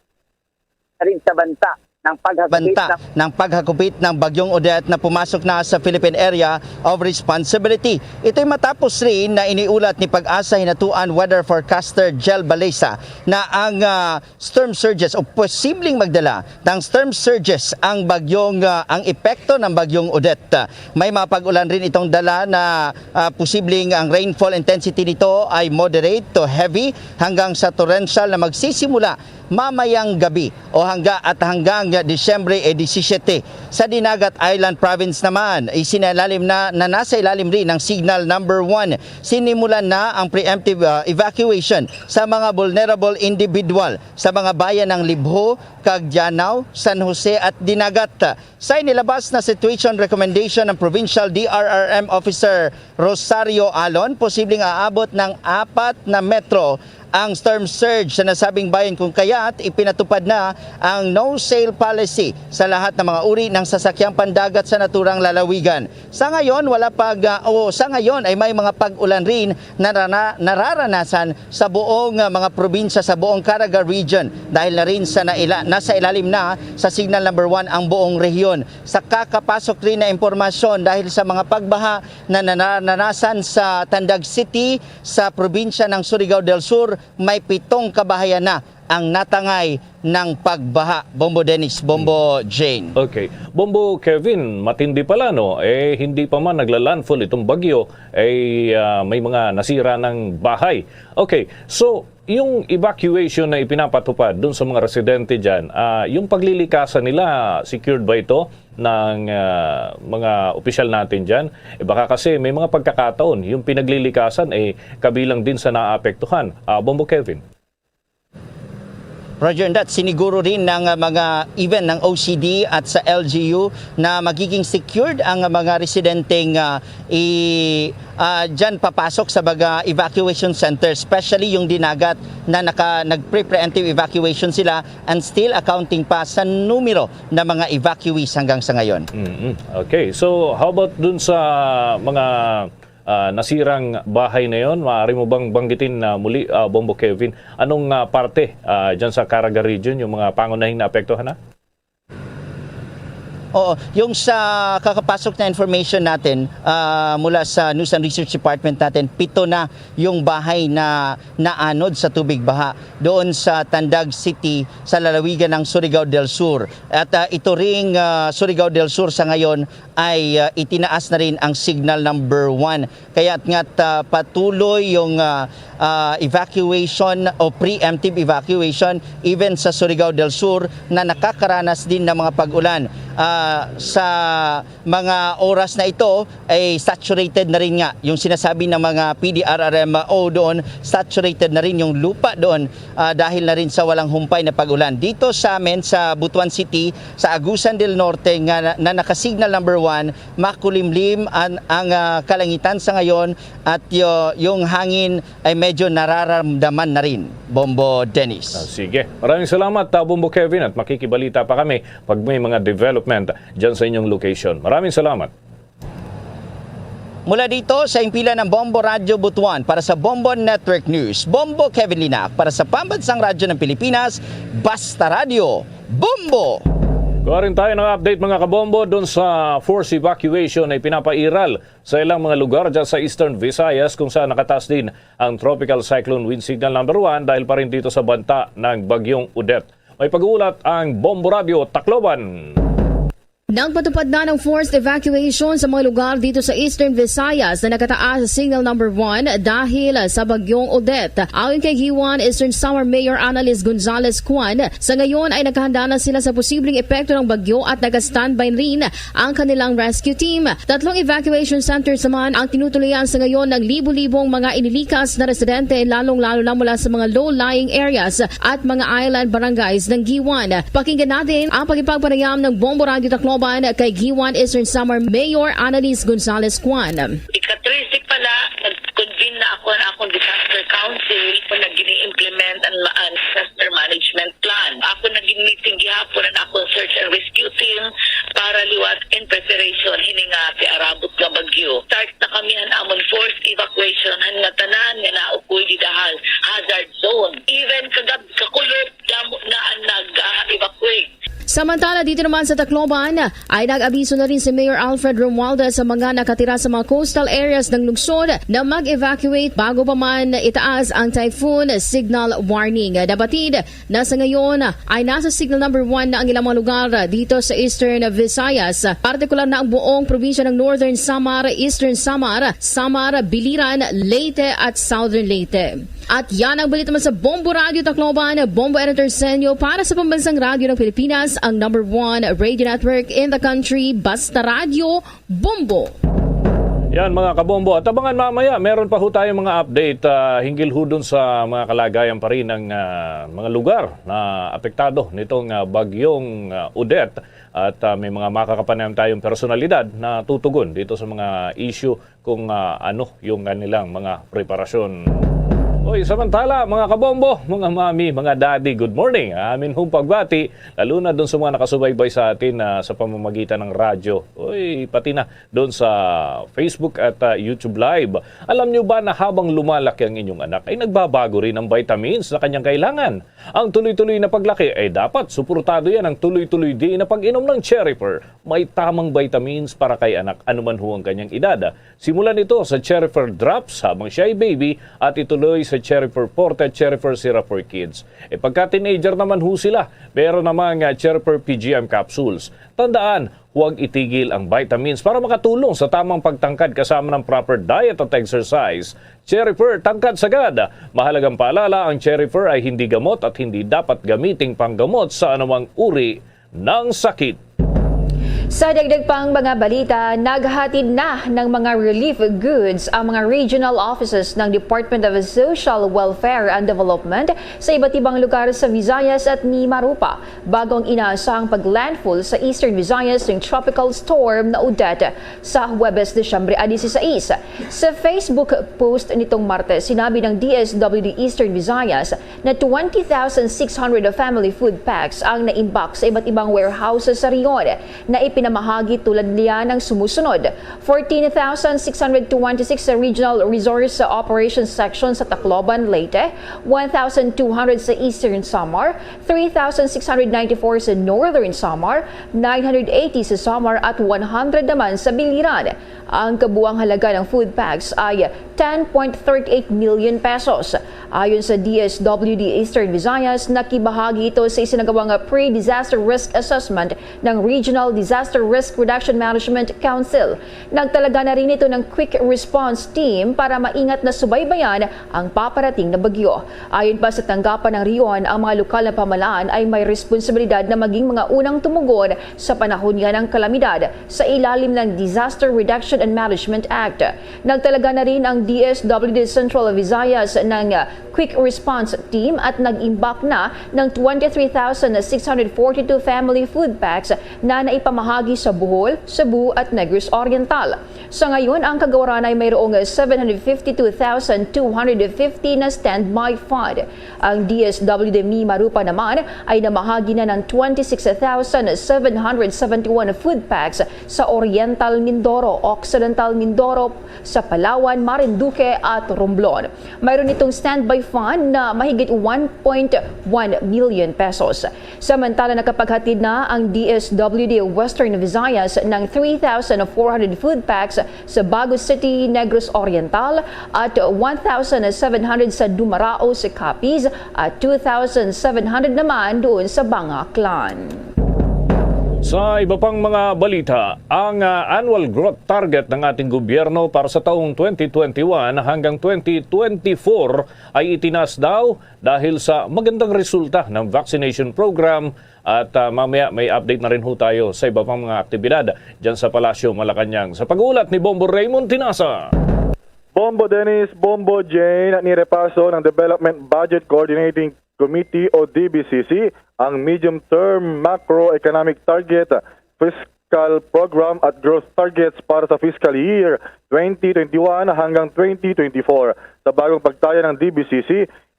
rin sa banta ng paghagupit banta ng paghagupit ng Bagyong Odette na pumasok na sa Philippine Area of Responsibility. Ito'y matapos rin na iniulat ni PAGASA hinatuan weather forecaster Jel Balesa na ang ah, storm surges o posibleng magdala ng storm surges ang bagyong ah, ang epekto ng Bagyong Odette. May mga pag-ulan rin itong dala na ah, posibleng ang rainfall intensity nito ay moderate to heavy hanggang sa torrential na magsisimula mamayang gabi o hangga at hanggang Disyembre eh, disisiyete. Sa Dinagat Island Province naman, isinailalim na, na nasa ilalim rin ng Signal Number One. Sinimulan na ang preemptive ah, evacuation sa mga vulnerable individual sa mga bayan ng Libho, Cagdianao, San Jose at Dinagat. Sa inilabas na situation recommendation ng Provincial D R R M Officer Rosario Alon, posibleng aabot ng apat na metro ang storm surge sa nasabing bayan, kung kaya't ipinatupad na ang no-sail policy sa lahat ng mga uri ng sasakyang pandagat sa naturang lalawigan. Sa ngayon, wala pag, ah, o sa ngayon ay may mga pag-ulan rin na nara- nararanasan sa buong ah, mga probinsya sa buong Caraga Region dahil na rin sa naila, nasa ilalim na sa Signal Number One ang buong rehiyon. Sa kakapasok rin na impormasyon dahil sa mga pagbaha na nanaranasan sa Tandag City sa probinsya ng Surigao del Sur, may pitong kabahayan na ang natangay ng pagbaha. Bombo Dennis, Bombo Jane. Okay. Bombo Kevin, matindi pala, no? Eh, hindi pa man nagla-landfall itong bagyo, eh, ah, may mga nasira ng bahay. Okay. So, yung evacuation na ipinapatupad dun sa mga residente dyan, ah, yung paglilikasan nila, secured ba ito ng ah, mga opisyal natin dyan? Eh, baka kasi may mga pagkakataon, yung pinaglilikasan, eh, kabilang din sa naapektuhan. Ah, Bombo Kevin. Roger, and that siniguro rin ng ah, mga even ng O C D at sa L G U na magiging secured ang ah, mga residenteng ah, i ah, dyan papasok sa mga evacuation center, especially yung Dinagat na naka, nag-pre-preemptive evacuation sila and still accounting pa sa numero ng mga evacuees hanggang sa ngayon. Mm-mm. Okay. So, how about dun sa mga ah, nasirang bahay na yon? Maaari mo bang banggitin na muli, ah, Bombo Kevin? Anong ah, parte ah, dyan sa Caraga Region, yung mga pangunahing naapektuhan na? Oo, yung sa kakapasok na information natin ah, mula sa News and Research Department natin, pito na yung bahay na naanod sa tubig baha doon sa Tandag City sa lalawigan ng Surigao del Sur. At ah, ito ring ah, Surigao del Sur sa ngayon ay ah, itinaas na rin ang signal number one. Kaya nga't ah, patuloy yung ah, ah, evacuation o preemptive evacuation even sa Surigao del Sur na nakakaranas din ng mga pag-ulan. Ah, sa mga oras na ito ay saturated na rin nga yung sinasabi ng mga P D R R M O doon, saturated na rin yung lupa doon ah, dahil na rin sa walang humpay na pag-ulan. Dito sa amin sa Butuan City, sa Agusan del Norte nga na, na naka-signal number one, makulimlim ang, ang ah, kalangitan sa ngayon at yo, yung hangin ay medyo nararamdaman na rin. Bombo Dennis. Ah, sige. Maraming salamat, ah, Bombo Kevin, at makikibalita pa kami pag may mga development dyan sa inyong location. Maraming salamat. Mula dito sa himpilan ng Bombo Radyo Butuan, para sa Bombo Network News, Bombo Kevin Linak, para sa Pambansang Radyo ng Pilipinas, Basta Radyo, Bombo! Kuha rin tayo ng update, mga kabombo, dun sa forced evacuation na ipinapairal sa ilang mga lugar dyan sa Eastern Visayas, kung saan nakataas din ang Tropical Cyclone Wind Signal number one dahil pa rin dito sa banta ng Bagyong Odette. May pag-uulat ang Bombo Radyo Tacloban. Nagpatupad na ng forced evacuation sa mga lugar dito sa Eastern Visayas na nakataas sa Signal Number One dahil sa Bagyong Odette. Ayon kay Guiuan, Eastern Samar Mayor Annalise Gonzalez Cuan, sa ngayon ay nakahanda na sila sa posibleng epekto ng bagyo at naka-standby rin ang kanilang rescue team. Tatlong evacuation centers naman ang tinutuluyan sa ngayon ng libu-libong mga inilikas na residente, lalong-lalo na mula sa mga low-lying areas at mga island barangays ng Guiuan. Pakinggan natin ang pakikipagpanayam ng Bombo Radyo Tacloban kay Guiuan Eastern Samar Mayor Annalise Gonzalez Cuan. Ika-three pala, nag-convene na ako ang akong disaster council kung nag-implement ang, ang disaster management plan. Ako naging meeting gihapon ang akong search and rescue team para liwat in preparation hini nga piarabot nga bagyo. Start na kami ang amon forced evacuation han nga tanan nga naukoy didahal hazard zone. Even kagab kakulop, damo na ang nag-evacuate. Samantala, dito naman sa Tacloban ay nag-abiso na rin si Mayor Alfred Romualdez sa mga nakatira sa mga coastal areas ng lungsod na mag-evacuate bago pa man itaas ang typhoon signal warning. Nabatid na sa ngayon ay nasa signal number one na ang ilang mga lugar dito sa Eastern Visayas, partikular na ang buong probinsya ng Northern Samar, Eastern Samar, Samar, Biliran, Leyte at Southern Leyte. At yan ang balita naman sa Bombo Radyo Tacloban, Bombo Editor Senyo para sa Pambansang Radyo ng Pilipinas, ang number one radio network in the country. Basta Radyo, Bombo! Yan, mga kabombo. At abangan mamaya, meron pa ho tayong mga update, ah, hinggil ho dun sa mga kalagayan pa rin ng, ah, mga lugar na apektado nitong, ah, bagyong, ah, Odette. At, ah, may mga makakapanayam tayong personalidad na tutugon dito sa mga issue kung, ah, ano yung kanilang mga preparasyon. Oy, samantala, mga kabombo, mga mami, mga daddy, good morning. Amin hong pagbati, lalo na dun sa mga nakasubaybay sa atin, ah, sa pamamagitan ng radyo. Oy, pati na dun sa Facebook at, ah, YouTube Live. Alam nyo ba na habang lumalaki ang inyong anak, ay nagbabago rin ang vitamins na kanyang kailangan? Ang tuloy-tuloy na paglaki ay dapat suportado yan ng tuloy-tuloy din na pag-inom ng Cherifer. May tamang vitamins para kay anak anuman ho ang kanyang edad. Simulan ito sa Cherifer Drops habang siya ay baby at ituloy sa Cherifer Forte at Cherifer Syrup for Kids. E pagka teenager naman ho sila, meron namang, ah, Cherifer P G M capsules. Tandaan, huwag itigil ang vitamins para makatulong sa tamang pagtangkad kasama ng proper diet at exercise. Cherifer, tangkad sagad! Mahalagang paalala, ang Cherifer ay hindi gamot at hindi dapat gamiting panggamot sa anumang uri ng sakit. Sa dagdag pang mga balita, naghatid na ng mga relief goods ang mga regional offices ng Department of Social Welfare and Development sa iba't ibang lugar sa Visayas at Mimaropa, bago ang inaasahang pag-landfall sa Eastern Visayas ng Tropical Storm na Odette sa Huwebes, Disyembre a dieciséis. Sa Facebook post nitong Martes, sinabi ng D S W D Eastern Visayas na twenty thousand six hundred family food packs ang naimbak sa iba't ibang warehouses sa rehiyon na ipinamahagi tulad niya ng sumusunod: fourteen thousand six hundred twenty-six sa Regional Resource Operations Section sa Tacloban, Leyte, one thousand two hundred sa Eastern Samar, three thousand six hundred ninety-four sa Northern Samar, nine hundred eighty sa Samar, at one hundred naman sa Biliran. Ang kabuang halaga ng food packs ay ten point thirty-eight million pesos. Ayon sa D S W D Eastern Visayas, nakibahagi ito sa isinagawang pre-disaster risk assessment ng Regional Disaster Risk Reduction Management Council. Nagtalaga na rin ito ng quick response team para maingat na subaybayan ang paparating na bagyo. Ayon pa sa tanggapan ng rehiyon, ang mga lokal na pamahalaan ay may responsibilidad na maging mga unang tumugon sa panahon niya ng kalamidad sa ilalim ng Disaster Reduction and Management Act. Nagtalaga na rin ang D S W D Central Visayas ng, ah, Quick Response Team at nag-imbak na ng twenty-three thousand six hundred forty-two family food packs na naipamahagi sa Bohol, Cebu at Negros Oriental. Sa ngayon, ang Kagawaran ay mayroong seven hundred fifty-two thousand two hundred fifty na standby fund. Ang D S W D Mimaropa naman ay namahagi na ng twenty-six thousand seven hundred seventy-one food packs sa Oriental Mindoro, Occidental Mindoro, sa Palawan, Marinduque at Romblon. Mayroon itong standby fund na mahigit one point one million pesos. Samantala, nakapaghatid na ang D S W D Western Visayas ng three thousand four hundred food packs sa Bago City, Negros Oriental, at one thousand seven hundred sa Dumaraos, Capiz, at two thousand seven hundred naman doon sa Banga, Aklan. Sa iba pang mga balita, ang, ah, annual growth target ng ating gobyerno para sa taong twenty twenty-one hanggang twenty twenty-four ay itinaas daw dahil sa magandang resulta ng vaccination program. At, ah, mamaya may update na rin ho tayo sa iba pang mga aktibidad dyan sa Palasyo Malacañang. Sa pag-uulat ni Bombo Raymond Tinasa. Bombo Dennis, Bombo Jane, nirepaso ng Development Budget Coordinating Committee o D B C C ang medium-term macroeconomic target, fiscal program at growth targets para sa fiscal year twenty twenty-one hanggang twenty twenty-four. Sa bagong pagtaya ng D B C C,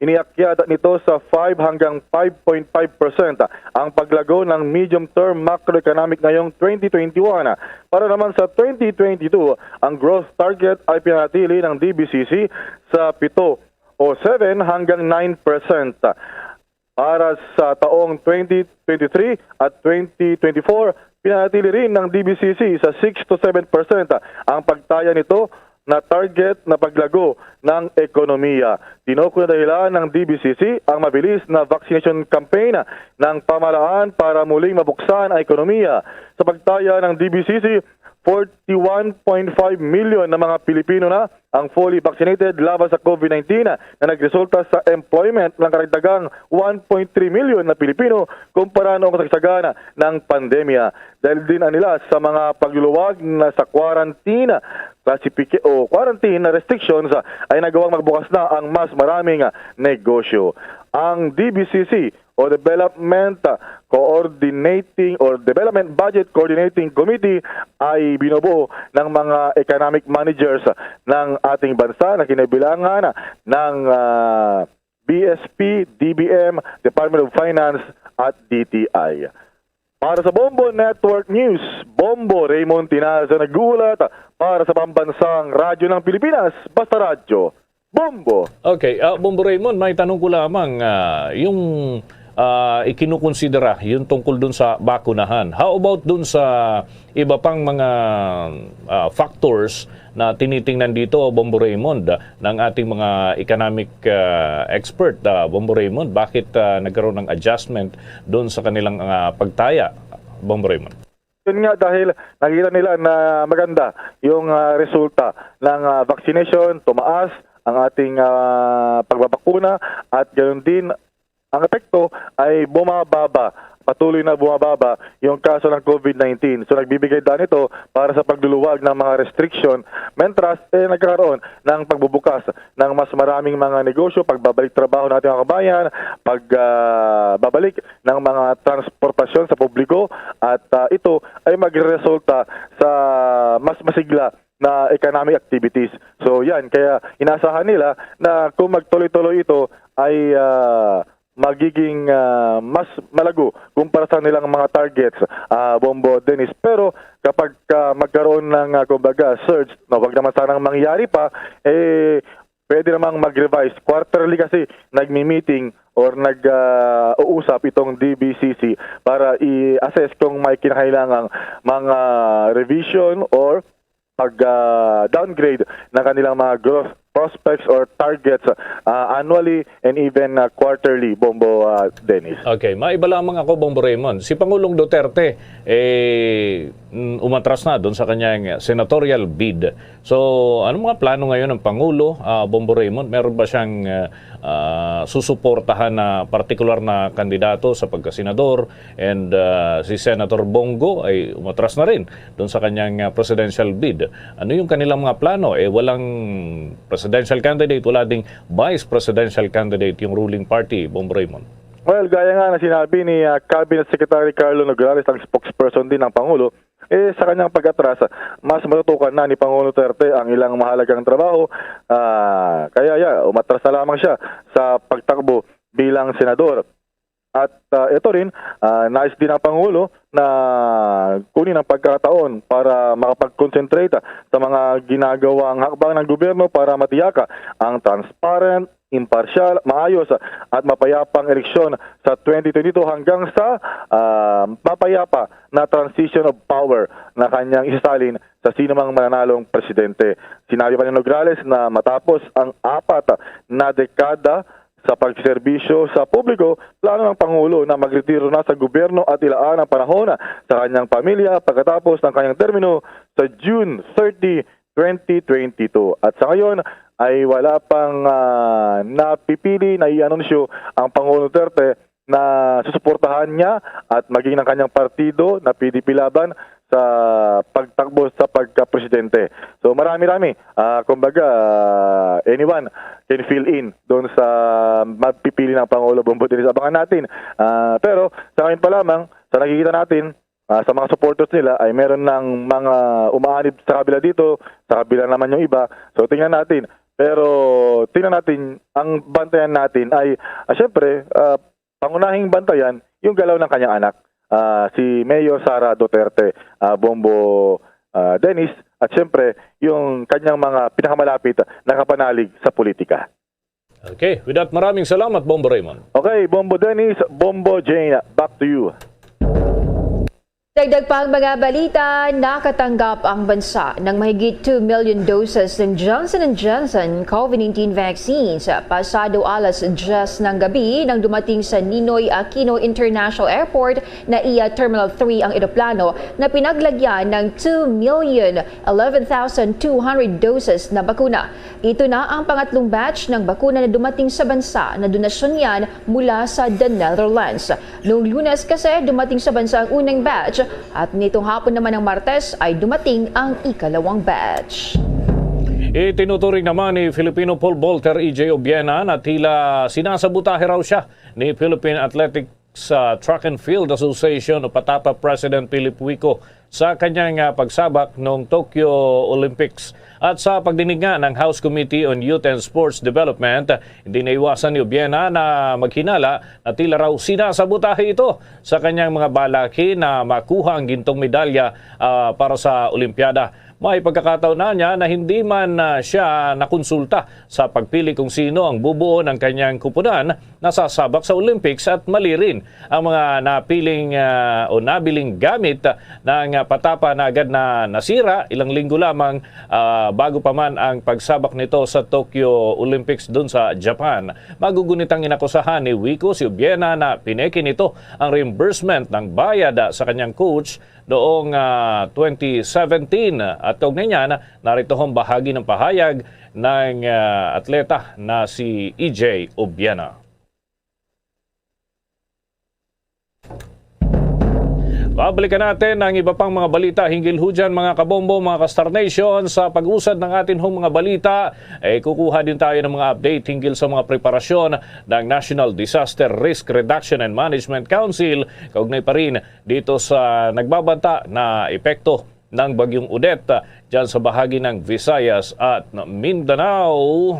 iniakyat nito sa five hanggang five point five percent ang paglago ng medium-term macroeconomic ngayong twenty twenty-one. Para naman sa twenty twenty-two, ang growth target ay pinatili ng D B C C sa pito o seven hanggang nine percent. Para sa taong twenty twenty-three at twenty twenty-four, pinatili rin ng D B C C sa six to seven percent ang pagtaya nito na target na paglago ng ekonomiya. Tinukoy na dahilan ng D B C C ang mabilis na vaccination campaign ng pamahalaan para muling mabuksan ang ekonomiya. Sa pagtaya ng D B C C, forty-one point five million na mga Pilipino na ang fully vaccinated laban sa COVID nineteen na nagresulta sa employment ng karagdagang one point three million na Pilipino kumpara noong kasagsagan ng pandemya. Dahil din nila sa mga pagluluwag na sa quarantine, classific-, o quarantine na restrictions, ay nagawang magbukas na ang mas maraming negosyo. Ang D B C C o Development Coordinating or Development Budget Coordinating Committee ay binubuo ng mga economic managers ng ating bansa na kinabilangan ng, ah, B S P, D B M, Department of Finance at D T I. Para sa Bombo Network News, Bombo Raymond Tinaza nag-uulat para sa Pambansang Radyo ng Pilipinas, Basta Radyo, Bombo. Okay, ah, Bombo Raymond, may tanong ko lamang, ah, yung, ah, ikinukonsidera, yung tungkol dun sa bakunahan. How about dun sa iba pang mga, ah, factors na tinitingnan dito, Bombo Raymond, ng ating mga economic, ah, expert, ah, Bombo Raymond? Bakit, ah, nagkaroon ng adjustment dun sa kanilang, ah, pagtaya, Bombo Raymond? Yun nga, dahil nakita nila na maganda yung, ah, resulta ng, ah, vaccination, tumaas ang ating, ah, pagbabakuna at gayon din ang epekto ay bumababa, patuloy na bumababa yung kaso ng COVID nineteen. So, nagbibigay daan ito para sa pagluluwag ng mga restriction, mentras, eh, nagkakaroon ng pagbubukas ng mas maraming mga negosyo, pagbabalik trabaho ng ating mga kabayan, pag, ah, babalik ng mga transportasyon sa publiko, at, ah, ito ay magresulta sa mas masigla na economic activities. So, yan, kaya inaasahan nila na kung magtuloy-tuloy ito ay, ah, magiging, ah, mas malago kumpara sa nilang mga targets, ah, Bombo Dennis. Pero kapag, ah, magkaroon ng, ah, kumbaga, surge, no, wag naman sanang mangyari pa, eh, pwede namang mag-revise. Quarterly kasi nagmi-meeting or nag, ah, uusap itong D B C C para i-assess kung may kinakailangang mga revision or pag, ah, downgrade ng kanilang mga growth prospects or targets, ah, annually and even, ah, quarterly, Bombo, ah, Dennis. Okay, maiba lamang ako, Bombo Raymond. Si Pangulong Duterte, eh, mm, umatras na doon sa kanyang senatorial bid. So, anong mga plano ngayon ng Pangulo, ah, Bombo Raymond? Meron ba siyang, ah, ah, susuportahan na partikular na kandidato sa pagkasenador? And, ah, si Senator Bongo ay umatras na rin doon sa kanyang, ah, presidential bid. Ano yung kanilang mga plano? Eh, walang presidential candidate, wala ding vice presidential candidate yung ruling party, Bombo Raymond. Well, gaya nga na sinabi ni, ah, Cabinet Secretary Carlo Nograles, ang spokesperson din ng Pangulo, eh, sa kanyang pag-atras, mas matutukan na ni Pangulong Duterte ang ilang mahalagang trabaho. Ah, kaya, ya, umatras na lamang siya sa pagtakbo bilang senador. At, ah, ito rin, ah, nais din ng Pangulo na kunin ang pagkakataon para makapag-concentrate sa mga ginagawang hakbang ng gobyerno para matiyaka ang transparent, imparsyal, maayos at mapayapang eleksyon sa twenty twenty-two hanggang sa, ah, mapayapa na transition of power na kanyang isasalin sa sinumang mananalong presidente. Sinabi pa ni Nograles na matapos ang apat na dekada sa pagserbisyo sa publiko, plano ng Pangulo na magretiro na sa gobyerno at ilaan ang panahon sa kanyang pamilya pagkatapos ng kanyang termino sa June thirty, twenty twenty-two. At sa ngayon ay wala pang, ah, napipili na i-anunsyo ang Pangulong Duterte na susuportahan niya at maging ng kanyang partido na P D P Laban sa pagtakbo sa pagka-presidente. So marami-rami, ah, kumbaga, ah, anyone can fill in doon sa mapipili ng Pangulo Bombo Dennis. Abangan natin. Ah, pero sa ngayon pa lamang, sa nakikita natin, ah, sa mga supporters nila ay meron ng mga umaanib sa kabila dito, sa kabila naman yung iba. So tingnan natin. Pero tingnan natin, ang bantayan natin ay, ah, syempre, ah, pangunahing bantayan yung galaw ng kanyang anak, ah, si Mayor Sara Duterte, ah, Bombo, ah, Dennis, at syempre yung kanyang mga pinakamalapit na kapanalig sa politika. Okay, with that, maraming salamat, Bombo Raymond. Okay, Bombo Dennis, Bombo Jane, back to you. Dagdag pang mga balita, nakatanggap ang bansa ng mahigit two million doses ng Johnson and Johnson COVID nineteen vaccines. Pasado alas diyes ng gabi nang dumating sa Ninoy Aquino International Airport na iya Terminal three ang eroplano na pinaglagyan ng two million eleven thousand two hundred doses na bakuna. Ito na ang pangatlong batch ng bakuna na dumating sa bansa na donasyon niyan mula sa The Netherlands. Noong Lunes kasi, dumating sa bansa ang unang batch at nitong hapon naman ng Martes ay dumating ang ikalawang batch. Itinuturing naman ni Filipino pole vaulter E J Obiena na tila sinasabotahe raw siya ni Philippine Athletics, ah, Track and Field Association o PATAPA President Philip Wico sa kanyang, ah, pagsabak noong Tokyo Olympics. At sa pagdinig nga ng House Committee on Youth and Sports Development, hindi naiwasan ni Obiena na maghinala na tila raw sinasabotahe ito sa kanyang mga balaki na makuha ang gintong medalya, ah, para sa Olimpiada. May pagkakataon na niya na hindi man, ah, siya nakonsulta sa pagpili kung sino ang bubuo ng kanyang kupunan na sasabak sa Olympics at mali rin ang mga napiling, ah, o nabiling gamit, ah, ng, ah, PATAPA na agad na nasira ilang linggo lamang, ah, bago pa man ang pagsabak nito sa Tokyo Olympics dun sa Japan. Magugunit ang inakusahan ni Wico si Obiena na pineke nito ang reimbursement ng bayad, ah, sa kanyang coach noong, ah, twenty seventeen. At kaugnay niyan, narito ang bahagi ng pahayag ng, ah, atleta na si E J Obiena. Babalikan natin ang iba pang mga balita hinggil ho dyan, mga kabombo, mga ka-Star Nation. Sa pag-usad ng atin hong mga balita, eh, kukuha din tayo ng mga update hinggil sa mga preparasyon ng National Disaster Risk Reduction and Management Council kaugnay pa rin dito sa nagbabanta na epekto ng Bagyong Odette, ah, dyan sa bahagi ng Visayas at Mindanao.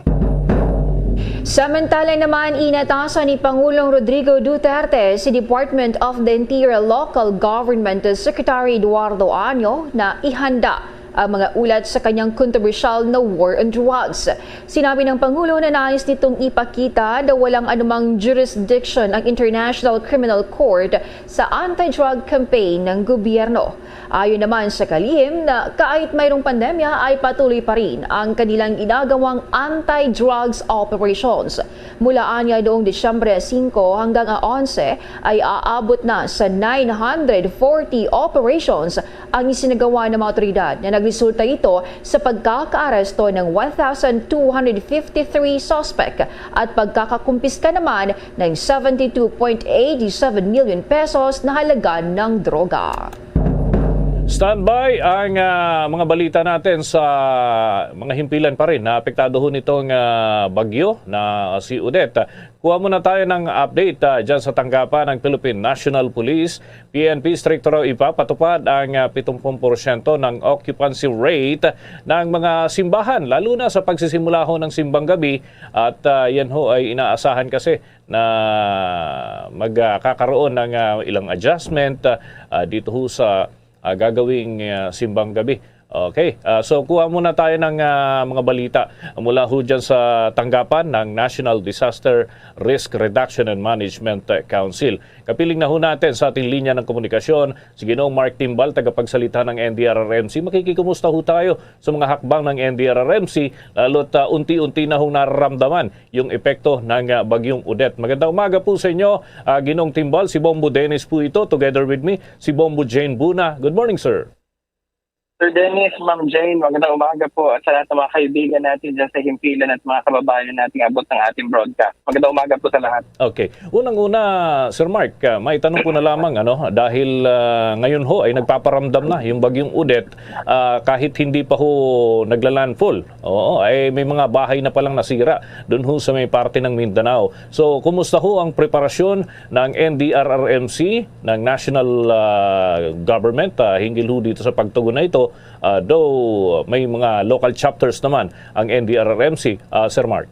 Samantala naman, inatasan ni Pangulong Rodrigo Duterte si Department of the Interior Local Government Secretary Eduardo Año na ihanda ang mga ulat sa kanyang kontrobersyal na war on drugs. Sinabi ng Pangulo na nais nitong ipakita na walang anumang jurisdiction ang International Criminal Court sa anti-drug campaign ng gobyerno. Ayon naman sa kalihim na kahit mayroong pandemya ay patuloy pa rin ang kanilang ginagawang anti-drugs operations. Mula anya noong Disyembre singko hanggang onse ay aabot na sa nine hundred forty operations ang isinagawa ng mga otoridad na nagresulta ito sa pagkakaaresto ng one thousand two hundred fifty-three suspect at pagkakakumpiska naman ng seventy-two point eight seven million pesos na halaga ng droga. Standby ang, ah, mga balita natin sa mga himpilan pa rin na apektado ho nitong, ah, bagyo na si Odette. Kuha muna tayo ng update, ah, dyan sa tanggapan ng Philippine National Police, P N P. Strikto raw ipapatupad ang, ah, pitong pung porsyento ng occupancy rate ng mga simbahan, lalo na sa pagsisimula ho ng simbang gabi. At, ah, yan ho ay inaasahan kasi na magkakaroon ng, ah, ilang adjustment, ah, ah, dito ho sa, ah, gagawing, ah, simbang gabi. Okay, ah, so kuha muna tayo ng ah, mga balita mula ho dyan sa tanggapan ng National Disaster Risk Reduction and Management Council. Kapiling na ho natin sa ating linya ng komunikasyon si Ginoong Mark Timbal, tagapagsalita ng N D R R M C. Makikikumusta ho tayo sa mga hakbang ng N D R R M C, lalo't ah, unti-unti na hong nararamdaman yung epekto ng ah, Bagyong Odette. Magandang umaga po sa inyo, ah, Ginoong Timbal. Si Bombo Dennis po ito. Together with me, si Bombo Jane Buna. Good morning, sir. Sir Dennis, Ma'am Jane, magandang umaga po at sa lahat ng mga kaibigan natin dyan sa himpilan at mga kababayan nating abot ng ating broadcast. Magandang umaga po sa lahat. Okay. Unang-una, Sir Mark, ah, may tanong ko na lamang, ano, dahil ah, ngayon ho ay nagpaparamdam na yung Bagyong Odette, ah, kahit hindi pa ho nagla-landfall. Oo, ay may mga bahay na palang nasira doon ho sa may parte ng Mindanao. So, kumusta ho ang preparasyon ng N D R R M C, ng national ah, government, ah, hinggil ho dito sa pagtugon na ito, ah, though may mga local chapters naman ang N D R R M C, ah, Sir Mark?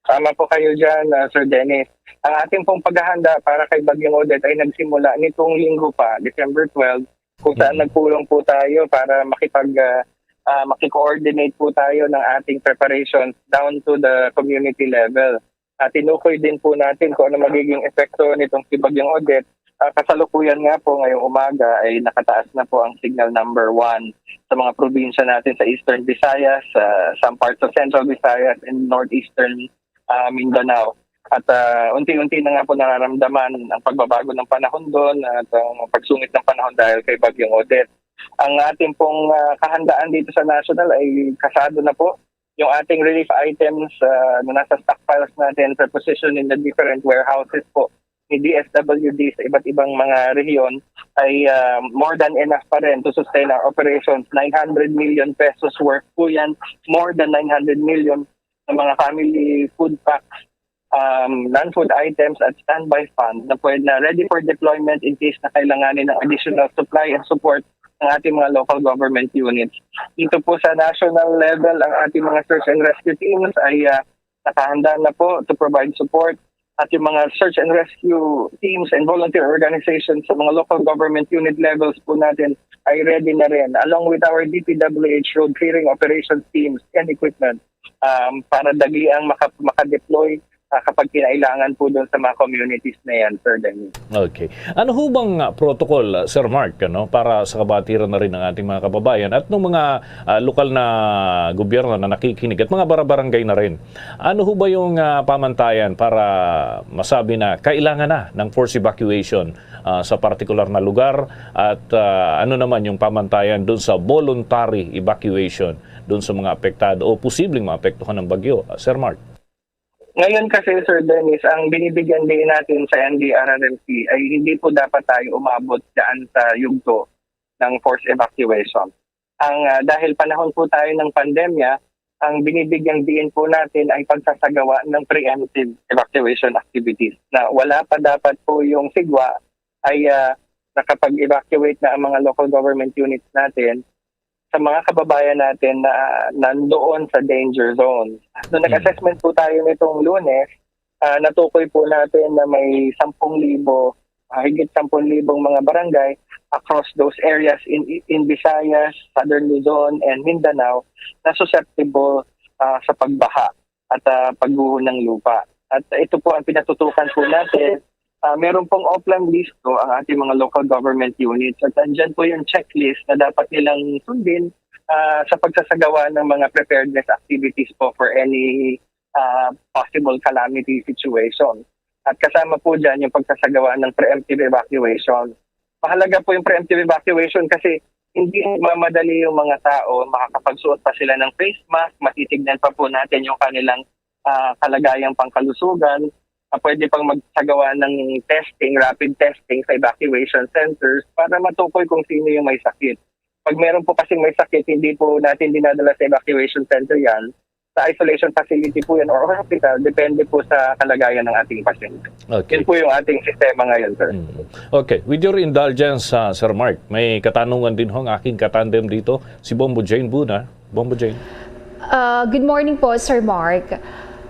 Tama po kayo dyan, ah, Sir Dennis. Ang ating pong paghahanda para kay Bagyong Odette ay nagsimula nitong linggo pa, December twelve, kung saan Mhm. nagpulong po tayo para makipag ah, ah, makikoordinate po tayo ng ating preparations down to the community level. At tinukoy din po natin kung ano magiging epekto nitong si Bagyong Odette. Ah, kasalukuyan nga po ngayong umaga ay nakataas na po ang signal number one sa mga probinsya natin sa Eastern Visayas, sa some parts of Central Visayas and Northeastern ah, Mindanao. At ah, unti-unti na nga po nararamdaman ang pagbabago ng panahon doon at ang pagsungit ng panahon dahil kay Bagyong Odette. Ang ating pong ah, kahandaan dito sa national ay kasado na po. Yung ating relief items ah, na nasa stockpiles natin, repositioned in the different warehouses po ni D S W D sa iba't ibang mga rehiyon ay ah, more than enough pa rin to sustain our operations. Nine hundred million pesos worth po yan, more than nine hundred million ng mga family food packs, um, non-food items at standby fund na pwede na ready for deployment in case na kailanganin ng additional supply and support ng ating mga local government units. Dito po sa national level, ang ating mga search and rescue teams ay ah, nakahanda na po to provide support at yung mga search and rescue teams and volunteer organizations sa mga local government unit levels po natin ay ready na rin, along with our D P W H road clearing operations teams and equipment um, para dagliang maka- makadeploy ah, kapag kinailangan po doon sa mga communities na yan, Sir Dennis. Okay. Ano ho bang ah, protocol, ah, Sir Mark, ano, para sa kabatiran na rin ng ating mga kababayan at ng mga ah, lokal na gobyerno na nakikinig at mga barabarangay na rin? Ano ho ba yung ah, pamantayan para masabi na kailangan na ng forced evacuation ah, sa partikular na lugar? At ah, ano naman yung pamantayan doon sa voluntary evacuation doon sa mga apektado o posibleng maapektuhan ng bagyo? Ah, Sir Mark? Ngayon kasi, Sir Dennis, ang binibigyan din natin sa N D R R M C ay hindi po dapat tayo umabot dyan sa yugto ng forced evacuation. Ang ah, dahil panahon po tayo ng pandemya, ang binibigyang diin po natin ay pagsasagawa ng preemptive evacuation activities na wala pa dapat po yung sigwa ay ah, nakapag-evacuate na ang mga local government units natin sa mga kababayan natin na nandoon sa danger zone. Nung nag-assessment po tayo nitong Lunes, ah, natukoy po natin na may sampung libo, ah, higit sampung libong mga barangay across those areas in in Visayas, Southern Luzon, and Mindanao na susceptible ah, sa pagbaha at ah, pagguho ng lupa. At ito po ang pinatutukan po natin. Ah, meron pong Oplan listo ang ating mga local government units at andyan po yung checklist na dapat nilang sundin ah, sa pagsasagawa ng mga preparedness activities po for any ah, possible calamity situation. At kasama po dyan yung pagsasagawa ng preemptive evacuation. Mahalaga po yung preemptive evacuation kasi hindi mamadali yung mga tao, makakapagsuot pa sila ng face mask, matitignan pa po natin yung kanilang ah, kalagayang pangkalusugan. Ah, pwede pang magsagawa ng testing, rapid testing sa evacuation centers para matukoy kung sino yung may sakit. Pag meron po kasing may sakit, hindi po natin dinadala sa evacuation center yan. Sa isolation facility po yan or hospital, depende po sa kalagayan ng ating pasyente. Okay. Yun po yung ating sistema ngayon, sir. Mm. Okay, with your indulgence, ah, Sir Mark, may katanungan din ho ang aking katandem dito, si Bombo Jane Buna. Bombo Jane. Ah, good morning po, Sir Mark.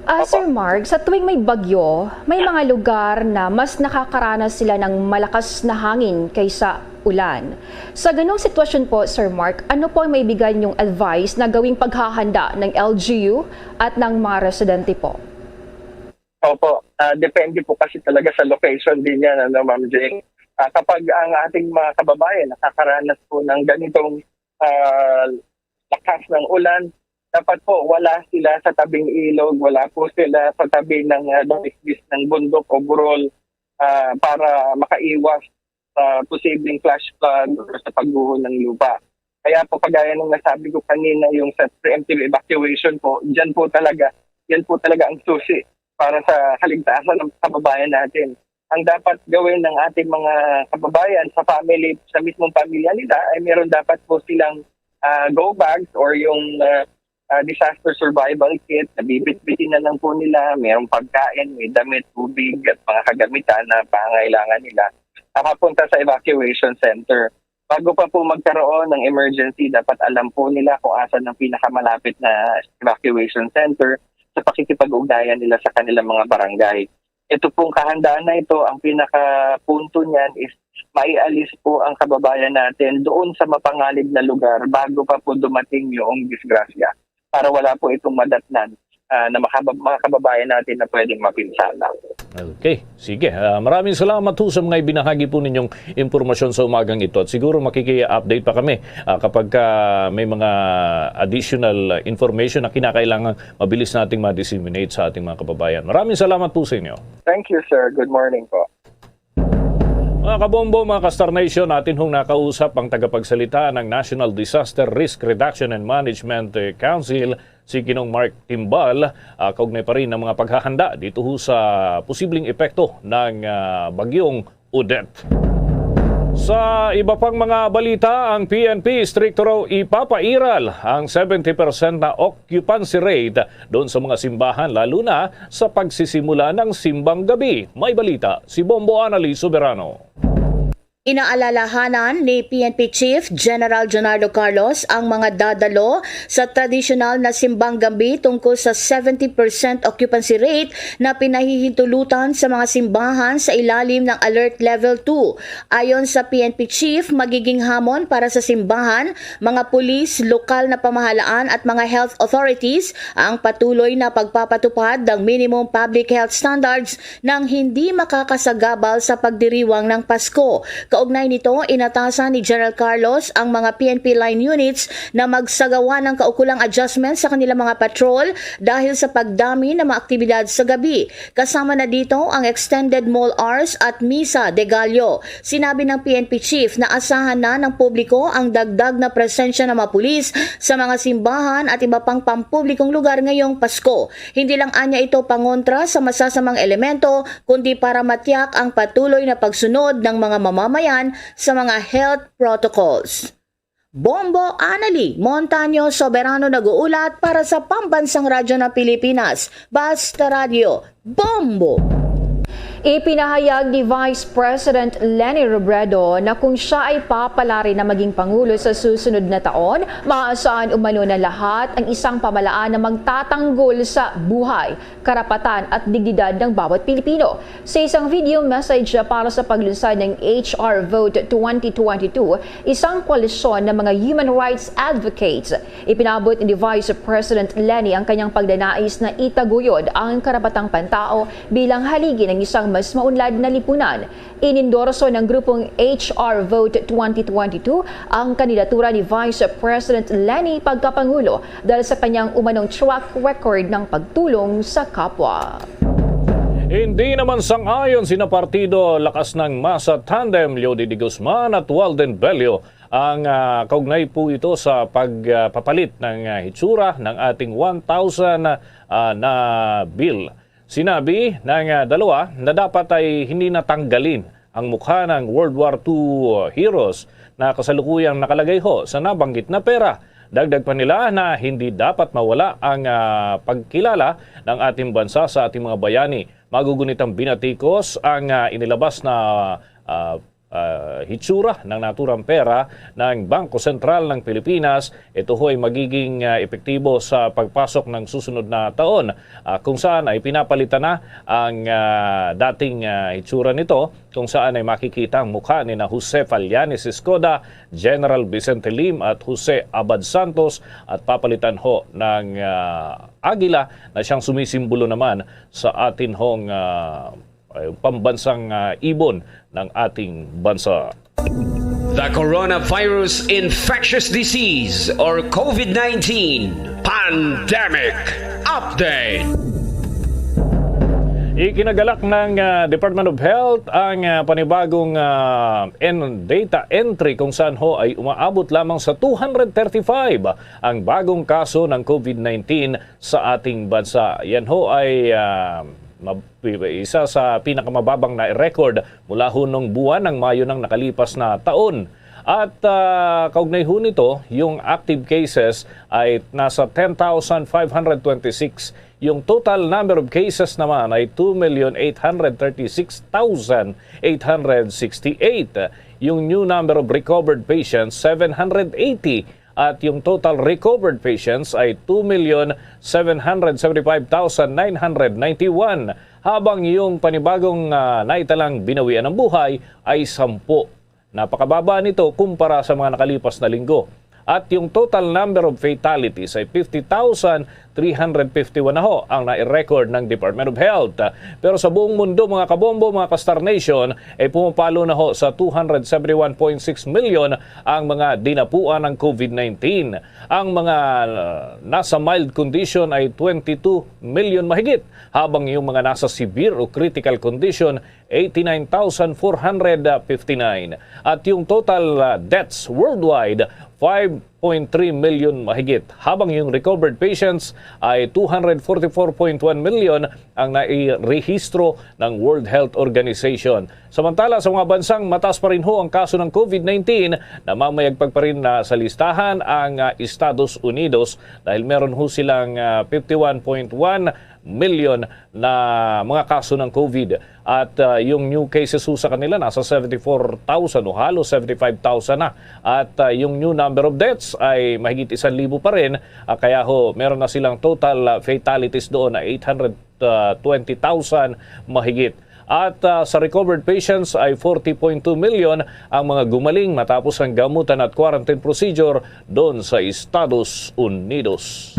Ah, Sir Mark, sa tuwing may bagyo, may mga lugar na mas nakakaranas sila ng malakas na hangin kaysa ulan. Sa ganong sitwasyon po, Sir Mark, ano po ang maibigay niyong advice na gawing paghahanda ng L G U at ng mga residente po? Opo, ah, depende po kasi talaga sa location din yan, ano, Ma'am Jane. Ah, kapag ang ating mga kababayan nakakaranas po ng ganitong ah, lakas ng ulan, dapat po wala sila sa tabing ilog, wala po sila sa tabi ng ah, dalisdis ng bundok o burol ah, para makaiwas sa posibleng flash flood o sa pagguho ng lupa. Kaya po, kagaya ng nasabi ko kanina, yung sa preemptive evacuation po, dyan po talaga, yan po talaga ang susi para sa kaligtasan ng kababayan natin. Ang dapat gawin ng ating mga kababayan sa family, sa mismong pamilya nila, ay meron dapat po silang ah, go bags or yung ah, ah, disaster survival kit na bibitbitin na lang po nila. Merong pagkain, may damit, tubig at mga kagamitan na pangangailangan nila. Nakapunta sa evacuation center. Bago pa po magkaroon ng emergency, dapat alam po nila kung asan ang pinakamalapit na evacuation center sa pakikipag-ugnayan nila sa kanilang mga barangay. Ito pong kahandaan na ito, ang pinakapunto niyan is maialis po ang kababayan natin doon sa mapanganib na lugar bago pa po dumating yung disgrasya, para wala po itong madatnan ah, na makabab- mga kababayan natin na pwedeng mapinsala. Okay. Sige. Ah, maraming salamat ho sa mga ibinahagi po ninyong impormasyon sa umagang ito. At siguro makiki-update pa kami ah, kapag ah, may mga additional information na kinakailangan mabilis nating ma-disseminate sa ating mga kababayan. Maraming salamat po sa inyo. Thank you, sir. Good morning po. Mga kabombo, mga ka-Star Nation, atin hong nakausap ang tagapagsalita ng National Disaster Risk Reduction and Management eh, Council, si Ginong Mark Timbal, ah, kaugnay pa rin ng mga paghahanda dito ho sa posibleng epekto ng ah, bagyong Odette. Sa iba pang mga balita, ang P N P istrikto raw ipapairal ang seventy percent na occupancy rate doon sa mga simbahan, lalo na sa pagsisimula ng simbang gabi. May balita si Bombo Anali Soberano. Inaalalahanan ni P N P Chief General Jonardo Carlos ang mga dadalo sa tradisyonal na simbang gabi tungkol sa seventy percent occupancy rate na pinahihintulutan sa mga simbahan sa ilalim ng Alert Level two. Ayon sa P N P Chief, magiging hamon para sa simbahan, mga pulis, lokal na pamahalaan at mga health authorities ang patuloy na pagpapatupad ng minimum public health standards nang hindi makakasagabal sa pagdiriwang ng Pasko. Kaugnay nito, inatasan ni General Carlos ang mga P N P line units na magsagawa ng kaukulang adjustment sa kanilang mga patrol dahil sa pagdami ng mga aktibidad sa gabi. Kasama na dito ang extended mall hours at Misa de Gallo. Sinabi ng P N P chief na asahan na ng publiko ang dagdag na presensya ng mga pulis sa mga simbahan at iba pang pampublikong lugar ngayong Pasko. Hindi lang anya ito pangontra sa masasamang elemento, kundi para matiyak ang patuloy na pagsunod ng mga mamamayan sa mga health protocols. Bombo Anali Montaño Soberano nag-uulat para sa Pambansang Radyo ng Pilipinas, Basta Radyo, Bombo! Ipinahayag ni Vice President Leni Robredo na kung siya ay papalari na maging Pangulo sa susunod na taon, maaasahan umano na lahat ang isang pamalaan na magtatanggol sa buhay, karapatan at dignidad ng bawat Pilipino. Sa isang video message para sa paglunsad ng H R Vote twenty twenty-two, isang koalisyon ng mga human rights advocates, ipinabot ni Vice President Leni ang kanyang pagnanais na itaguyod ang karapatang pantao bilang haligi ng isang mas maunlad na lipunan. Inendorso ng grupong H R Vote twenty twenty-two ang kandidatura ni Vice President Leni pagkapangulo dahil sa kanyang umanong track record ng pagtulong sa kapwa. Hindi naman sang-ayon sina Partido Lakas ng Masa tandem Leody de Guzman at Walden Bello ang ah, kaugnay po ito sa pagpapalit ng ah, hitsura ng ating one thousand ah, na bill. Sinabi ng ah, dalawa na dapat ay hindi natanggalin ang mukha ng World War two heroes na kasalukuyang nakalagay ho sa nabanggit na pera. Dagdag pa nila na hindi dapat mawala ang ah, pagkilala ng ating bansa sa ating mga bayani. Magugunit ang binatikos ang ah, inilabas na ah, ah, hitsura ng naturang pera ng Bangko Sentral ng Pilipinas. Ito ho ay magiging, ah, epektibo sa pagpasok ng susunod na taon, ah, kung saan ay pinapalitan na ang, ah, dating, ah, hitsura nito, kung saan ay makikita ang mukha ni na Jose Falianes Escoda, General Vicente Lim at Jose Abad Santos, at papalitan ho ng, ah, agila na siyang sumisimbolo naman sa atin hong, ah, ay, pambansang, ah, ibon ng ating bansa. The coronavirus infectious disease or COVID nineteen pandemic update. Ikinagalak ng, ah, Department of Health ang, ah, panibagong, ah, en-, data entry kung saan ho ay umaabot lamang sa two hundred thirty-five ang bagong kaso ng COVID nineteen sa ating bansa. Yan ho ay, ah, mab-, isa sa pinakamababang na record mula ho nung buwan ng Mayo ng nakalipas na taon. At, ah, kaugnay ho nito, yung active cases ay nasa ten thousand five hundred twenty-six. Yung total number of cases naman ay two million eight hundred thirty-six thousand eight hundred sixty-eight. Yung new number of recovered patients, seven hundred eighty. At yung total recovered patients ay two million seven hundred seventy-five thousand nine hundred ninety-one, habang yung panibagong, ah, naitalang binawian ng buhay ay sampu. Napakababa nito kumpara sa mga nakalipas na linggo. At yung total number of fatalities ay fifty thousand three hundred fifty-one na ho ang nai-record ng Department of Health. Pero sa buong mundo, mga kabombo, mga ka-Star Nation, ay pumapalo na ho sa two hundred seventy-one point six million ang mga dinapuan ng COVID nineteen. Ang mga, uh, nasa mild condition ay twenty-two million mahigit, habang yung mga nasa severe o critical condition, eighty-nine thousand four hundred fifty-nine. At yung total, uh, deaths worldwide, five point three million mahigit, habang yung recovered patients ay two hundred forty-four point one million ang nairehistro ng World Health Organization. Samantala, sa mga bansang mataas pa rin ho ang kaso ng COVID nineteen, namamayagpag pa rin na sa listahan ang, ah, Estados Unidos, dahil meron ho silang, ah, fifty-one point one million na mga kaso ng COVID. At, ah, yung new cases ho sa kanila nasa seventy-four thousand o halos seventy-five thousand na. At, ah, yung new number of deaths ay mahigit isang libo pa rin. Ah, kaya ho, meron na silang total, ah, fatalities doon na eight hundred twenty thousand mahigit. At, ah, sa recovered patients ay forty point two million ang mga gumaling matapos ang gamutan at quarantine procedure doon sa Estados Unidos.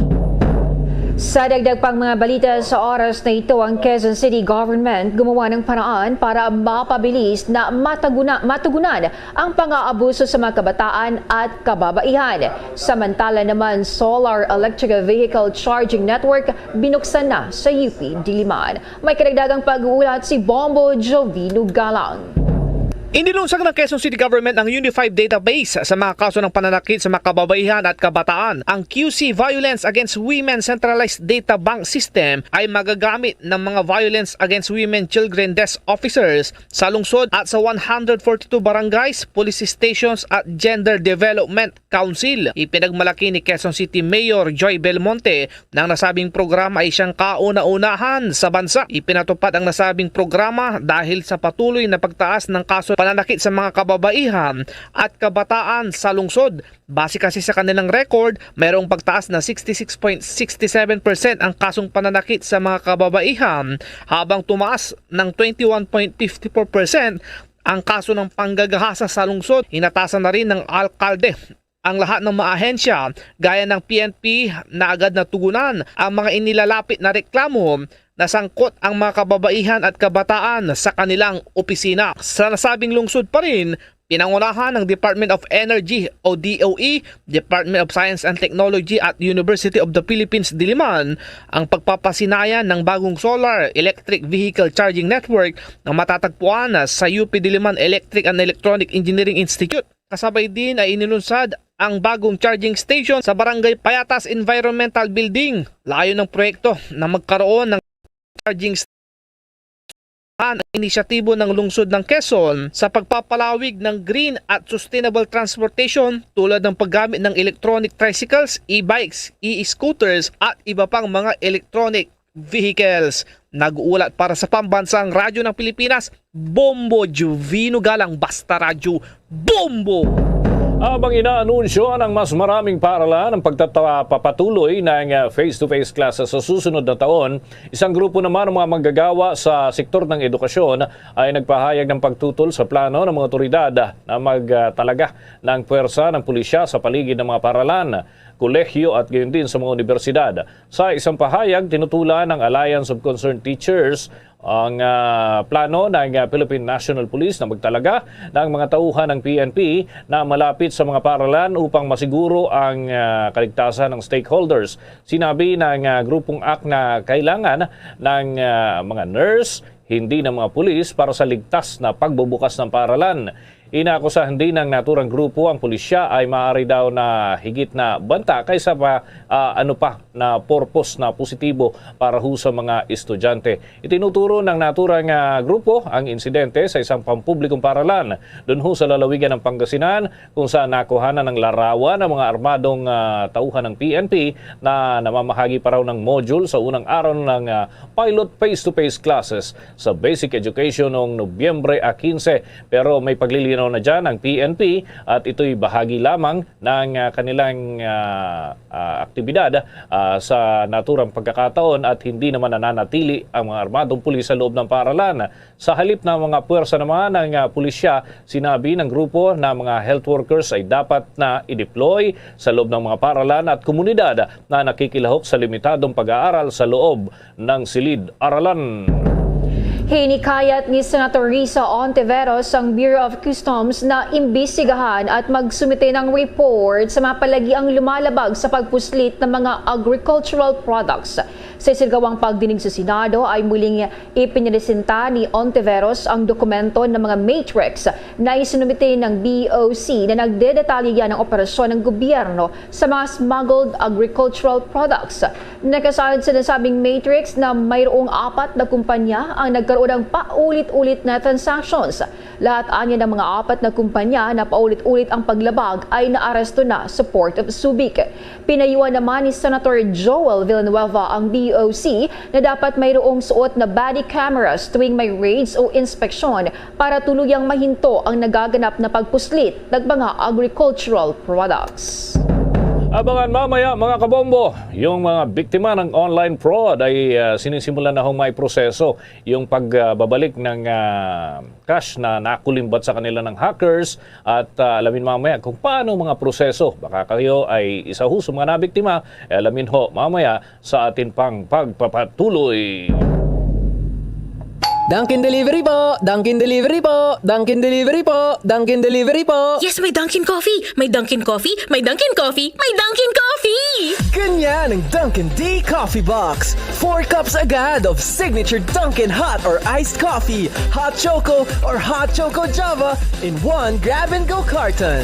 Sa dagdag pang mga balita sa oras na ito, ang Quezon City Government gumawa ng paraan para mapabilis na mataguna-, matugunan ang pang-aabuso sa mga kabataan at kababaihan. Samantala naman, solar electric vehicle charging network binuksan na sa U P Diliman. May karagdagang pag-uulat si Bombo Jovino Galang. Inilunsad ng Quezon City Government ang Unified Database sa mga kaso ng pananakit sa mga kababaihan at kabataan. Ang Q C Violence Against Women Centralized Data Bank System ay magagamit ng mga Violence Against Women Children Desk Officers sa lungsod at sa one hundred forty-two barangays, police stations at Gender Development Council. Ipinagmalaki ni Quezon City Mayor Joy Belmonte na ang nasabing programa ay siyang kauna-unahan sa bansa. Ipinatupad ang nasabing programa dahil sa patuloy na pagtaas ng kaso pananakit sa mga kababaihan at kabataan sa lungsod. Base kasi sa kanilang record, mayroong pagtaas na sixty-six point six seven percent ang kasong pananakit sa mga kababaihan, habang tumaas ng twenty-one point fifty-four percent ang kaso ng panggagahasa sa lungsod. Inatasan na rin ng alkalde ang lahat ng mga ahensya gaya ng P N P na agad na tugunan ang mga inilalapit na reklamo na sangkot ang mga kababaihan at kabataan sa kanilang opisina. Sa nasabing lungsod pa rin, pinangunahan ng Department of Energy o D O E, Department of Science and Technology at University of the Philippines Diliman ang pagpapasinayan ng bagong solar electric vehicle charging network na matatagpuan sa U P Diliman Electric and Electronic Engineering Institute. Kasabay din ay inilunsad ang bagong charging station sa Barangay Payatas Environmental Building. Layo ng proyekto na magkaroon ng charging station ang inisyatibo ng Lungsod ng Quezon sa pagpapalawig ng green at sustainable transportation, tulad ng paggamit ng electronic tricycles, e-bikes, e-scooters at iba pang mga electronic vehicles. Nag-uulat para sa Pambansang Radyo ng Pilipinas, Bombo Juvino Galang, Basta Radyo, Bombo! Habang inaanunsyo ng mas maraming paaralan ang pagtatapatuloy ng, ah, face-to-face classes sa susunod na taon, isang grupo naman ng mga manggagawa sa sektor ng edukasyon ay nagpahayag ng pagtutol sa plano ng mga otoridad na magtalaga ng puwersa ng pulisya sa paligid ng mga paaralan, kolehiyo at gayon din sa mga unibersidad. Sa isang pahayag, tinutulan ng Alliance of Concerned Teachers ang, ah, plano ng, ah, Philippine National Police na magtalaga ng mga tauhan ng P N P na malapit sa mga paaralan upang masiguro ang, ah, kaligtasan ng stakeholders. Sinabi ng, ah, grupong act na kailangan ng, ah, mga nurse, hindi ng mga pulis para sa ligtas na pagbubukas ng paaralan. Inakusahan din ng naturang grupo ang pulisya ay maaari daw na higit na banta kaysa pa, ah, ano pa na purpose na positibo para ho sa mga estudyante. Itinuturo ng naturang, ah, grupo ang insidente sa isang pampublikong paaralan dun ho sa lalawigan ng Pangasinan, kung saan nakuhanan ng larawan ang mga armadong, ah, tauhan ng P N P na namamahagi pa raw ng module sa unang araw ng, ah, pilot face-to-face classes sa basic education noong Nobyembre a quince. Pero may paglilinaw na dyan ang P N P at ito'y bahagi lamang ng, ah, kanilang, ah, ah, aktibidad, ah, sa naturang pagkakataon at hindi naman nananatili ang mga armadong pulis sa loob ng paaralan. Sa halip ng mga puwersa naman ng, ah, pulisya, sinabi ng grupo na mga health workers ay dapat na i-deploy sa loob ng mga paaralan at komunidad na nakikilahok sa limitadong pag-aaral sa loob ng silid-aralan. Hinikayat ni Senator Risa Ontiveros ang Bureau of Customs na imbestigahan at magsumite ng report sa mga palagiang lumalabag sa pagpuslit ng mga agricultural products. Sa isinagawang pagdinig sa Senado ay muling ipinresenta ni Ontiveros ang dokumento ng mga matrix na isinumite ng B O C na nagdedetalye ng operasyon ng gobyerno sa mga smuggled agricultural products. Nakasaad sa nasabing matrix na mayroong apat na kumpanya ang nagkaroon ng paulit-ulit na transactions. Lahat anya ng mga apat na kumpanya na paulit-ulit ang paglabag ay naaresto na sa Port of Subic. Pinayuan naman ni Senator Joel Villanueva ang B O C na dapat mayroong suot na body cameras tuwing may raids o inspeksyon para tuluyang mahinto ang nagaganap na pagpuslit ng mga agricultural products. Abangan mamaya, mga kabombo, yung mga biktima ng online fraud ay, ah, sinisimulan na hong may proseso yung pagbabalik ng, ah, cash na nakulimbat sa kanila ng hackers. At, ah, alamin mamaya kung paano mga proseso. Baka kayo ay isa ho sa mga nabiktima. Eh, alamin ho mamaya sa atin pang pagpapatuloy. Dunkin Delivery po! Dunkin Delivery po! Dunkin Delivery po! Dunkin Delivery po! Yes, may Dunkin Coffee! May Dunkin Coffee! May Dunkin Coffee! May Dunkin Coffee! Ganyan ang Dunkin D Coffee Box. Four cups agad of signature Dunkin hot or iced coffee, hot choco or hot choco Java in one grab-and-go carton.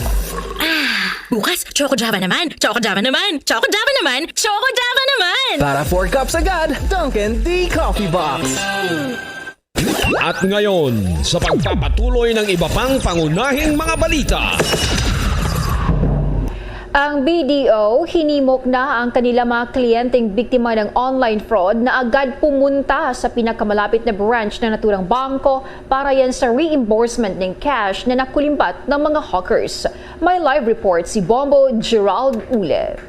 Ah, bukas, Choco Java naman! Choco Java naman! Choco Java naman! Choco Java naman! Para four cups agad, Dunkin D Coffee Box. At ngayon, sa pagpapatuloy ng iba pang pangunahing mga balita. Ang B D O, hinimok na ang kanila mga kliyenteng biktima ng online fraud na agad pumunta sa pinakamalapit na branch ng naturang bangko para yan sa reimbursement ng cash na nakulimbat ng mga hawkers. May live report si Bombo Gerald Ule.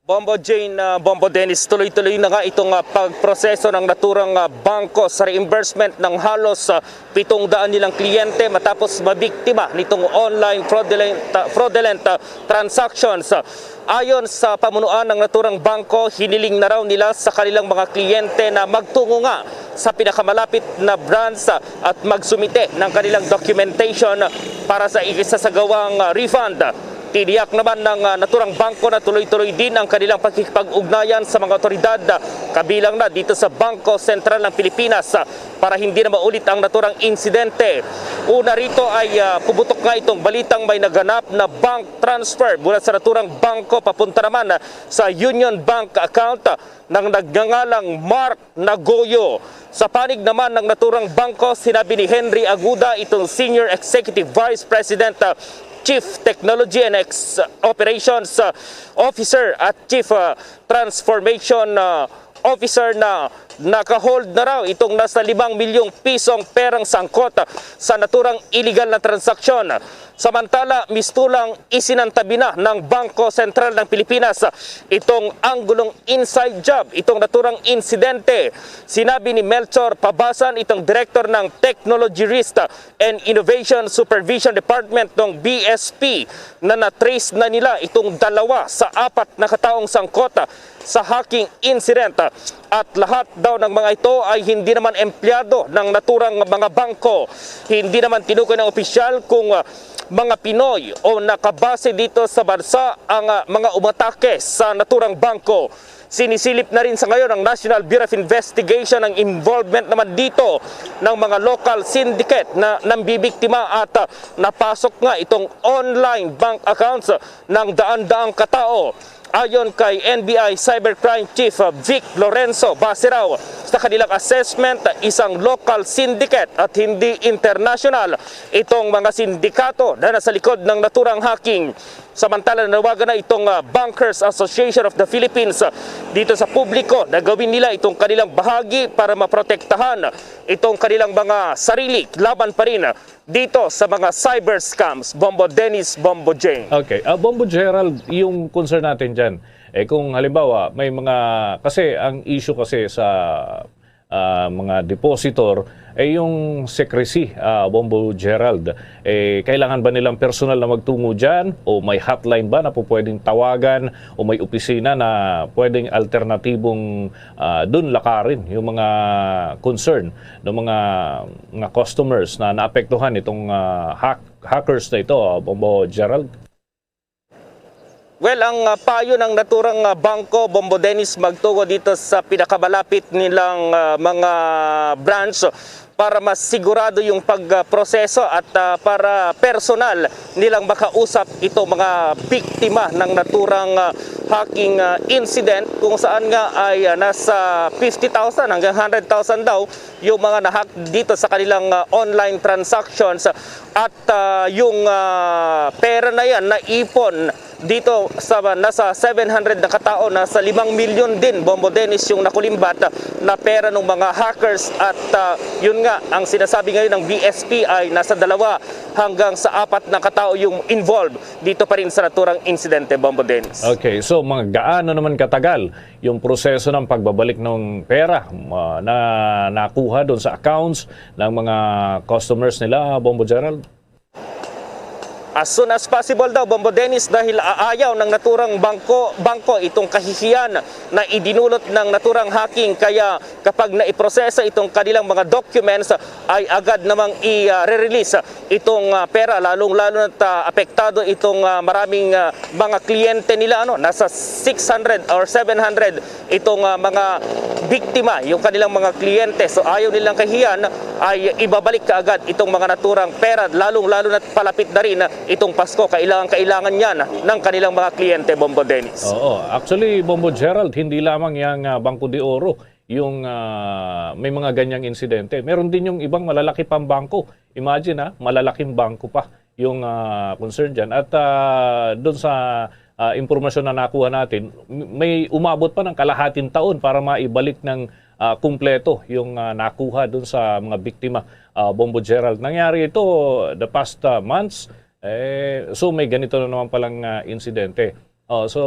Bombo Jane, ah, Bombo Dennis, tuloy-tuloy na nga itong, ah, pagproseso ng naturang, ah, bangko sa reimbursement ng halos, ah, pitong daan nilang kliyente matapos mabiktima nitong online fraudulent, ah, fraudulent, ah, transactions. Ayon sa pamunuan ng naturang bangko, hiniling na raw nila sa kanilang mga kliyente na magtungo nga sa pinakamalapit na branch, ah, at magsumite ng kanilang documentation para sa isasagawang, ah, refund. Tiniyak naman ng, ah, naturang bangko na tuloy-tuloy din ang kanilang pakikipag-ugnayan sa mga otoridad, ah, kabilang na dito sa Bangko Sentral ng Pilipinas, ah, para hindi na maulit ang naturang insidente. Una rito ay, ah, pumutok nga itong balitang may naganap na bank transfer mula sa naturang bangko papunta naman, ah, sa Union Bank account, ah, ng nagngangalang Mark Nagoyo. Sa panig naman ng naturang bangko, sinabi ni Henry Aguda, itong Senior Executive Vice President, ah, Chief Technology and Ex-, Operations, ah, Officer at Chief, ah, Transformation, ah, Officer na naka-hold na raw itong nasa limang milyong pisong perang sangkot sa naturang iligal na transaksyon. Samantala, mistulang isinantabi na ng Bangko Sentral ng Pilipinas itong anggulong inside job, itong naturang insidente. Sinabi ni Melchor Pabasan, itong direktor ng Technology Risk and Innovation Supervision Department ng B S P, na na-trace na nila itong dalawa sa apat na kataong sangkot sa hacking incident. At lahat daw ng mga ito ay hindi naman empleyado ng naturang mga bangko. Hindi naman tinukoy ng opisyal kung, ah, mga Pinoy o nakabase dito sa bansa ang, ah, mga umatake sa naturang bangko. Sinisilip na rin sa ngayon ng National Bureau of Investigation ang involvement naman dito ng mga local syndicate na nambibiktima at, ah, napasok nga itong online bank accounts ng daan-daang katao. Ayon kay N B I Cybercrime Chief, uh, Vic Lorenzo, base raw sa kanilang assessment, isang local syndicate at hindi international itong mga sindikato na nasa likod ng naturang hacking. Samantala, nanawagan na itong, uh, Bankers Association of the Philippines, uh, dito sa publiko na gawin nila itong kanilang bahagi para maprotektahan itong kanilang mga sarili laban pa rin dito sa mga cyber scams. Bombo Dennis, Bombo Jane. Okay. Ah, Bombo Gerald, yung concern natin dyan, eh kung halimbawa, may mga, kasi ang issue kasi sa ah, mga depositor, eh yung secrecy, ah, Bombo Gerald. Eh, kailangan ba nilang personal na magtungo dyan? O may hotline ba na po pwedeng tawagan? O may opisina na pwedeng alternatibong ah, dun lakarin yung mga concern ng mga, mga customers na naapektuhan itong ah, hack, hackers na ito, ah, Bombo Gerald? Well, ang, ah, payo ng naturang, ah, bangko, Bombo Dennis, magtungo dito sa pinakamalapit nilang, ah, mga branch para mas sigurado yung pagproseso at, ah, para personal nilang makausap ito mga biktima ng naturang, ah, hacking, ah, incident, kung saan nga ay, ah, nasa fifty thousand hanggang hundred thousand daw yung mga na-hack dito sa kanilang, ah, online transactions at, ah, yung, ah, pera na yan naipon dito sa nasa seven hundred na katao, nasa limang milyon din, Bombo Dennis, yung nakulimbat na pera ng mga hackers at, ah, yun nga ang sinasabi ngayon ng B S P ay nasa dalawa hanggang sa apat na katao yung involved dito pa rin sa naturang insidente, Bombo Dennis. Okay, so mga gaano naman katagal yung proseso ng pagbabalik ng pera ah, na nakuha doon sa accounts ng mga customers nila, Bombo Gerald? As soon as possible daw, Bombo Dennis, dahil aayaw ng naturang bangko, bangko itong kahihiyan na idinulot ng naturang hacking. Kaya kapag naiproseso itong kanilang mga documents, ay agad namang i-release itong ah, pera, lalong-lalo na't ah, apektado itong ah, maraming ah, mga kliyente nila. Ano, nasa six hundred or seven hundred itong ah, mga biktima, yung kanilang mga kliyente. So ayaw nilang kahiyan ay ibabalik kaagad itong mga naturang pera, lalong-lalo na't palapit na rin itong Pasko. Kailangan, kailangan yan ng kanilang mga kliyente, Bombo Dennis. Oo. Actually, Bombo Gerald, hindi lamang yang ah, Bangko de Oro yung ah, may mga ganyang insidente. Meron din yung ibang malalaki pang bangko. Imagine, ah, malalaking bangko pa yung ah, concern dyan. At ah, doon sa ah, impormasyon na nakuha natin, m- may umabot pa ng kalahating taon para maibalik ng ah, kumpleto yung ah, nakuha doon sa mga biktima, ah, Bombo Gerald. Nangyari ito the past ah, months. Eh, so may ganito na naman palang ah, insidente. Oh, so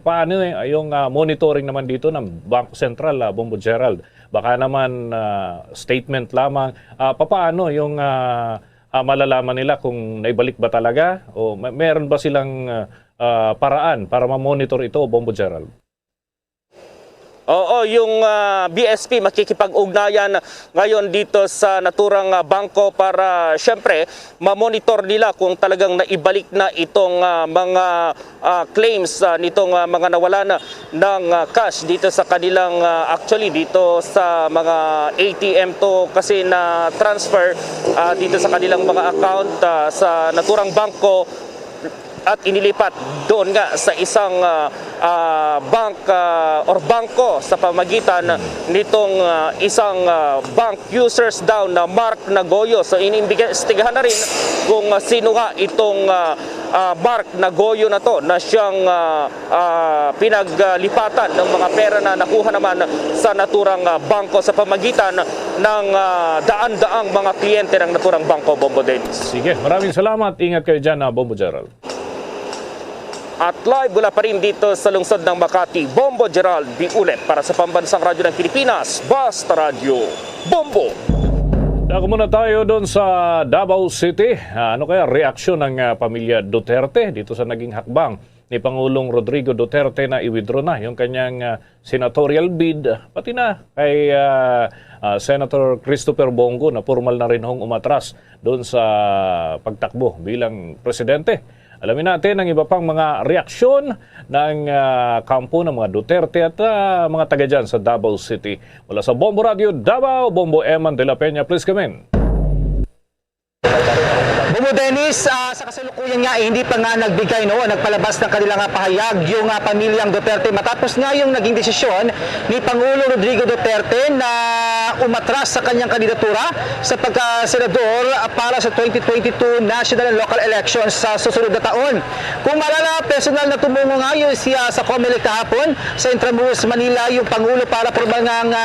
paano eh, yung ah, monitoring naman dito ng Bangko Sentral, ah, Bombo Gerald? Baka naman ah, statement lamang. Ah, papaano yung ah, ah, malalaman nila kung naibalik ba talaga o may, meron ba silang ah, ah, paraan para ma-monitor ito, Bombo Gerald? Oo, yung ah, B S P makikipag-ugnayan ngayon dito sa naturang ah, bangko para, syempre, ma-monitor nila kung talagang naibalik na itong ah, mga ah, claims ah, nitong ah, mga nawalan ng ah, cash dito sa kanilang, ah, actually, dito sa mga A T M to kasi na transfer ah, dito sa kanilang mga account ah, sa naturang bangko. at inilipat doon nga sa isang, ah, ah, bank, ah, or bangko sa pamagitan nitong, ah, isang, ah, bank users daw na Mark Nagoyo. So, inimbestigahan na rin kung, ah, sino nga itong, ah, ah, Mark Nagoyo na to na siyang, ah, ah, pinaglipatan ng mga pera na nakuha naman sa naturang, ah, bangko sa pamagitan ng, ah, daan-daang mga kliyente ng naturang bangko, Bombo Dennis. Sige, maraming salamat. Ingat kayo dyan, ah, Bombo Gerald. At live mula pa rin dito sa lungsod ng Makati, Bombo Gerald Biulet para sa Pambansang Radyo ng Pilipinas, Basta Radyo, Bombo. Dako muna tayo doon sa Davao City. Ah, ano kaya reaksyon ng, ah, pamilya Duterte dito sa naging hakbang ni Pangulong Rodrigo Duterte na i-withdraw na yung kanyang, ah, senatorial bid, pati na kay, ah, ah, Senator Christopher Bong Go na formal na rin hong umatras doon sa pagtakbo bilang presidente? Alamin natin ang iba pang mga reaksyon ng, ah, kampo ng mga Duterte at, ah, mga taga dyan sa Davao City. Mula sa Bombo Radio Davao, Bombo Eman de la Peña, please come in. Bombo Dennis, ah, sa kasalukuyan nga, eh, hindi pa nga nagbigay, no, nagpalabas ng kanilang, ah, pahayag yung, ah, pamilyang Duterte matapos nga yung naging desisyon ni Pangulo Rodrigo Duterte na umatras sa kanyang kandidatura sa pagka-senador, ah, para sa twenty twenty-two national and local elections sa susunod na taon. Kung maalala, personal na tumungo nga yun siya sa Comelec kahapon sa Intramuros, Manila, yung Pangulo para formal nga, nga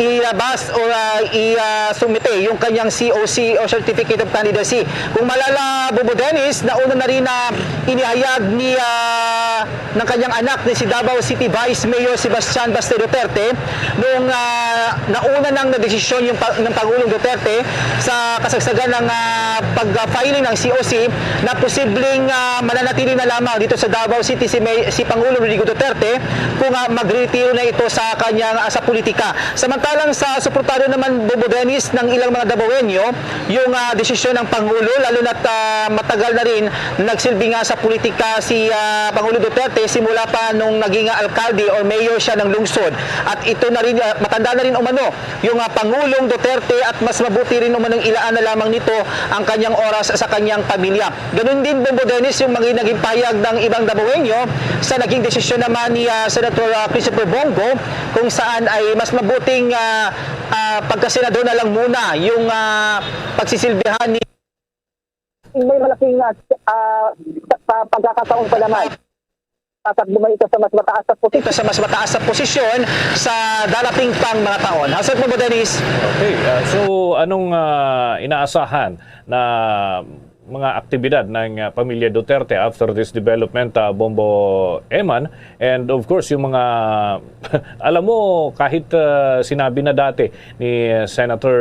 ilabas o, ah, i, ah, sumite yung kanyang C O C o Certificate of Candidacy. Kung maalala, Bombo Dennis, nauna na rin na inihayag ni, ah, ng kanyang anak ni si Davao City Vice Mayor Sebastian Baste Duterte nung, ah, nauna nang nadesisyon yung pa-, ng Pangulong Duterte sa kasagsagan ng, ah, pag-filing ng C O C na posibleng, ah, mananatili na lamang dito sa Davao City si May-, si Pangulong Rodrigo Duterte kung, ah, magretiro na ito sa kanyang, ah, sa politika. Samantalang sa suportado naman, Bombo Dennis, ng ilang mga Dabawenyo yung, ah, desisyon ng Pangulo, lalo na't, ah, matagal na rin nagsilbi nga sa politika si, ah, Pangulo Duterte simula pa nung naging, ah, alkalde or mayor siya ng lungsod. At ito na rin, ah, matanda na rin umano yung, ah, Pangulong Duterte at mas mabuti rin umanong ilaan na lamang nito ang kanyang oras sa kanyang pamilya. Ganun din, Bombo Dennis, yung mga naging pahayag ng ibang Dabawenyo sa naging desisyon naman ni, ah, Senator, ah, Christopher Bong Go, kung saan ay mas mabuting, ah, ah, pagkasenador na lang muna yung, ah, pagsisilbihan ni May malaking, ah, ah, sa, sa pagkakataon pa naman. Tatakbo man ito sa mas mataas na posisyon. Ito sa mas mataas na posisyon sa darating pang mga taon. How's it, Bombo Dennis? Okay, ah, so anong, ah, inaasahan na mga aktibidad ng, ah, pamilya Duterte after this development, ah, Bombo Eman? And of course, yung mga, alam mo, kahit, ah, sinabi na dati ni Senator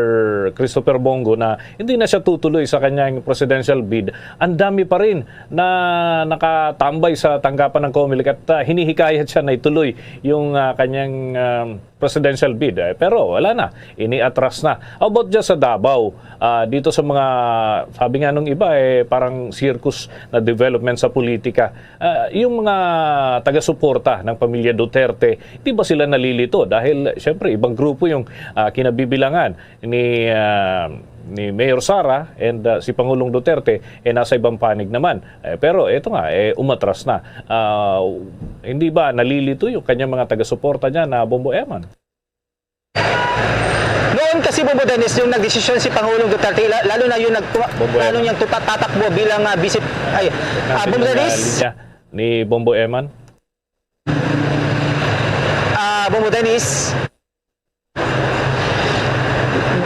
Christopher Bong Go na hindi na siya tutuloy sa kanyang presidential bid, ang dami pa rin na nakatambay sa tanggapan ng Comelec at, ah, hinihikayat siya na ituloy yung, ah, kanyang, ah, presidential bid. Eh, pero wala na, iniatras na. How about dyan sa Davao? Ah, dito sa mga, sabi nga nung iba, eh, parang circus na development sa politika. Ah, yung mga taga-suporta ng pamilya Duterte, di ba sila nalilito? Dahil, syempre, ibang grupo yung, ah, kinabibilangan ni, ah, ni Mayor Sara and, ah, si Pangulong Duterte, eh, nasa ibang panig naman. Eh, pero ito nga, eh, umatras na. Ah, hindi ba nalilito yung kanyang mga taga-suporta niya na Bombo Eman? Noon kasi, Bombo Dennis, yung nagdesisyon si Pangulong Duterte, la-, lalo na yung nagtu-, Bombo plano Eman. Niyang tuta-, tatakbo bilang, ah, vice, ay, ah, Bombo Dennis? Linya ni Bombo Eman. Ah, Bombo Dennis?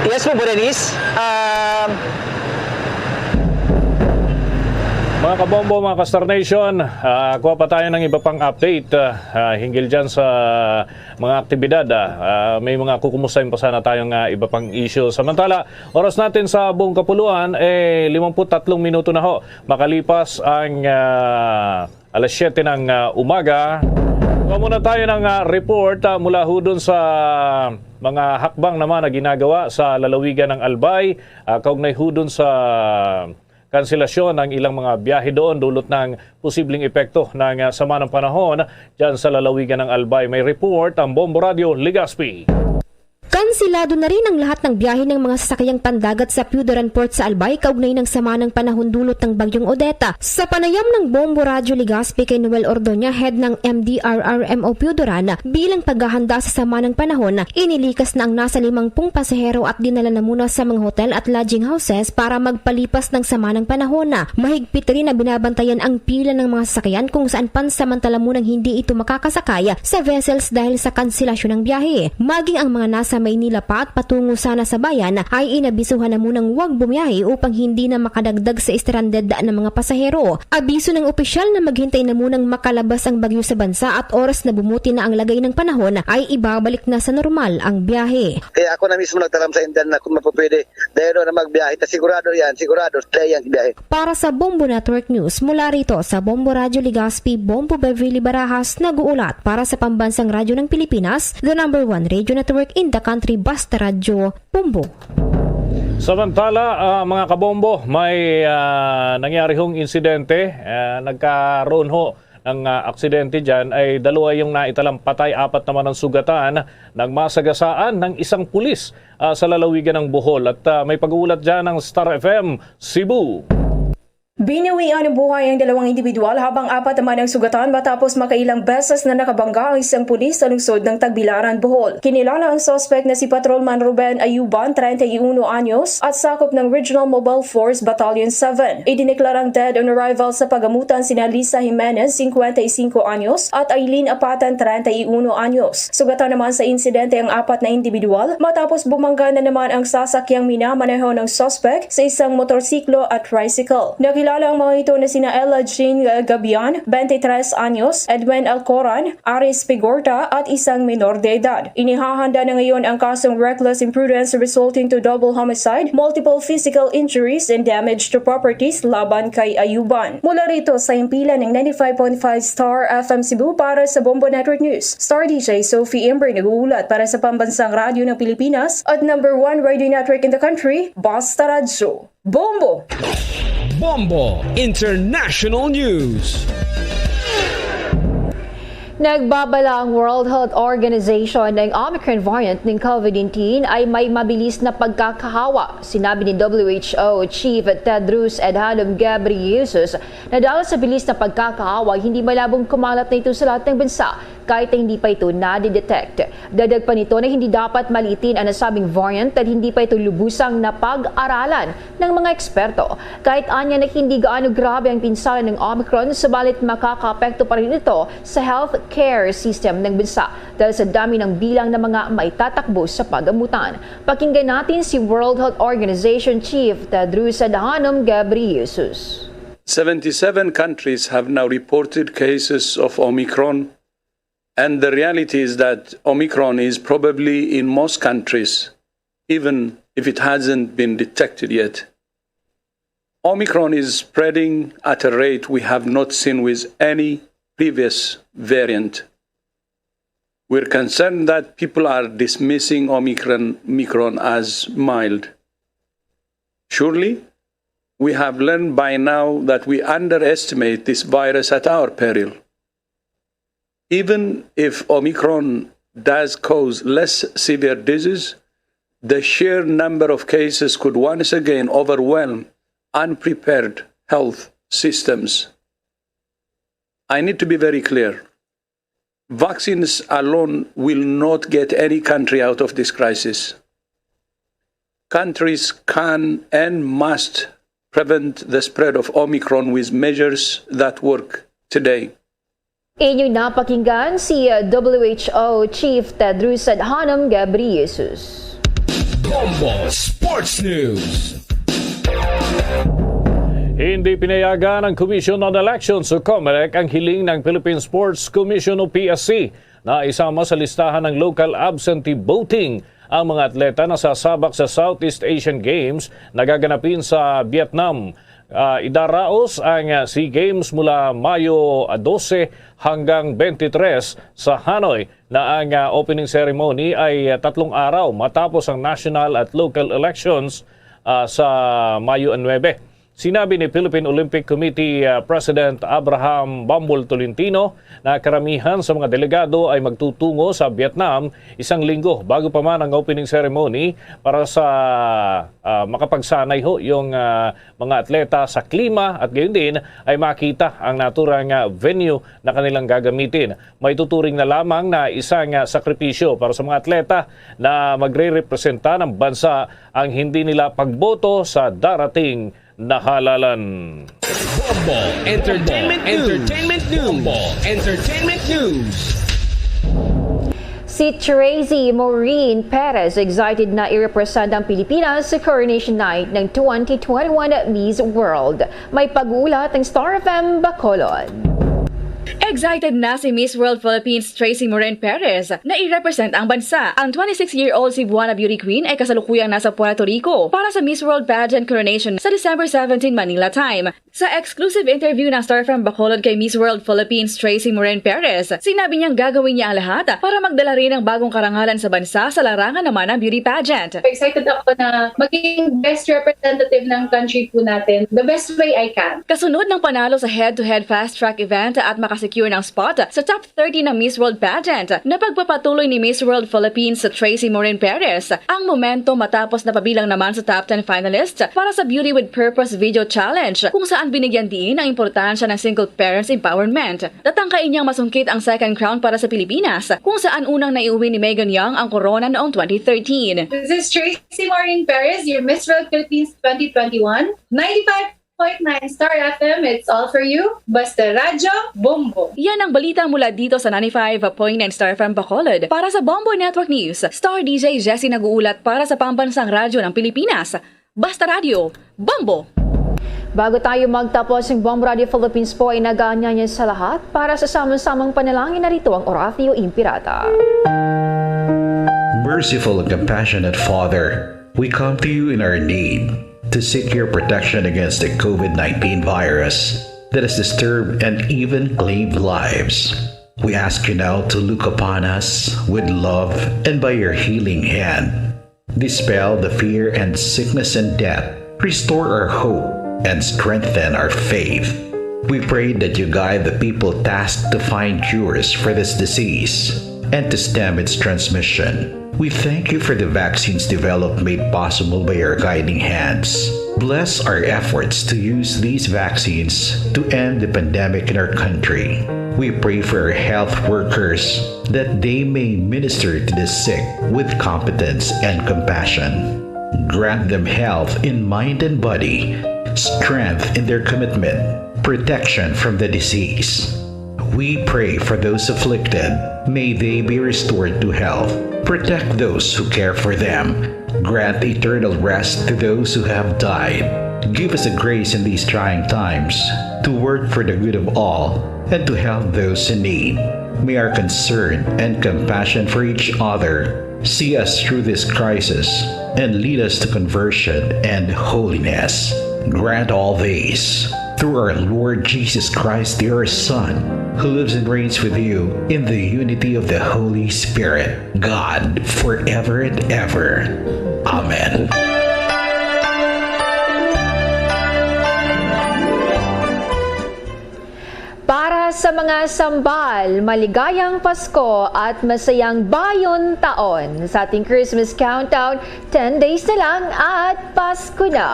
Yes, Bombo Dennis. Ah, mga kabombo, mga ka-Star Nation, ah, kuha pa tayo ng iba pang update, ah, ah, hinggil dyan sa mga aktibidad, ah. Ah, may mga kukumustahin pa sana tayong, ah, iba pang issue. Samantala, oras natin sa buong kapuluan, eh, limampu't tatlong minuto na ho makalipas ang, ah, alas siyete ng, ah, umaga. Kuha muna tayo ng, ah, report, ah, mula ho dun sa mga hakbang naman na ginagawa sa lalawigan ng Albay, ah, kaugnay ho dun sa kanselasyon ng ilang mga biyahe doon, dulot ng posibleng epekto ng, ah, sama ng panahon dyan sa lalawigan ng Albay. May report ang Bombo Radio Legazpi. Kansilado na rin ang lahat ng biyahe ng mga sasakyang pandagat sa Piodaran Port sa Albay kaugnay ng sama ng panahon dulot ng Bagyong Odette. Sa panayam ng Bombo Radyo Legazpi kay Noel Ordoña, head ng M D R R M O Piodaran, bilang paghahanda sa sama ng panahon, inilikas na ang nasa limangpung pasahero at dinala na muna sa mga hotel at lodging houses para magpalipas ng sama ng panahon. Mahigpit rin na binabantayan ang pila ng mga sasakyan kung saan pansamantala munang hindi ito makakasakay sa vessels dahil sa kanselasyon ng biyahe. Maging ang mga nasa Maynila pa at patungo sana sa bayan ay inabisuhan na munang huwag bumiyahe upang hindi na makadagdag sa stranded na mga pasahero. Abiso ng opisyal na maghintay na munang makalabas ang bagyo sa bansa at oras na bumuti na ang lagay ng panahon ay ibabalik na sa normal ang biyahe. Kaya ako na mismo nagtaram sa Indian na kung mapapwede, dahil na magbiyahe, ta sigurado yan, sigurado, dahil yan biyahe. Para sa Bombo Network News, mula rito sa Bombo Radyo Legazpi, Bombo Beverly Barajas, nag-uulat para sa Pambansang Radyo ng Pilipinas, the number one radio network in the country, Basta Radyo, Bombo. Samantala, ah, mga kabombo, may, ah, nangyari hong insidente. Ah, nagkaroon ho ng, ah, aksidente dyan ay dalawa yung naitalang patay, apat naman ang sugatan ng masagasaan ng isang pulis, ah, sa lalawigan ng Bohol. At, ah, may pag-uulat dyan ng Star F M Cebu. Binawian ng buhay ang dalawang individual habang apat naman ang sugatan matapos makailang beses na nakabangga ang isang pulis sa lungsod ng Tagbilaran, Bohol. Kinilala ang suspect na si Patrolman Ruben Ayuban, treinta y uno anyos, at sakop ng Regional Mobile Force Battalion seven. Idineklarang dead on arrival sa pagamutan sina Lisa Jimenez, cincuenta y cinco anyos, at Aileen Apatan, treinta y uno anyos. Sugatan naman sa insidente ang apat na individual matapos bumangga na naman ang sasakyang minamaneho ng suspect sa isang motorsiklo at tricycle. Nakilala ang mga ito na sina Ella Jean Gabian, twenty-tres anyos, Edwin Alcoran, Aris Pigorta, at isang minor de edad. Inihahanda na ngayon ang kasong reckless imprudence resulting to double homicide, multiple physical injuries, and damage to properties laban kay Ayuban. Mula rito sa himpilan ng ninety-five point five Star F M Cebu, para sa Bombo Network News, Star D J Sophie Ember nag-uulat para sa Pambansang Radyo ng Pilipinas at number one radio network in the country, Basta Radyo. Bombo! Bombo International News. Nagbabala ang World Health Organization na ang Omicron variant ng COVID nineteen ay may mabilis na pagkakahawa. Sinabi ni W H O Chief Tedros Adhanom Ghebreyesus na dahil sa bilis na pagkakahawa, hindi malabong kumalat na ito sa lahat ng bansa kahit na hindi pa ito nadidetect. Dagdag pa nito na hindi dapat maliitin ang nasabing variant at hindi pa ito lubusang napag-aralan ng mga eksperto. Kahit anya na hindi gaano grabe ang pinsala ng Omicron, subalit makakaapekto pa rin ito sa healthcare system ng bansa dahil sa dami ng bilang ng mga maitatakbo sa pagamutan. Pakinggan natin si World Health Organization Chief Tedros Adhanom Ghebreyesus. Seventy-seven countries have now reported cases of Omicron, and the reality is that Omicron is probably in most countries, even if it hasn't been detected yet. Omicron is spreading at a rate we have not seen with any previous variant. We're concerned that people are dismissing Omicron, Omicron as mild. Surely, we have learned by now that we underestimate this virus at our peril. Even if Omicron does cause less severe disease, the sheer number of cases could once again overwhelm unprepared health systems. I need to be very clear. Vaccines alone will not get any country out of this crisis. Countries can and must prevent the spread of Omicron with measures that work today. Inyong napakinggan si W H O Chief Tedros Adhanom Ghebreyesus. Bombo Sports News. Hindi pinayagan ng Commission on Elections o COMELEC ang hiling ng Philippine Sports Commission o P S C na isama sa listahan ng local absentee voting ang mga atleta na sasabak sa Southeast Asian Games na gaganapin sa Vietnam. Ah, idaraos ang, ah, SEA Games mula Mayo dose hanggang twenty-three sa Hanoi, na ang, ah, opening ceremony ay, ah, tatlong araw matapos ang national at local elections, ah, sa Mayo nuebe. Sinabi ni Philippine Olympic Committee, ah, President Abraham Bambol Tolentino na karamihan sa mga delegado ay magtutungo sa Vietnam isang linggo bago pa man ang opening ceremony para sa, ah, makapagsanay ho yung, ah, mga atleta sa klima at gayon din ay makita ang naturang, ah, venue na kanilang gagamitin. Maituturing na lamang na isang, ah, sakripisyo para sa mga atleta na magrerepresenta ng bansa ang hindi nila pagboto sa darating na halalan. Bombo Entertainment News. Entertainment News. Bombo Entertainment News. Si Tracy Maureen Perez excited na i-represent ang Pilipinas sa Coronation Night ng twenty twenty-one Miss World. May pag-uulat ng Star F M Bacolod. Excited na si Miss World Philippines Tracy Maureen Perez na i-represent ang bansa. Ang twenty-six-year-old Cebuana beauty queen ay kasalukuyang nasa Puerto Rico para sa Miss World Pageant Coronation sa December seventeen Manila time. Sa exclusive interview ng Star F M Bacolod kay Miss World Philippines Tracy Maureen Perez, sinabi niyang gagawin niya ang lahat para magdala rin ng bagong karangalan sa bansa sa larangan naman ng beauty pageant. Excited ako na maging best representative ng country po natin the best way I can. Kasunod ng panalo sa head-to-head fast-track event at makasecure ng spot sa top thirty ng Miss World Pageant, napagpapatuloy ni Miss World Philippines Tracy Maureen Perez ang momentum matapos napabilang naman sa top ten finalists para sa Beauty with Purpose Video Challenge, kung saan binigyan diin ang importansya ng single parents empowerment. Tatangkain niyang masungkit ang second crown para sa Pilipinas, kung saan unang naiuwi ni Megan Young ang korona noong twenty thirteen. This is Tracy Maureen Perez, your Miss World Philippines twenty twenty-one. ninety-five point nine Star F M, it's all for you. Basta Radyo, Bombo. Yan ang balita mula dito sa ninety-five point nine Star F M Bacolod. Para sa Bombo Network News, Star D J Jesse nag-uulat para sa Pambansang Radyo ng Pilipinas. Basta Radyo, Bombo! Bago tayo magtapos, ang Bombo Radio Philippines po ay nag-aanyaya sa lahat para sa sama-samang panalangin. Narito ang Oratio Impirata. Merciful and compassionate Father, we come to you in our need to seek your protection against the COVID nineteen virus that has disturbed and even claimed lives. We ask you now to look upon us with love and by your healing hand, dispel the fear and sickness and death, restore our hope, and strengthen our faith. We pray that you guide the people tasked to find cures for this disease and to stem its transmission. We thank you for the vaccines developed made possible by your guiding hands. Bless our efforts to use these vaccines to end the pandemic in our country. We pray for our health workers that they may minister to the sick with competence and compassion. Grant them health in mind and body, strength in their commitment, protection from the disease. We pray for those afflicted. May they be restored to health. Protect those who care for them. Grant eternal rest to those who have died. Give us the grace in these trying times to work for the good of all and to help those in need. May our concern and compassion for each other see us through this crisis and lead us to conversion and holiness. Grant all this through our Lord Jesus Christ, your Son, who lives and reigns with you in the unity of the Holy Spirit, God, forever and ever. Amen. Para sa mga sambal, maligayang Pasko at masayang Bayon Taon. Sa ating Christmas countdown, ten days na lang at Pasko na.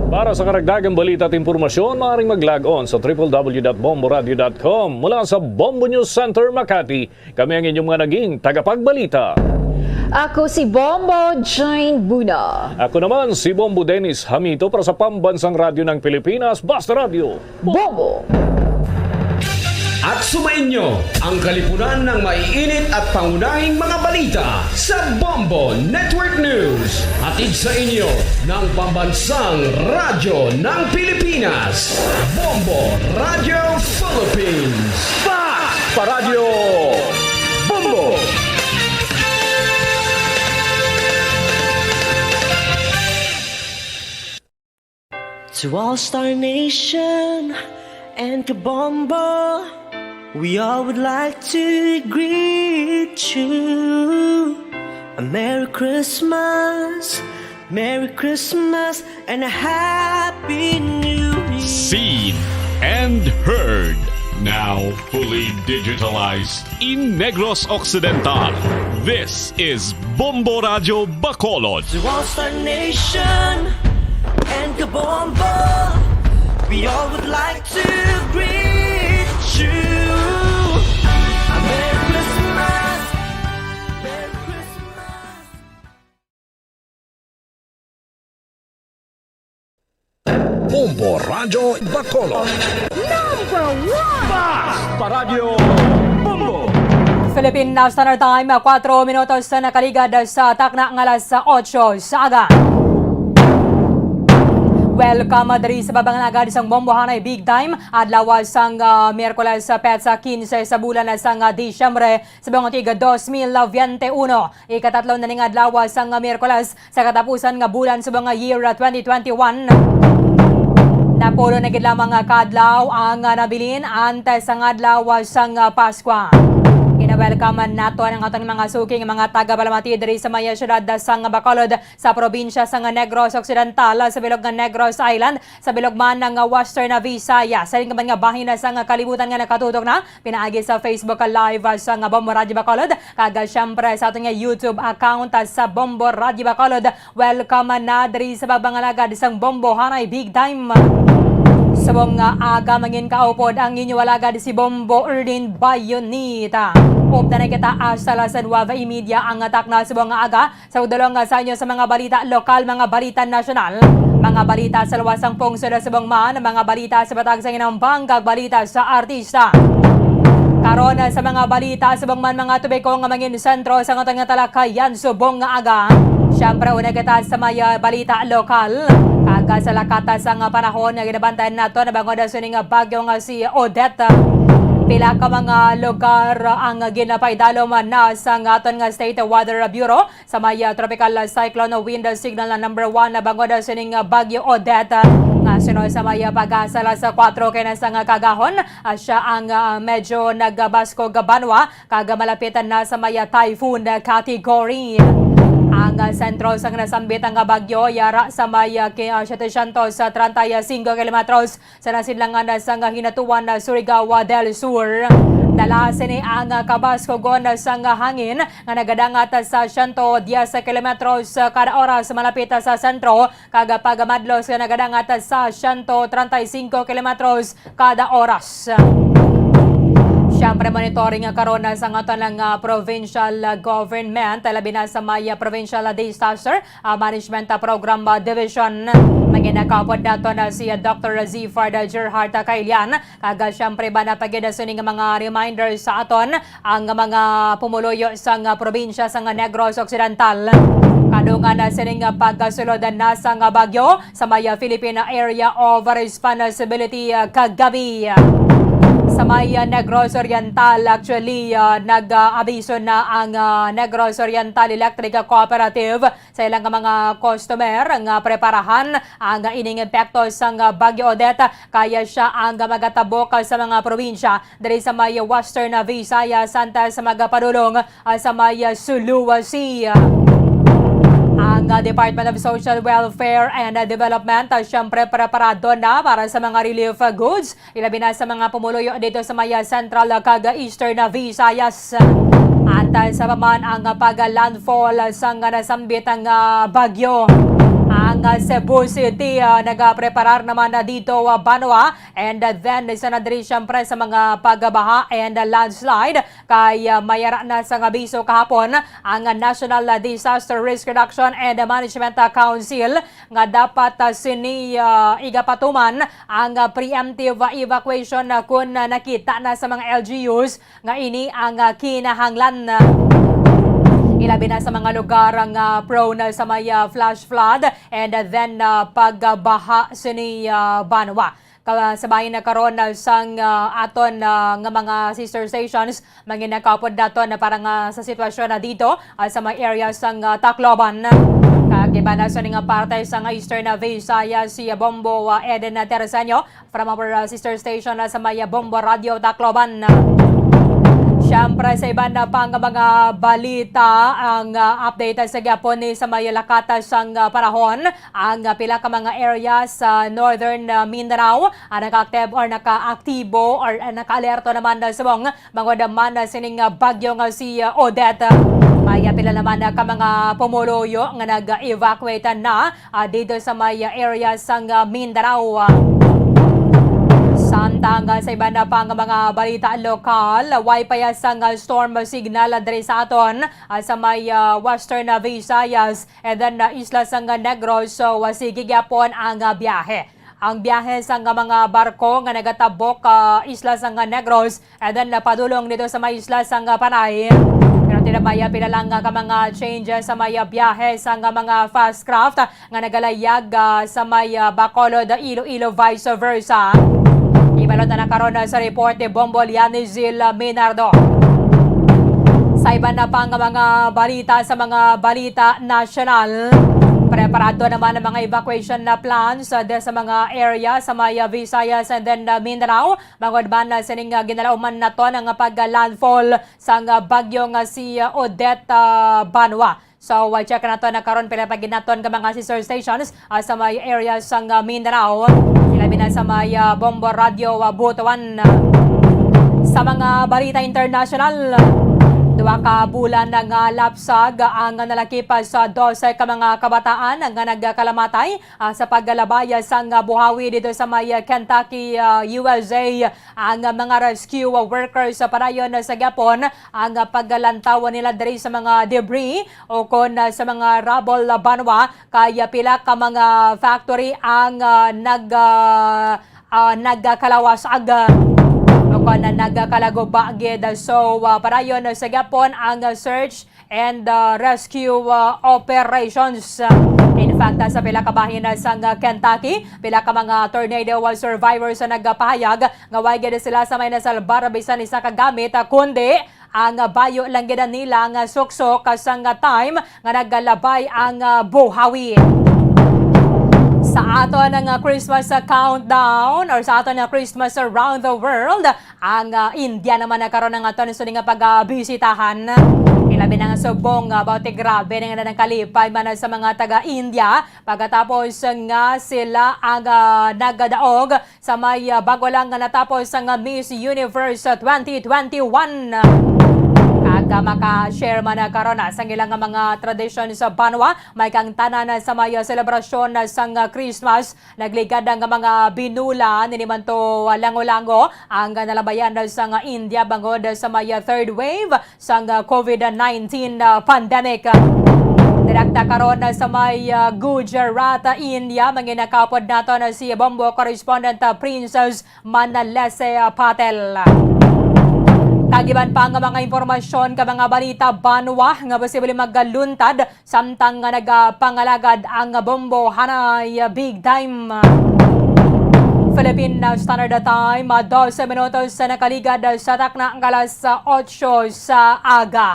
Para sa karagdagang balita at impormasyon, maaaring mag-log on sa triple w dot bomboradio dot com. Mula sa Bombo News Center, Makati, kami ang inyong mga naging tagapagbalita. Ako si Bombo Jane Buna. Ako naman si Bombo Dennis Hamito para sa Pambansang Radyo ng Pilipinas, Basta Radyo. Bombo! At sumainyo ang kalipunan ng maiinit at pangunahing mga balita sa Bombo Network News. Hatid sa inyo ng Pambansang Radyo ng Pilipinas, Bombo Radio Philippines. Fact! Paradyo Bombo! To all Star Nation and Kabombo, we all would like to greet you a Merry Christmas Merry Christmas and a Happy New Year. Seen and heard. Now fully digitalized in Negros Occidental. This is Bombo Radyo Bacolod. To all Star Nation and Kabombo, we all would like to greet you. A Merry Christmas. Merry Christmas. Bombo Radyo Bacolod. Number one! Basta Radyo Bombo! Philippine Standard Time, kwatro minutos na nakaligad sa takna nga alas otso sa aga. Welcome diri sa babang alagad sang Bombohanay Big Time, adlaw sang, ah, Miyerkules, sa petsa quince sa bulan sang, ah, Disyembre, sa buong tig dos mil veintiuno. Ikatatlo na ning adlaw sang, ah, Miyerkules, sa katapusan nga bulan subong nga year, ah, twenty twenty-one. Napulo na gid lamang nga ka adlaw ang, ah, nabilin antes sang adlaw, ah, sang, ah, Paskwa. Gina-welcome nato ang aton mga suking mga tagapalamati diri sa may siyudad, ah, sang Bacolod, sa probinsya sang Negros Occidental, ah, sa bilog nga Negros Island, sa bilog man nga Western Visayas, sa ining man nga bahin sang kalibutan nga nakatutok na pinaagi sa Facebook Live, ah, sang Bombo Radyo Bacolod, kag, ah, siyempre sa aton nga YouTube account, ah, sa Bombo Radyo Bacolod. Welcome na diri sa babang alagad sang Bombohanay Big Time. Subong nga aga, mangin kaupod ang inyo alagad si Bombo Erdin Bayonita. Upda na kita hasta las nueve y media ang takna subong nga aga. Sa udulong sa inyo sa mga balita lokal, mga balita nasyonal, mga balita sa luwas sang pungsod subong man, mga balita sa batak sa hinambang, kag balita sa artista. Karon sa mga balita subong man, mga tubiko nga mangin sentro sa aton nga talakayan subong nga aga. Siyempre, una kita sa may, ah, balita lokal. Kag sa lakata sang panahon nga ginabantayan nato, nabangod sa ning bagyo nga si Odette. Pila ka mga lugar ang ginapaidalom na sa aton nga State Weather Bureau. Sa may, ah, tropical, ah, cyclone wind signal na number one na bangod, ah, sining, ah, Bagyo Odette, ah, nga sunod sa may, ah, pag-asa alas kuwatro kay na sa nga kagahon, ah, siya ang, ah, medyo nagabaskog banwa kag malapitan na sa may, ah, typhoon category. Ang, ah, sentro sang nasambit nga bagyo yara sa may, ah, ki-, ah, setecientos treinta y cinco kilometros sa nasidlangan sang Hinatuan, Surigao del Sur. Dala sini ang kabaskugon sang hangin nga nagadangat sa siyento diyes kilometros kada oras malapit sa sentro, kag pagmadlos nga nagadangat sa siyento treinta y cinco kilometros kada oras. Siyempre, monitoring karon sa aton nga provincial government, labi na sa may provincial disaster ah, Management, ah, Program, ah, Division. Manginakaupod naton, ah, si, ah, Doctor Zifard, ah, Gerhard, ah, Kailian. Kag, ah, siyempre ba na pagid, ah, sining mga reminders sa aton ang mga pumuluyo sang, ah, probinsya sang Negros Occidental. Kadungan na sining, ah, pagkasulod na sang, ah, bagyo sa may, ah, Philippine Area of Responsibility, ah, kagabi. Sa may, ah, Negros Oriental, actually, ah, nag-abiso na ang, ah, Negros Oriental Electric Cooperative sa ilang mga customer nga preparahan ang ining epekto sang Bagyo Odette, kaya siya ang magatabok sa mga probinsya diri sa may Western Visayas, antes magapadulong, ah, sa may Sulu Sea. Ang, ah, Department of Social Welfare and Development, ah, siyempre preparado na para sa mga relief goods ilabi na sa mga pumuluyo dito sa may Central kag Eastern Visayas. Antes pa man ang pag-landfall sang nasambit nga bagyo, ang Cebu City, ah, nagapreparar naman na dito, ah, banwa, and then isa na diri siyempre sa mga pagbaha and landslide kay, ah, may ara na sang abiso kahapon ang National Disaster Risk Reduction and Management Council nga dapat, ah, sini, ah, igapatuman ang, ah, preemptive, ah, evacuation, ah, kun, ah, nakita na sa mga L G Us nga ini ang, ah, kinahanglan. Ilabi na sa mga lugar nga prone sa may, ah, flash flood and, ah, then, ah, pagbaha sini, ah, banwa. Ka-, sa bahin na karon, ah, sang, ah, aton, ah, nga mga sister stations, manginakaupod naton na para nga sa sitwasyon na dito, ah, sa may area sang, ah, Tacloban. Kag iba na sa ning parte sang Eastern Visayas, si Bombo, ah, Eden Terceño from our, ah, sister station, ah, sa may Bombo Radio Tacloban. Siyempre, sa iban na pang mga balita, ang, ah, update sa gihapon ni sa may lakata sang, ah, panahon, ang, ah, pila ka mga area sa Northern, ah, Mindanao, ah, naka-active or naka-aktibo or, ah, naka-alerto naman na subong bangod man, ah, sining, ah, bagyo nga si, ah, Odette. May, ah, pila naman, ah, ka mga pumuluyo nga nag-evacuate na ah, dito sa may, ah, area sang, ah, Mindanao. Samtang, ah, sa iban na pang mga balita lokal, way pa ya sang, ah, storm signal, ah, diri sa aton, ah, sa may, ah, Western, ah, Visayas, and then, ah, isla sang, ah, Negros. So, ah, sige gyapon ang, ah, biyahe. Ang biyahe sang, ah, mga barko nga nagatabok, ah, isla sang, ah, Negros, and then, napadulong dito sa may isla sang, ah, Panay. Pero tinabaya pila lang, ah, ka mga changes sa may, ah, biyahe sang, ah, mga fast craft, ah, nga nagalayag, ah, sa may, ah, Bacolod, Iloilo, vice versa. Ibalot na karon, ah, sa report ni Bombo Lianizil, ah, Minardo. Sa iban na pang mga balita, sa mga balita nasyonal, preparado naman ang mga evacuation na plans, ah, sa mga area sa may, ah, Visayas and then, ah, Mindanao. Bangod man, ah, sining, ah, ginalauman naton ang pag-landfall sang, ah, bagyo nga si, ah, Odette, ah, Banwa. So, ah, check naton na karon pila pa gid naton ka mga sister stations, ah, sa may area sang, ah, Mindanao. Ilabi na sa may, ah, Bombo Radio, ah, Butuan. Sa mga balita international, duha ka bulan na nga lapsag ang nalakip sa dose ka mga kabataan nga nagkalamatay ah, sa paglalabay, ah, sang, ah, buhawi dito sa may, ah, Kentucky, ah, U S A. Ang, ah, mga rescue, ah, workers, ah, padayon, ah, sa gihapon ang, ah, paglantaw nila diri sa mga debris o kon, ah, sa mga rubble, ah, banwa, kay, ah, pila ka mga factory ang, ah, nag, ah, ah, nagkalawasag, ah, o kon, ah, nagkalaguba gid. So, ah, padayon, ah, sa gihapon ang, ah, search and, uh, rescue, uh, operations. In fact, uh, sa pila ka bahin, uh, sang, uh, Kentucky, pila ka mga tornado, uh, survivors ang nagapahayag nga way gid sila sa may nasalbar bisan isa ka gamit, uh, kundi ang, uh, bayo lang gid nila nga suksok, uh, sang, uh, time nga nagalabay ang, uh, buhawi. Sa aton nga Christmas, uh, countdown or sa aton nga Christmas around the world, ang, ah, India naman na karon ang aton sini nga pagabisitahan. Ilabi na nga subong, ah, bawti grabe na nga nagkalipay man sa mga taga-India pagkatapos nga sila ang, ah, nagadaog sa may, ah, bago lang nga natapos ang, ah, Miss Universe, ah, twenty twenty-one. Kag, ah, maka-share man na karon, ah, sa ilang mga tradisyon sa banwa, may kang tanan, ah, sa may, ah, selebrasyon, ah, sang, ah, Christmas. Nagligad ang mga binulan, ini man to, ah, lango-lango ang nalabayan sang India bangod sa may, ah, third wave sang, ah, covid nineteen, ah, pandemic. Direkta karon, ah, sa may, ah, Gujarat, ah, India, manginakapod naton, ah, si Bombo correspondent, ah, Princess Manalese, ah, Patel. Kag iban pa nga mga impormasyon ka mga balita banwa nga posible magaluntad samtang nga nagapangalagad ang bombo hanay big time. Philippine Standard Time, dose minutos sa nakaligad sa takna nga alas otso sa aga.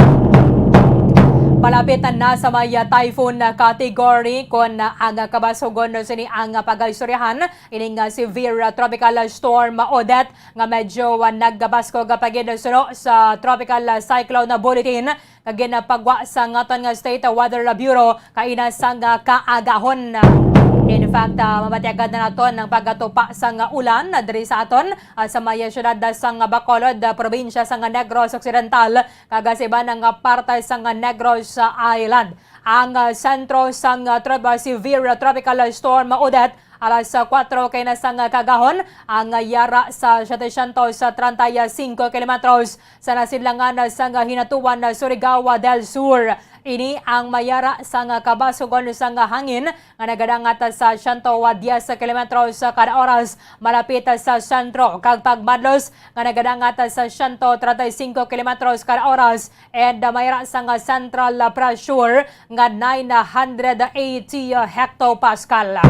Palapit na sa may typhoon category kon ang kabasugon sini ang pagaistoryahan. Ini nga severe tropical storm Odette nga medyo, ah, nagbaskog pa gid suno sa tropical, ah, cyclone bulletin nga ginapagwa sa aton nga State Weather Bureau kaina sang kaagahon. In fact, ah, mabatyagan na naton ang pagkatupa sang ulan diri sa aton, ah, sa may siyudad sang Bacolod, ah, probinsya sang Negros Occidental, kag sa iban nga parte sang Negros Island. Ang, ah, sentro sang, ah, trop-, ah, severe tropical storm Odette alas, ah, kuwatro kay na sang, ah, kagahon ang, ah, yara sa setecientos treinta y cinco kilometros sa nasidlangan, ah, sang, ah, Hinatuan, ah, Surigao del Sur. Ini ang mayara sang, ah, kabasugon sang, ah, hangin nga nagadangat, ah, sa siyento diyes kilometros, ah, kada oras malapit, ah, sa sentro, kag pagmadlos nga nagadangat, ah, sa siyento treinta y cinco kilometros kada oras and, ah, mayara sang, ah, central, ah, pressure nga nine hundred eighty hectopascal.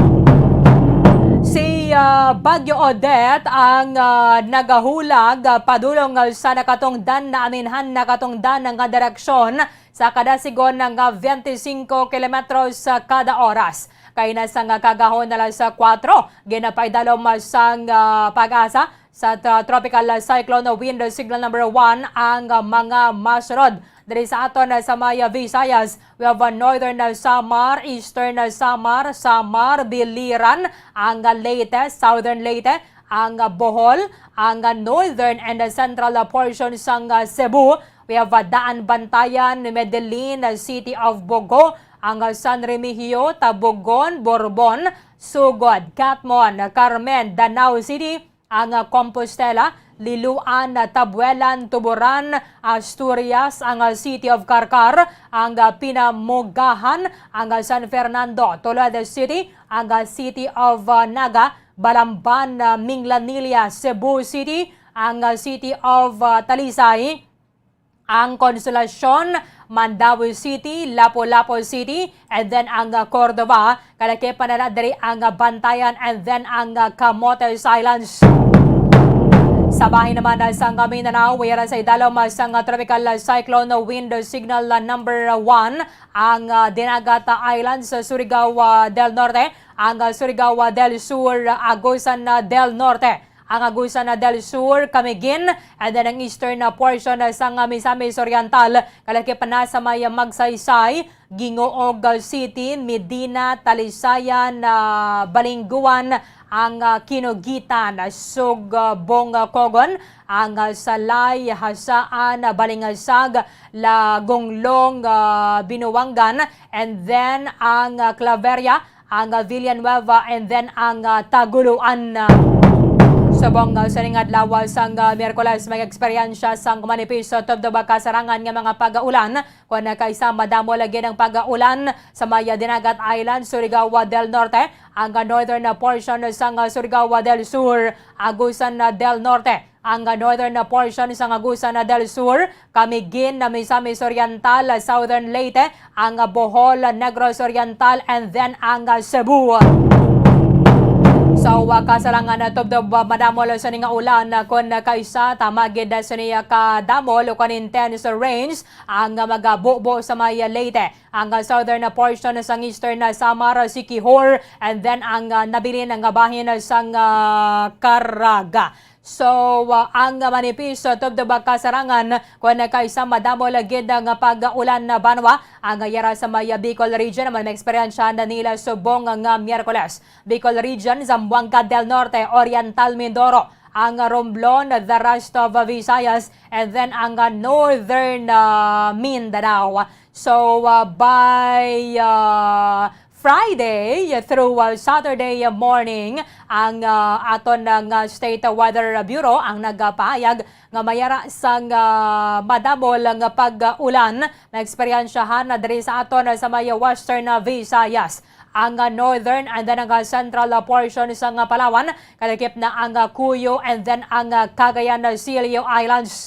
Si, ah, Bagyo Odette ang, ah, nagahulag, ah, padulong, ah, sa nakatungdan na aminhan nakatungdan nga direksyon sa kadasigon nga twenty-five kilometros sa kada oras. Kay na sang kagahon alas kuwatro, ginapaidalom sang, ah, PAGASA sa tra-, Tropical Cyclone Wind Signal number one ang mga masunod. Diri sa aton sa may Visayas, we have a Northern Samar, Eastern Samar, Samar, Biliran, ang Leyte, Southern Leyte, ang Bohol, ang Northern and Central portion sang Cebu. We have a Daan Bantayan, Medellin, City of Bogo, ang San Remigio, Tabogon, Borbon, Sogod, Catmon, Carmen, Danao City, ang Compostela, Liloan, Tabuelan, Tuburan, Asturias, ang City of Carcar, ang Pinamugahan, ang San Fernando, Tolosa City, ang City of, uh, Naga, Balamban, uh, Minglanilla, Cebu City, ang City of, uh, Talisay, ang Consolacion, Mandaue City, Lapu-Lapu City, and then ang, uh, Cordova, kalakip pa na diri ang, uh, Bantayan, and then ang, uh, Camotes Islands. Sa bahin naman, uh, sang Mindanao, yara sa idalom, uh, sang, uh, Tropical, uh, Cyclone Wind Signal, uh, number one, ang, uh, Dinagat, uh, Islands, uh, Surigao, uh, del Norte, ang, uh, Surigao, uh, del Sur, uh, Agusan, uh, del Norte, ang Agusan del Sur, Camiguin, and then ang eastern na portion sang Misamis Oriental, kalakip na sa may Magsaysay, Guingoog City, Medina, Talisayan, ah, Balingguan, ang, ah, Kinugitan, Sug, ah, Bong, ah, Cogon, ang, ah, Salay, Hasaan, ah, Balingasag, Lagonglong, ah, Binuangan, and then ang, ah, Claveria, ang, ah, Villanueva, and then ang, ah, Tagoloan. Subong, ah, sining adlaw sang, ah, Miyerkules, may eksperyensya sang manipis sa tubtob kasarangan nga mga pag-ulan, kon kaisa madamo lagi ang pag-ulan sa may Dinagat Island, Surigao del Norte, ang, ah, northern portion sang, ah, Surigao del Sur, Agusan del Norte, ang northern portion sang Agusan del Sur, Camiguin, Misamis Oriental, Southern Leyte, ang Bohol, Negros Oriental, and then ang Cebu. So, uh, kasarangan na tubtob, uh, madamo lang sini nga ulan, uh, kon kaisa tama gid, uh, sini, uh, kadamo o kon intense rains ang, uh, magabubo sa may, uh, Leyte, ang, uh, southern, uh, portion sang eastern, uh, Samar, uh, Siquijor, and then ang, uh, nabilin nga bahin, uh, sang, uh, Caraga. So, uh, ang manipis, uh, tubtob kasarangan, kon kaisa madamo lagi nga pag-ulan na banwa, ang yara sa may Bicol region naman may eksperyensya na nila subong nga Miyerkules. Bicol region, Zamboanga del Norte, Oriental Mindoro, ang Romblon, the rest of Visayas, and then ang, uh, northern, uh, Mindanao. So, uh, by, uh, Friday through, uh, Saturday morning, ang, uh, aton nga State Weather Bureau ang nagapahayag nga may ara sang, uh, madamo lang nga pag-ulan na eksperyensyahan na diri sa aton, uh, sa may Western, uh, Visayas, ang, uh, northern and then ang, uh, central, uh, portion sang, uh, Palawan, kalakip na ang, ah, Cuyo and then ang, ah, Cagayan de Oro Islands.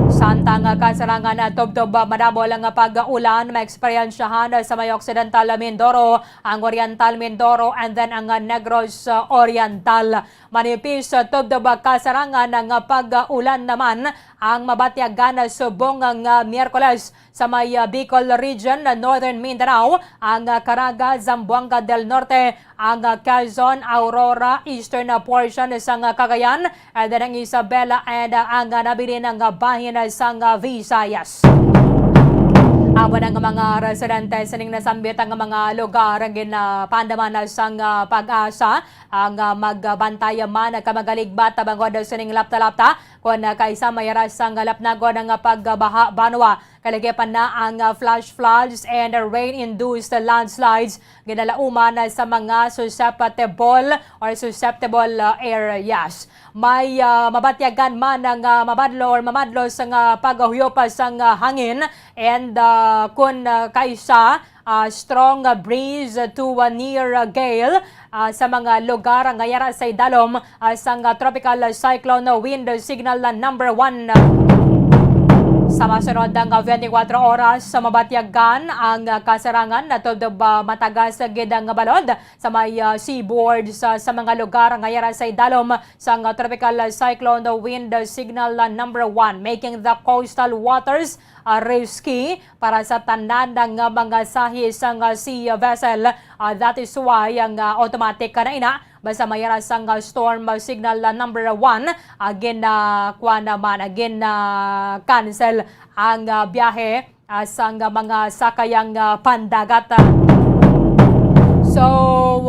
Samtang, ah, kasarangan na tubtob, ah, madamo lang nga pag-ulan maeksperiensyahan sa may Occidental Mindoro, ang Oriental Mindoro, and then ang, ah, Negros, ah, Oriental. Manipis, ah, tubtob, ah, kasarangan nga pag-ulan naman ang mabatyagan subong nga Miyerkules. Sa may, ah, Bicol Region, ah, Northern Mindanao, ang, ah, Caraga, Zamboanga del Norte, ang, ah, Quezon, Aurora, eastern, ah, portion sang, ah, Cagayan, and then ang Isabela and, ah, ang, ah, nabilin nga bahin, ah, sang, ah, Visayas. Amo na nga mga residente sining nasambit nga mga lugar ang ginapaandaman na sang, ah, PAGASA, ang, ah, magbantay man ka magaligbat bangod sining lapta-lapta, kon, ah, kaisa may ara sang lapnagon nga pagbaha banwa. Kalakip na ang, ah, flash floods and rain-induced landslides. Ginalauman sa mga susceptible or susceptible, ah, areas. May, ah, mabatyagan man ang, ah, mabadlo or mamadlo sa nga paghuyop sang, ah, hangin and, ah, kun, ah, kaisa, ah, strong, ah, breeze to, ah, near, ah, gale, ah, sa mga lugar nga yara sa idalom, ah, sang, ah, tropical cyclone wind signal na number one. Sa masunod nga twenty-four oras, sa mabatyagan ang, ah, kasarangan na tubtob, ah, matagas gid ang balod sa may, ah, seaboard sa, sa mga lugar nga yara sa idalom sang, ah, tropical cyclone wind signal na number one, making the coastal waters ah, risky para sa tanan nga mga sahi sang, ah, sea vessel. Ah, that is why ang, ah, automatic ka na ina, basta may ara sang, ah, storm, ah, signal, ah, number one, ah, gin, ah, kuwan naman, ah, gin, ah, cancel ang, ah, biyahe, ah, sang, ah, mga sakayang, ah, pandagat. So,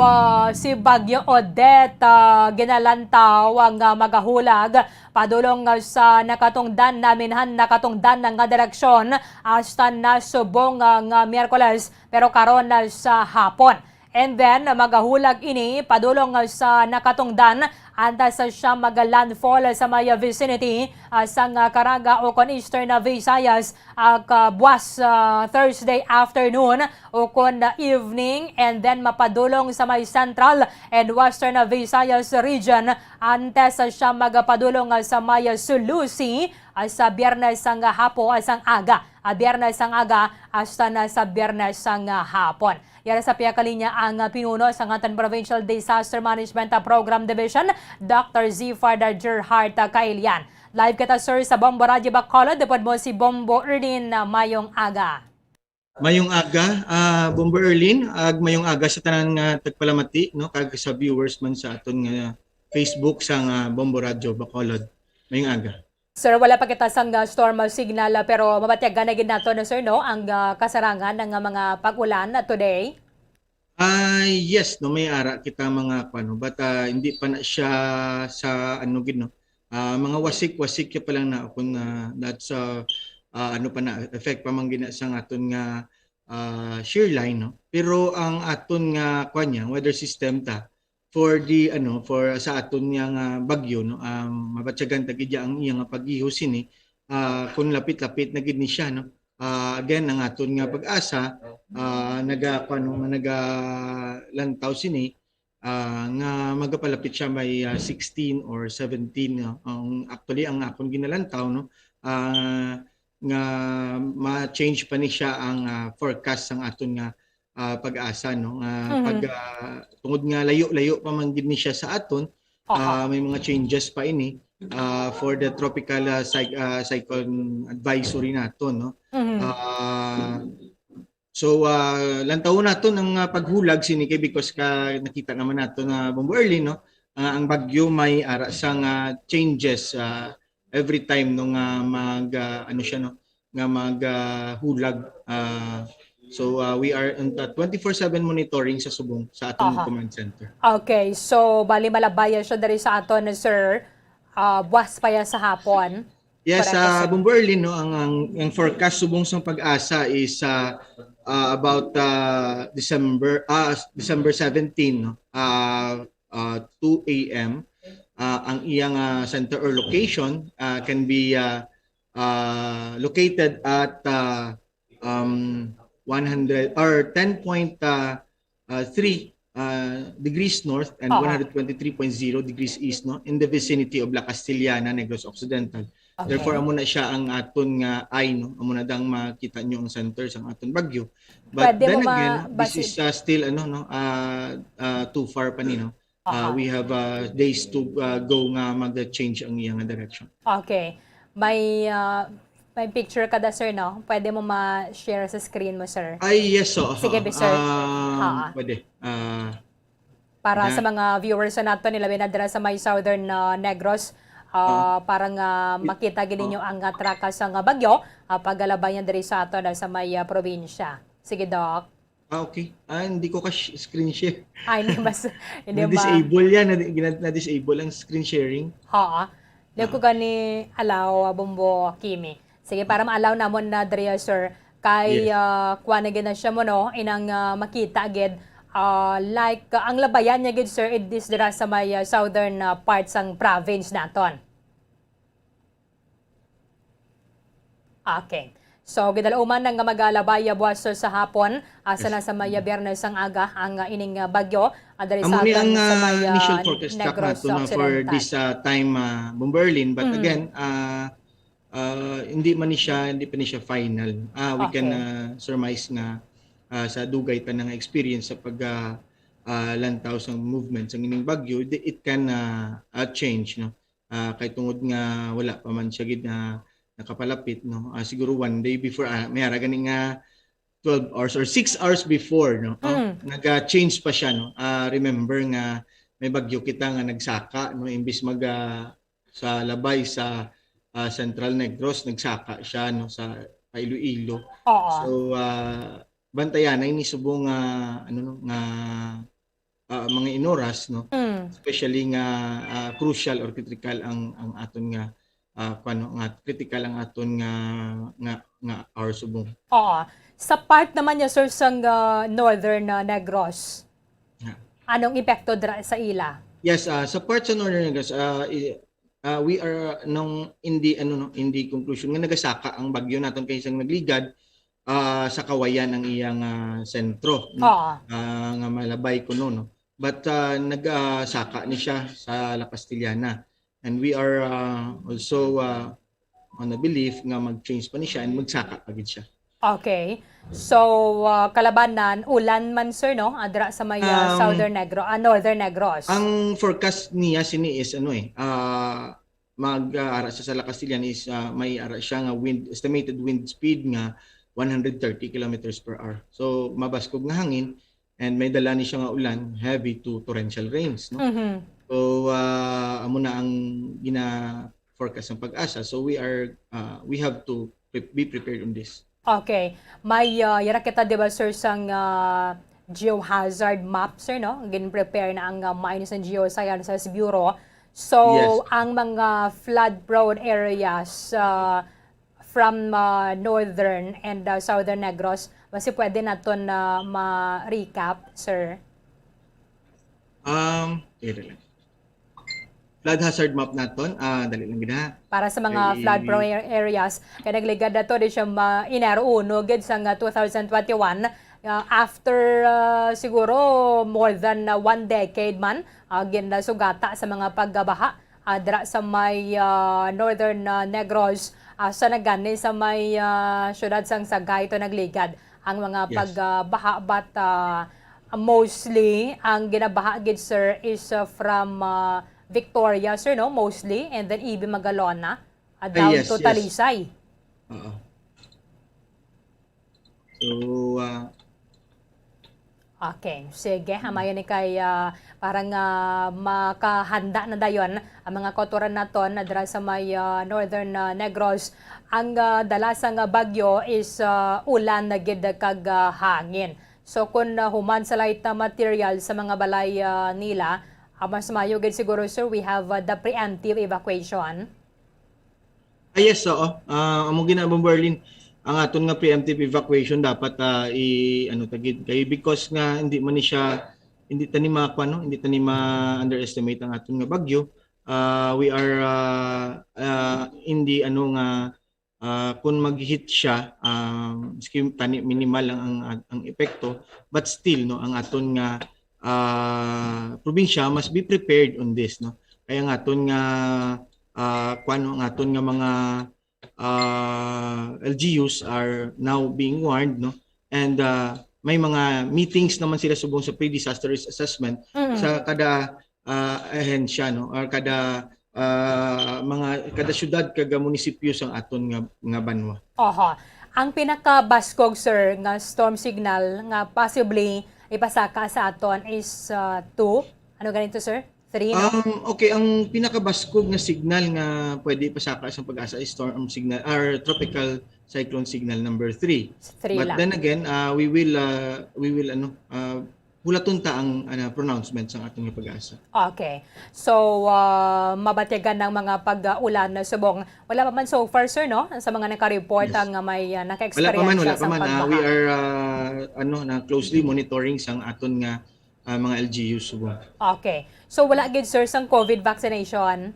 ah, si Bagyo Odette, ah, ginalantaw ang, ah, magahulag padulong, ah, sa nakatungdan namin han nakatungdan na nga direksyon hasta na subong, ah, nga Miyerkules, pero karon na sa hapon. And then, magahulag ini padulong, ah, sa nakatungdan antas sa siya mag-landfall sa may vicinity, ah, sang, ah, Caraga o kon Eastern, ah, Visayas, ah, kabuas, ah, Thursday afternoon o kon, ah, evening, and then mapadulong sa may Central and Western, ah, Visayas region antes, ah, siya magapadulong, ah, sa may, ah, Sulu Sea, ah, sa Biyernes sang, ah, hapo, ah, sang aga, ah, Biyernes sang aga hasta na sa Biyernes sang, ah, hapon. Yara sa pihak kalinya ang, ah, pinuno sang aton Provincial Disaster Management, ah, Program Division, Doctor Zifard, ah, Gerhart, ah, Kailian. Live kita, sir, sa Bombo Radyo Bacolod. Upod mo si Bombo Erlin, ah, mayong aga. Mayong aga, ah, Bombo Erlin, ag mayong aga sa tanan nga tagpalamati, no, kag sa viewers man sa aton nga Facebook sang, ah, Bombo Radyo Bacolod. Mayong aga. Sir, wala pa kita sang, ah, storm signal, ah, pero mabatyagan na gid nato, no, sir, no, ang, ah, kasarangan ng, ah, mga pag-ulan, ah, today. Ah, yes, no, may ara kita mga kuwan, no, but, ah, hindi pa na siya sa ano gid, no. Ah, mga wasik-wasik ya pa lang na kung, ah, that's, ah, ah, ano pa na, effect pa man gina sang aton nga, ah, shear line, no. Pero ang aton nga kuwan niya, weather system ta, for the, ano, for sa aton niya nga bagyo, no, um, mabatyagan ta gid ya ang iya nga pag-ihos sini, ah, kung lapit-lapit na gid ni siya, no. Ah, again, ang aton nga pag-asa, ah, naga, kuwan, no, nga nagalantaw sini, ah, nga magapalapit siya may, ah, sixteen or seventeen, no? Ang, actually, ang akon ginalantaw, no, ah, nga ma-change pa ni siya ang, ah, forecast sang aton nga, ah, pag-asa, no? Nga Mhm. pag, ah, tungod nga layo-layo pa man gid ni siya sa aton, Aha. ah, may mga changes pa ini, ah, for the tropical, ah, cy-, ah, cyclone advisory naton, no? Mhm. Ah, So, ah, lantawon naton ang, ah, paghulag sini kay because ka nakita naman nato na Bombo Erlin, no? Ah, ang bagyo may ara sang, ah, changes, ah, every time, no, nga mag, ah, ano siya, no, nga mag, ah, hulag. Ah, so, ah, we are on the twenty-four seven monitoring sa subong sa atong Aha. command center. Okay, so bali malabay siya diri sa aton, sir. Ah, buwas pa ya sa hapon. Yes, Correct, ah, sir. Bombo Erlin, no, ang, ang, ang forecast subong sang pag-asa is, ah, ah, about, ah, December, ah, December seventeen, no, ah, ah, two A M. Ah, ang iyang, ah, center or location, ah, can be, ah, ah, located at, ah, um, one hundred or ten point, ah, ah, three, ah, degrees north and Aha. one hundred twenty-three point zero degrees east, no, in the vicinity of La Castellana, Negros Occidental. Okay. Therefore, amo na siya ang aton nga eye, no? Amo na dang makita nyo ang center sang aton bagyo. But Pwede then mo ma-, again, this basi- is, ah, still, ano, no, ah, ah, too far pa ni, no? Ah, Aha. we have, ah, days to, ah, go nga mag-change ang iyang direction. Okay. May, ah, may picture ka da, sir, no? Pwede mo ma-share sa screen mo, sir. Ay, yes, oo. Sige, be, sir. Ah, Ha. pwede. Ah, Para na- sa mga viewers sa nato, nilabi na dira sa may Southern, ah, Negros, ah, Oo. para nga makita gid ninyo ang, ah, traka sa nga bagyo, ah, pagalabayan diri sa ato na sa may, ah, probinsya. Sige, Doc. Ah, okay. Ah, hindi ko ka sh-, screen share. Ah, hindi mas, hindi ma- Na-disable yan. Na-, gina-, na-disable ang screen sharing. Ha. Hindi ko Ah. gani allow, ah, Bombo Kimi. Sige, para ma-allow namon na diri, sir. Kay, Yes. ah, kuha na gid na siya mo, no? Inang, ah, makita gid, ah, like, ah, ang labayan niya gid, sir, it is dira sa may, ah, southern, ah, part sang province naton. Okay. So, gidalauman na nga magalabay, ah, buwas sa hapon, asa Yes. na sa may, ah, Biyernes ang aga, ang, ah, ining, ah, bagyo, ah, diri Amo sa ni aton ang, sa ah, may, ah, initial forecast track Negros nato na for Occidental. this, ah, time, ah, Bombo Erlin. But Mm. again, ah, ah, hindi man ni siya, hindi pa ni siya final. Ah, we can, Okay. ah, surmise nga, ah, sa dugay ta na nga experience sa pag, ah, ah, lantaw sa movement sa ining bagyo, di-, it can, ah, ah, change, no? Ah, kay tungod nga wala pa man siya gid na, nakapalapit, no? Ah, siguro one day before, ah, may ara gani nga twelve hours or six hours before, no? Ah, Mm. naga-change pa siya, no? Ah, remember nga may bagyo kita nga nagsaka, no? Imbis mag, ah, sa labay sa, ah, Central Negros, nagsaka siya, no, sa pa Iloilo. Oo. So, ah, bantayanay ni subong nga, ano, no, nga, ah, mga inoras, no? Mm. Especially nga, ah, crucial or critical ang, ang aton nga, ah, kuwan, no, nga critical ang aton nga, nga, nga hour subong. Oo. Sa part naman niya, sir, sang, ah, Northern, ah, Negros, Yeah. anong epekto dra sa ila? Yes, ah, sa part sa Northern Negros, ah, i- ah, we are, ah, nung in the, ano, no, in the conclusion nga nagasaka ang bagyo naton kay sang nagligad, ah, sa Kawayan ang iyang, ah, sentro, no? Oo. Ah, nga malabay kuno, no? But, ah, nagasaka ni siya sa La Castellana. And we are, ah, also, ah, on a belief nga mag-change pa ni siya and magsaka pa gid siya. Okay. So, ah, kalabanan, ulan man, sir, no? Adra sa may, ah, Um, Southern Negro, ah, Northern Negros. Ang forecast niya sini is, ano, eh, ah, mag, ah, ara sa, sa La Castellana is, ah, may ara siya nga wind, estimated wind speed nga one hundred thirty kilometers per hour. So, mabaskog nga hangin and may dala ni siya nga ulan, heavy to torrential rains, no? Mhm. So, ah, amo na ang gina-forecast ng PAGASA. So, we are, ah, we have to pre- be prepared on this. Okay. May, ah, yara kita, di ba, sir, sang, ah, geohazard map, sir, no? Gin-prepare na ang, ah, Mines and Geosciences Bureau. So, Yes. ang mga flood-prone areas, ah, from, ah, Northern and, ah, Southern Negros, basi pwede naton na ma-recap, sir? Um, wait lang. Flood hazard map naton. Ah, dali lang gid, ha. Para sa mga Ay, flood-prone areas, kay nagligad na to di siya ma-, Enero uno gid sang, ah, two thousand twenty-one, ah, after, ah, siguro more than, ah, one decade man, ah, ginasugata sa mga pagbaha, ah, dira sa may, ah, Northern, ah, Negros, ah, sa nagani sa may, ah, siyudad sang Sagay to nagligad ang mga Yes. pagbaha, but, ah, mostly ang ginabaha gid, sir, is, ah, from, ah, Victoria, sir, no? Mostly, and then even Magalona, ah, Ay, down yes, to yes. Talisay. Oo. So, ah, Okay, sige, hamayon ni kay, ah, para nga makahanda na dayon ang mga kautoran naton na dira sa may, ah, Northern, ah, Negros. Ang, ah, dala sang bagyo is, ah, ulan na gid kag, ah, hangin. So, kung, ah, human sa light na material sa mga balay, ah, nila, ah, mas maayo gid siguro, sir, we have, ah, the preemptive evacuation. Ah, yes, oo. Ah, amo gina, Bomberlin, ang aton nga preemptive evacuation dapat, ah, i, ano, tagid kay, because nga hindi man ni siya, hindi tani ma, kuwan, no? Hindi tani ma-underestimate ang aton nga bagyo. Ah, we are, ah, ah, in the, ano, nga, ah, kung mag-hit siya, ah, maski tani minimal lang ang, ang, ang epekto, but still, no, ang aton nga, ah, probinsya must be prepared on this, no? Kaya ang aton nga, ah, kuwan, no, ang aton nga mga, ah, L G Us are now being warned, no? And, ah, may mga meetings naman sila subong sa pre-disaster risk assessment Mm. sa kada, ah, ahensya, no? Or kada, ah, mga, kada syudad, kada munisipyo sang aton nga, nga banwa. Oho. Ang pinakabaskog, sir, nga storm signal nga possibly ipasaka sa aton is, ah, two. Ano ganito, sir? Three, no? Um, okay, ang pinakabaskog nga signal nga pwede ipasaka sa PAGASA is storm signal or tropical cyclone signal number three. Three But lang. Then again, uh, we will, uh, we will, ano, uh, hulaton ta ang, ano, pronouncement sang aton nga PAGASA. Okay. So, ah, mabatyagan ng mga pag-ulan na subong. Wala pa man so far, sir, no? Sa mga naka-report Yes. ang, ah, may, ah, Wala pa man, naka-experience wala sa pa man. Ah, pagbaha. We are, uh, ano, na closely monitoring sang aton nga, uh, mga L G Us subong. Okay. So, wala gid, sir, sang COVID vaccination?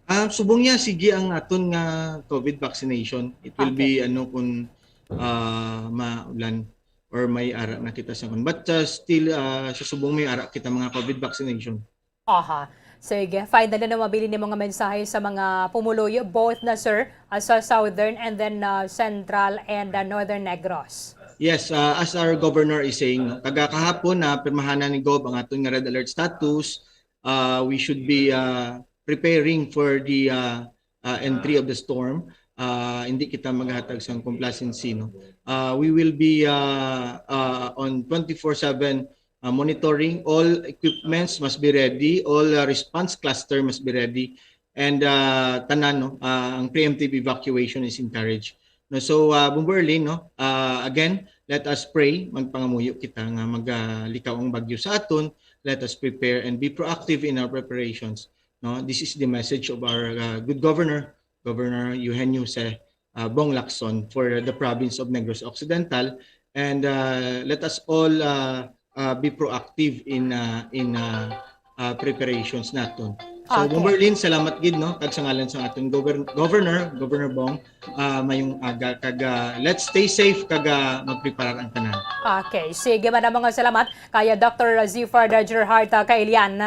Ah, subong niya, sige ang aton nga COVID vaccination. It will Okay. Be, ano, kung, ah, maulan or may ara na kita sa kun. But, uh, still, uh, sa subong may ara kita mga COVID vaccination. Aha. Sige. Final na, mabilin nimo nga mensahe sa mga pumuluyo, both na, sir, ah, sa Southern and then, ah, Central and, ah, Northern Negros. Yes, uh, as our governor is saying, no, kagakahapon na pirmahanan ni Gov ang aton nga red alert status, uh, we should be, uh, preparing for the, uh, uh, entry of the storm. ah, hindi kita maghatag sang complacency, no? Ah, we will be, ah, ah, on twenty-four seven, ah, monitoring. All equipments must be ready, all, ah, response cluster must be ready, and, ah, tanan, no, ah, ang preemptive evacuation is encouraged. No, so, ah, Bomber Erlin, no, ah, again, let us pray, magpangamuyo kita nga magalikaw ang bagyo sa aton. Let us prepare and be proactive in our preparations. No, this is the message of our, ah, good governor, Governor Eugenio Jose, ah, Bong Lacson for the province of Negros Occidental. And, ah, let us all, ah, ah, be proactive in, ah, in, ah, ah, preparations naton. So, Okay. Bomber Erlin, salamat gid, no, kag sa ngalan sa aton govern-, governor, Governor Bong, ah, mayong aga, kag, ah, let's stay safe, kag, ah, magpreparar ang tanan. Okay, sige, madamo nga salamat kay Doctor Zifard Gerhart, ah, Kailian.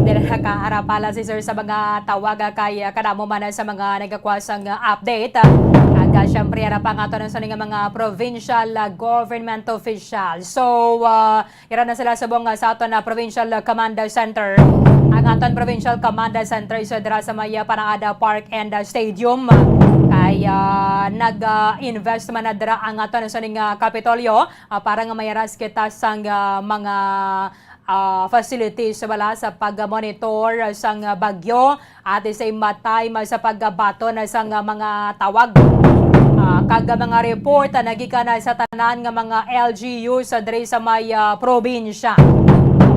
Diri na ka, ara pala si Sir sa mga tawag, ah, kay, ah, kadamo man sa mga nagkakuha sang, ah, update. Ah, kag, ah, syempre, ara pa nga to sa nga mga provincial, ah, government official. So, ah, ira na sila subong, ah, sa aton na Provincial, ah, Command Center. Ang aton Provincial Command Center is, ah, dira sa may, ah, Panaada Park and, ah, Stadium. Kay, ah, nag, ah, invest man na dira ang aton sa ning, ah, Kapitolyo, ah, para nga mayaras kita sang, ah, mga, ah, facilities bala sa pag-monitor sang, ah, bagyo at the same time, ah, sa pagbaton sang, ah, mga tawag, ah, kag mga report, ah, nagikan, ah, sa tanan nga mga L G Us, ah, diri sa may, ah, probinsya.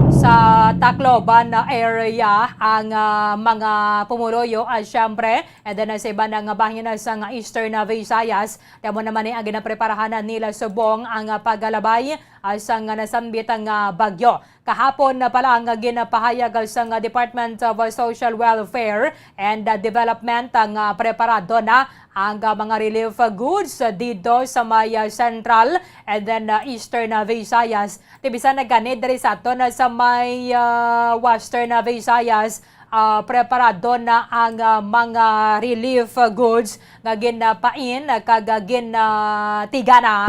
Sa Tacloban, ah, area ang, ah, mga pumuluyo, ah, syempre, and then, ah, sa iban nga bahin, ah, sa nga Eastern, ah, Visayas, kamo naman ni ang ginapreparahan nila subong ang, ah, paglalabay, ah, sang nasambit nga bagyo. Kahapon na pala ang ginapahayag sang Department of Social Welfare and Development nga preparado na ang mga relief goods dito sa may Central and then, uh, Eastern, uh, Visayas. Ti bisan na gani diri sa aton, uh, sa may, uh, Western, uh, Visayas, ah, preparado na ang, ah, mga relief goods nga ginapain kag, ah, ginatigana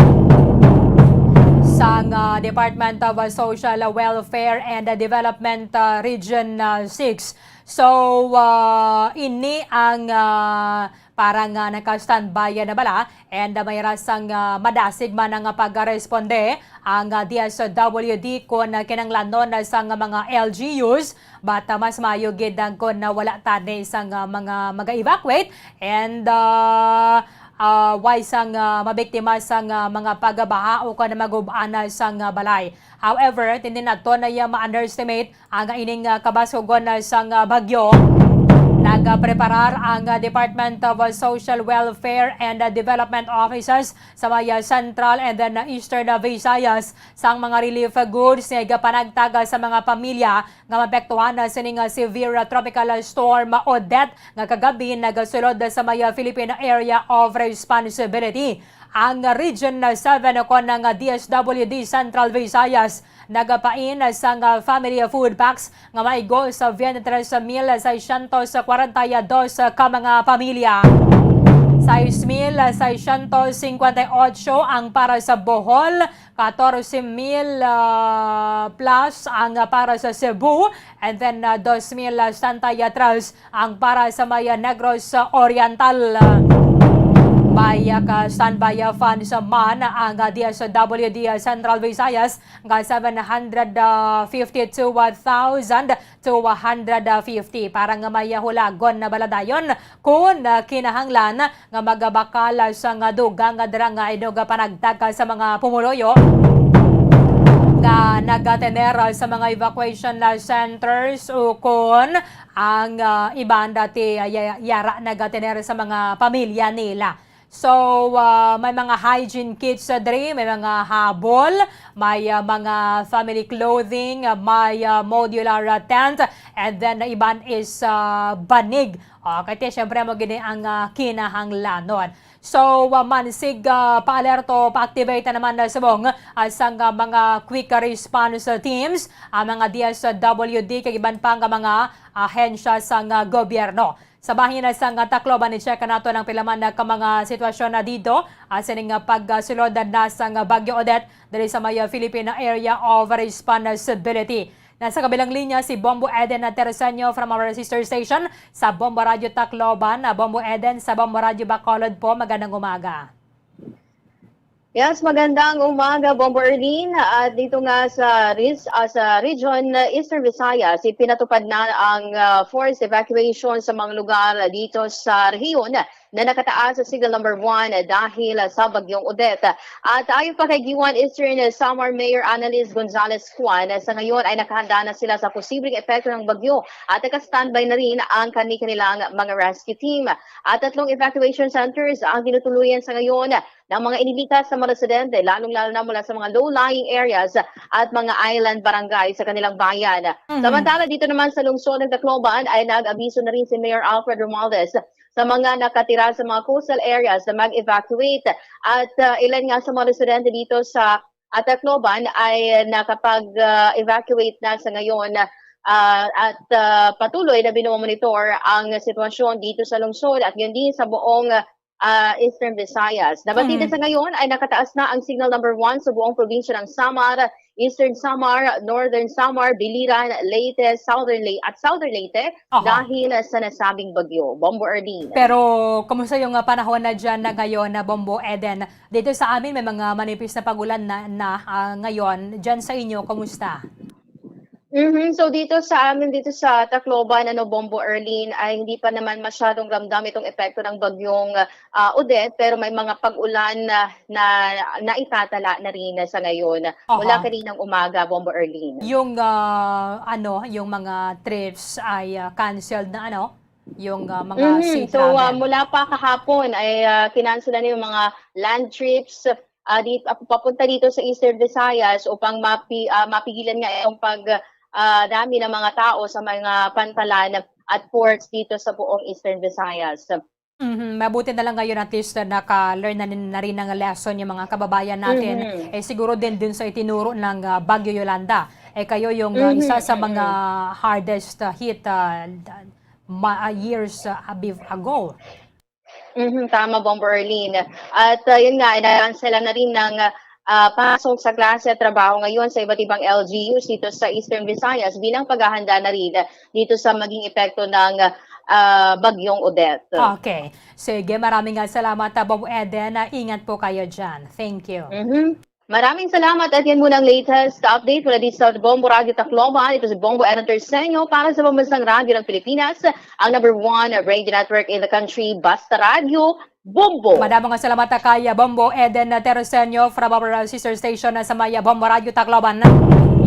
sang, ah, Department of Social Welfare and Development, ah, Region, ah, six. So, ah, ini ang, ah, para nga naka-standby na bala and, ah, may rasang, ah, madasig man ang pagresponde ang, ah, D S W D kon, ah, kinahanglanon sang mga L G Us. But, ah, mas maayo gid ang kon na wala tani sang, ah, mga maga-evacuate and, ah, ah, way sang, ah, mabiktima sang, ah, mga pagbaha o kon magub-an sang, ah, balay. However, hindi nato na iya ma-underestimate ang ining, ah, kabaskugon, ah, sang, ah, bagyo. Nagapreparar ang, ah, Department of, ah, Social Welfare and, ah, Development Offices sa may, ah, Central and then, ah, Eastern, ah, Visayas sang mga relief goods nga igapanagtag sa mga pamilya nga maapektuhan sini nga severe Tropical Storm Odette nga kagabi nagasulod sa may Philippine Area of Responsibility. Ang Region seven o kon ang D S W D Central Visayas nagapain sang family food packs nga maigo sa twenty-three mil seiscientos cuarenta y dos ka mga pamilya. Sais mil seiscientos cincuenta y ocho ang para sa Bohol, catorce mil, ah, plus ang para sa Cebu, and then, ah, dos mil sesenta y tres ang para sa may, ah, Negros Oriental. May, ah, ka-standby, ah, funds man ang, ah, D S W D, ah, Central Visayas nga seven hundred fifty-two thousand two hundred fifty para nga may, ah, hulagon na bala dayon kon, ah, kinahanglan nga magabakal sa nga dugang nga dira nga inuga panagtag sa mga pumuluyo nga nagatener sa mga evacuation centers o kon ang, ah, iban dati, ah, ya-, yara nagatener sa mga pamilya nila. So, ah, may mga hygiene kits, ah, diri, may mga habol, may, ah, mga family clothing, ah, may, ah, modular, ah, tent, and then, ah, iban is, ah, banig. Okay, ti, syempre, mo gini ang, ah, kinahanglanon. So, ah, mansig, ah, pa-alerto, pa-activate na naman na subong, ah, sang, ah, mga quick response, ah, teams, ang mga D S W D, kag iban pa nga mga ahensya sang, ah, gobyerno. Sa bahin na sang, ah, Tacloban, i-check nato ang pila man na ka mga sitwasyon na dito, ah, sining, ah, pagsulod na sang, ah, Bagyo Odette diri sa may, ah, Philippine Area of Responsibility. Nasa kabilang linya si Bombo Eden Tereseño from our sister station sa Bombo Radio Tacloban. Ah, Bombo Eden, sa Bombo Radio Bacolod po, magandang umaga. Yes, magandang umaga, Bombo Erlene. At dito nga sa ris-, ah, sa region, ah, Eastern Visayas, ipinatupad na ang, ah, forced evacuation sa mga lugar dito sa rehiyon na nakataas sa signal number one dahil sa Bagyong Odette. At ayon pa kay Guiuan Eastern Samar Mayor Annalise Gonzalez Juan, sa ngayon ay nakahanda na sila sa posibleng epekto ng bagyo at naka-standby na rin ang kani-kanilang mga rescue team. At tatlong evacuation centers ang tinutuluyan sa ngayon ng mga inilikas na mga residente, lalong-lalo na mula sa mga low-lying areas at mga island barangay sa kanilang bayan. Mhm. Samantala, dito naman sa lungsod ng Tacloban ay nag-abiso na rin si Mayor Alfred Romualdez sa mga nakatira sa mga coastal areas na mag-evacuate. At, ah, ilan nga sa mga residente dito sa, ah, Tacloban ay nakapag, ah, evacuate na sa ngayon, ah, at, ah, patuloy na binomonitor ang sitwasyon dito sa lungsod at yun din sa buong, ah, Eastern Visayas. Nabatid na Mhm. sa ngayon ay nakataas na ang signal number one sa buong probinsya ng Samar, Eastern Samar, Northern Samar, Biliran, Leyte, Southern Leyte, at Southern Leyte Aha. dahil sa nasabing bagyo. Bombo Erdin. Pero kumusta yung, ah, panahon na dyan na ngayon na Bombo Eden? Dito sa amin may mga manipis na pagulan na, na, ah, ngayon. Dyan sa inyo, kumusta? Mhm. So dito sa amin, dito sa Tacloban, ano, Bombo Erlin, ay hindi pa naman masyadong ramdam itong epekto ng bagyong, ah, Odette, pero may mga pag-ulan na, na naitatala na rin sa ngayon mula Aha. kaninang umaga, Bombo Erlin. Yung, ah, ano, yung mga trips ay, ah, canceled na, ano? Yung, ah, mga Mhm. sea So, ah, travel. mula pa kahapon ay, ah, kinansela na yung mga land trips, ah, di, ah, papunta dito sa Eastern Visayas upang mapi-, ah, mapigilan nga itong pag, ah, dami ng mga tao sa mga pantalan at ports dito sa buong Eastern Visayas. Mhm. Mabuti na lang ngayon, at least, ah, naka-learn na, na rin ng lesson yung mga kababayan natin. Mhm. Eh, siguro din dun sa itinuro ng, ah, Bagyo Yolanda. Eh, kayo yung, ah, Mhm, isa sa mga mhm. hardest, ah, hit, ah, ma-, ah, years, ah, a bit ago. Mhm, tama, Bombo Erlin. At, ah, yun nga, inakansela na rin ng, ah, pasok sa klase at trabaho ngayon sa iba't ibang L G Us dito sa Eastern Visayas bilang paghahanda na rin dito sa maging epekto ng, ah, Bagyong Odette. Okay. Sige, maraming, ah, salamat, ah, Bombo Eden. Ah, ingat po kayo dyan. Thank you. Mhm. Maraming salamat at yan muna ang latest update mula dito sa Bombo Radio Tacloban. Ito si Bombo Eden Terceño para sa Pambansang Radyo ng Pilipinas, ang number one radio network in the country. Basta Radyo, Bombo! Madamo nga salamat kay Bombo Eden Terceño from our sister station sa may Bombo Radio Tacloban.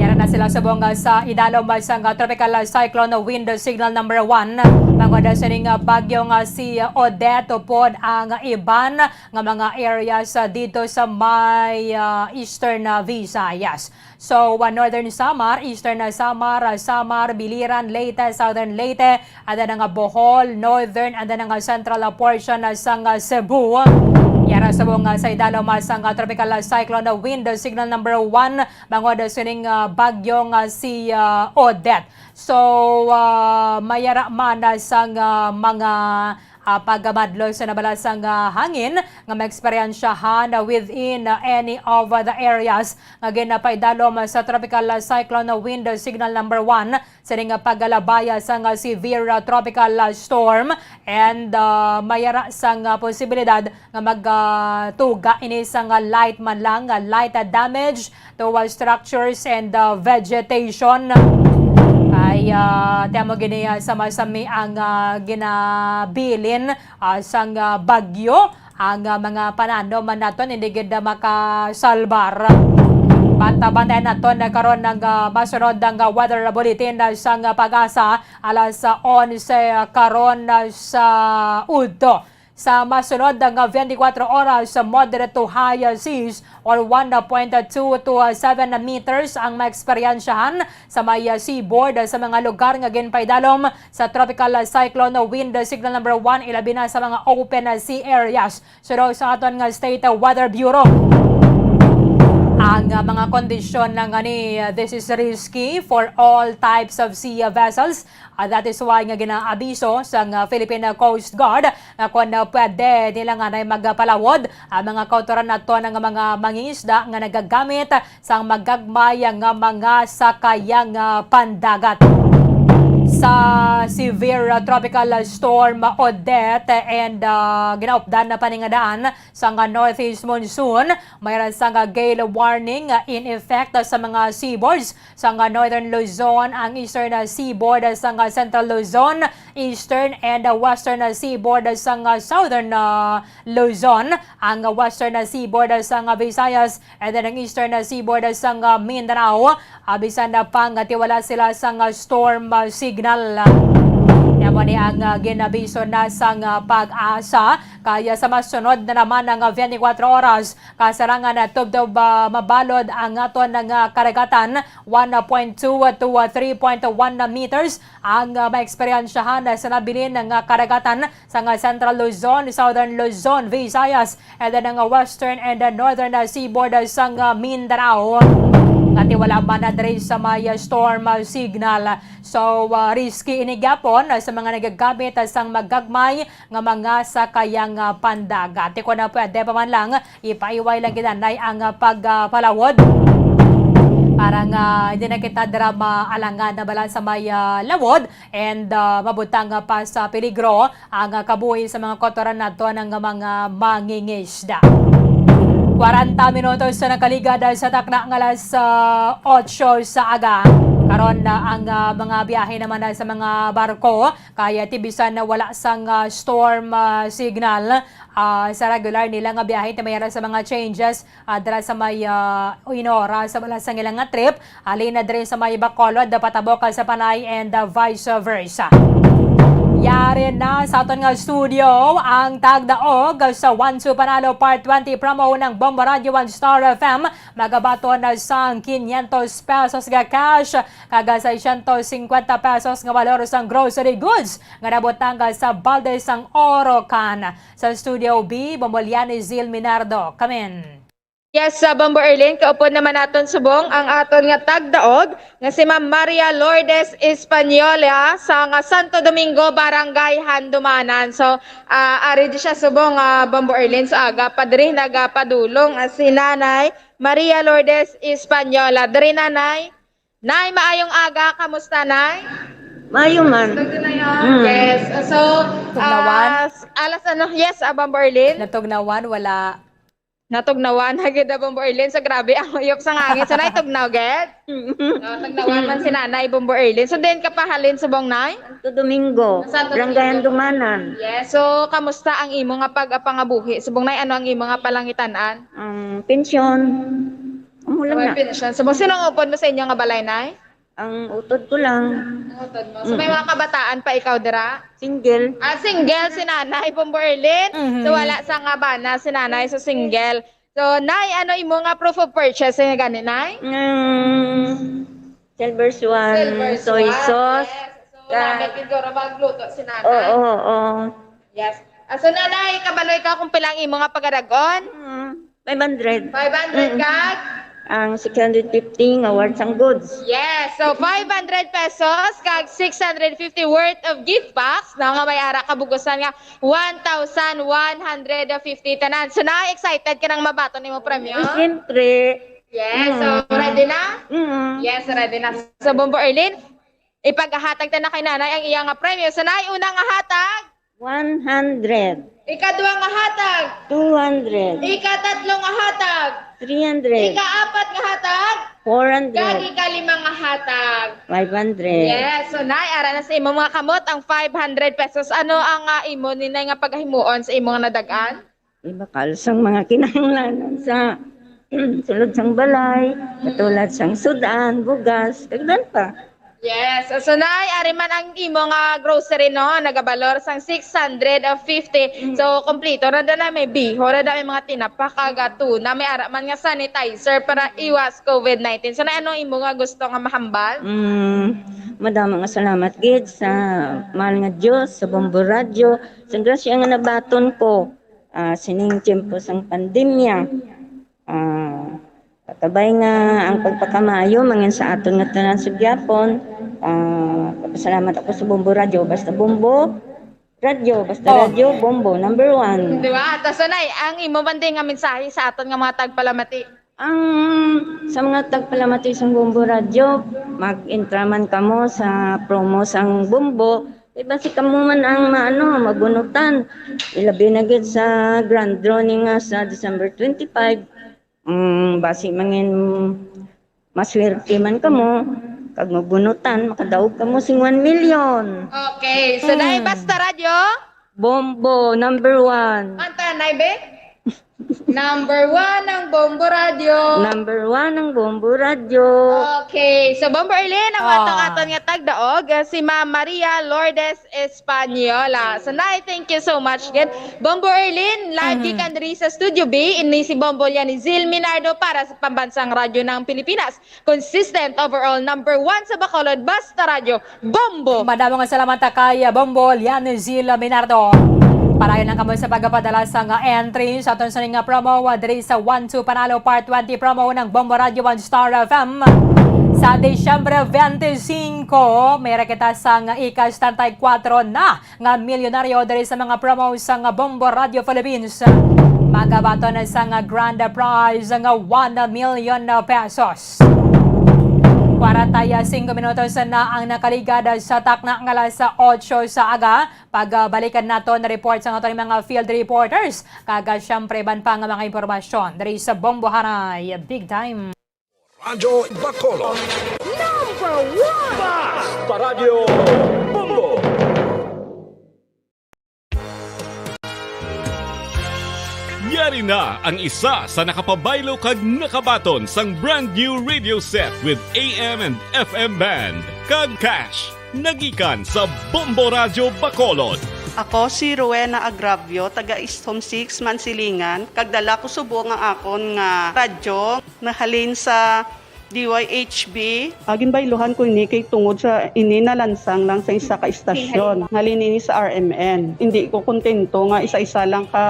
Yara na sila subong sa idalom sang Tropical Cyclone Wind Signal number one. Bangod sining bagyo nga si Odette upod ang iban nga mga areas, ah, dito sa may, ah, Eastern, ah, Visayas. So, ah, Northern Samar, Eastern, ah, Samar, ah, Samar, Biliran, Leyte, Southern Leyte, and then ang, ah, Bohol, Northern, and then ang, ah, Central, ah, portion, ah, sang, ah, Cebu. Yara subong, ah, sa idalom, ah, sang, ah, Tropical, ah, Cyclone, ah, Wind, ah, Signal number one, bangod, ah, sining, ah, bagyo nga si, ah, Odette. So, ah, mayara man, ah, sang, ah, mga ah, pagmadlog sa nabalasang, ah, hangin nga maeksperiensyahan, ah, within, ah, any of, ah, the areas nga ginapaidalom sa Tropical, ah, Cyclone Wind Signal number one, sining, ah, pagkalabay sang, ah, severe, ah, tropical, ah, storm, and, ah, mayara sang, ah, posibilidad nga mag, ah, tuga ini sang, ah, light man lang, ah, light, ah, damage to, uh, structures and, uh, vegetation. Kay, uh, ti amo gini, uh, sama-sami ang, uh, ginabilin, uh, sang, uh, bagyo. Ang, uh, mga pananom man naton hindi gid, uh, makasalbar. Banta-, bantayan naton na karon ang, uh, masunod ang, uh, weather bulletin, uh, sang, uh, PAGASA alas, uh, onse, uh, karon, uh, sa udto. Sa masunod nga twenty-four oras, moderate to high seas or one point two to seven meters ang maeksperiensyahan sa may seaboard sa mga lugar nga ginpaidalom sa Tropical Cyclone Wind Signal number one, ilabi na sa mga open sea areas. Suno sa aton nga State Weather Bureau. Ang, ah, mga kondisyon na nga ni, ah, this is risky for all types of sea vessels. Ah, that is why nga ginaabiso sang, ah, Philippine Coast Guard nga kon, ah, pwede nila nga nay magpalawod ang mga kautoran nato nga mga mangingisda nga nagagamit sang magagmay nga mga sakayang, ah, pandagat. Sa severe, ah, tropical storm Odette and, ah, ginaupdan na paningadaan sang, ah, northeast monsoon, mayroon sang, ah, gale warning, ah, in effect, ah, sa mga seaboards sang, ah, northern Luzon, ang eastern, ah, seaboard, ah, sang, ah, central Luzon, eastern and, ah, western, ah, seaboard, ah, sang, ah, southern, ah, Luzon, ang, ah, western, ah, seaboard, ah, sang, ah, Visayas, and then ang eastern, ah, seaboard, ah, sang, ah, Mindanao. Ah, bisan na pang, ah, tiwala sila sang, ah, storm, ah, signal. Amo ni ang, ah, ginabiso na sang, ah, PAGASA. Kaya sa masunod na naman nga twenty-four oras, kasarangan na tubtob, ah, mabalod ang aton nga karagatan, one point two to, ah, three point one meters ang, ah, maeksperiensyahan sa nabilin nga karagatan sang, ah, Central Luzon, Southern Luzon, Visayas, and then ang Western and, ah, Northern, ah, seaboard, ah, sang, ah, Mindanao. Nga tiwala man na diri sa may, ah, storm, ah, signal. So, ah, risky ini gyapon, ah, sa mga nagagamit, ah, sang magagmay nga mga sakayang, ah, pandagat. Kon, ah, pwede pa man lang, ipaiway lang gid anay ang, ah, pagpalawod para nga hindi na kita dira maalangan na bala sa may, ah, lawod and, ah, mabutang, ah, pa sa peligro ang, ah, kabuhi sa mga kautoran nato nga mga mangingisda. Kwarenta minutos sa nakaligad, ah, sa takna nga alas, ah, otso sa aga. Karon na ang, ah, mga biyahe naman na sa mga barko kaya ti bisan na wala sang, ah, storm, ah, signal, ah, sa regular nila nga biyahe, ti mayara sa mga changes, ah, dira sa may, ah, Oñora, sa bala sang ilang nga trip, halin na diri sa may Bacolod, patabo ka sa Panay, and, ah, vice versa. Yari na sa aton nga studio ang tagdaog sa One Two Panalo Part twenty promo ng Bombo Radio One Star F M. Magabaton na sang quinientos pesos nga cash, kag seiscientos cincuenta pesos nga balor sang grocery goods nga nabutang sa balde sang Orocan. Sa Studio B, Bombo Liani, Zil Minardo. Kamin. Yes, sa Bombo Erlin, kaupod naman naton subong ang aton nga tagdaog nga si Ma'am Maria Lourdes Española sa nga Santo Domingo, Barangay Handumanan. So, ah, ari di siya subong, ah, Bombo Erlin. So, aga pa diri nagapadulong, ah, si Nanay Maria Lourdes Española. Diri, Nanay. Nay, maayong aga. Kamusta, Nay? Maayo man. Gusto na yun? Mm. Yes. So, Tugnawan? Ah, s-, alas ano? Yes, ah, Bombo Erlin? Natugnawan, wala. Natugnawan, hagid na, Bombo Erlin. So, grabe ang uyop sa hangin. So, Nay, tugnaw, gid? Mm. No, tugnawan man si Nanay, Bombo Erlin. So, din ka pahalin subong, Nay? Santo Domingo, Santo Barangay Domingo. Handumanan. Yes. So, kamusta ang imo nga pagpangabuhi? Subong, Nay, ano ang imo nga palangitan-an? Ang pensyon. Amo lang na. May pensyon. So, sino ang upod mo sa inyo nga balay, Nay? Ang utod ko lang. Ang utod mo. So, may Mm. mga kabataan pa ikaw dira? Single. Ah, single si Nanay, Bombo Erlin. Mhm. So, wala sa nga bana si Nanay, so single. So, Nay, ano imo nga proof of purchase nga gani, Nay? Mm, Silver Swan, Silver soy Swan, sauce. Yes. So, Ka- namin siguro magluto si Nanay. Oo, oo. Yes. Ah, so, Nanay, kabalo ikaw kung pila ang imo nga pagadag-on? Mm. Five hundred. Five hundred Mm. kag? Ang six hundred fifty nga worth sang goods. Yes. So, five hundred pesos kag six hundred fifty worth of gift box na nga may ara kabugusan nga one thousand one hundred fifty tanan. So, na-excited ka nang mabaton nimo premyo? Eh, siyempre. Yes. So, Mm. ready na? Mm. Yes, ready na. So, Bombo Erlin, ipaghatag ta na kay Nanay ang iya nga premyo. So, Nay, una nga hatag? One hundred. Ikadua nga hatag. Two hundred. Ikatatlo nga hatag. Three hundred. Ikaapat nga hatag. Four hundred. Kag ikalima nga hatag. Five hundred. Yes. So, Nay, ara na sa imo mga kamot ang five hundred pesos. Ano ang, ah, imo ni Nay nga pagahimuon sa imo nga nadag-an? Ibakal sang mga kinahanglanan sa sulod sang balay, katulad sang sudan, bugas, kag dan pa. Yes. So, Nay, ari man ang imo nga grocery, no? Nagabalor sang six hundred fifty. Mm. So, kompleto ra da na, may bihon ra da, may mga tinapa, kag tuna, may ara man nga sanitizer para iwas covid nineteen. So, Nay, ano imo nga gusto nga mahambal? Mm, madamo nga salamat gid sa mahal nga Dios, sa Bombo Radyo, sa grasya nga nabaton ko, ah, sining tiyempo sang pandemya. Ah, Kabay nga ang pagpakamaayo mangin sa aton nga tanan sa gihapon. Ah, pasalamat ako sa Bombo Radyo. Basta Bombo Radyo, basta Oh. Radyo, Bombo, number one. Di ba? Tas, Nay, ang imo man din nga mensahe sa aton nga mga tagpalamati? Ang sa mga tagpalamati sang Bombo Radyo, mag-intra man kamo sa promo sang Bombo. Di ba si kamo man ang maano, mabunutan? Ilabi na gid sa grand drawing nga sa December twenty-five. Mm, basi mangin maswerte man kamo, kag mabunutan, makadaog kamo sing one million. Okay, so Hmm. Nay, basta radyo? Bombo, number one. Anta, Nay, be? Number one ang Bombo Radyo. Number one ang Bombo Radyo. Okay, so Bombo Erlin, ang Ah. aton, aton nga tagdaog, eh, si Ma'am Maria Lourdes Española. So, Nay, thank you so much gid. Bombo Erlin, live Mhm. gikan diri sa Studio B, ini si Bombo Lianizil Minardo para sa Pambansang Radyo ng Pilipinas. Consistent, overall number one sa Bacolod, basta radyo, Bombo! Madamo nga salamat kay Bombo Lianizil Minardo. Padayon lang kamo sa pagpadala sa nga entry sa aton sa nga promo, ah, diri sa One Two Panalo Part Twenty promo ng Bombo Radyo One Star F M. Sa Disyembre twenty-five, may kita sa nga ika setenta y cuatro na nga milyonaryo diri sa mga promo sang Bombo Radio Philippines. Magabaton na sa nga grand prize nga one million pesos. Kwarenta y singko minutos na ang nakaligad sa takna nga alas otso sa aga. Pagbalikan naton report sa aton mga field reporters. Kag, ah, siyempre, iban pa nga mga impormasyon diri sa Bombo Haray. Big time. Radyo Bacolod. Number one! Basta Radyo Bombo! Yari na ang isa sa nakapabaylo kag nakabaton sang brand new radio set with A M and F M band kag cash. Nagikan sa Bombo Radyo Bacolod. Ako si Rowena Agravio, taga East Home Six, Mansilingan, kag dala ko subong ang akon nga radyo. Nahalin sa D Y H B. Ah, ginbayluhan ko ini kay tungod sa ini nalansang lang sa isa ka istasyon. Halin ini sa R M N. Hindi ko kontento nga isa-isa lang ka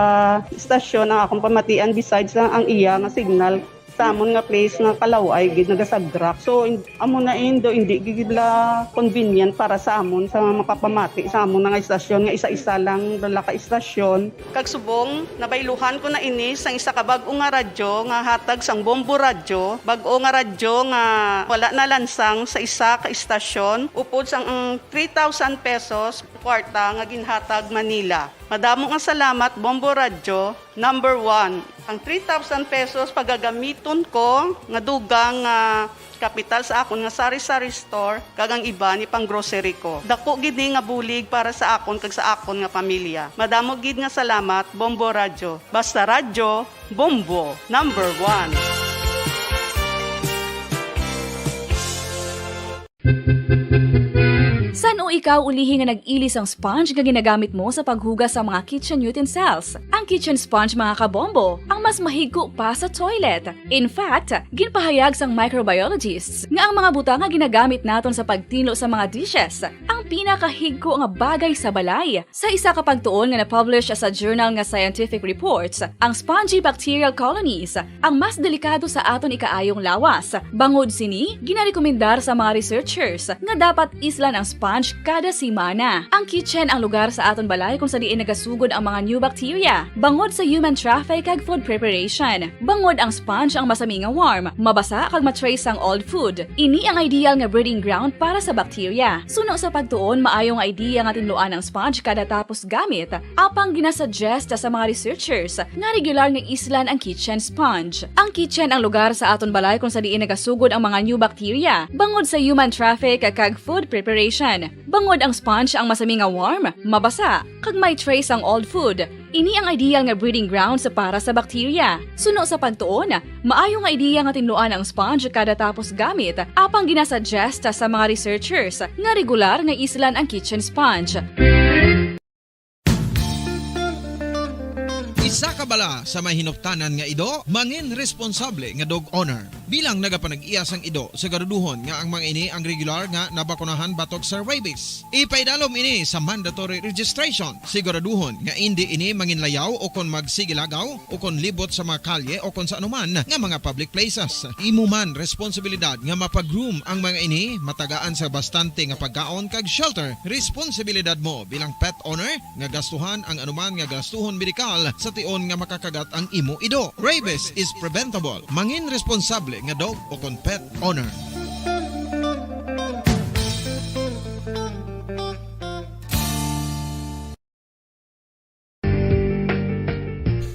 istasyon ang akong pamatian besides lang ang iya nga signal. Sa amon nga place nga Kalaw-ay gid nagasagrak. So, in-, amo na indo, hindi gid la convenient para sa amon sa makapamati sa amon nga istasyon nga isa-isa lang dala ka istasyon. Kag subong, nabayluhan ko na ini sang isa ka bag-o nga radyo nga hatag sang Bombo Radyo, bag-o nga radyo nga wala nalansang sa isa ka istasyon, upod sang ang three thousand pesos kwarta nga ginhatag man nila. Madamo nga salamat, Bombo Radyo, number one. Ang three thousand pesos pagagamiton ko nga dugang nga kapital sa akon nga sari-sari store, kag ang iban ipang-grocery ko. Dako gid ni nga bulig para sa akon kag sa akon nga pamilya. Madamo gid nga salamat, Bombo Radyo. Basta Radyo, Bombo, number one. San-o ikaw ulihi nga nag-ili sang sponge nga ginagamit mo sa paghugas sa mga kitchen utensils? Ang kitchen sponge, mga kabombo, ang mas mahigko pa sa toilet. In fact, ginpahayag sang microbiologists nga ang mga butang nga ginagamit naton sa pagtinlo sa mga dishes ang pinakahigko nga bagay sa balay. Sa isa ka pagtuon nga na-publish sa journal nga Scientific Reports, ang spongy bacterial colonies ang mas delikado sa aton ikaayong lawas. Bangod sini, ginarekomendar sa mga researchers nga dapat islan ang sponge kada semana. Ang kitchen ang lugar sa aton balay kung sa diin nagasugod ang mga new bacteria, bangod sa human traffic kag food preparation. Bangod ang sponge ang masami nga warm, mabasa kag ma-trace ang old food. Ini ang ideal nga breeding ground para sa bacteria. Suno sa pagtuon, maayo nga idea nga tinluan ang sponge kada tapos gamit, apang ginasuggest sa mga researchers nga regular nga islan ang kitchen sponge. Ang kitchen ang lugar sa aton balay kung sa diin nagasugod ang mga new bacteria, bangod sa human traffic kag food preparation. Bangod ang sponge ang masami nga warm, mabasa, kag may trace ang old food. Ini ang ideal nga breeding grounds para sa bacteria. Suno sa pagtuon, maayo nga idea nga tinluan ang sponge kada tapos gamit, apang ginasuggest sa mga researchers nga regular nga islan ang kitchen sponge. Isa ka bala sa may hinuptanan nga ido, mangin responsable nga dog owner. Bilang nagapanag-iya sang ido, siguraduhon nga ang mga ini ang regular nga nabakunahan batok sa rabies. Ipaidalom ini sa mandatory registration. Siguraduhon nga indi ini manginlayaw o kon magsigilagaw o kon libot sa mga kalye o kon sa anuman nga mga public places. Imo man responsibilidad nga mapag-groom ang mga ini, matagaan sa bastante nga pagkaon kag shelter. Responsibilidad mo bilang pet owner nga gastuhan ang anuman nga gastuhon medikal sa tion nga makakagat ang imo ido. Rabies is preventable. Mangin responsable nga dog o kon pet owner.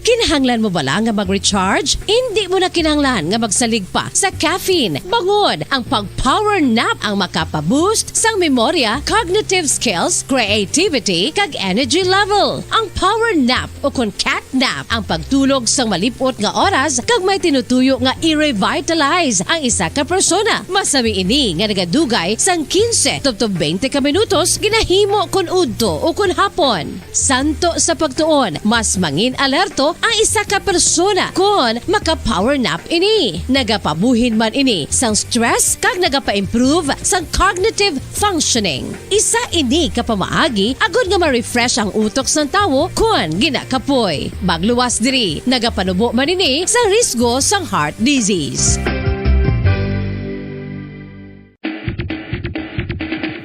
Kinahanglan mo bala nga mag-recharge? Indi mo na kinahanglan nga magsalig pa sa caffeine. Bangod ang pag-power nap ang makapa-boost sang memorya, cognitive skills, creativity, kag energy level. Ang power nap o kon cat nap ang pagtulog sang malip-ot nga oras kag may tinutuyo nga i-revitalize ang isa ka persona. Masami ini nga nagadugay sang quince tubtob twenty ka minutos ginahimo kon udto o kon hapon. Santo sa pagtuon, mas mangin alerto ang isa ka persona kon maka-power nap ini. Nagapabuhin man ini sang stress kag nagapa-improve sang cognitive functioning. Isa ini ka pamaagi agod nga ma-refresh ang utok sang tawo kon ginakapoy. Magluwas diri, nagapanubo man ini sa risgo sang heart disease.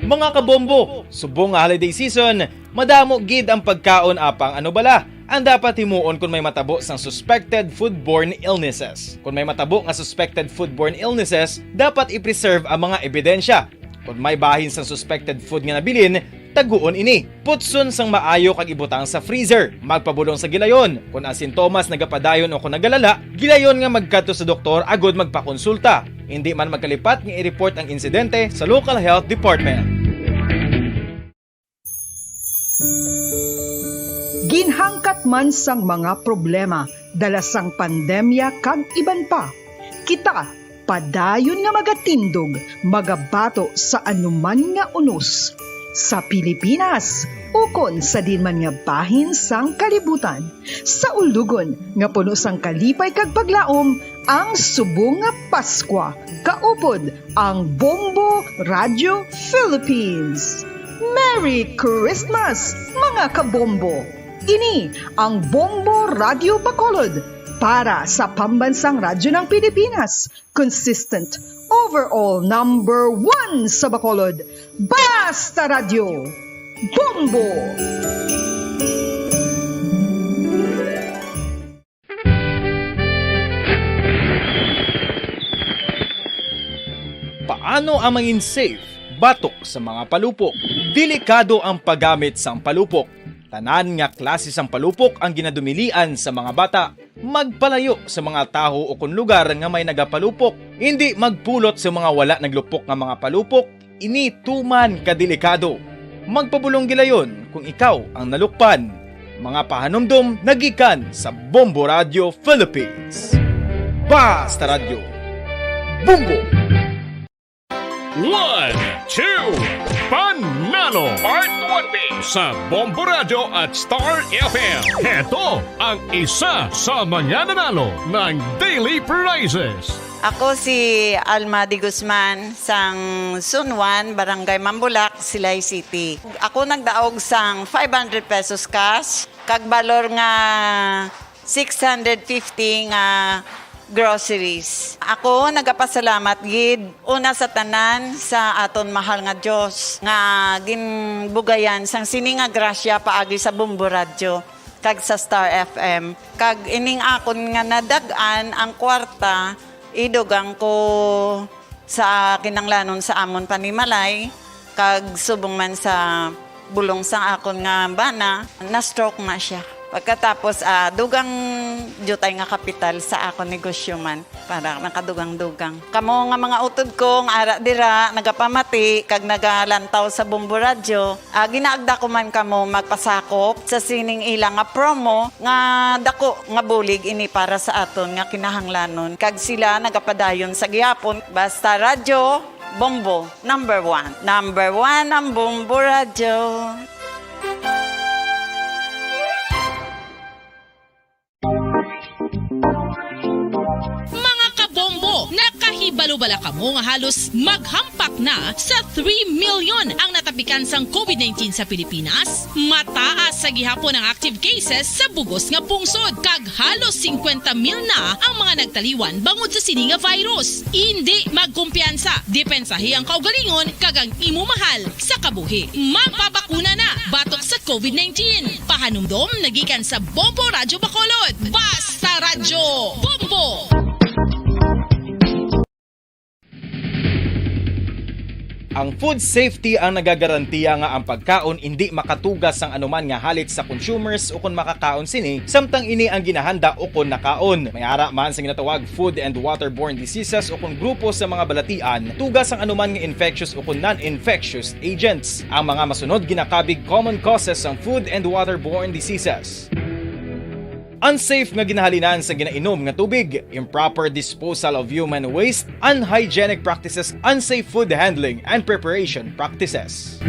Mga kabombo, subong nga holiday season, madamo gid ang pagkaon apang ano bala ang dapat himuon kon may matabo sang suspected foodborne illnesses. Kon may matabo nga suspected foodborne illnesses, dapat i-preserve ang mga ebidensya. Kon may bahin sang suspected food nga nabilin, taguon ini. Putson sang maayo kag ibutang sa freezer. Magpabulong sa gilayon. Kon ang sintomas nagapadayon o kon nagalala, gilayon nga magkadto sa doktor agod magpakonsulta. Indi man magkalipat nga i-report ang insidente sa local health department. Ginhangkat man sang mga problema dala sang pandemya kag iban pa, kita padayon nga magatindog, magabato sa anuman nga unos, sa Pilipinas ukon sa diin man nga bahin sang kalibutan, sa ulugon nga puno sang kalipay kag paglaom, ang subong nga Paskwa kaupod ang Bombo Radio Philippines. Merry Christmas, mga kabombo! Ini ang Bombo Radio Bacolod para sa Pambansang Radyo ng Pilipinas, consistent, overall number one sa Bacolod. Basta Radyo, Bombo! Paano ang mangin safe batok sa mga palupok? Delikado ang paggamit sang palupok. Tanan nga klase sang palupok ang ginadumilian sa mga bata. Magpalayo sa mga tawo o kon lugar nga may nagapalupok. Indi magpulot sa mga wala naglupok nga mga palupok. Ini tuman ka delikado. Magpabulong gilayon kung ikaw ang nalukpan. Mga pahanumdom nagikan sa Bombo Radio Philippines. Basta Radyo. Bombo! One, two, Panalo! Part one B sa Bombo Radyo at Star F M. Heto ang isa sa mga nanalo ng Daily Prizes. Ako si Alma de Guzman, sang Sunwan, Barangay Mambulak, Silay City. Ako nagdaog sang five hundred pesos cash, kag balor nga six hundred fifty nga groceries. Ako nagapasalamat gid una sa tanan sa aton mahal nga Dios nga ginbugayan sang sini nga grasya paagi sa Bombo Radyo kag sa Star F M. Kag ining akon nga nadag-an ang kwarta, idugang ko sa kinanglanon sa amon panimalay, kag subong man sa bulong sang akon nga bana, na-stroke na siya. Pagkatapos, ah, dugang diutay nga kapital sa akon negosyo man, para nakadugang-dugang. Kamo nga mga utod ko nga ara dira, nagapamati, kag nagalantaw sa Bombo Radyo, Ah, ginaagda ko man kamo magpasakop sa sining ila nga promo nga dako nga bulig ini para sa aton nga kinahanglanon, kag sila nagapadayon sa gihapon. Basta Radyo Bombo, number one. Number one ang Bombo Radyo. Mga kabombo, naka Balo bala kamo nga halos maghampak na sa three million ang natapikan sang covid nineteen sa Pilipinas? Mataas sa gihapon ang active cases sa bugos nga pungsod, kag halos singkwenta mil na ang mga nagtaliwan bangod sa sini nga virus. Indi magkumpiyansa, depensahi ang kaugalingon kag ang imo mahal sa kabuhi. Magpabakuna na batok sa covid nineteen. Pahanumdom nagikan sa Bombo Radyo Bacolod. Basta Radyo Bombo! Ang food safety ang nagagarantiya nga ang pagkaon indi makatuga sang anuman nga halit sa consumers ukon makakaon sini, samtang ini ang ginahanda ukon nakaon. May ara man sa ginatawag food and waterborne diseases ukon grupo sa mga balatian tuga sang anuman nga infectious ukon non-infectious agents. Ang mga masunod ginakabig common causes sang food and waterborne diseases. Unsafe nga ginahalinan sa ginainom nga tubig, improper disposal of human waste, unhygienic practices, unsafe food handling and preparation practices.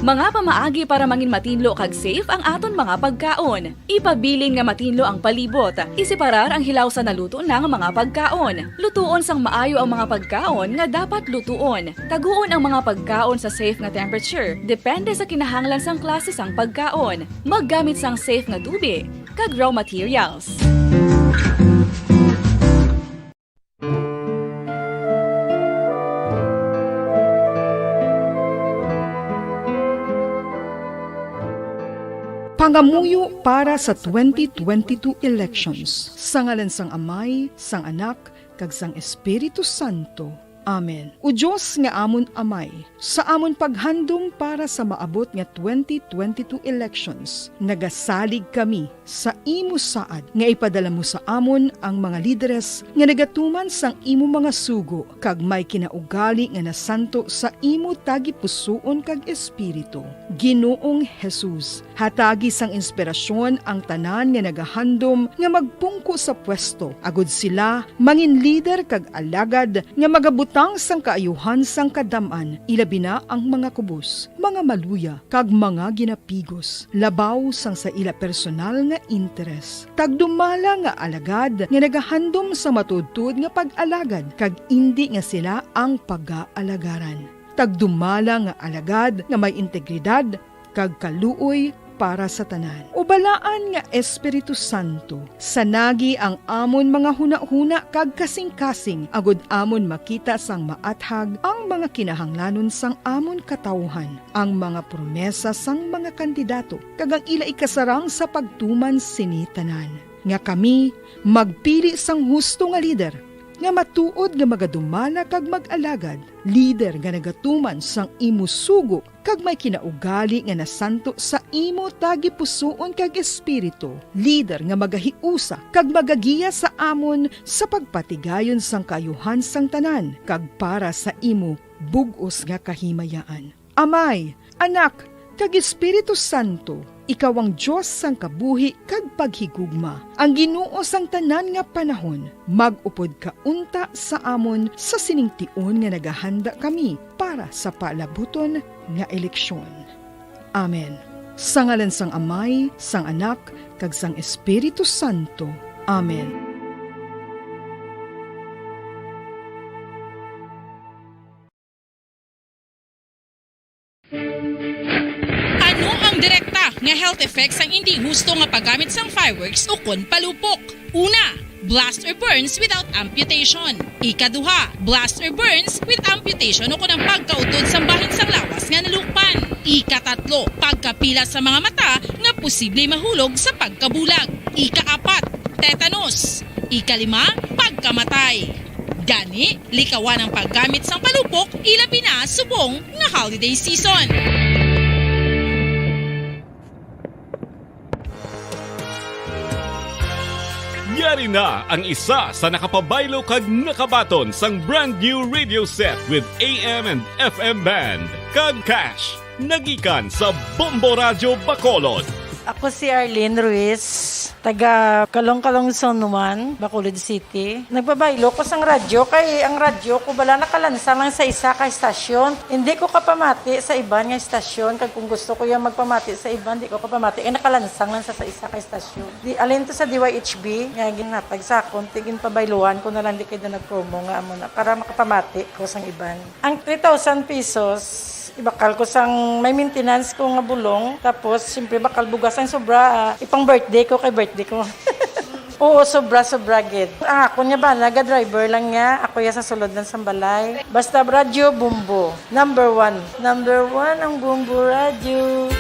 Mga pamaagi para mangin matinlo kag safe ang aton mga pagkaon. Ipabilin nga matinlo ang palibot. Iseparar ang hilaw sa naluto na nga mga pagkaon. Lutuon sang maayo ang mga pagkaon nga dapat lutuon. Taguon ang mga pagkaon sa safe nga temperature, depende sa kinahanglan sang klase sang pagkaon. Maggamit sang safe nga tubi kag raw materials. Pangamuyo para sa twenty twenty-two elections. Sa ngalan sang Amay, sang Anak, kag sang Espiritu Santo. Amen. O Dios nga amon Amay, sa amon paghandom para sa maabot nga twenty twenty-two elections, nagasalig kami sa imo saad nga ipadala mo sa amon ang mga lideres nga nagatuman sang imo mga sugo kag may kinaugali nga nasanto sa imo tagipusoon kag espiritu. Ginoong Jesus, hatagi sang inspirasyon ang tanan nga nagahandom nga magpungko sa pwesto, agud sila mangin lider kag alagad nga magabutang sang kaayuhan sang kadam-an, ilabi na ang mga kubos, mga maluya, kag mga ginapigos, labaw sang sa ila personal nga interes. Tagdumala nga alagad nga nagahandom sa matuodtuod nga pag-alagad, kag indi nga sila ang pagaalagarang. Tagdumala nga alagad nga may integridad kag kaluoy para sa tanan. O Balaan nga Espiritu Santo, sanagi ang amon mga hunahuna kag kasingkasing, agud amon makita sang maathag ang mga kinahanglanon sang amon katawuhan, ang mga promesa sang mga kandidato, kag ang ila ikasarang sa pagtuman sini tanan, nga kami magpili sang husto nga lider, nga matuod nga magadumala kag mag-alagad, lider nga nagatuman sang imo sugo kag may kinaugali nga nasanto sa imo tagipusoon kag espiritu, lider nga magahiusa kag magagiya sa amon sa pagpatigayon sang kaayuhan sang tanan kag para sa imo bug-os nga kahimayaan. Amay, Anak, kag Espiritu Santo, ikaw ang Dios sang kabuhi kag paghigugma, ang Ginoo sang tanan nga panahon. Mag-upod ka unta sa amon sa sining tion nga nagahanda kami para sa palabuton nga eleksyon. Amen. Sa ngalan sang Amay, sang Anak, kag sang Espiritu Santo. Amen. Ano ang direkta nga health effects sang indi husto nga paggamit sang fireworks ukon palupok? Una, blast or burns without amputation. Ikaduha, blast or burns with amputation ukon ang pagkautod sang bahin sang lawas nga nalukpan. Ikatatlo, pagkapila sa mga mata nga posible mahulog sa pagkabulag. Ikaapat, tetanus. Ikalima, pagkamatay. Gani, likawan ang paggamit sang palupok, ilabi na subong nga holiday season. Yari na ang isa sa nakapabaylo kag nakabaton sang brand new radio set with A M and F M band kag cash. Nagikan sa Bombo Radyo Bacolod. Ako si Arlene Ruiz, Taga Kalong-Kalong Zone one, Bacolod City. Nagpabaylo ko sang radyo kay ang radyo ko bala nakalansang lang sa isa ka estasyon. Hindi ko kapamati sa iban nga estasyon, kag kung gusto ko yung magpamati sa iban, di ko kapamati kay nakalansang lang sa, sa isa ka estasyon. Di, alin to sa D Y H B nga ginhatag sa akon, ti ginpabayluhan ko na lang di kay da nag-promo nga amo na para makapamati ko sang iban. Ang three thousand pesos, ibakal ko sang may maintenance ko nga bulong. Tapos, siyempre, bakal bugas ang sobra, ah, ipang birthday ko kay birthday ko. Oo, sobra, sobra gid. Ang ako niya ba, naga-driver lang niya. Ako ya sa sulod lang sa balay. Basta radyo, Bombo. Number one. Number one ang Bombo Radyo.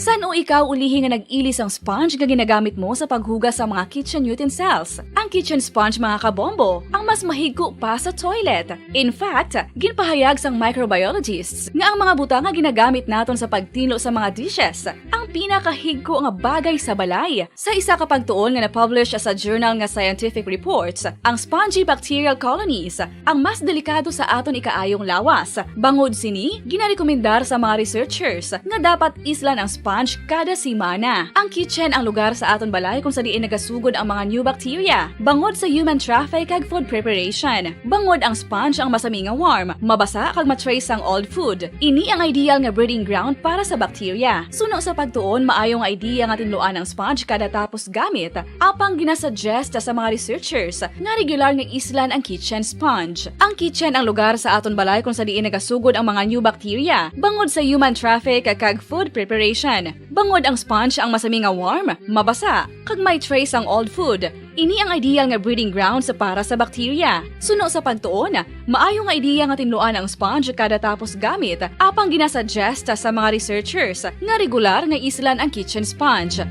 San-o ikaw ulihi nga nag-ili sang sponge nga ginagamit mo sa paghugas sa mga kitchen utensils? Ang kitchen sponge, mga kabombo, ang mas mahigko pa sa toilet. In fact, ginpahayag sang microbiologists nga ang mga butang nga ginagamit naton sa pagtinlo sa mga dishes ang pinakahigko nga bagay sa balay. Sa isa ka pagtuon nga na-publish sa journal nga Scientific Reports, ang spongy bacterial colonies ang mas delikado sa aton ikaayong lawas. Bangod sini, ginarekomendar sa mga researchers nga dapat islan ang sponge kada semana. Ang kitchen ang lugar sa aton balay kung sa diin nagasugod ang mga new bacteria, bangod sa human traffic kag food preparation. Bangod ang sponge ang masami nga warm, mabasa kag ma-trace ang old food. Ini ang ideal nga breeding ground para sa bacteria. Suno sa pagtuon, maayo nga idea nga tinluan ang sponge kada tapos gamit, apang ginasuggest sa mga researchers nga regular nga islan ang kitchen sponge. Ang kitchen ang lugar sa aton balay kung sa diin nagasugod ang mga new bacteria, bangod sa human traffic kag food preparation. Bangod ang sponge ang masami nga warm, mabasa, kag may trace ang old food, ini ang ideal nga breeding grounds para sa bacteria. Suno sa pagtuon, maayo nga ideya nga tinluan ang sponge kada tapos gamit, apang ginasuggest sa mga researchers nga regular nga islan ang kitchen sponge.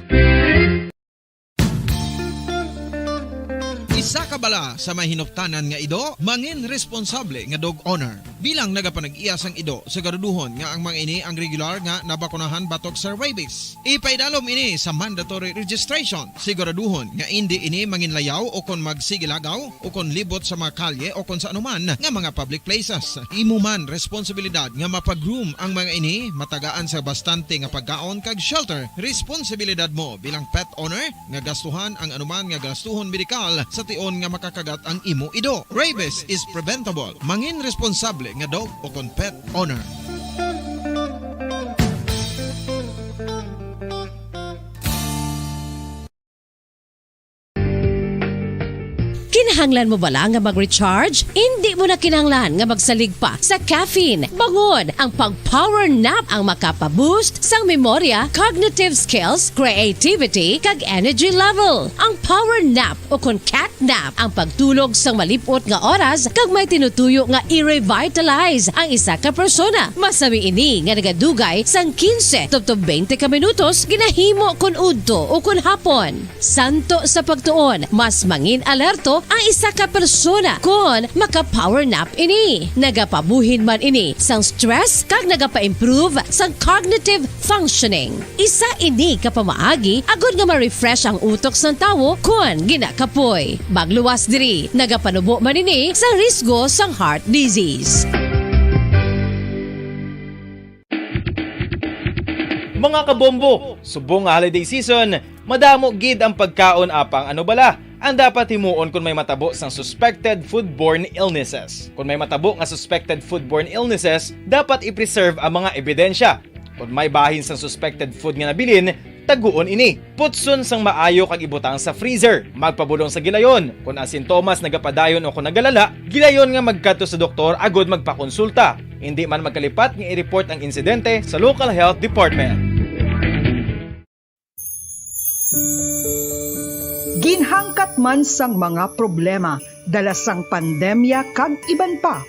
Isa ka bala sa may hinuptanan nga ido, mangin responsable nga dog owner. Bilang nagapanag-iya sang ido, siguraduhon nga ang mga ini ang regular nga nabakunahan batok sa rabies. Ipaidalom ini sa mandatory registration. Siguraduhon nga indi ini manginlayaw o kon magsigilagaw o kon libot sa mga kalye o kon sa anuman nga mga public places. Imo man responsibilidad nga mapag-groom ang mga ini, matagaan sa bastante nga pagkaon kag shelter. Responsibilidad mo bilang pet owner nga gastuhan ang anuman nga gastuhon medikal sa tion nga makakagat ang imo ido. Rabies is preventable. Mangin responsable nga dog o kon pet owner. Kinahanglan mo bala nga mag-recharge? Indi mo na kinahanglan nga magsalig pa sa caffeine. Bangod ang pag-power nap ang makapa-boost sang memorya, cognitive skills, creativity, kag energy level. Ang power nap o kon cat nap ang pagtulog sang malip-ot nga oras kag may tinutuyo nga i-revitalize ang isa ka persona. Masami ini nga nagadugay sang kinse tubtob twenty ka minutos ginahimo kon udto o kon hapon. Santo sa pagtuon, mas mangin-alerto ang isa ka persona kon maka-power nap ini. Nagapabuhin man ini sang stress kag nagapa-improve sang cognitive functioning. Isa ini ka pamaagi agod nga ma-refresh ang utok sang tawo kon ginakapoy. Magluwas diri, nagapanubo man ini sang risgo sang heart disease. Mga kabombo, subong nga holiday season, madamo gid ang pagkaon apang ano bala ang dapat himuon kon may matabo sang suspected foodborne illnesses. Kon may matabo nga suspected foodborne illnesses, dapat i-preserve ang mga ebidensya. Kon may bahin sang suspected food nga nabilin, taguon ini. Putson sang maayo kag ibutang sa freezer. Magpabulong sa gilayon. Kon ang sintomas nagapadayon o kon nagalala, gilayon nga magkadto sa doktor agod magpakonsulta. Indi man magkalipat nga i-report ang insidente sa local health department. Ginhangkat man sang mga problema dala sang pandemya kag iban pa,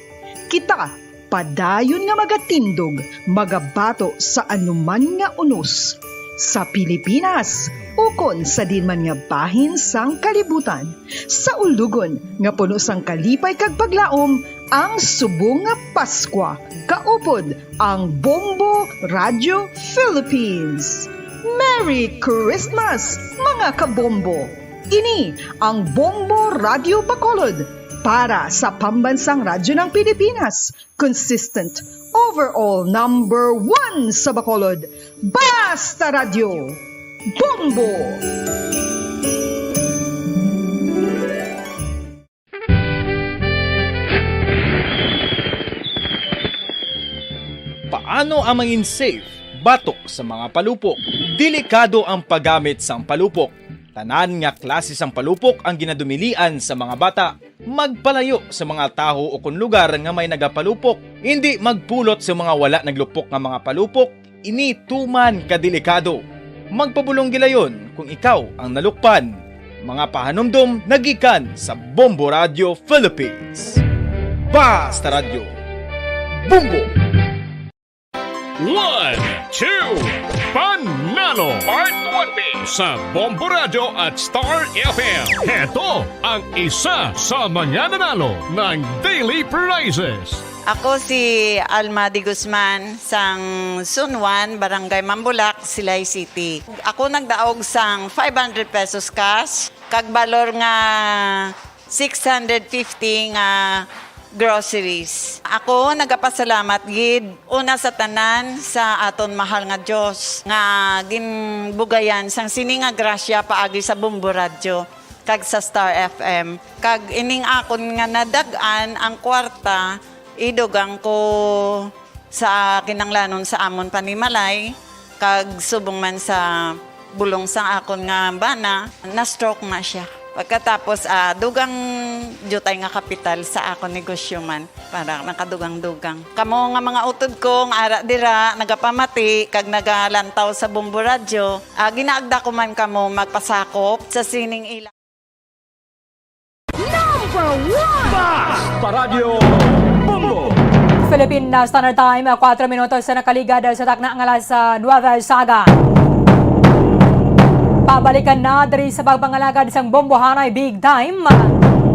kita padayon nga magatindog, magabato sa anuman nga unos, sa Pilipinas ukon sa diin man nga bahin sang kalibutan. Sa ulugon nga puno sang kalipay kag paglaom, ang subong nga Paskwa, kaupod ang Bombo Radio Philippines. Merry Christmas, mga kabombo! Ini ang Bombo Radio Bacolod para sa Pambansang Radyo ng Pilipinas, consistent Overall number one sa Bacolod, Basta Radyo, Bombo! Paano ang mangin safe batok sa mga palupok? Delikado ang paggamit sang palupok. Tanan nga klase sang palupok ang ginadumilian sa mga bata. Magpalayo sa mga tawo o kon lugar nga may nagapalupok. Indi magpulot sa mga wala naglupok nga mga palupok. Ini tuman ka delikado. Magpabulong gilayon kung ikaw ang nalukpan. Mga pahanumdom nagikan sa Bombo Radio Philippines. Basta Radyo. Bombo! One, two, Panalo! Part one B sa Bombo Radio at Star F M. Heto ang isa sa mga nanalo ng daily prizes. Ako si Alma de Guzman, sang Sunwan, Barangay Mambulak, Silay City. Ako nagdaog sang five hundred pesos cash, kag balor nga six hundred fifty nga groceries. Ako nagapasalamat gid una sa tanan sa aton mahal nga Dios nga ginbugayan sang sini nga grasya paagi sa Bombo Radyo kag sa Star F M. Kag ining akon nga nadag-an ang kwarta, idugang ko sa kinanglanon sa amon panimalay, kag subong man sa bulong sang akon nga bana, na-stroke na siya. Pagkatapos, ah, dugang diutay nga kapital sa akon negosyo man, para nakadugang-dugang. Kamo nga mga utod ko nga ara dira, nagapamati kag nagalantaw sa Bombo Radyo, ah, ginaagda ko man kamo magpasakop sa sining ila. Number one! Basta Radyo Bombo! Philippine Standard Time, kuwatro minutos sa nakaligad sa takna nga alas, ah, nuwebe sa aga. Pabalikan na diri sa pagpangalagad sang Bombohanay Big Time.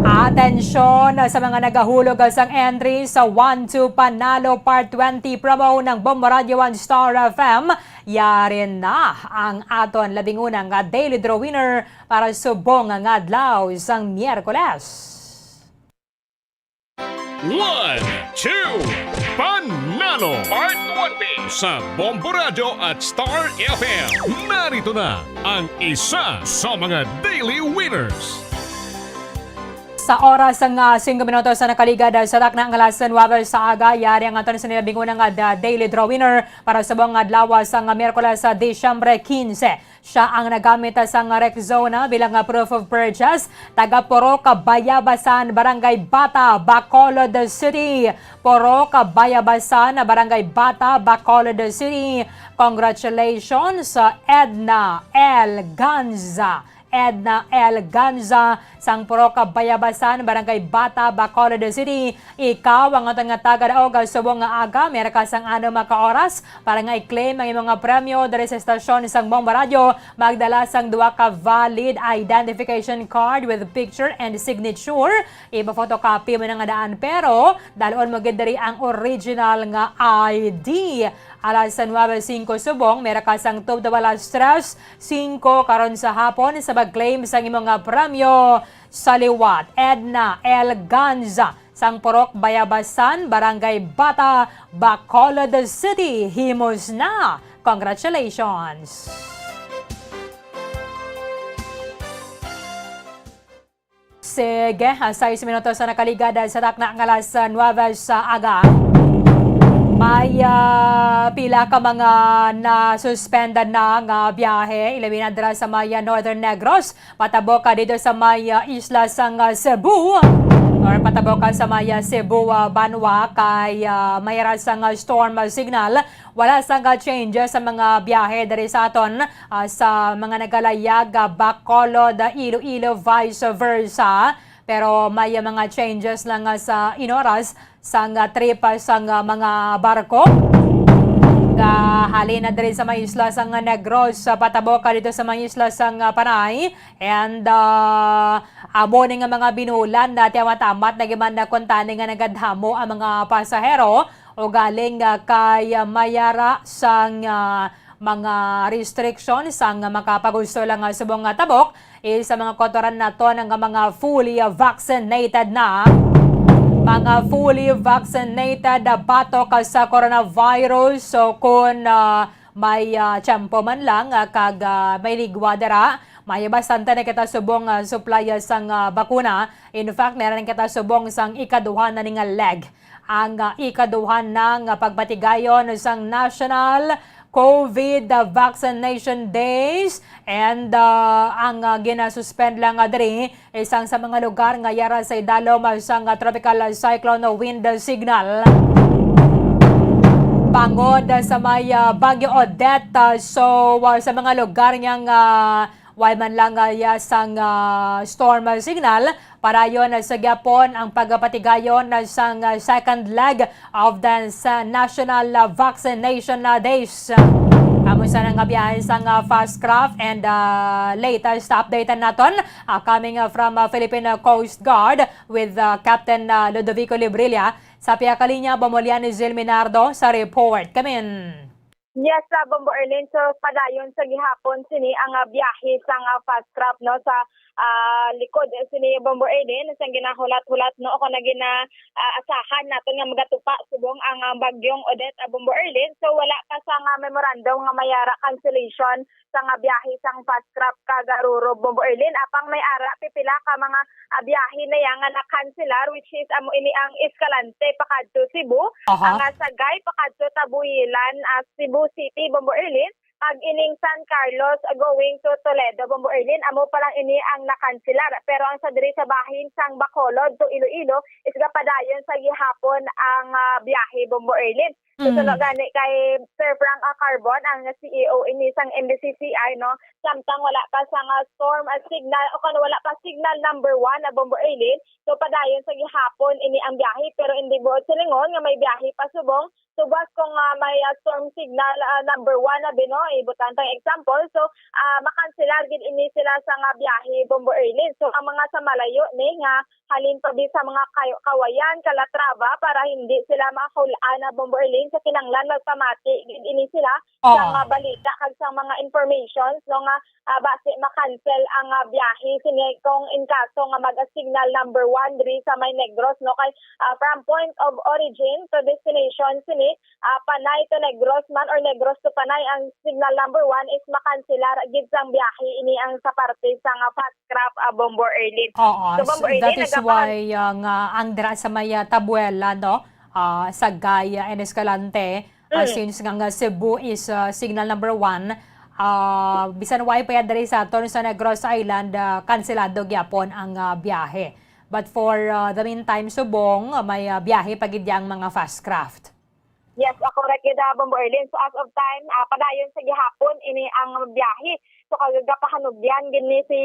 Atensyon sa mga nagahulog sang entry sa One two Panalo Part twenty promo ng Bombo Radio One Star F M. Yari na ang aton labing una nga daily draw winner para subong nga adlaw sang Miyerkules. One, two, Panalo! Part one B sa Bombo Radio at Star F M. Narito na ang isa sa mga daily winners. Sa oras nga singko minutos sa nakaligad sa takna nga alas nuwebe sa aga, yari ang aton sa nilabing una nga da-, daily draw winner para subong nga adlaw sang Miyerkules sa Disyembre quince. Siya ang nagamit sang Rexona bilang proof of purchase. Taga Purok Bayabasan, Barangay Bata, Bacolod City. Purok Bayabasan, Barangay Bata, Bacolod City. Congratulations, Edna L. Ganza. Edna L. Ganza, sang Purok Bayabasan, Barangay Bata, Bacolod City. Ikaw ang aton nga tagadaog subong nga aga, may ra ka sang anom ka oras para nga i-claim ang imong nga premyo diri sa estasyon sang Bombo Radyo. Magdala sang duha ka valid identification card with picture and signature. Ipa-photocopy mo na nga daan, pero dalon mo gid diri ang original nga I D. Alas nuwebe singko subong, may ra ka sang tubtob alas tres singko karon sa hapon sa pag-claim sang imo nga premyo. Sa liwat, Edna L. Ganza, sang Purok Bayabasan, Barangay Bata, Bacolod City. Himos na! Congratulations! Sige, ah, sais minutos sa nakaligad, ah, sa takna nga alas, ah, nuwebe sa aga. May, ah, pila ka mga na-suspend na nga biyahe, ilabi na dira sa may, ah, Northern Negros, patabok, ah, dito sa may, ah, isla sang, ah, Cebu, or patabok, ah, sa may, ah, Cebu, ah, banwa, kay, ah, may ra sang, ah, storm, ah, signal. Wala sang, ah, changes sa mga biyahe diri sa aton, ah, sa mga nagalayag, ah, Bacolod, ah, Iloilo, vice versa. Pero may, ah, mga changes lang, ah, sa inoras sang, ah, trip, ah, sang, ah, mga barko nga halin na diri sa may isla sang, ah, Negros, sa patabok, ah, dito sa may isla sang, ah, Panay. And, ah, amo ni nga mga binulan na tiamat-amat na giman na kuntani nga nagadamo ang mga pasahero. Ugaling, ah, kay, ah, may ara sang, ah, mga restriction sang makapagusto lang nga subong nga tabok, eh, sa mga kautoran naton nga mga fully, ah, vaccinated na. Mga fully vaccinated, ah, batok, ah, sa coronavirus. So, kung, ah, may, ah, tiyempo man lang, ah, kag, ah, may ligwa dira, may bastante na kita subong, ah, supply, ah, sang, ah, bakuna. In fact, meron kita subong sang ikaduha na ni nga leg. Ang, ah, ikaduha na nga pagpatigayon sang National COVID Vaccination Days. And, ah, ang, ah, ginasuspend lang, ah, diri, isang sa mga lugar nga yara sa idalom, ah, sang, ah, tropical, ah, cyclone wind signal. Bangod, ah, sa may, ah, Bagyo Odette, ah, so, ah, sa mga lugar nga, ah, wala man lang, ah, ya sang, ah, storm, ah, signal, padayon, ah, sa gyapon ang pagpatigayon, ah, sang, ah, second leg of the sa National, ah, Vaccination, ah, Days. Amo sa nga biyahe sang, ah, Fastcraft and, ah, latest update naton, ah, coming, ah, from, ah, Philippine, ah, Coast Guard with, ah, Captain, ah, Ludovico Librilla. Sa pihak linya, Bombo Lian ni Zil Minardo sa report. Kamin. Yes, ah, Bombo Erlin. So, padayon sa gihapon sini ang, ah, biyahe sang, ah, Fastcraft, no, sa, ah, likod, eh, sini Bombo Erlin, sang ginahulat-hulat, no, o kung na gina, ah, asahan naton nga magatupa subong ang, ah, Bagyong Odette, ah, Bombo Erlin. So, wala pa sa nga memorandum nga may ara cancellation sa nga biyahe sang Fastcraft kag Roro, Bombo Erlin. Apang may ara pipila ka mga, ah, biyahe na ya nga na-cancelar, which is amo ini ang Escalante pakadto Cebu, Aha. ang, ah, Sagay pakadto Tabuyilan, ah, Cebu City, Bombo Erlin, kag ining San Carlos, ah, going to Toledo, Bombo Erlin. Amo pa lang ini ang na-cancelar. Pero ang sa diri sa bahin sang Bacolod to Iloilo is gapadayon sa gihapon ang, ah, biyahe, Bombo Erlin. So, Mm. suno gani kay Sir Frank, ah, Carbon, ang C E O ini sang M B C C I, no? Samtang wala pa sa nga storm, ah, signal, o kung wala pa signal number one na Bombo Erlin, so padayon sa gihapon ini ang biyahe, pero hindi buot silingon nga may biyahe pa subong. So, buwas kung, ah, may, ah, storm signal, ah, number one na din, no? Ibutang tang example. So, ah, makanselar gid ini sila sa nga biyahe, Bombo Erlin. So, ang mga sa malayo ni nga halin pa bi sa mga kayo-, Kawayan, Calatrava, para hindi sila mahul-an na Bombo Erlin. Sa kinahanglan, magpamati gid ini sila Oo. sa mga balita kag sa mga informations, no, nga, ah, basi ma-cancel ang, ah, biyahe sini kung in kaso nga mag-signal number one diri sa may Negros, no, kay, ah, from point of origin to destination sini, ah, Panay to Negros man or Negros to Panay, ang signal number one is makanselar gid sang biyahe ini ang sa parte sa nga Fastcraft, ah, Bombo Erlin. Oo, So, Bombo so Erlin, that is nagapa- why, ah, nga ang dira sa may, ah, Tabuela, no? Ah, Sagay, ah, and Escalante, ah, Mm. since nga, nga Cebu is, ah, signal number one, ah, bisan way pa yan diri sa aton sa Negros Island, ah, kanselado gyapon ang, ah, biyahe. But for, ah, the meantime, subong, ah, may, ah, biyahe pa gid ang mga Fastcraft. Yes, ah, correct gid, ah, Bombo Erlin. So, as of time, ah, padayon sa gihapon ini ang biyahe. So, kagapahanugyan gid ni si,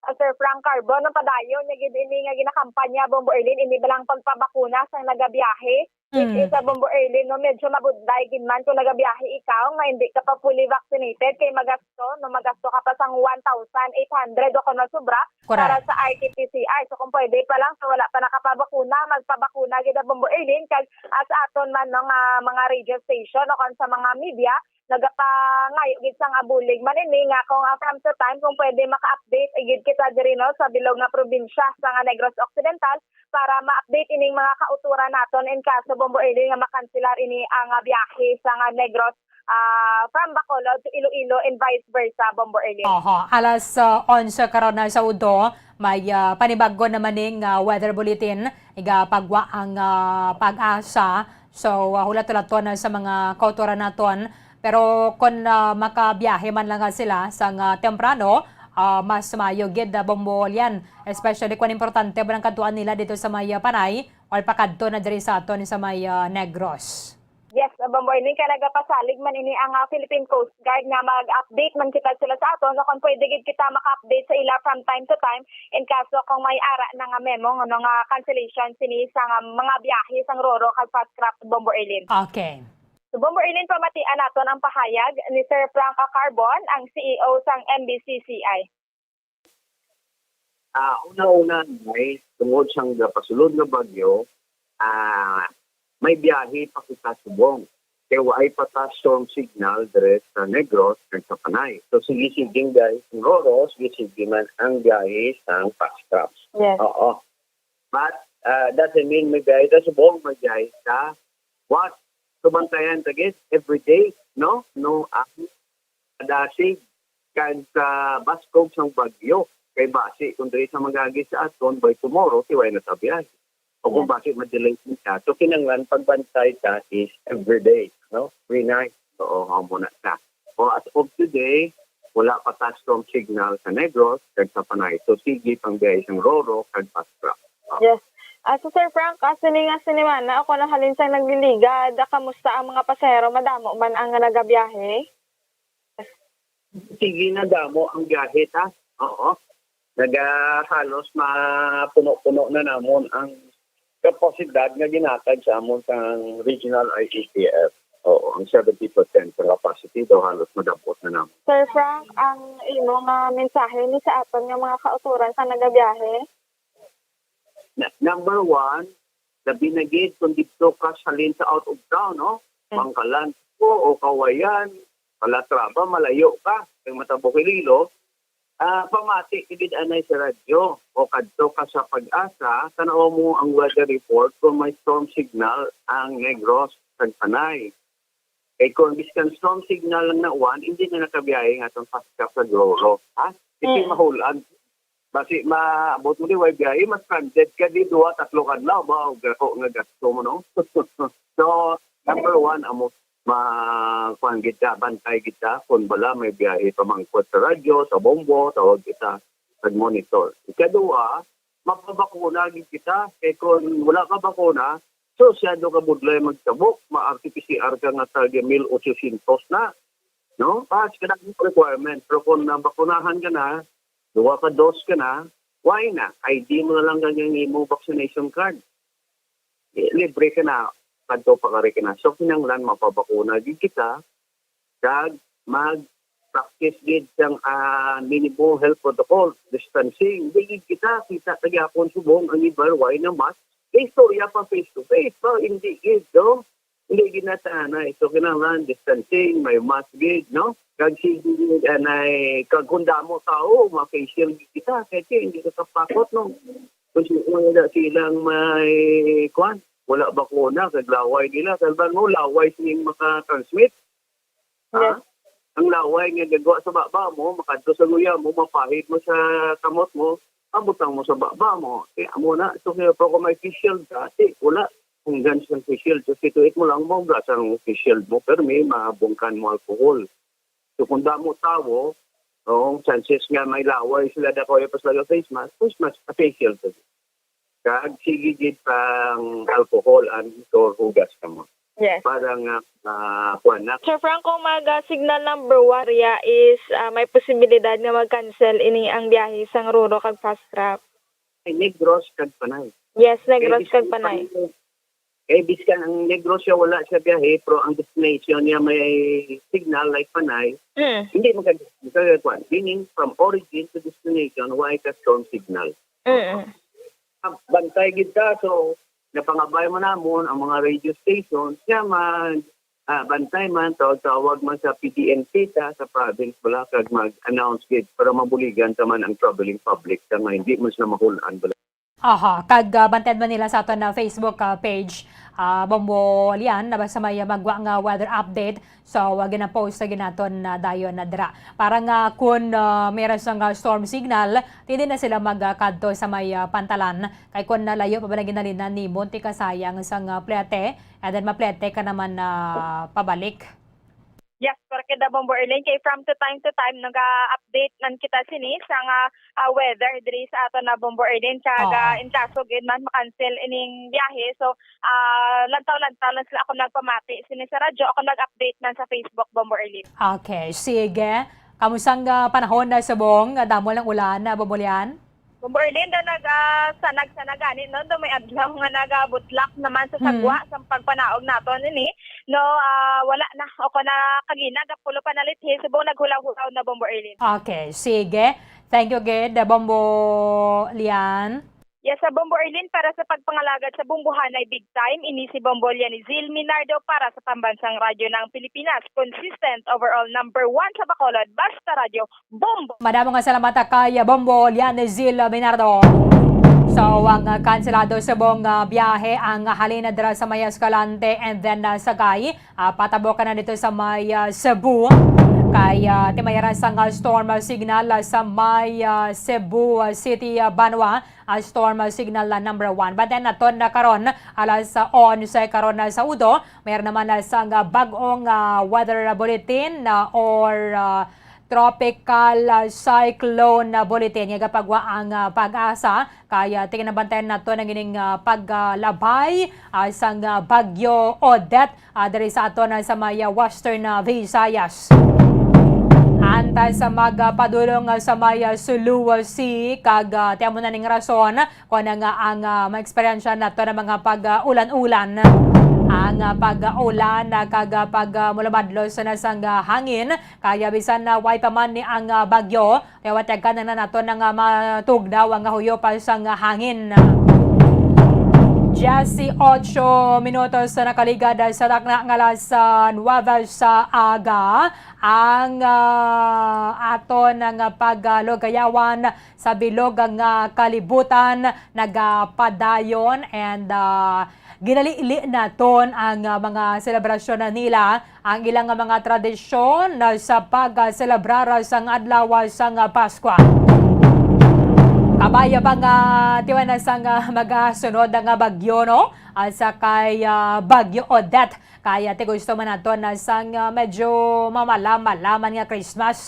ah, Sir Frank Carbon, no, padayon niya gid ini nga ginakampanya, Bombo Erlin, ini balang pagpabakuna sang nagabiyahe. Which Mm. is, ah, Bombo Erlin, no, medyo mabudlay gid man kung nagabiyahe ikaw nga hindi ka pa fully vaccinated, kay magasto, no, magasto ka pa sang one thousand eight hundred o kung sobra Correct. para sa R T P C R. So, kung pwede pa lang, so wala pa nakapabakuna, magpabakuna gid ang Bombo Erlin. Kag, ah, sa aton man, no, nga mga radio station o kung sa mga media, nagapangayo gid sang bulig man ini nga kung, ah, from to time, kung pwede maka-update gid kita diri, no, sa bilog nga probinsya sa nga Negros Occidental para ma-update ining mga kauturan naton in kaso, Bombo Erlin, nga makanselar ini ang, ah, biyahe sa nga Negros ah, from Bacolod to Iloilo and vice versa, Bombo Erlin. Oho, alas, ah, onse karon na sa udto, may, ah, panibag-o naman ning, ah, weather bulletin. Igapagwa ang, ah, PAGASA. So, ah, hulat-hulaton na sa mga kauturan naton. Pero kung, ah, makabiyahe man lang nga sila sa nga temprano, ah, mas maayo gid, ah, Bombo Lian. Especially kung importante ba ang kadtuan nila dito sa may, ah, Panay or pakadto na diri sa aton sa may, ah, Negros. Yes, Bombo Erlin, kay nagapasalig man ini ang, ah, Philippine Coast Guard nga mag-update man kita sila sa aton, o kung pwede gid kita maka-update sa ila from time to time in kaso kung may ara na nga memo, ano, nga cancellation sini sa nga mga biyahe sang Roro kag Fastcraft, Bombo Erlin. Okay. So, Bombo Erlin, pamatian naton ang pahayag ni Sir Frank Carbon, ang C E O sang M B C C I. Ah, una-una, ay, tungod sang gapasulod nga bagyo, ah, may biyahe pa kita subong. Kay waay pa ta storm signal dire sa Negros kag sa Panay. So, sige-sige, guys, ang Roro, sige-sige man ang biyahe sang Fastcraft. Yes. Oo. But, Ah, doesn't mean may biyahe ta subong, may biyahe ta buwas. So, bantayan ta, guys, every day, no? No, ang kadasig kag sa baskog sang bagyo. Kay basi kung diri sa mag-agi sa aton, by tomorrow, siway na ta biyahe. O kung Yes. basi ma-delay din siya. So, kinahanglan pagbantay ta is every day, no? Every night. Oo, amo na siya. O, as of today, wala pa ta storm signal sa Negros kag sa Panay. So, sige pang biyahe sang Roro kag Pastra. Yes. Ah, so Sir Frank, ah, sini nga sinimana o kung halin sang nagliligad, ah, kamusta ang mga pasahero? Madamo man ang nagabiyahe? Sige na, damo ang biyahe ta. Oo. Naga, halos mapuno-puno na namon ang kapasidad nga ginhatag sa amon sang regional I A T F. Oo, ang seventy percent sa capacity daw halos madabot na namon. Sir Frank, ang imo nga mensahe ni sa aton nga mga kautoran sa nagabiyahe? Na, number one, labi na gid kung didto ka sa halin sa out of town, no? Mm. Bangkalan o, o Kawayan, Calatrava, malayo ka, kay matabok Iloilo, ah, pamati ka gid anay sa radyo o kadto ka sa Pag-asa, tan-aw mo ang weather report kung may storm signal ang Negros kag Panay. Kay kung biskan storm signal lang na one, hindi na nakabiyahe nga atong paskap sa Roro, ha? Hindi Mm. mahul-an. Basi maabot mo di way biyahe, mas stranded ka di duha, tatlo ka adlaw ba, o gako nga gasto mo, no? So, number one, amo, ma-, kuwan gid ta, bantay gid ta, kung bala may biyahe pamangkot sa radyo, sa bombo, tawag kita, nag-monitor. Ikaduha, mapabakuna gid kita, kay kung wala ka bakuna, so, siyado ka budlay magtabok, ma-R T P C R ka nga tag mil ochocientos na, no? Pass ka na ang requirement. Pero kung nabakunahan ka na, duha ka dos ka na, why na? I D mo na lang kag ang imong vaccination card. Eh, libre ka na, kadto pa kari ka na. So, kinahanglan mapabakuna gid kita, kag mag-practice gid sang, ah, minimum health protocol, distancing. Hindi gid kita, kita ka gyapon subong ang iba, why na mask? May istorya pa face to face, no? Hindi gid, no? Hindi gid na ta anay. So, kinahanglan distancing, may mask gid, no? Kag sige gid anay, kag kung damo tao, ma-facial gid kita, kay hindi ka kapakot, no? Kung sino nga silang may, kwan, wala bakuna, kag laway nila, kalban mo, laway sining maka-transmit. Ha? Yes. Ang laway nga gagwa sa baba mo, makadto sa luya mo, mapahid mo sa kamot mo, mabutang mo sa baba mo. Kaya mo na, so kaya pa kung may face shield ka, di, wala. Kung guns ng face shield, so situit mo lang mo, brasa ng face shield mo, pero may mabungkan mo alcohol. So kung damo tawo, ang chances nga may laway sila, dako yung pas laga face mask, face mask, face shield. Kag sige gid pang alcohol and or hugas kamo. Yes. Para nga, ah, kuwan na. Sir Frank, kung mag, ah, signal number one area is, ah, may posibilidad nga mag-cancel ini ang biyahe sang Roro kag Fast Track. Ay, Negros kag Panay. Yes, Negros Eh, kag Panay. Eh, biskan ang Negros siya, wala siya biyahe, pero ang destination niya may signal like Panay, Mm. hindi magag-, magagakuan. Meaning, from origin to destination, why ka storm signal? Mm. Ah, bantay gid ta, so napangabay man namon ang mga radio stations nga mag, ah, bantay man, tawag-tawag man sa P D N P ta sa province bala kag mag-announce gid para mabuligan ta man ang traveling public ta nga hindi man sila mahul-an bala. Aha, kag, ah, bantayan man nila sa aton na Facebook, ah, page, ah, Bombo Lian, na basta may, ah, magwa nga weather update. So, ah, gina-post sa ginaton na dayon na dira. Para nga kun, ah, meron sang, ah, storm signal, di din na sila magkadto sa may, ah, pantalan. Kay kun nalayo pa ba na ginalinan ni Monte Kasayang sang, ah, Plete, and then maplete ka naman na pabalik. Yes, correct da, Bombo Erlin. Kay from to time to time, naga-update man kita sini sa nga, ah, weather diri sa aton na, Bombo Erlin. Kag, Oo. ah, in kaso gid man makancel ining biyahe. So, ah, lantaw-lantaw lang sila ako nagpamati sini sa radyo. Ako nag-update man sa Facebook, Bombo Erlin. Okay, sige. Kamusta ang, ah, panahon na subong? Ah, damo lang ulan, ah, Bombo Lian? Bombo Erlin, daw nag, ah, sanag-sanag gani, no? Daw may adlaw nga nagabutlak naman sa Hmm. sagwa sa pagpanaog naton ini. No, ah, wala na. O ko na kagina, gapulo pa na lithi, subong naghulaw-hulaw na, Bombo Erlin. Okay, sige. Thank you gid, Bombo Lian. Yes, sa Bombo Erlin, para sa pagpangalagad sa Bombohanay Big Time, ini si Bombo Lian Zil Minardo para sa Pambansang Radyo ng Pilipinas. Consistent, overall number one sa Bacolod, Basta Radyo, Bombo! Madamo nga salamat kay Bombo Lian Zil Minardo. So, ang, ah, kanselado subong, ah, biyahe ang halin na dira sa may Escalante and then, ah, Sagay, ah, patabo ka na dito sa may, ah, Cebu. Kay, ah, timayaran sang, ah, storm, ah, signal, ah, sa may, ah, Cebu, ah, City, ah, Banwa, ah, storm, ah, signal, ah, number one. But then, aton na karon, alas, ah, onse karon na sa udo, mayroon naman na sang, ah, bag-ong, ah, weather bulletin, ah, or, ah, tropical, ah, cyclone, ah, bulletin nga gapagwa ang, ah, PAGASA. Kaya tingnan, bantayan nato ang ining, ah, paglabay, ah, sang, ah, Bagyo Odette, ah, diri sa aton, ah, sa may, ah, Western, ah, Visayas. Antas sa magapadulong, ah, sa may, ah, Sulu, ah, Sea, kag, ah, tiamo na ning rason, kung nga ang, ah, maeksperiensya nato ng mga pag, ah, ulan-ulan. Ang, ah, pag, ah, ulan, ah, kag, ah, pag, ah, mulamadlos na sang, ah, hangin, kaya bisan na way pa man ni ang, ah, bagyo, kaya watiagan na nato nga matugnaw ang, ah, huyop sang, ah, hangin. Diyes ocho minutos na nakaligad sa takna nga alas, ah, nuwebe sa aga. Ang, ah, aton nga paglugayawan sa bilog nga kalibutan nagapadayon and, ah, ginalili naton ang, ah, mga selebrasyon na nila, ang ilang mga tradisyon na sa pagselebrar sang adlaw sang Paskwa. Kabay pa nga tiwan na sang, ah, magasunod nga bagyo, no? Ah, sa kay, ah, Bagyo Odette. Kaya ti gusto man nato na sang, ah, medyo mamala-malaman nga Christmas.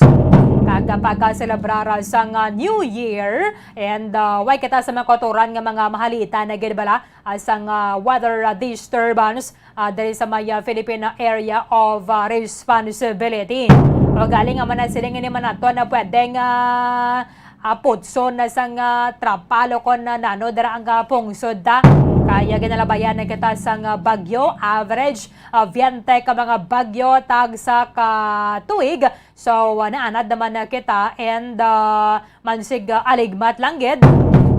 Kag pagkaselebrar sang, ah, New Year. And, ah, way kita sa mga kauturan nga mga mahalita na gid bala, ah, sang, ah, weather, ah, disturbance, ah, diri sa may, ah, Philippine Area of, ah, Responsibility. O galing nga man na sila nga ni man nato na pwedeng, ah, ah, putson na sang, ah, trapalo kon na nano dira ang, ah, pungsod ta. Kaya ginalabayan na kita sang, ah, bagyo, average, ah, veinte ka mga bagyo tagsa ka tuig. So, ah, naanad naman na kita and, ah, mansig, ah, aligmat lang gid.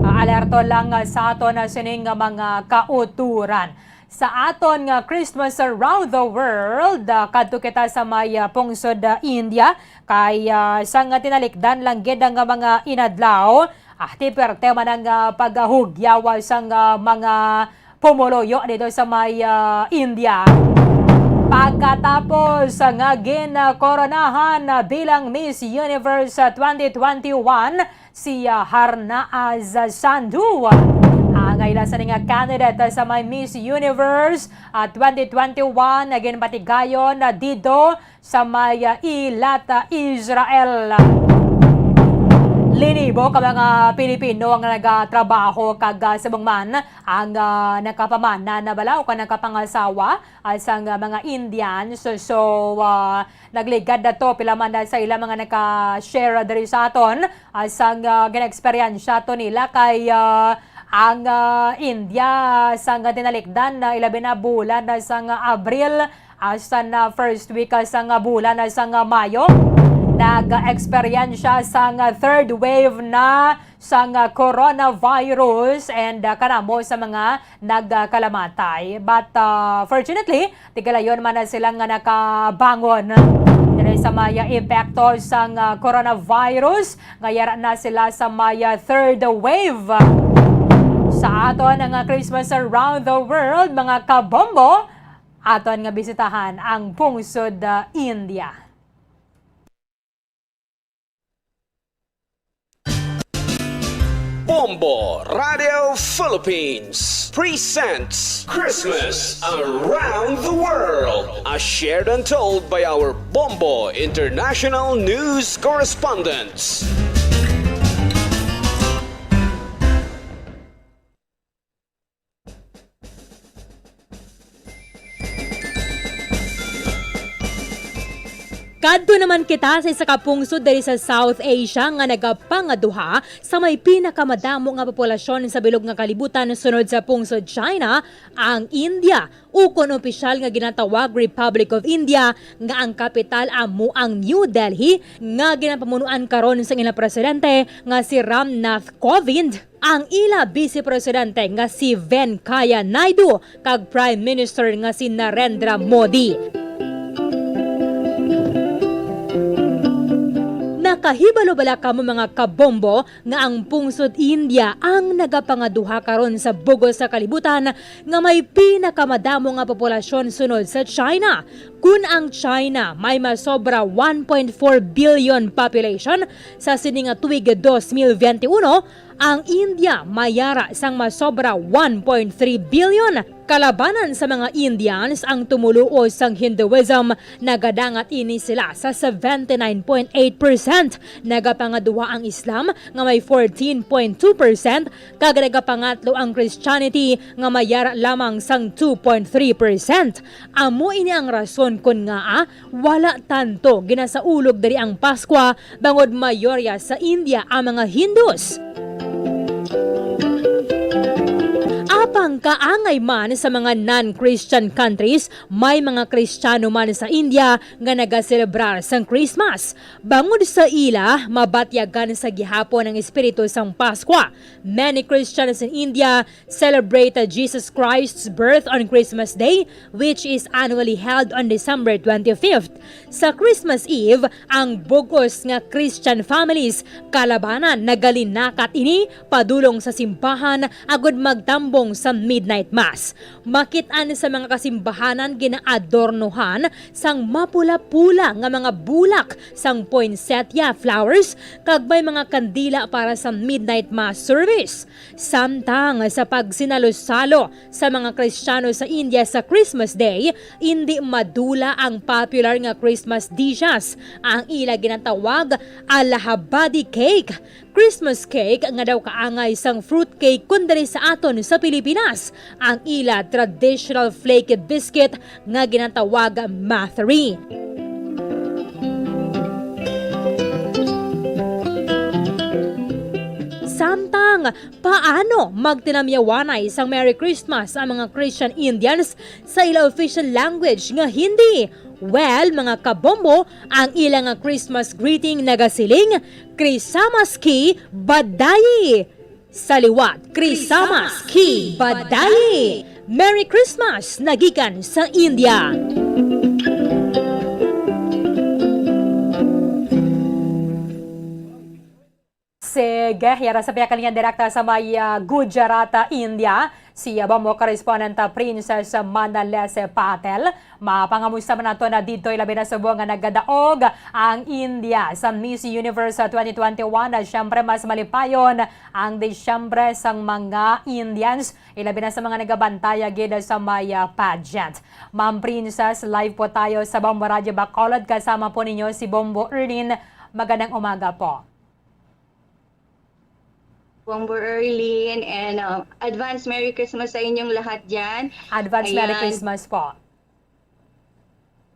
Ah, alerto lang, ah, sa aton, ah, sining, ah, mga kauturan. Sa aton nga Christmas Around the World, ah, kadto kita sa may, ah, pungsod, ah, India. Kay, ah, sang tinalikdan lang gid ang mga inadlaw, ah, ti perte man ang, ah, paghugyaw sang, ah, mga pumuluyo dito sa may, ah, India. Pagkatapos nga ginkoronahan bilang Miss Universe, ah, twenty twenty-one, si, ah, Harnaaz Sandhu, ang ila sa nga candidate sa may Miss Universe, ah, twenty twenty-one, nga ginpatigayon, ah, dito sa may, ah, Eilat, ah, Israel. Linibo ka mga Pilipino ang nagatrabaho kag, ah, subong man ang, ah, nakapamana na bala o ka nakapangasawa, ah, sang, ah, mga Indians. So, so, ah, nagligad na to, pila man na sa ila mga naka-share diri sa aton, ah, sang, ah, gina-eksperyensya to nila kay, ah, ang, ah, India sang tinalikdan na ilabi na bulan na sang, ah, Abril, ah, sa na first week, ah, sang, ah, bulan, ah, sang, ah, Mayo, nag-eksperyensya sang, ah, third wave na sang, ah, coronavirus and, ah, kanamo sa mga nagkalamatay. But, ah, fortunately, tigalayon man na sila nga nakabangon diri sa may epekto sang, ah, coronavirus. Nga yara na sila sa may, ah, third wave. Sa aton nga Christmas Around the World, mga kabombo, aton nga bisitahan ang pungsod, ah, India. Bombo Radio Philippines presents Christmas Around the World, as shared and told by our Bombo International News Correspondents. Kadto naman kita sa isa ka pungsod diri sa South Asia nga nagapangaduha sa may pinakamadamo nga populasyon sa bilog nga kalibutan sunod sa pungsod China, ang India, ukon opisyal nga ginatawag Republic of India, nga ang kapital amo ang New Delhi, nga ginapamunuan karon sang ilang presidente nga si Ram Nath Kovind, ang ila Vice Presidente nga si Venkaiah Naidu kag Prime Minister nga si Narendra Modi. Kahibalo bala kamo, mga kabombo, nga ang pungsod India ang nagapangaduha karon sa bug-os sa kalibutan nga may pinakamadamo nga populasyon sunod sa China? Kun ang China may masobra one point four billion population sa sini nga tuig dos mil benti uno, ang India may yara sang masobra one point three billion. Kalabanan sa mga Indians ang tumuluo sang Hinduism, nagadangat ini sila sa seventy nine point eight percent. Nagapangaduha ang Islam nga may fourteen point two percent, kag nagapangatlo ang Christianity nga may yara lamang sang two point three percent. Amo ini ang rason kon ngaa wala tanto ginasaulog diri ang Paskwa, bangod mayorya sa India ang mga Hindus. Apang kaangay man sa mga non-Christian countries, may mga Kristiyano man sa India nga nagaselebrar sang Christmas. Bangod sa ila, mabatyagan sa gihapon ang espiritu sang Paskwa. Many Christians in India celebrate Jesus Christ's birth on Christmas Day, which is annually held on December twenty-fifth. Sa Christmas Eve, ang bug-os nga Christian families kalabanan nagalinakat ini padulong sa simbahan agud magtambong sa midnight mass. Makit-an sa mga kasimbahanan ginaadornohan sang mapula-pula nga mga bulak sang poinsettia flowers, kag may mga kandila para sa midnight mass service. Samtang sa pagsinalo-salo sa mga Kristiyano sa India sa Christmas Day, indi madula ang popular nga Christmas dishes. Ang ila ginatawag Allahabadi cake, Christmas cake nga daw kaangay sang fruit cake kon diri sa aton sa Pilipinas, ang ila traditional flaky biscuit nga ginatawag mathri. Samtang, paano magtinamyawanay sang Merry Christmas ang mga Christian Indians sa ila official language nga Hindi? Well, mga kabombo, ang ila nga Christmas greeting nagasiling, "Krisamas ki badayi." Sa liwat, "Krisamas ki badayi." Merry Christmas, nagikan sa India. Sige, yara sa pihak linya direkta sa may, ah, Gujarat, ah, India, si, ah, Bombo correspondent, ah, Princess, ah, Manalese Patel. Mapangamusta man nato na dito, ilabi na subong nga nagadaog ang India sa Miss Universe, ah, twenty twenty-one. Ah, syempre, mas malipayon ang Disyembre sang mga Indians, ilabi na sa mga nagabantaya gid sa may, ah, pageant. Ma'am Princess, live po tayo sa Bombo Radyo Bacolod. Kasama po ninyo si Bombo Erlin. Magandang umaga po. Bombo Erlin, and, uh, advance Merry Christmas sa inyong lahat dyan. Advance Merry Ayan. Christmas po.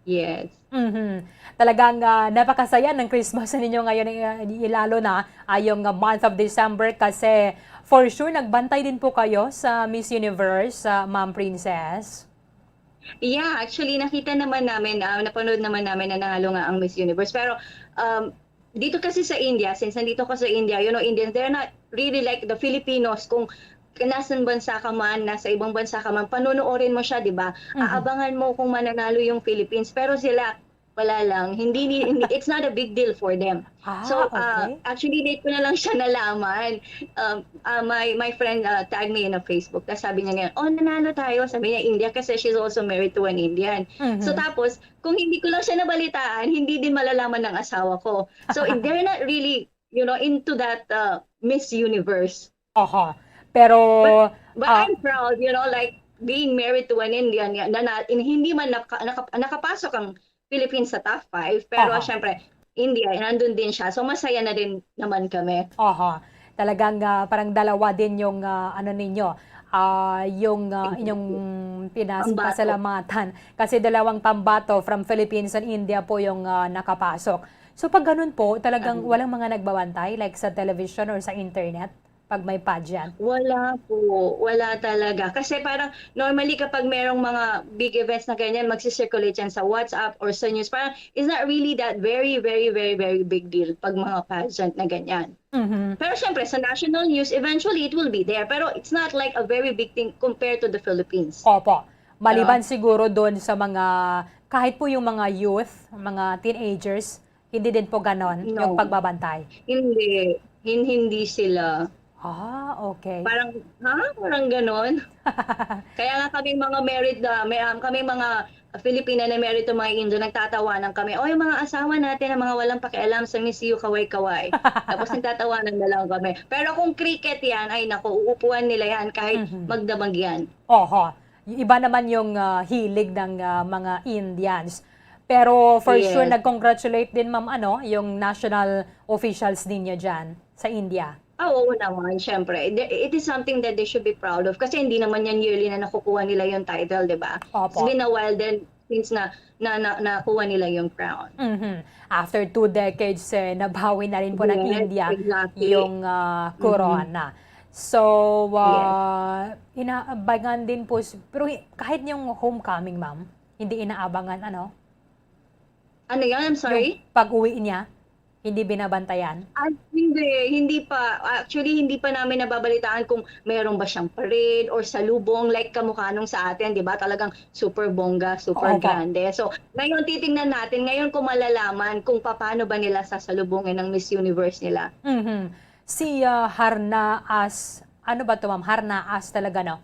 Yes. Mhm. Talagang, ah, napakasaya ng Christmas sa ninyo ngayon, eh, lalo na, ah, yung, ah, month of December kasi for sure nagbantay din po kayo sa Miss Universe, ah, Ma'am Princess. Yeah, actually, nakita naman namin, ah, napanood naman namin na nanalo nga ang Miss Universe. Pero, um, dito kasi sa India, since nandito ako sa India, you know, Indians, they're not really like the Filipinos. Kung nasan bansa ka man, nasa ibang bansa ka man, panonoorin mo siya, di ba? Mhm. Aabangan mo kung mananalo yung Philippines. Pero sila, wala lang. Hindi, ni- hindi, it's not a big deal for them. Ah, So, ah, okay. actually, late ko na lang siya nalaman. Um, ah, my, my friend, ah, tagged me in a Facebook. Tapos sabi niya ngayon, "Oh, nanalo tayo." Sabi niya, "India," kasi she's also married to an Indian. Mhm. So, tapos, kung hindi ko lang siya nabalitaan, hindi din malalaman ng asawa ko. So, they're not really, you know, into that, uh, Miss Universe. Aha. Pero, But, but ah, I'm proud, you know, like, being married to an Indian, na, na, na- hindi man naka, naka, nakapasok ang Philippines sa top five, pero Aha. syempre, India, nandun din siya. So, masaya na din naman kami. Aha. Talagang, ah, parang dalawa din yung, ah, ano ninyo, ah, yung, ah, inyong pinas-, Pambato. pasalamatan. Kasi dalawang pambato from Philippines and India po yung, ah, nakapasok. So, pag ganun po, talagang Ano? walang mga nagbabantay, like sa television or sa internet, pag may pageant? Wala po. Wala talaga. Kasi parang normally kapag merong mga big events na ganyan, magsisirculate yan sa WhatsApp or sa news. Parang it's not really that very, very, very, very big deal pag mga pageant na ganyan. Mhm. Pero syempre, sa national news, eventually it will be there. Pero it's not like a very big thing compared to the Philippines. Opo. Maliban Pero siguro doon sa mga, kahit po yung mga youth, mga teenagers, Hindi din po ganon yung No. pagbabantay? Hindi. Hin-, hindi sila. Ah, okay. Parang, "Ha? Parang ganon?" Kaya nga kaming mga married na, may, um, kaming mga Filipina na married to mga Indian, nagtatawanan kami, "Oh, yung mga asawa natin na mga walang pakialam sa Miss You, kaway-kaway." Tapos nagtatawanan na lang kami. Pero kung cricket yan, ay naku, uupuan nila yan kahit Mhm. magdamag yan. Oho. Yung iba naman yung, ah, hilig ng, ah, mga Indians. Pero for sure, Yes. nag-congratulate din, ma'am, ano, yung national officials ninyo dyan sa India. Ah, oo naman, syempre. The-, it is something that they should be proud of. Kasi hindi naman yan yearly na nakukuha nila yung title, di ba? Opo. It's been a while then since na, na, na, nakuha nila yung crown. Mhm. After two decades, eh, nabawi na rin po ng Yes, India exactly. yung, ah, Mhm. corona. So, Yes. ah, inaabangan din po, s-, pero hi-, kahit yung homecoming, ma'am, hindi inaabangan, ano? Ano yan? I'm sorry? Yung pag-uwi niya, hindi binabantayan? Ah, hindi. Hindi pa. Actually, hindi pa namin nababalitaan kung meron ba siyang parade or salubong, like, kamukha nung sa atin, di ba? Talagang super bongga, super Oo po. grande. So, ngayon, titingnan natin, ngayon ko malalaman kung paano ba nila sasalubungin ang Miss Universe nila. Mhm. Si, ah, Harnaas, ano ba to, ma'am? Harnaas talaga, no?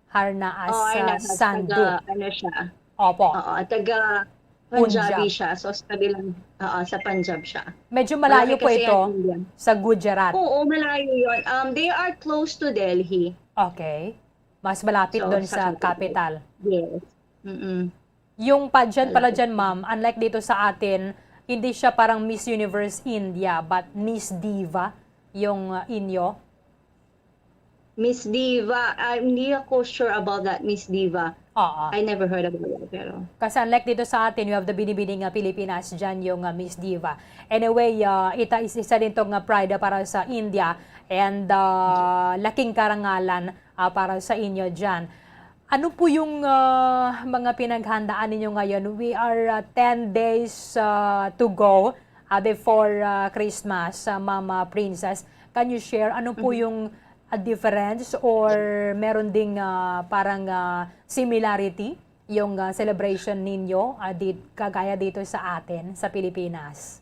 Harnaas, Oh, ah, Harnaas, Sandhu. taga, ano siya? Opo. Oo, taga Punjabi Punjab. siya. So, sa kabilang, oo, sa Punjab siya. Medyo malayo Malaki po kasi ito ang India. sa Gujarat. Oo, malayo yun. Um, they are close to Delhi. Okay. Mas malapit So, doon sa sa capital. capital. Yes. Mm-mm. Yung pageant pala Malapit. dyan, ma'am, unlike dito sa atin, hindi siya parang Miss Universe India, but Miss Diva yung, uh, inyo? Miss Diva, ah, hindi ako sure about that, Miss Diva. Oo. I never heard about that, pero Kasi unlike dito sa atin, you have the Binibining, uh, Pilipinas, dyan yung, uh, Miss Diva. Anyway, uh, ita is isa din tong, uh, pride, uh, para sa India and, uh, laking karangalan, uh, para sa inyo dyan. Ano po yung, uh, mga pinaghandaan ninyo ngayon? We are, uh, ten days, uh, to go, uh, before, uh, Christmas, uh, Mama Princess. Can you share ano po Mhm. yung, uh, difference or meron ding, uh, parang, uh, similarity yung, uh, celebration ninyo, uh, di-, kagaya dito sa atin, sa Pilipinas?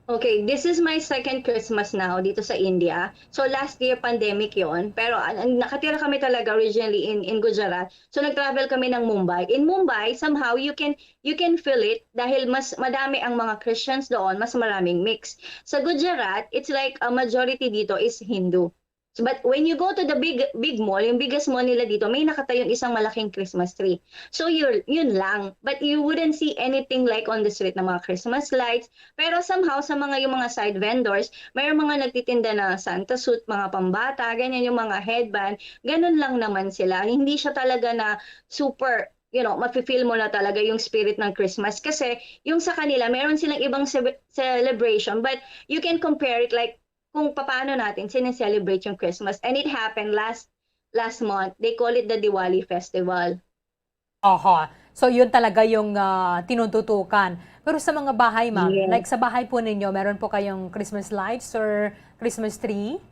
Okay, this is my second Christmas now dito sa India. So, last year, pandemic yon. Pero, ah, nakatira kami talaga originally in, in Gujarat. So, nag-travel kami ng Mumbai. In Mumbai, somehow, you can, you can feel it dahil mas madami ang mga Christians doon, mas maraming mix. Sa Gujarat, it's like a majority dito is Hindu. So, but when you go to the big, big mall, yung biggest mall nila dito, may nakatayong isang malaking Christmas tree. So, yun, yun lang. But you wouldn't see anything like on the street na mga Christmas lights. Pero somehow, sa mga, yung mga side vendors, mayroong mga nagtitinda na Santa suit, mga pambata, ganyan, yung mga headband. Ganun lang naman sila. Hindi siya talaga na super, you know, mafe-feel mo na talaga yung spirit ng Christmas. Kasi yung sa kanila, meron silang ibang ce-, celebration, but you can compare it like kung papaano natin sine-celebrate yung Christmas. And it happened last, last month. They call it the Diwali Festival. Oho. So, yun talaga yung, ah, tinututukan. Pero sa mga bahay, ma'am, Yes. like, sa bahay po ninyo, meron po kayong Christmas lights or Christmas tree?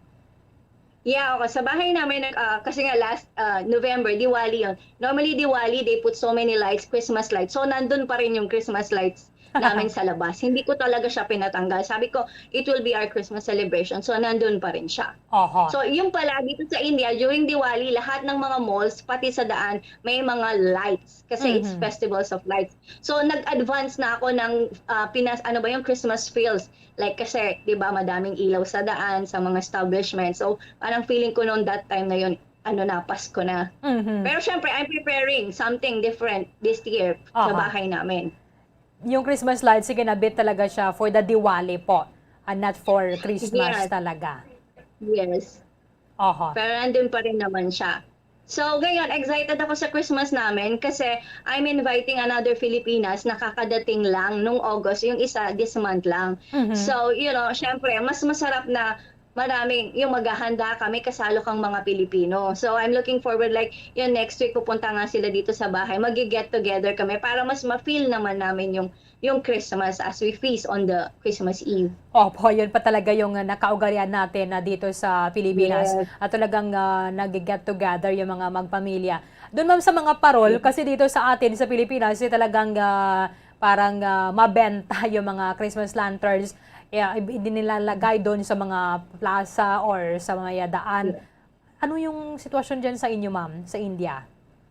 Yeah, okay. Sa bahay namin, nag-, ah, kasi nga last, ah, November, Diwali yun. Normally, Diwali, they put so many lights, Christmas lights. So, nandun pa rin yung Christmas lights namin sa labas. Hindi ko talaga siya pinatanggal. Sabi ko, "It will be our Christmas celebration." So, nandun pa rin siya. Oho. So, yung pala, dito sa India, during Diwali, lahat ng mga malls, pati sa daan, may mga lights. Kasi it's Mhm. festivals of lights. So, nag-advance na ako ng, ah, Pinas, ano ba yung Christmas feels. Like, kasi, di ba, madaming ilaw sa daan, sa mga establishment. So, parang feeling ko nung that time na yun, ano na, Pasko na. Mhm. Pero syempre, I'm preparing something different this year sa Aha. bahay namin. Yung Christmas lights, sige, nabit talaga siya for the Diwali po, and not for Christmas Yes. talaga. Yes. Oho. Pero nandun pa rin naman siya. So, ngayon, excited ako sa Christmas namin kasi I'm inviting another Filipinas na kakadating lang nung August, yung isa this month lang. Mhm. So, you know, syempre, mas masarap na maraming, yung maghahanda kami, kasalo kang mga Pilipino. So, I'm looking forward, like, yung next week, pupunta nga sila dito sa bahay. Magi-get together kami para mas ma-feel naman namin yung, yung Christmas as we feast on the Christmas Eve. Opo, yun pa talaga yung, uh, nakaugalian natin na dito sa Pilipinas. Yes. At talagang, uh, nag-get together yung mga magpamilya. Doon, ma'am, sa mga parol, Yes. kasi dito sa atin, sa Pilipinas, eh, talagang, uh, parang, ah, mabenta yung mga Christmas lanterns, eh, ib-, hindi nilalagay doon sa mga plaza or sa mga daan. Yeah. Ano yung sitwasyon diyan sa inyo, ma'am, sa India?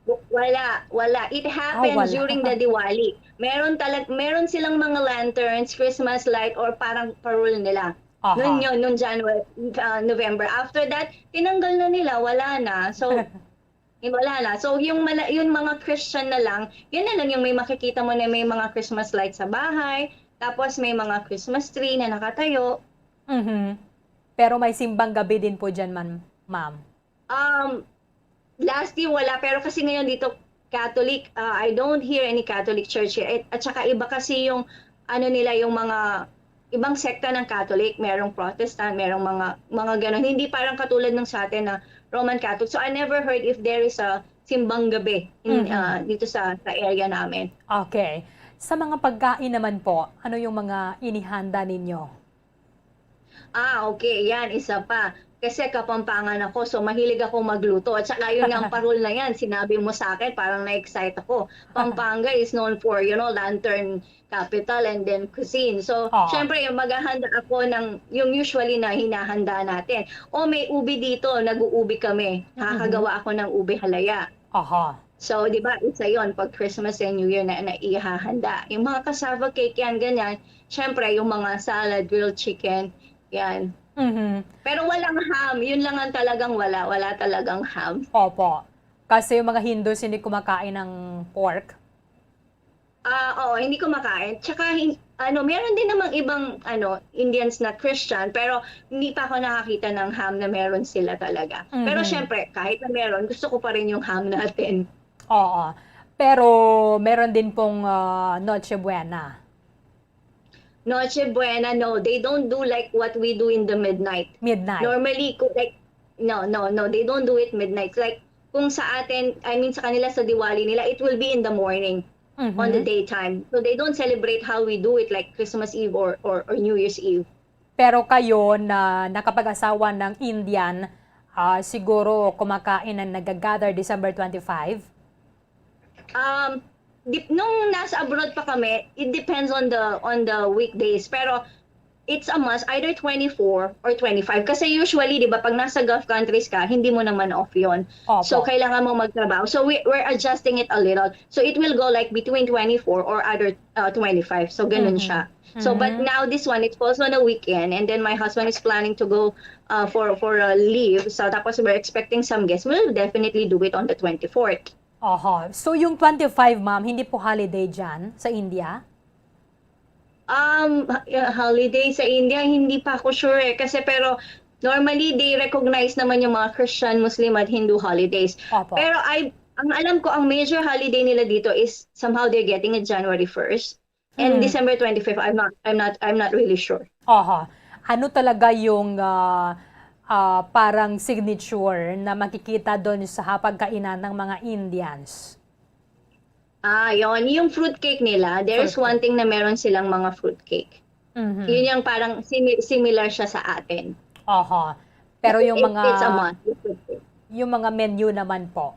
W-, wala, wala. It Ah, happened wala. during the Diwali. Meron talag-, meron silang mga lanterns, Christmas light, or parang parol nila. Aha. Nun yun, nung January, ah, November. After that, tinanggal na nila, wala na. So, yun, wala na. So, yung mala-, yung mga Christian na lang, yun na lang yung may makikita mo na may mga Christmas light sa bahay, tapos may mga Christmas tree na nakatayo. Mhm. Pero may simbang gabi din po dyan, man-, ma'am? Um, last year wala, pero kasi ngayon dito Catholic, ah, I don't hear any Catholic church here. At, at saka iba kasi yung, ano nila, yung mga ibang sekta ng Catholic, merong Protestant, merong mga, mga ganun. Hindi parang katulad ng sa atin na Roman Catholic. So, I never heard if there is a simbang gabi in, Mhm. ah, dito sa, sa area namin. Okay. Sa mga pagkain naman po, ano yung mga inihanda ninyo? Ah, okay. Yan, isa pa. Kasi Kapampangan ako, so mahilig ako magluto. At saka yun nga, ang parol na yan, sinabi mo sa akin, parang na-excite ako. Pampanga is known for, you know, lantern capital and then cuisine. So, Ah. syempre, yung maghahanda ako ng, yung usually na hinahanda natin. O may ubi dito, nag-uubi kami. Nakakagawa Mhm. ako ng ube halaya. Aha. So, di ba, isa yon pag Christmas and New Year na, na ihahanda. Yung mga cassava cake yan, ganyan. Siyempre, yung mga salad, grilled chicken, yan. Mhm. Pero walang ham. Yun lang ang talagang wala. Wala talagang ham. Opo. Kasi yung mga Hindus hindi kumakain ng pork. Ah, oo, hindi kumakain. Tsaka, hin-, ano, meron din namang ibang, ano, Indians na Christian, pero hindi pa ako nakakita ng ham na meron sila talaga. Pero Mhm. syempre, kahit na meron, gusto ko pa rin yung ham natin. Oo. Pero meron din pong, ah, Noche Buena. Noche Buena, no, they don't do like what we do in the midnight. Midnight. Normally, ku-, like, no, no, no, they don't do it midnight. Like, kung sa atin, I mean, sa kanila sa Diwali nila, it will be in the morning, on the Mhm. daytime. So they don't celebrate how we do it, like Christmas Eve or, or, or New Year's Eve. Pero kayo na nakapag-asawa ng Indian, ah, siguro kumakain na nag-gather December twenty-five? Um, dip-, nung nasa abroad pa kami, it depends on the, on the weekdays. Pero it's a must, either twenty-four or twenty-five. Kasi usually, di ba, pag nasa Gulf countries ka, hindi mo naman off yon. So, Opo. kailangan mo magtrabaho. So, we, we're adjusting it a little. So, it will go, like, between twenty-four or other, uh, twenty-five. So, ganun Mhm. siya. So, but Mhm. now this one, it falls on a weekend, and then my husband is planning to go, uh, for, for a leave. So, tapos we're expecting some guests. We'll definitely do it on the twenty-fourth. Oho. So, yung twenty-five, ma'am, hindi po holiday dyan sa India? Um, ha-, uh, holiday sa India, hindi pa ako sure eh. Kasi pero normally, they recognize naman yung mga Christian, Muslim, at Hindu holidays. Opo. Pero I, ang alam ko, ang major holiday nila dito is somehow they're getting it January first. And Mm. December twenty-fifth, I'm not, I'm not, I'm not really sure. Oho. Ano talaga yung, ah, ah, parang signature na makikita dun sa pagkainan ng mga Indians? Ah, yon. Yung fruitcake nila, there is Fruitcake. one thing na meron silang mga fruitcake. Mhm. Yun yung parang simi-, similar siya sa atin. Oho. Pero It, yung it, mga, it's a must, yung fruitcake. Yung mga menu naman po?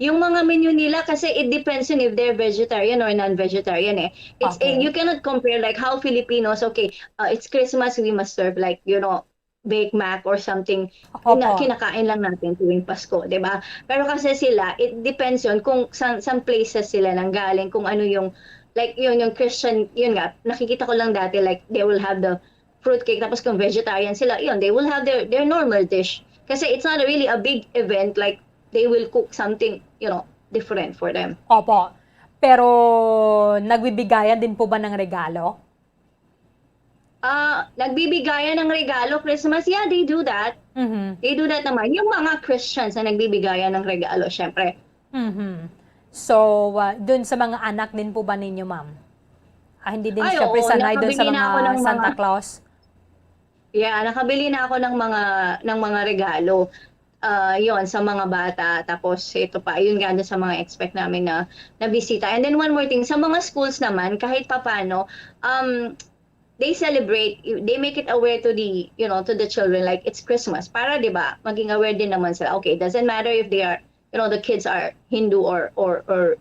Yung mga menu nila, kasi it depends yun if they're vegetarian or non-vegetarian eh. It's, eh, Okay. you cannot compare like how Filipinos, okay, uh, it's Christmas, we must serve like, you know, Bake Mac or something na Opo. kinakain lang natin tuwing Pasko, di ba? Pero kasi sila, it depends yun kung sa, saan places sila nanggaling, kung ano yung, like, yun, yung Christian, yun nga, nakikita ko lang dati, like, they will have the fruitcake, tapos kung vegetarian sila, yun, they will have their, their normal dish. Kasi it's not really a big event, like, they will cook something, you know, different for them. Opo. Pero nagbibigayan din po ba ng regalo? Ah, nagbibigayan ng regalo, Christmas? Yeah, they do that. Mhm. They do that naman. Yung mga Christians na nagbibigayan ng regalo, syempre. Mhm. So, ah, dun sa mga anak din po ba ninyo, ma'am? Ah, hindi din, Ay, syempre, oo, sanay dun sa nakabili na mga ako ng Santa mga Claus? Yeah, nakabili na ako ng mga, ng mga regalo. Ah, yon, sa mga bata. Tapos, ito pa, yun nga, dun sa mga expect namin na, na bisita. And then, one more thing, sa mga schools naman, kahit papano, um, they celebrate, they make it aware to the, you know, to the children, like, it's Christmas. Para, di ba, maging aware din naman sila. Okay, doesn't matter if they are, you know, the kids are Hindu or, or, or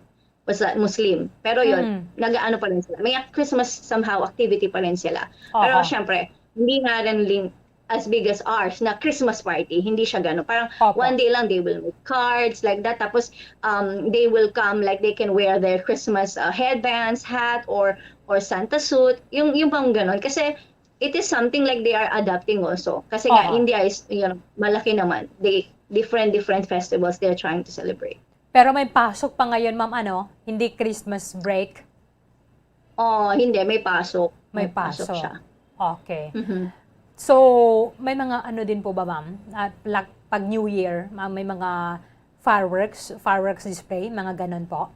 basta Muslim. Pero yun, Mm. nag-ano pa rin sila. May Christmas somehow activity pa rin sila. Pero Aha. syempre, hindi nga rin ling-, as big as ours na Christmas party. Hindi siya gano'n. Parang Opo. one day lang, they will make cards like that. Tapos, um, they will come, like, they can wear their Christmas, uh, headbands, hat, or, or Santa suit. Yung, yung pang gano'n. Kasi, it is something like they are adapting also. Kasi nga, Oo. India is, you know, malaki naman. They, different, different festivals they're trying to celebrate. Pero may pasok pa ngayon, ma'am, ano? Hindi Christmas break? Oh, hindi, may pasok. May May pasok pasok. siya. Okay. Mhm. So, may mga ano din po ba, ma'am? At lak-, pag New Year, ma-, may mga fireworks, fireworks display, mga ganon po?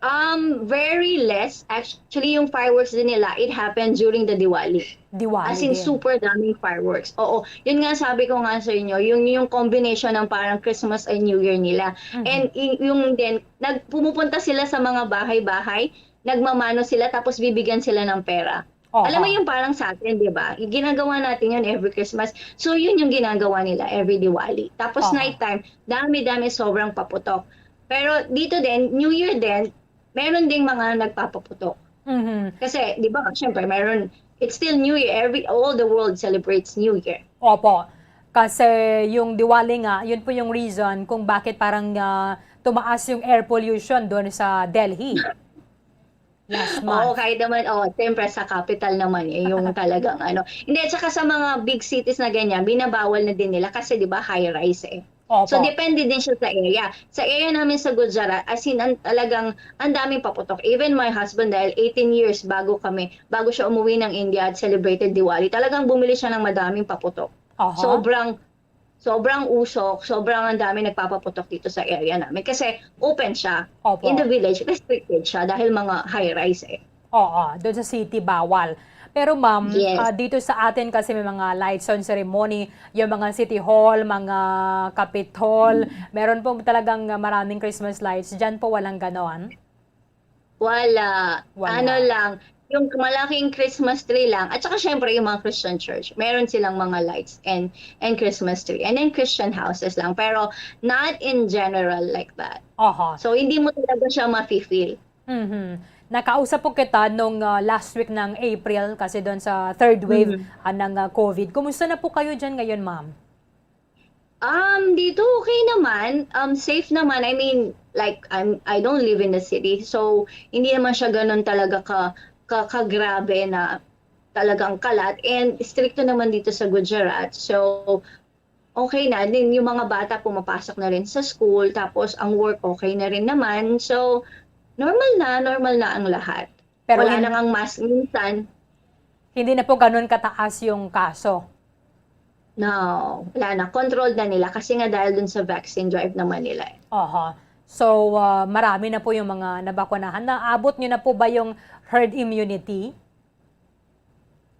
Um, very less. Actually, yung fireworks din nila, it happened during the Diwali. Diwali As in, din. super daming fireworks. Oo. Yun nga sabi ko nga sa inyo, yung, yung combination ng parang Christmas and New Year nila. Mhm. And y-, yung din, nag-, pumupunta sila sa mga bahay-bahay, nagmamano sila, tapos bibigyan sila ng pera. Oho. Alam mo yung parang sa atin, di ba? Yung ginagawa natin yun every Christmas. So, yun yung ginagawa nila every Diwali. Tapos Oho. night time, dami-dami, sobrang paputok. Pero dito din, New Year din, meron ding mga nagpapaputok. Mhm. Kasi, di ba, syempre, meron, it's still New Year. Every, all the world celebrates New Year. Opo. Kasi yung Diwali nga, yun po yung reason kung bakit parang, ah, tumaas yung air pollution doon sa Delhi. Last Oo, month. kahit naman, oh, siyempre sa capital naman, eh, yung talagang ano. Hindi, at saka sa mga big cities na ganyan, binabawal na din nila kasi, di ba, high rise eh. So, Opo. depende din siya sa area. Sa area namin sa Gujarat, as in, ang, talagang, ang daming paputok. Even my husband, dahil eighteen years bago kami, bago siya umuwi ng India at celebrated Diwali, talagang bumili siya ng madaming paputok. Aha. Sobrang, sobrang usok, sobrang ang dami nagpapaputok dito sa area namin. Kasi open siya. Opo. In the village, restricted siya dahil mga high-rise eh. Oo, doon sa city, bawal. Pero ma'am, Yes. ah, dito sa atin kasi may mga lights on ceremony, yung mga city hall, mga capitol, Mm. meron po talagang maraming Christmas lights. Diyan po walang ganon? Wala. Wala. Ano lang, yung malaking Christmas tree lang. At saka syempre yung mga Christian church, meron silang mga lights and, and Christmas tree. And then Christian houses lang. Pero not in general like that. Aha. So, hindi mo talaga siya mafe-feel. Mhm. Nakausap po kita nung, ah, last week ng April kasi doon sa third wave, Mhm. ah, ng, ah, COVID. Kumusta na po kayo dyan ngayon, ma'am? Um, dito okay naman. Um, safe naman. I mean, like, I'm, I don't live in the city. So, hindi naman siya ganun talaga ka, ka, kagrabe na talagang kalat. And stricto naman dito sa Gujarat. So, okay na. Then, yung mga bata pumapasok na rin sa school. Tapos, ang work okay na rin naman. So, normal na. Normal na ang lahat. Pero Wala hin-, na ngang mask minsan. Hindi na po ganun kataas yung kaso? No, wala na. Controlled na nila kasi nga dahil dun sa vaccine drive naman nila eh. Aha. So, ah, marami na po yung mga nabakunahan. Naabot nyo na po ba yung herd immunity?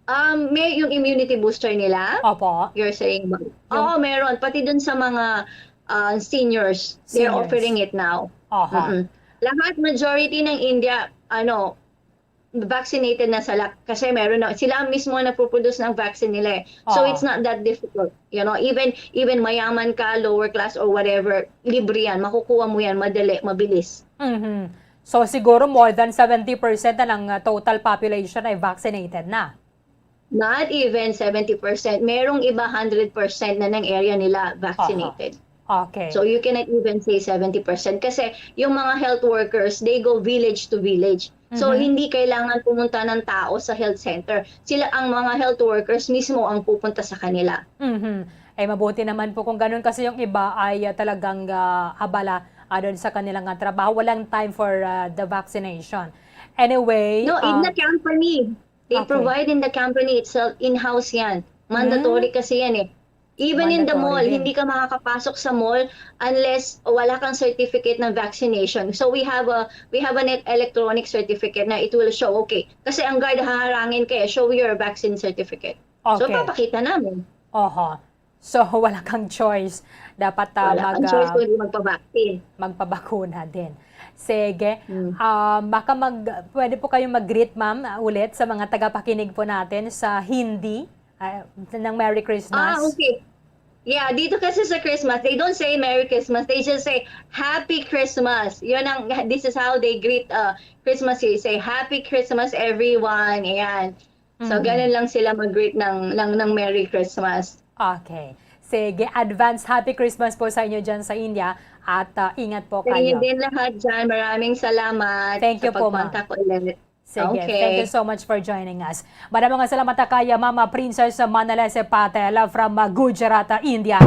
Um, may yung immunity booster nila? Opo. You're saying ba? Yung Oo, meron. Pati dun sa mga, ah, seniors, they're Seniors. offering it now. Aha. Mm-mm. Lahat, majority ng India, ano, vaccinated na sila kasi meron na, sila mismo ang nagpo-produce ng vaccine nila eh. So, Oo. it's not that difficult. You know, even, even mayaman ka, lower class or whatever, libre yan. Makukuha mo yan, madali, mabilis. Mhm. So, siguro more than seventy percent na ng, uh, total population ay vaccinated na. Not even seventy percent. Merong iba hundred percent na ng area nila vaccinated. Aha. Okay. So, you cannot even say seventy percent. Kasi yung mga health workers, they go village to village. So, Mhm. hindi kailangan pumunta ng tao sa health center. Sila, ang mga health workers mismo ang pupunta sa kanila. Mhm. Eh, mabuti naman po kung ganun kasi yung iba ay, ah, talagang, ah, abala, ah, doon sa kanilang, ah, trabaho. Walang time for, ah, the vaccination. Anyway, No, in ah, the company. They Okay. provide in the company itself, in-house yan. Mandatory Hmm. kasi yan eh. Even in the Mandatory mall, din. hindi ka makakapasok sa mall unless wala kang certificate ng vaccination. So we have a, we have an e-, electronic certificate na it will show, okay. Kasi ang guard haharangin ka eh, "Show your vaccine certificate." So Okay. papakita namin. Oho. So, wala kang choice. Dapat, ah, Wala kang mag, choice ah, kundi magpa-vaccine. magpabakuna din. Sige. Hmm. Ah, baka mag-, pwede po kayong mag-greet, ma'am, ah, ulit sa mga tagapakinig po natin sa Hindi, ah, ng Merry Christmas. Ah, okay. Yeah, dito kasi sa Christmas, they don't say Merry Christmas. They just say Happy Christmas. Yun ang, this is how they greet uh, Christmas. They say Happy Christmas, everyone. Ayan. So, Mhm. ganun lang sila mag-greet ng, ng, ng Merry Christmas. Okay. Sige, advance Happy Christmas po sa inyo dyan sa India. At ah, ingat po Sa inyo kayo. din lahat dyan. Maraming salamat Thank you sa po, ma'am. pagkontak ulit. Sige, Okay. Thank you so much for joining us. Madamo nga salamat kay Mama Princess Manalese Patel from uh, Gujarat, uh, India.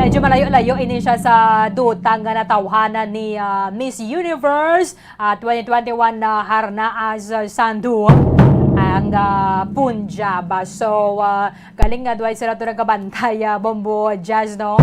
Medyo malayo-layo ini siya sa duta nga natawhanan ni uh, Miss Universe uh, twenty twenty-one na Harnaaz Sandhu ang uh, Punjab. So, uh, galing nga duway sila to nagabantay, uh, Bombo Jazz, no?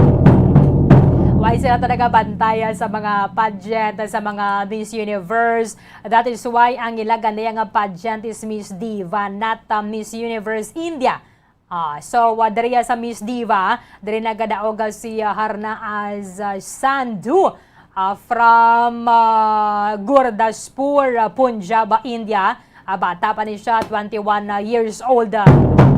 Why sila to nagabantay uh, sa mga pageant, uh, sa mga Miss Universe? That is why ang ila ganiya nga pageant is Miss Diva, not uh, Miss Universe India. Ah, so, uh, diriya sa Miss Diva, diri nagadaog uh, si uh, Harnaaz uh, Sandhu uh, from uh, Gurdaspur, uh, Punjab, uh, India. Ah, bata pa ni siya, twenty-one uh, years old. Uh,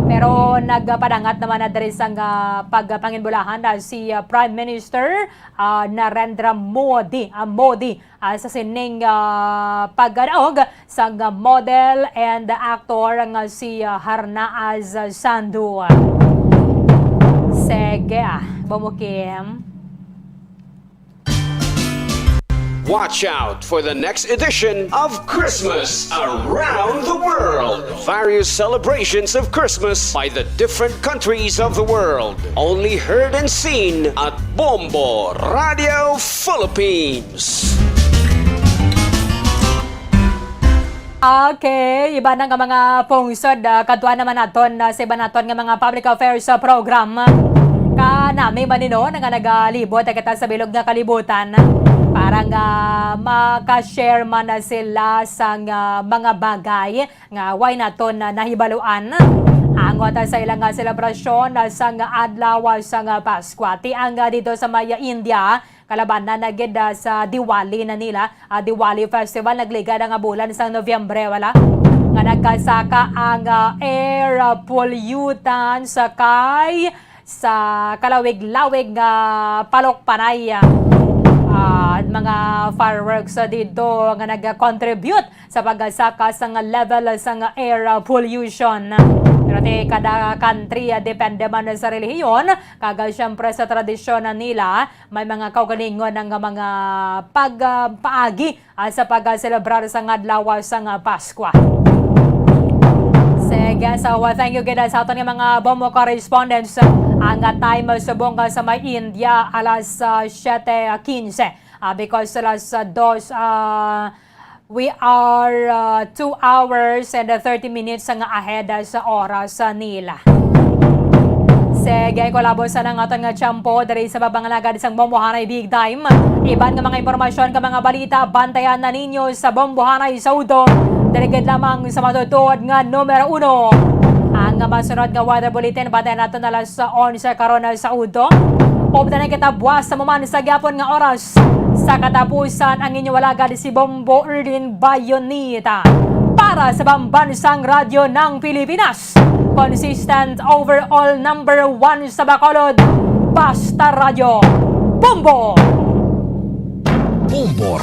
pero nagpadangat naman na diri sang uh, pagpanginbulahan na si uh, Prime Minister uh, Narendra Modi, uh, Modi ah, sa sining ah, pagkadaog sang model and actor nga si ah, Harnaaz Sandhu. Sige, ah, Bomokim. Watch out for the next edition of Christmas Around the World. Various celebrations of Christmas by the different countries of the world. Only heard and seen at Bombo Radio Philippines. Okay, iba na nga mga pungsod, ah, kadtuan naman naton, ah, sa iba naton nga mga public affairs, ah, program. Kanami man ni, no, nga nagalibot kita sa bilog nga kalibutan para nga maka-share man na sila sang ah, mga bagay nga way naton na nahibaluan. Angot sa ilang nga selebrasyon, ah, sang adlaw, ah, sang ah, Paskwa. Ti ang ah, dito sa may India, kalabanan na gid ah, sa Diwali na nila, ah, Diwali Festival, nagliga na nga bulan sang Nobyembre, wala? Nga nagkasaka ang ah, air ah, pollutants sa kay sa kalawig-lawig nga palukpanay, ah, mga fireworks ah, dito nga nag-contribute sa pagkasaka sang level sang air ah, pollution. Pero ti kada country ah, depende man sa relihiyon, kag ah, siyempre sa tradisyon na nila, may mga kaugalingon nga mga pagpaagi ah, sa pagselebrar sang adlaw sang Paskwa. Sige, so uh, thank you gid sa aton nga mga Bombo correspondents. Ang uh, time uh, subong uh, sa may India alas uh, siyete quince. Uh, because alas uh, dos, uh, we are uh, two hours and uh, thirty minutes nga ahead uh, sa oras uh, nila. Sige, kolabo sa nang aton nga tiyempo diri sa Bambangan Agad sang Bombohanay Big Time. Iban nga mga impormasyon ka mga balita, bantayan na ninyo sa Bombohanay sa Udo. Diri gid lamang sa matutuod nga numero uno. Ang masunod nga weather bulletin, bantayan nato na alas onse karon sa Udo. Updanan kita buwas sa maman sa gyapon nga oras. Sa katapusan, ang inyo alagad si Bombo Erlin Bayonita. Para sa Bambansang Radyo ng Pilipinas, consistent overall number one sa Bacolod, Basta Radyo, Bombo! Bombo